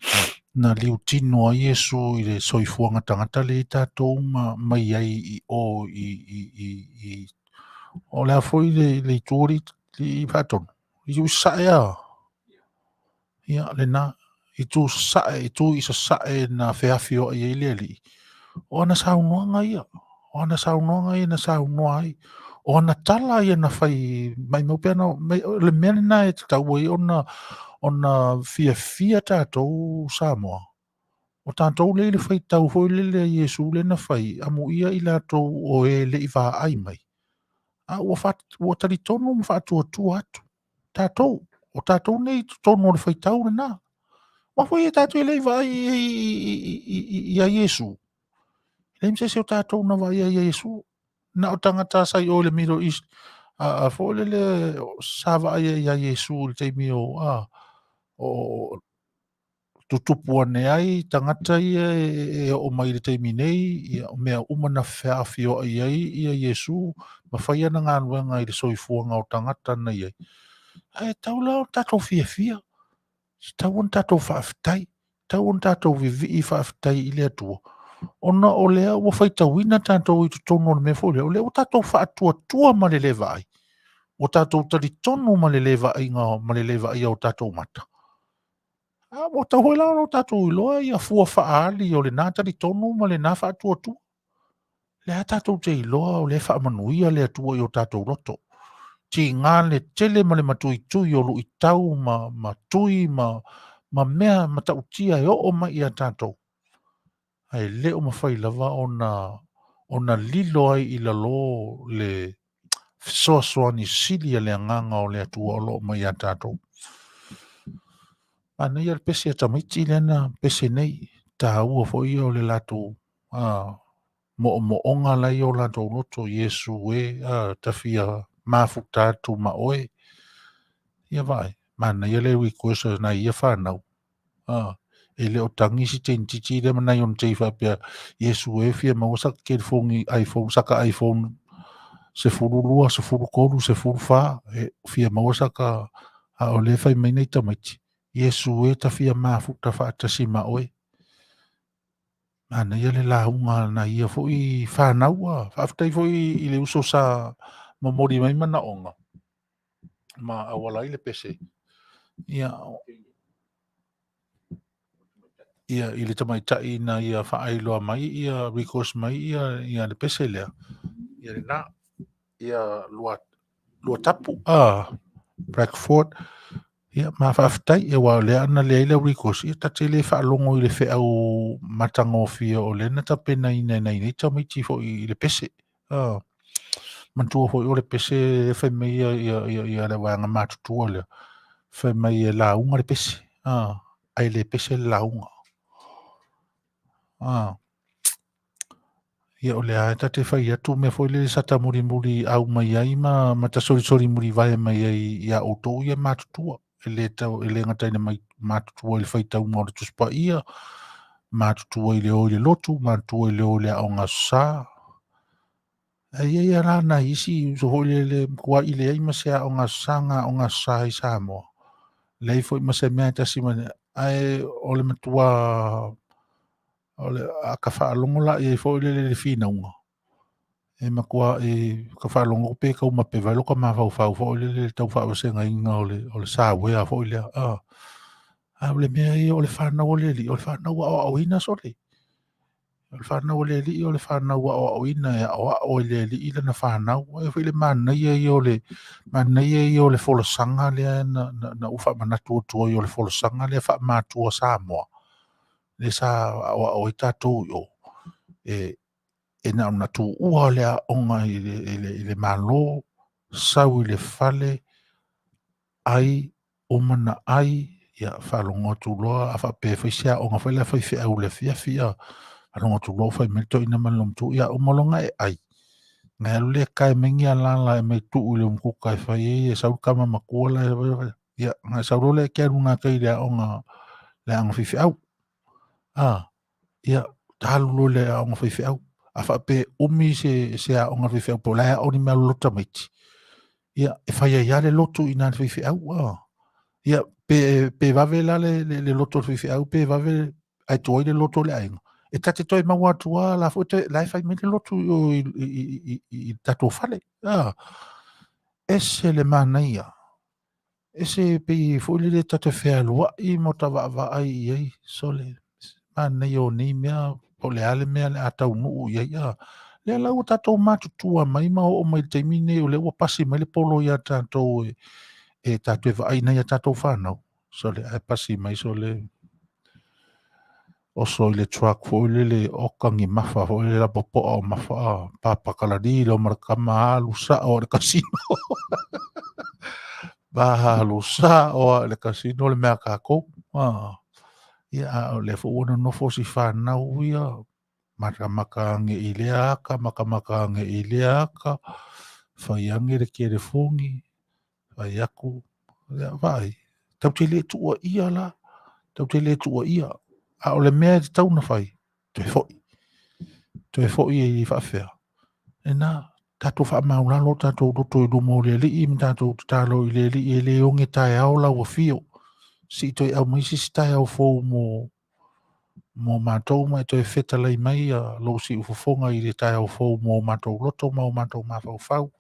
na liutino ai Iesu i le soifuaga tagata lea i tatou ma mai ai i o i, i, i, i o le a foi le, le itu o le i faatonu, i itu sae a. Ia, lena, itu sae, itu i sasae na feafioai ai le Alii. O ana saunoaga ia, o ana saunoaga ia na saunoa ai, o ana tala ia na fai maimau pe ana, mai, o le mea lena e tatau ai ona, ona fiafia tatou Samoa. O tatou lea i le faitau foi lele a Iesu lea na fai, amuia i latou o e le i vaai mai. A ua, fa, ua talitonu ma faatuatua atu. Tatou, o tatou nei i totonu o le faitau lena. Aua foi e tatou e le i vaai i a Iesu. E leai ma se isi o tatou na vaaia ia Iesu. Na o tagata sa i o i le Middle East, a, a foi lele sa vaaia ia Iesu i le taimi o, a, o, tutupu ane ai tagata ia e, e oo mai i le taimi nei, ia, o mea uma na feafioai ai ia Iesu, ma fai ana galuega i le soifuaga o tagata na i ai. Ae tau la ona tatou fiafia, tatau ona tatou faafetai, tatau ona tatou vivii faafetai i le Atua, ona o lea ua faitauina tatou i totonu o le mea foi lea, o lea ua tatou faatuatua ma le lē vaai, ua tatou talitonu ma le lē vaaiga ma le lē vaaia o tatou mata. A ua tatau foi la ona tatou iloa ia fua faaali o lena talitonu ma lena faatuatua. Lea tatou te iloa o lea e faamanuia le Atua i o tatou loto. Tiga le tele ma le matuitui o luitau ma, ma tui ma, ma mea matautia e oo mai ia tatou. Ae le o mafai lava ona, ona lilo ai i lalo le fesoasoani sili a le Agaga o le Atua o lo o mai ia tatou. Manaia le pese a tamaiti lea na pese nei, taua foi ia o le latou a, moomooga la i o latou loto, Iesu e, a, ta fia mafuta atu ma oe. Ia vaai, manaia le request a nai ia fanau. A, e le o tagi si teinititi lea ma nai ona tei faapea, Iesu e fia maua saka telefoni iPhone, saka iPhone 12, 13, 14, e fia maua saka, a o lea e fai mai nai tamaiti, Iesu e ta fia mafuta faatasi ma oe. Manaia le lauga a nai ia foi fanau a. Faafetai foi i le uso sa momoli mai manaoga ma auala ai le pese. Ia, ia i le tamaitai na ia faailoa mai ia request mai ia ia le pese lea. Ia lena. Ia lua lua tapu a Blackford. Ia ma faafetai ia aua o lea ana leai lau request ia ta te le faalogo i le feau matagofie o lea na tapenaina e nai nei tamaiti foi i le pese. Ah, manatua foi o le pese e fai mai ia, ia, ia, ia le vaega matutua lea, fai mai e lauga le pese, ah, ae le pese le lauga. Ah. Ia o lea ta te fai atu mea foi lele sa ta mulimuli au mai ai ma, ma ta solisoli mulivae mai ai ia outou ia matutua. E le, tau, e le gata i le mai, matutua i le faitauga o le Tusi Paia, matutua i le o i le lotu, matutua i le o i le aoga aso sa. Ae i ai lava nai isi uso foi lele matuai leai ma se aoga aso sa na aoga aso sa i Samoa. Leai foi ma se mea e tasi ma ae o le matua o le a ka faalogo la i ai foi lele i le finauga e matua e ka faalogo pe tau mape vai lo ka mafaufau foi lele le tau faavasegaina o le o le sawea foi lea a a o le mea ia o le fanau a le alii o le fanau aoaoina sole o le fanau a le alii o le fanau aoaoina e aoao e le alii lana fanau ai foi le manaia ia o le manaia ia o le folasaga lea na, na, na ou faamanatu atu ai o le folasaga lea faamatua Samoa lea sa aoao ai tatou i o, e, e na ona tuua le aoga i le, i le, i le Malo, sau i le fale, ai, uma na ai, ia, faalogo atu loa, a faapea e fai se aoga foi la faifeau i le afiafi, a, faalogo atu loa ua fai mai le toeaina ma le lomatu, ia, uma loa ona e ai, ona e alu lea e tae mai ni alala e aumai tuu i le umukuka e fai ai, e sau le tama matua la e, ia, ona e sau loa lea e te alu gatai i le aoga, le aoga faifeau. A, ia, ta alu loa i le aoga faifeau. A faapea e umi se, se aoga faifeau po o la e ao ni mea loloto tamaiti, ia, e fai ai lava le lotu i ina i le faifeau. A, ia, pe, pe vave la le, le, le lotu a le faifeau, pe vave Ae tuai le lotu o le aiga. E ta te toe maua atu lava la foi toe, la e fai mai le lotu i o i, i, i, i, i tatou fale. Ah, ese le manaia. Ese pei foi lele ta te fealuai ma ta vaavaai i ai. Sole, manaia o nei mea, po o le a le mea o le a taunuu i ai. Ah, lea la ua tatou matutua mai ma oo mai i le taimi lenei o lea ua pasi mai le polo ia tatou e, e tatou te vaai nai a tatou fanau. Sole, ae pasi mai sole oso i le truck foi lele oka ni mafa foi lele lapopoa o mafa a papakalali lo ma le kama alu sao i le casino. Alu sao i le casino le mea a tatou. Ah. Ia, a o lea foi ua nonofo si fanau ia, makamaka ane i lea aka, makamaka ane i lea aka, fai ane le telefoni, fai atu, ia, vaai, tatou te le tuuaia la, tatou te le tuuaia, a o le mea e tatau ona fai, toe foi, toe foi e faafefea. Lena, tatou faamaulalo tatou loto i luma o le Alii ma tatou tatalo i le Alii e le oge taeao lau afio. Se i toe aumai se isi taeao fou mo mo matou ma e toe fetalai mai lou siufofoga i le taeao fou mo matou loto ma o matou mafaufau.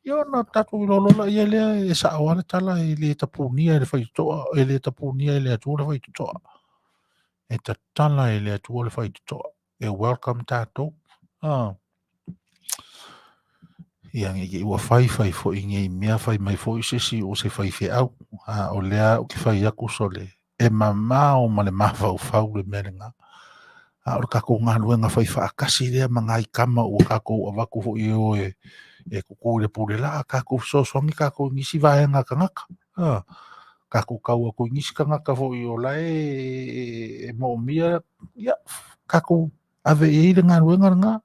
Ia ona tatou iloa loa laia lea e sao lava le tala e le tapunia e le faitotoa, e le tapunia e le Atua le faitotoa. E tatala e le Atua le faitotoa. E welcome tatou. Ah. Ia ne i ua fai fai foi nei mea fai mai foi se isi o se faifeau. A o lea ou te fai atu sole, e mamao ma le mafaufau le mea lena. A o le tatou galuega fai faatasi lea ma nai tama ua tatou avatu foi e o e, e tutu i le pule laa, tatou fesoasoani tatou i nisi vaega tagata. A, tatou tau atu i nisi tagata foi o la e, e moomia, ia, tatou ave i ai le galuega lena,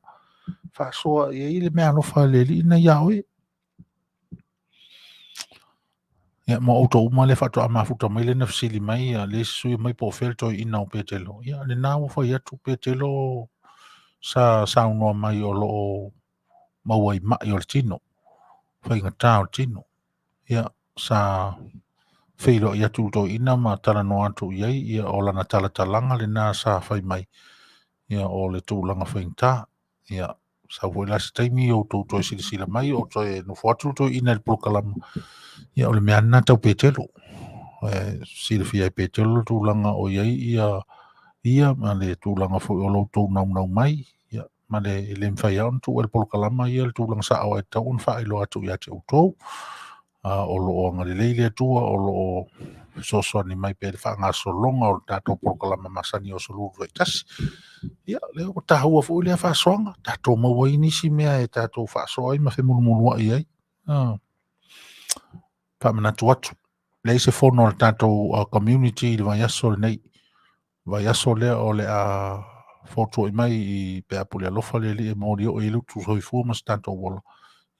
faasoa i ai le meaalofa a le Alii na ia oe. Ia, ma outou uma lea faatoa mafuta mai lea na fesili mai ia le isi sui mai po o fea le toeaina o Petelo. Ia, lena ua fai atu Petelo sa saunoa mai o lo o maua i mai o le tino, faigata o le tino. Ia, sa feiloai atu i le toeaina ma talanoa atu i ai, ia o lana talatalaga lena sa fai mai, ia o le tulaga faigata. Ia, sau foi la se taimi outou toe silasila mai o toe nofo atu le toeaina i le polokalama. Ia, o le mea lena tau Petelo. E silafia e Petelo le tulaga o i ai ia, ia ma le tulaga foi o lo outou naunau mai. Ia, ma le, e le mafai lava ona tuu e le polokalama ia le tulaga sao e tatau ona faailoa atu ia te outou. O lo o agalelei le Atua, o lo o fesoasoani mai pea i le faagasologa o le tatou polokalama masani o Aso Lulu taitasi. Ia, lea ua taua foi lea faasoaga, tatou maua ai nisi mea e tatou faasoa ai ma femulumuluai ai. Faamanatu atu, leai se fono a le tatou community i le vaiaso lenei. Vaiaso lea o le a fotuai mai i pe a pule alofa le Alii e moli oo i ai le utu soifua ma se tatou ola.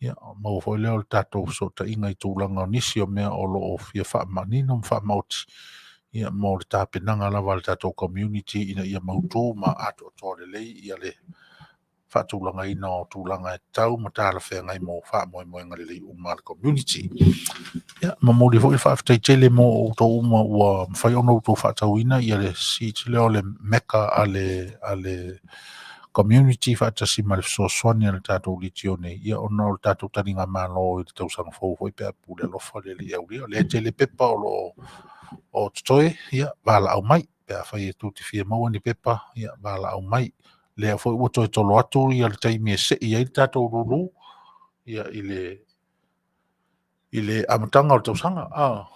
Ia, maua foi lea o le tatou fesootaiga i tulaga o nisi o mea o lo o fia faamanino ma faamaoti ia mo le tapenaga lava a le tatou community ina ia mautu ma atoatoa lelei ia le faatulagaina o tulaga e tatau ma talafeagai mo faamoemoega lelei uma a le community. Ia, momoli foi le faafetai tele mo outou uma ua mafai ona outou faatauina ia le seat lea o le Mecca a le, a le community faatasi ma le fesoasoani a le tatou Legione, ia ona o le tatou taligamalo i le tausaga fou foi pe a pule alofa le Alii aulia. O lea e tele pepa o lo o o totoe, ia valaau mai. Pe afai e tou te fia maua ni pepa, ia valaau mai. Lea foi ua toe tolo atu ia le taimi e sei ai le tatou lulu ia i le i le amataga o le tausaga a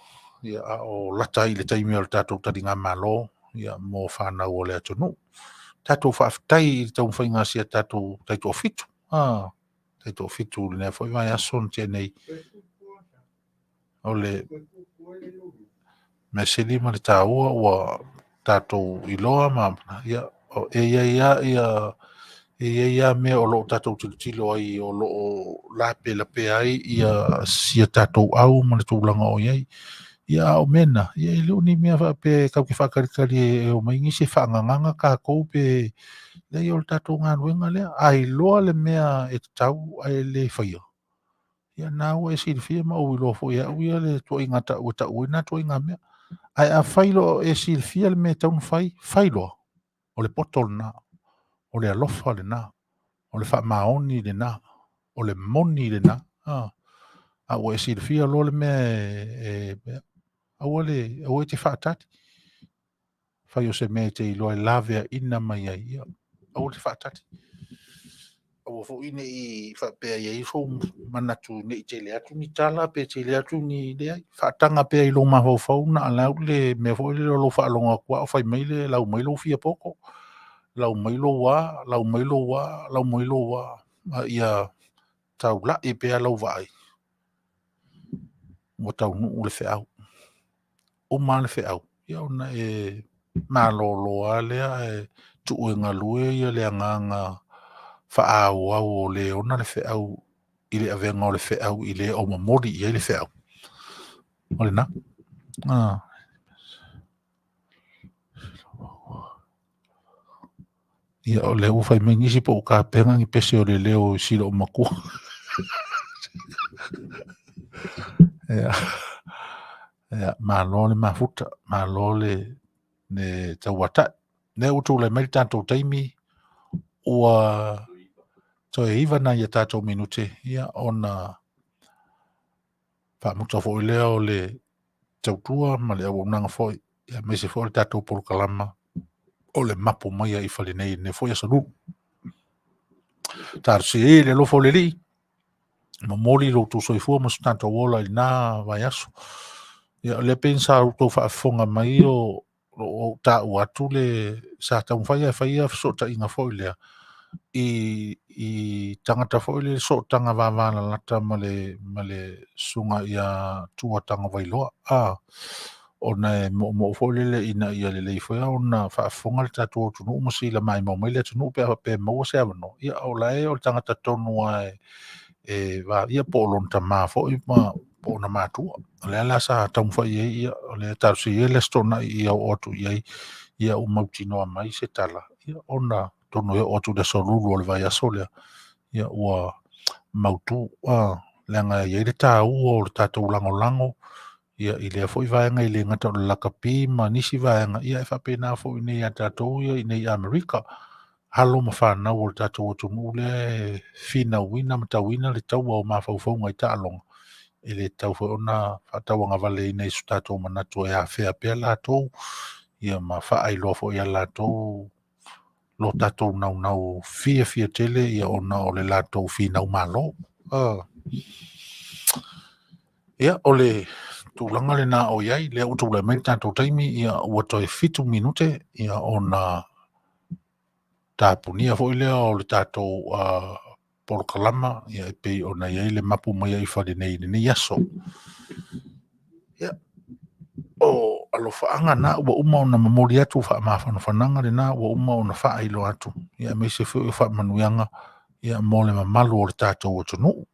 ia a o lata ai i le taimi o le tatou taligamalo ia mo fanau o le atunuu. Tatou faafetai i le taumafaiga a si a tatou taitoafitu a taitoafitu i lenei foi vaiaso na tea nei o le mea sili ma le taua ua tatou iloa ma ia e i ai lava ia e i ai lava mea o lo o tatou tilotilo ai o lo o lapelapea ai ia sia tatou au ma le tulaga o i ai. Ia a o mea na, ia e le o ni mea faapea e tatou te faatalitali e omai nisi e faangagaga tatou pe leai o le tatou galuega lea. A iloa le mea e tatau ae le faia, Ia na ua e silafia ma ou iloa foi e au ia le tuuaiga tau e tau ai na tuuaiga mea. Ae afai loa o e silafia le mea e tatau ona fai, fai loa. O le poto lena, o le alofa lena, o le faamaoni lena, o le moni lena. A ua e silafia loa le mea e, e aua le aua e te faatali. Fai o se mea e te iloa e laveaina mai ai, ia, aua te faatali. Aua foi ne i faapea i ai sou manatu ne i tele atu ni tala pe tele atu ni leai. Faataga pea i lou mafaufau na o lau le mea foi lele o lou faalogo atu lava o fai mai le lau mai lou fia poto, lau mai lou a, lau mai lou a, lau mai lou a, a ia taulai pea lau vaai ua taunuu le feau. Uma le feau, ia ona e malolo lava lea ae tuu e galue ia le agaga faaauau o le ona le feau i le avega o le feau i le o momoli i ai le feau. O lena. Ia o lea ua fai mai nisi po o tapena ni pese o le leo i si loomatua. Ia, ia, malo le mafuta, malo le tauatai. Lea ua tulai mai le tatou taimi, ua toe 9 nai a tatou minute, ia ona faamuta foi lea o le tautua ma le auaunaga foi, ia aemaise foi o le tatou polokalama o le mapu mai ai i fale nei i lenei foi aso Lulu. Talosia ia i le alofa o le Alii, momoli lo outou soifua ma so tatou ola i lena vaiaso. Ia o lea pei sa outou faafofoga mai o lo o taua atu le sa taumafai e fai ia fesootaiga foi lea i tagata foi le sootaga vavalalata ma le susuga ia Tua Tagovailoa, ona e moomoo foi lele ina ia lelei foi ona faafofoga le tatou atunuu ma sila maimau mai le atunuu pe a faapea e maua se avanoa. Ia o la e o le tagata tonu lava e ia po o lona tama foi ma po o ona matua. O lea la sa taumafai i ai, ia, o lea talosia ia le Aso Toonai ia oo atu i ai, ia ua mautinoa mai se tala, ia ona atonu e oo atu i le aso Lulu o le vaiaso lea, ia ua mautu, leaga e i ai le taua o le tatou lagolago ia i lea foi vaega e le gata o le lakapi ma nisi vaega, ia e faapena foi nei ia tatou ia i nei Amerika, alo ma fanau o le tatou atunuu lea e finauina ma tauina le taua o mafaufauga i taaloga, e le tatau foi ona faatauagavaleina i so tatou manatu e afea pea latou, ia ma faailoa foi ia latou lo tatou naunau fiafia tele ia ona o le latou finau malo. Ia, o le tulaga lena o i ai, lea ua tulai mai le tatou taimi, ia ua toe 7 minute, ia ona tapunia foi lea o le tatou polokalama, ia e pei ona i ai le mapu mai ai i fale nei i lenei aso. Ia, o alofaaga na ua uma ona momoli atu, faamafanafanaga lena ua uma ona faailoa atu, ia aemaise foi o faamanuiaga ia mo le mamalu o le tatou atunuu.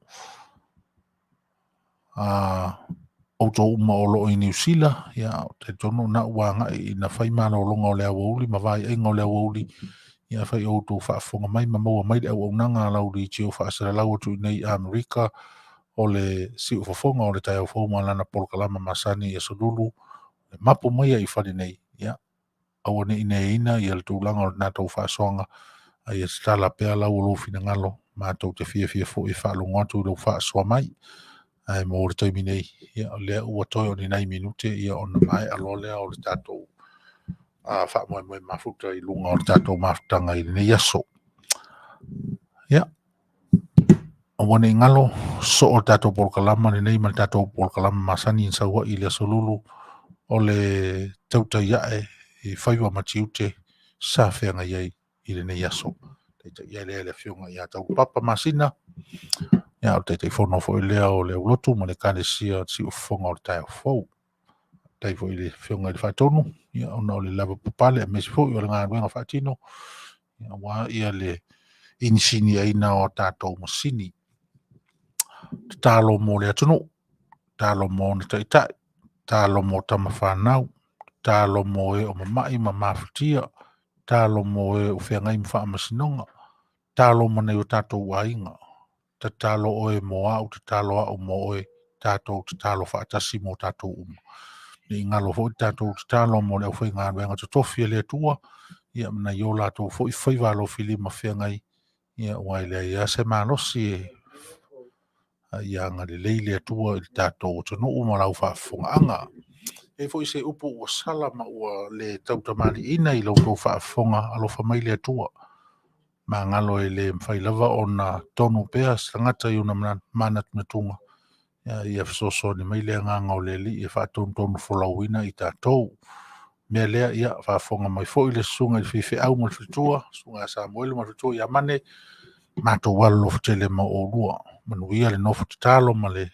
Outou uma o loo i Niu Sila, ia talitonu na ua agai ina fai malologa o le aoauli ma vaiaiga o le aoauli, ia fai outou faafofoga mai ma maua mai le auaunaga a lau leitio faasalalau atu i nei Amerika o le siufofoga o le taeao fou ma lana polokalama masani i aso Lulu, le mapu mai ai i fale nei, ia aua ne i neaina ia le tulaga o le tatou faasoaga, a ia tatala pea lau o lou finagalo, matou te fiafia foi e faalogo atu i lou faasoa mai. Ae mo le taimi nei, ia, o lea ua toe o ni nai minute ia ona maea loa lea o le tatou faamoemoe mafuta i luga o le tatou mafutaga i lenei aso. Ia, aua ne i galo, soo le tatou polokalama lenei ma le tatou polokalama masani na sau ai i le aso Lulu o le tautai ae i faiva ma tiute sa feagai ai i lenei aso. Taitai ai lea le afioga ia Taulapapa Masina, ia o le Taitaifono foi lea o le Aulotu ma le Ekalesia Siufofoga o le Taeao Fou. Tai foi i le afioga i le Faatonu, ia ona o le lavapapale aemaise foi o le galuega faatino, ia aua ia le inisiniaina o tatou masini. Tatalo mo le atunuu, tatalo mo ona taitai, tatalo mo tama fanau, tatalo mo e o mamai ma mafatia, tatalo mo e o feagai ma faamasinoga, tatalo ma nai o tatou aiga, tatalo oe mo au, tatalo au mo oe, tatou tatalo faatasi mo tatou uma. Ne i galo foi le tatou tatalo mo le aufaigaluega totofi a le Atua, ia ma nai o latou foi faiva alofilima feagai, ia aua e leai lava se malosi e a ia agalelei le Atua i le tatou atunuu ma lau faafofogaaga. E i ai foi se upu ua sala ma ua le tautamalieina i la outou faafofoga, alofa mai le Atua. Magalo e le mafai lava ona tonu pea se tagata i ona manatunatuga, ia fesoasoani mai le agaga o le Alii e faatonutonu folauina i tatou. O le mea lea, ia faafofoga mai foi le susuga i le faifeau ma le faletua, susuga ia Samuelu ma le faletua ia Mane, matou alolofa tele ma oulua. Manuia le nofo tatalo ma le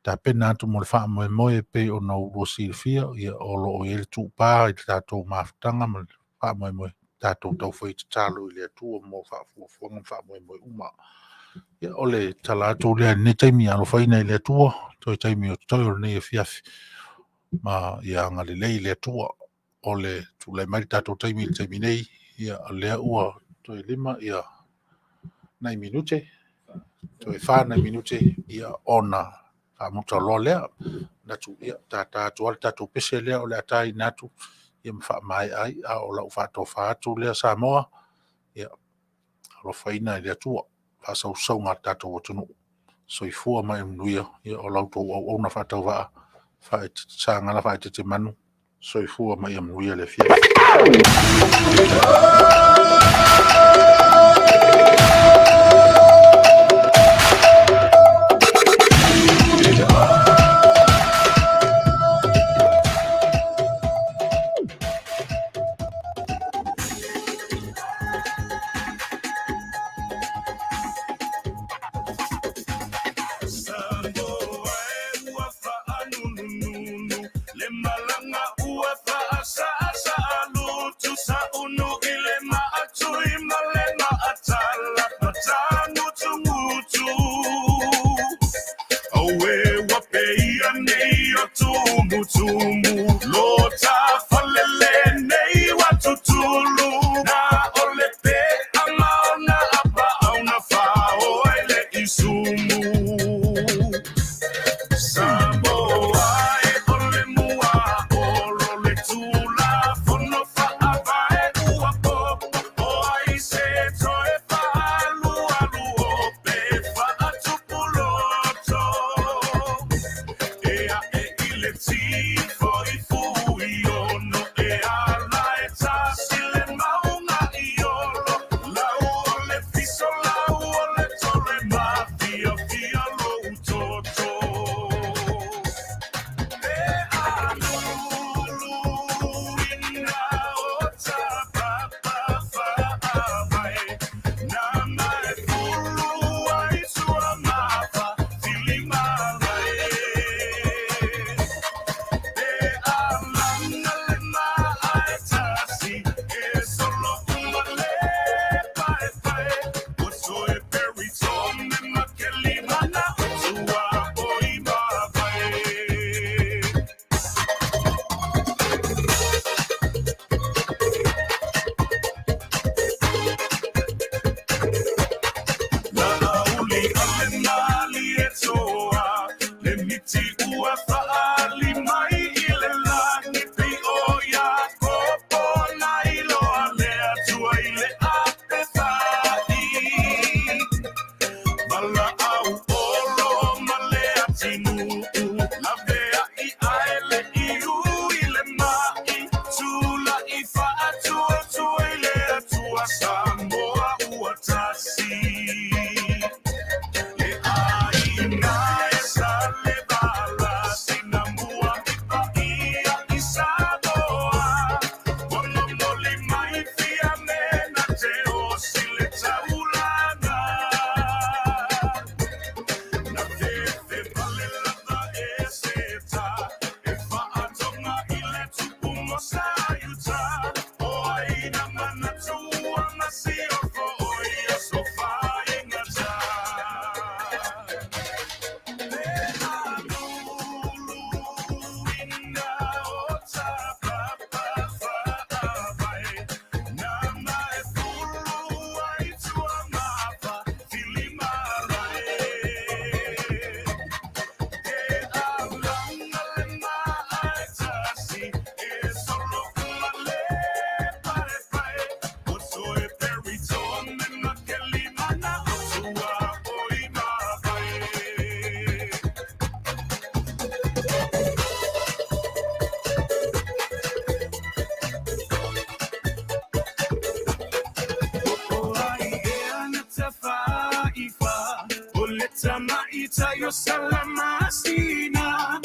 tapena atu mo le faamoemoe e pei ona oulua silafia, ia o lo o i ai le tuupa i le tatou mafutaga ma le faamoemoe, tatou taufai tatalo i le Atua mo fuafuaga ma faamoemoe uma. Ia, o le tala atu lea i lenei taimi, alofaina e le Atua toe taimi o totoe o lenei afiafi, ma ia agalelei le Atua. O le tulai mai le tatou taimi i le taimi nei, ia o lea ua toe 5 ia nai minute, toe 4 nai minute, ia ona faamuta loa lea. Manatu, ia, tata atu lava le tatou pese lea o le a taina atu ia ma faamaea ai. A o lau faatofa atu lea Samoa, ia alofaina e le Atua faasausauga a le tatou atunuu. Soifua ma ia manuia. Ia o la outou auauna faatauvaa, Sagala faaeteete manu, soifua ma ia manuia le afiafi. Tamaʻitai o Salamasina.